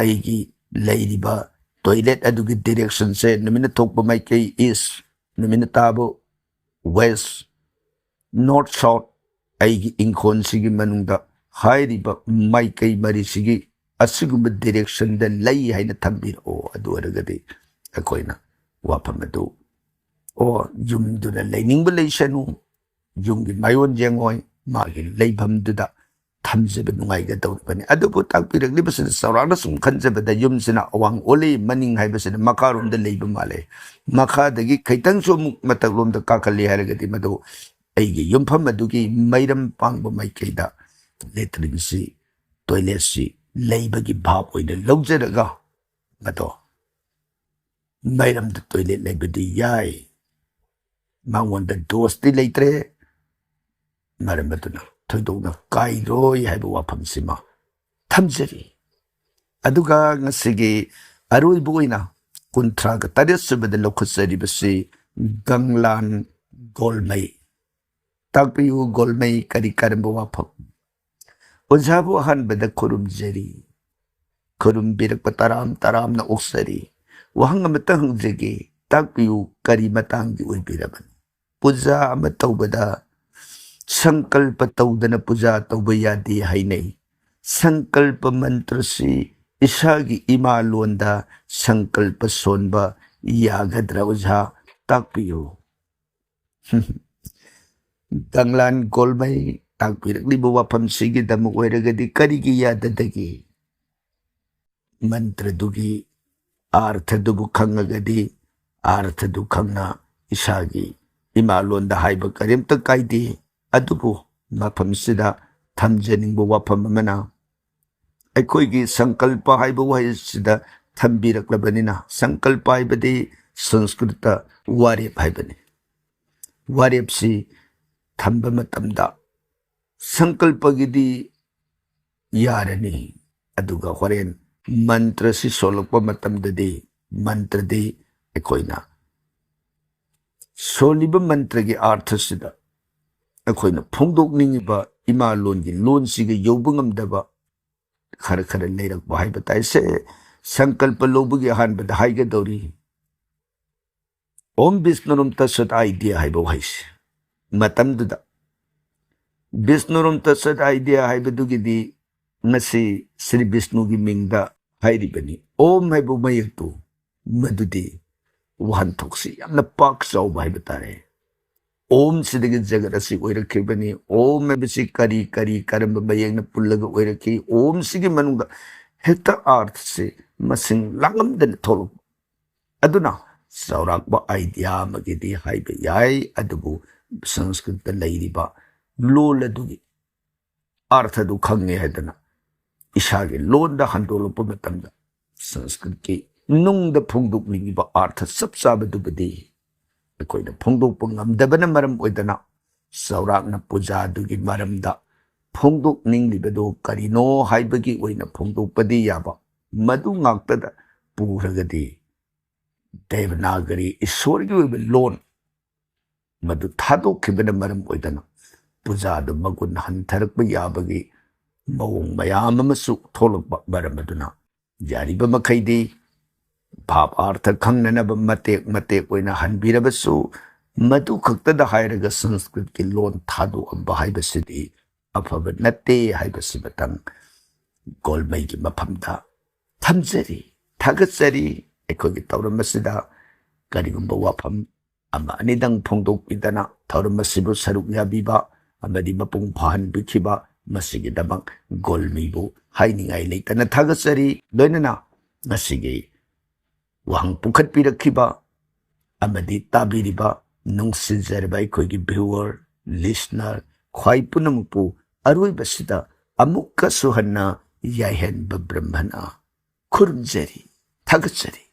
ꯑꯩꯒꯤ ꯂꯩꯔꯤꯕ ꯇꯣꯏꯂꯦꯠ ꯑꯗꯨꯒꯤ ꯗꯤꯔꯦꯛꯁꯟꯁꯦ ꯅꯨꯃꯤꯠꯅ ꯊꯣꯛꯄ ꯃꯥꯏꯀꯩ ꯏꯁ, ꯅꯨꯃꯤꯠꯅ ꯇꯥꯕ ꯋꯦꯁ, ꯅꯣꯔꯠ ꯁꯥꯎꯠ, ꯑꯩꯒꯤ ꯏꯪꯈꯣꯜꯁꯤꯒꯤ ꯃꯅꯨꯡꯗ ꯍꯥꯏꯔꯤꯕ ꯃꯥꯏꯀꯩ ꯃꯔꯤꯁꯤꯒꯤ ꯑꯁꯤꯒꯨꯝꯕ ꯗꯤꯔꯦꯛꯁꯟꯗ ꯂꯩ ꯍꯥꯏꯅ ꯊꯝꯕꯤꯔꯛꯑꯣ꯫ ꯑꯗꯨ ꯑꯣꯏꯔꯒꯗꯤ ꯑꯩꯈꯣꯏꯅ ꯋꯥꯐꯝ ꯑꯗꯨ, ꯑꯣ, ꯌꯨꯝꯗꯨꯗ ꯂꯩꯅꯤꯡꯕ ꯂꯩꯁꯅꯨ, ꯌꯨꯝꯒꯤ ꯃꯥꯏꯑꯣꯟ ꯌꯦꯡꯉꯣꯏ, ꯃꯥꯒꯤ ꯂꯩꯐꯝꯗꯨꯗ ꯊꯝꯖꯕ ꯅꯨꯡꯉꯥꯏꯒꯗꯧꯔꯤꯕꯅꯤ꯫ ꯑꯗꯨꯕꯨ ꯇꯥꯛꯄꯤꯔꯛꯂꯤꯕꯁꯤꯅ ꯆꯥꯎꯔꯥꯛꯅ ꯁꯨꯝ ꯈꯟꯖꯕꯗ ꯌꯨꯝꯁꯤꯅ ꯑꯋꯥꯡ ꯑꯣꯜꯂꯤ, ꯃꯅꯤꯡ ꯍꯥꯏꯕꯁꯤꯅ ꯃꯈꯥꯔꯣꯝꯗ ꯂꯩꯕ ꯃꯥꯜꯂꯦ, ꯃꯈꯥꯗꯒꯤ ꯈꯤꯇꯪꯁꯨ ꯑꯃꯨꯛ ꯃꯊꯛꯂꯣꯝꯗ ꯀꯥꯈꯠꯂꯤ ꯍꯥꯏꯔꯒꯗꯤ ꯃꯗꯨ ꯑꯩꯒꯤ ꯌꯨꯝꯐꯝ ꯑꯗꯨꯒꯤ ꯃꯩꯔꯝ ꯄꯥꯡꯕ ꯃꯥꯏꯀꯩꯗ ꯂꯦꯇ꯭ꯔꯤꯟꯁꯤ, ꯇꯣꯏꯂꯦꯠꯁꯤ ꯂꯩꯕꯒꯤ ꯚꯥꯞ ꯑꯣꯏꯅ ꯂꯧꯖꯔꯒ ꯃꯗꯣ ꯃꯩꯔꯝꯗ ꯇꯣꯏꯂꯦꯠ ꯂꯩꯕꯗꯤ ꯌꯥꯏ, ꯃꯉꯣꯟꯗ ꯗꯣꯁꯇꯤ ꯂꯩꯇ꯭ꯔꯦ, ꯃꯔꯝ ꯑꯗꯨꯅ ꯊꯣꯏꯗꯣꯛꯅ ꯀꯥꯏꯔꯣꯏ ꯍꯥꯏꯕ ꯋꯥꯐꯝꯁꯤꯃ ꯊꯝꯖꯔꯤ꯫ ꯑꯗꯨꯒ ꯉꯁꯤꯒꯤ ꯑꯔꯣꯏꯕ ꯑꯣꯏꯅ ꯀꯨꯟꯊ꯭ꯔꯥꯒ ꯇꯔꯦꯠ ꯁꯨꯕꯗ ꯂꯧꯈꯠꯆꯔꯤꯕꯁꯤ ꯒꯪꯂꯥꯟ ꯒꯣꯜꯃꯩ꯫ ꯇꯥꯛꯄꯤꯌꯨ ꯒꯣꯜꯃꯩ, ꯀꯔꯤ ꯀꯔꯝꯕ ꯋꯥꯐꯝ? ꯑꯣꯖꯥꯕꯨ ꯑꯍꯥꯟꯕꯗ ꯈꯨꯔꯨꯝꯖꯔꯤ꯫ ꯈꯨꯔꯨꯝꯕꯤꯔꯛꯄ ꯇꯔꯥꯝ ꯇꯔꯥꯝꯅ ꯑꯣꯛꯆꯔꯤ꯫ ꯋꯥꯍꯪ ꯑꯃꯇ ꯍꯪꯖꯒꯦ, ꯇꯥꯛꯄꯤꯌꯨ, ꯀꯔꯤ ꯃꯇꯥꯡꯒꯤ ꯑꯣꯏꯕꯤꯔꯕꯅꯣ? ꯄꯨꯖꯥ ꯑꯃ ꯇꯧꯕꯗ ꯁꯪꯀꯜꯄ ꯇꯧꯗꯅ ꯄꯨꯖꯥ ꯇꯧꯕ ꯌꯥꯗꯦ ꯍꯥꯏꯅꯩ꯫ ꯁꯪꯀꯜꯄ ꯃꯟꯇ꯭ꯔꯁꯤ ꯏꯁꯥꯒꯤ ꯏꯃꯥ ꯂꯣꯟꯗ ꯁꯪꯀꯜꯄ ꯁꯣꯟꯕ ꯌꯥꯒꯗ꯭ꯔꯥ, ꯑꯣꯖꯥ? ꯇꯥꯛꯄꯤꯌꯨ꯫ ꯗꯪꯂꯥꯟ ꯒꯣꯜꯃꯩ ꯇꯥꯛꯄꯤꯔꯛꯂꯤꯕ ꯋꯥꯐꯝꯁꯤꯒꯤꯗꯃꯛ ꯑꯣꯏꯔꯒꯗꯤ ꯀꯔꯤꯒꯤ ꯌꯥꯗꯗꯒꯦ? ꯃꯟꯇ꯭ꯔꯗꯨꯒꯤ ꯑꯥꯔꯊꯗꯨꯕꯨ ꯈꯪꯉꯒꯗꯤ, ꯑꯥꯔꯊꯗꯨ ꯈꯪꯅ ꯏꯁꯥꯒꯤ ꯏꯃꯥꯂꯣꯟꯗ ꯍꯥꯏꯕ ꯀꯔꯤꯝꯇ ꯀꯥꯏꯗꯦ꯫ ꯑꯗꯨꯕꯨ ꯃꯐꯝꯁꯤꯗ ꯊꯝꯖꯅꯤꯡꯕ ꯋꯥꯐꯝ ꯑꯃꯅ, ꯑꯩꯈꯣꯏꯒꯤ ꯁꯪꯀꯜꯄ ꯍꯥꯏꯕ ꯋꯥꯍꯩꯁꯤꯗ ꯊꯝꯕꯤꯔꯛꯂꯕꯅꯤꯅ, ꯁꯪꯀꯜꯄ ꯍꯥꯏꯕꯗꯤ ꯁꯪꯁꯀ꯭ꯔꯤꯠꯇ ꯋꯥꯔꯦꯞ ꯍꯥꯏꯕꯅꯤ꯫ ꯋꯥꯔꯦꯞꯁꯤ ꯊꯝꯕ ꯃꯇꯝꯗ ꯁꯪꯀꯜꯄꯒꯤꯗꯤ ꯌꯥꯔꯅꯤ, ꯑꯗꯨꯒ ꯍꯣꯔꯦꯟ ꯃꯟꯇ꯭ꯔꯁꯤ ꯁꯣꯜꯂꯛꯄ ꯃꯇꯝꯗꯗꯤ ꯃꯟꯇ꯭ꯔꯗꯤ ꯑꯩꯈꯣꯏꯅ ꯁꯣꯜꯂꯤꯕ ꯃꯟꯇ꯭ꯔꯒꯤ ꯑꯥꯔꯊꯁꯤꯗ ꯑꯩꯈꯣꯏꯅ ꯐꯣꯡꯗꯣꯛꯅꯤꯡꯉꯤꯕ ꯏꯃꯥ ꯂꯣꯟꯒꯤ ꯂꯣꯟꯁꯤꯒ ꯌꯧꯕ ꯉꯝꯗꯕ ꯈꯔ ꯈꯔ ꯂꯩꯔꯛꯄ ꯍꯥꯏꯕ ꯇꯥꯏ꯫ ꯁꯦ, ꯁꯪꯀꯜꯄ ꯂꯧꯕꯒꯤ ꯑꯍꯥꯟꯕꯗ ꯍꯥꯏꯒꯗꯧꯔꯤ, "ꯑꯣꯝ ꯕꯤꯁꯅꯨꯔꯨꯝ ꯇꯠꯁꯠ ꯑꯥꯏꯗꯤꯌꯥ" ꯍꯥꯏꯕ ꯋꯥꯍꯩꯁꯦ꯫ ꯃꯇꯝꯗꯨꯗ ꯕꯤꯁꯅꯨꯔꯨꯝ ꯇꯠꯁꯠ ꯑꯥꯏꯗꯤꯌꯥ ꯍꯥꯏꯕꯗꯨꯒꯤꯗꯤ ꯉꯁꯤ ꯁ꯭ꯔꯤ ꯕꯤꯁꯅꯨꯒꯤ ꯃꯤꯡꯗ ꯍꯥꯏꯔꯤꯕꯅꯤ꯫ ꯑꯣꯝ ꯍꯥꯏꯕ ꯃꯌꯦꯛꯇꯨ ꯃꯗꯨꯗꯤ ꯋꯥꯍꯟꯊꯣꯛꯁꯤ ꯌꯥꯝꯅ ꯄꯥꯛ ꯆꯥꯎꯕ ꯍꯥꯏꯕ ꯇꯥꯔꯦ꯫ ꯑꯣꯝꯁꯤꯗꯒꯤ ꯖꯒꯠ ꯑꯁꯤ ꯑꯣꯏꯔꯛꯈꯤꯕꯅꯤ꯫ ꯑꯣꯝ ꯍꯥꯏꯕꯁꯤ ꯀꯔꯤ ꯀꯔꯤ ꯀꯔꯝꯕ ꯃꯌꯦꯛꯅ ꯄꯨꯜꯂꯒ ꯑꯣꯏꯔꯛꯈꯤ? ꯑꯣꯝꯁꯤꯒꯤ ꯃꯅꯨꯡꯗ ꯍꯦꯛꯇ ꯑꯥꯔꯊꯁꯤ ꯃꯁꯤꯡ ꯂꯥꯡꯉꯝꯗꯅ ꯊꯣꯛꯂꯛꯄ꯫ ꯑꯗꯨꯅ ꯆꯥꯎꯔꯥꯛꯄ ꯑꯥꯏꯗꯤꯌꯥ ꯑꯃꯒꯤꯗꯤ ꯍꯥꯏꯕ ꯌꯥꯏ, ꯑꯗꯨꯕꯨ ꯁꯪꯁꯀ꯭ꯔꯤꯠꯇ ꯂꯩꯔꯤꯕ ꯂꯣꯜ ꯑꯗꯨꯒꯤ ꯑꯥꯔꯊꯗꯨ ꯈꯪꯉꯦ ꯍꯥꯏꯗꯅ ꯏꯁꯥꯒꯤ ꯂꯣꯟꯗ ꯍꯟꯗꯣꯛꯂꯛꯄ ꯃꯇꯝꯗ ꯁꯪꯁꯀ꯭ꯔꯤꯠꯀꯤ ꯅꯨꯡꯗ ꯐꯣꯡꯗꯣꯛꯅꯤꯡꯉꯤꯕ ꯑꯥꯔꯊ ꯆꯞ ꯆꯥꯕꯗꯨꯕꯨꯗꯤ ꯑꯩꯈꯣꯏꯅ ꯐꯣꯡꯗꯣꯛꯄ ꯉꯝꯗꯕꯅ ꯃꯔꯝ ꯑꯣꯏꯗꯅ ꯆꯥꯎꯔꯥꯛꯅ ꯄꯨꯖꯥꯗꯨꯒꯤ ꯃꯔꯝꯗ ꯐꯣꯡꯗꯣꯛꯅꯤꯡꯂꯤꯕꯗꯨ ꯀꯔꯤꯅꯣ ꯍꯥꯏꯕꯒꯤ ꯑꯣꯏꯅ ꯐꯣꯡꯗꯣꯛꯄꯗꯤ ꯌꯥꯕ, ꯃꯗꯨ ꯉꯥꯛꯇꯗ ꯄꯨꯔꯒꯗꯤ ꯗꯦꯕꯅꯥꯒꯔꯤ ꯏꯁꯣꯔꯒꯤ ꯑꯣꯏꯕ ꯂꯣꯟ ꯃꯗꯨ ꯊꯥꯗꯣꯛꯈꯤꯕꯅ ꯃꯔꯝ ꯑꯣꯏꯗꯅ ꯄꯨꯖꯥꯗꯨ ꯃꯒꯨꯟ ꯍꯟꯊꯔꯛꯄ ꯌꯥꯕꯒꯤ ꯃꯑꯣꯡ ꯃꯌꯥꯝ ꯑꯃꯁꯨ ꯊꯣꯛꯂꯛꯄ ꯃꯔꯝ ꯑꯗꯨꯅ ꯌꯥꯔꯤꯕ ꯃꯈꯩꯗꯤ ꯚꯥꯕ ꯑꯥꯔꯊ ꯈꯪꯅꯅꯕ ꯃꯇꯦꯛ ꯃꯇꯦꯛ ꯑꯣꯏꯅ ꯍꯟꯕꯤꯔꯕꯁꯨ, ꯃꯗꯨ ꯈꯛꯇꯗ ꯍꯥꯏꯔꯒ ꯁꯪꯁꯀ꯭ꯔꯤꯠꯀꯤ ꯂꯣꯟ ꯊꯥꯗꯣꯛꯑꯝꯕ ꯍꯥꯏꯕꯁꯤꯗꯤ ꯑꯐꯕ ꯅꯠꯇꯦ ꯍꯥꯏꯕꯁꯤꯃꯇꯪ ꯒꯣꯜꯃꯩꯒꯤ ꯃꯐꯝꯗ ꯊꯝꯖꯔꯤ, ꯊꯥꯒꯠꯆꯔꯤ꯫ ꯑꯩꯈꯣꯏꯒꯤ ꯊꯧꯔꯝ ꯑꯁꯤꯗ ꯀꯔꯤꯒꯨꯝꯕ ꯋꯥꯐꯝ ꯑꯃ ꯑꯅꯤꯗꯪ ꯐꯣꯡꯗꯣꯛꯄꯤꯗꯅ ꯊꯧꯔꯝ ꯑꯁꯤꯕꯨ ꯁꯔꯨꯛ ꯌꯥꯕꯤꯕ ꯑꯃꯗꯤ ꯃꯄꯨꯡ ꯐꯥꯍꯟꯕꯤꯈꯤꯕ, ꯃꯁꯤꯒꯤꯗꯃꯛ ꯒꯣꯜꯃꯤꯕꯨ ꯍꯥꯏꯅꯤꯡꯉꯥꯏ ꯂꯩꯇꯅ ꯊꯥꯒꯠꯆꯔꯤ꯫ ꯂꯣꯏꯅꯅ ꯉꯁꯤꯒꯤ ꯋꯥꯍꯪ ꯄꯨꯈꯠꯄꯤꯔꯛꯈꯤꯕ ꯑꯃꯗꯤ ꯇꯥꯕꯤꯔꯤꯕ ꯅꯨꯡꯁꯤꯖꯔꯕ ꯑꯩꯈꯣꯏꯒꯤ viewer, listener ꯈ꯭ꯋꯥꯏ ꯄꯨꯝꯅꯃꯛꯄꯨ ꯑꯔꯣꯏꯕꯁꯤꯗ ꯑꯃꯨꯛꯀꯁꯨ ꯍꯟꯅ ꯌꯥꯏꯍꯟꯕ ꯕ꯭ꯔꯍ꯭ꯃꯅ ꯈꯨꯔꯨꯝꯖꯔꯤ, ꯊꯥꯒꯠꯆꯔꯤ꯫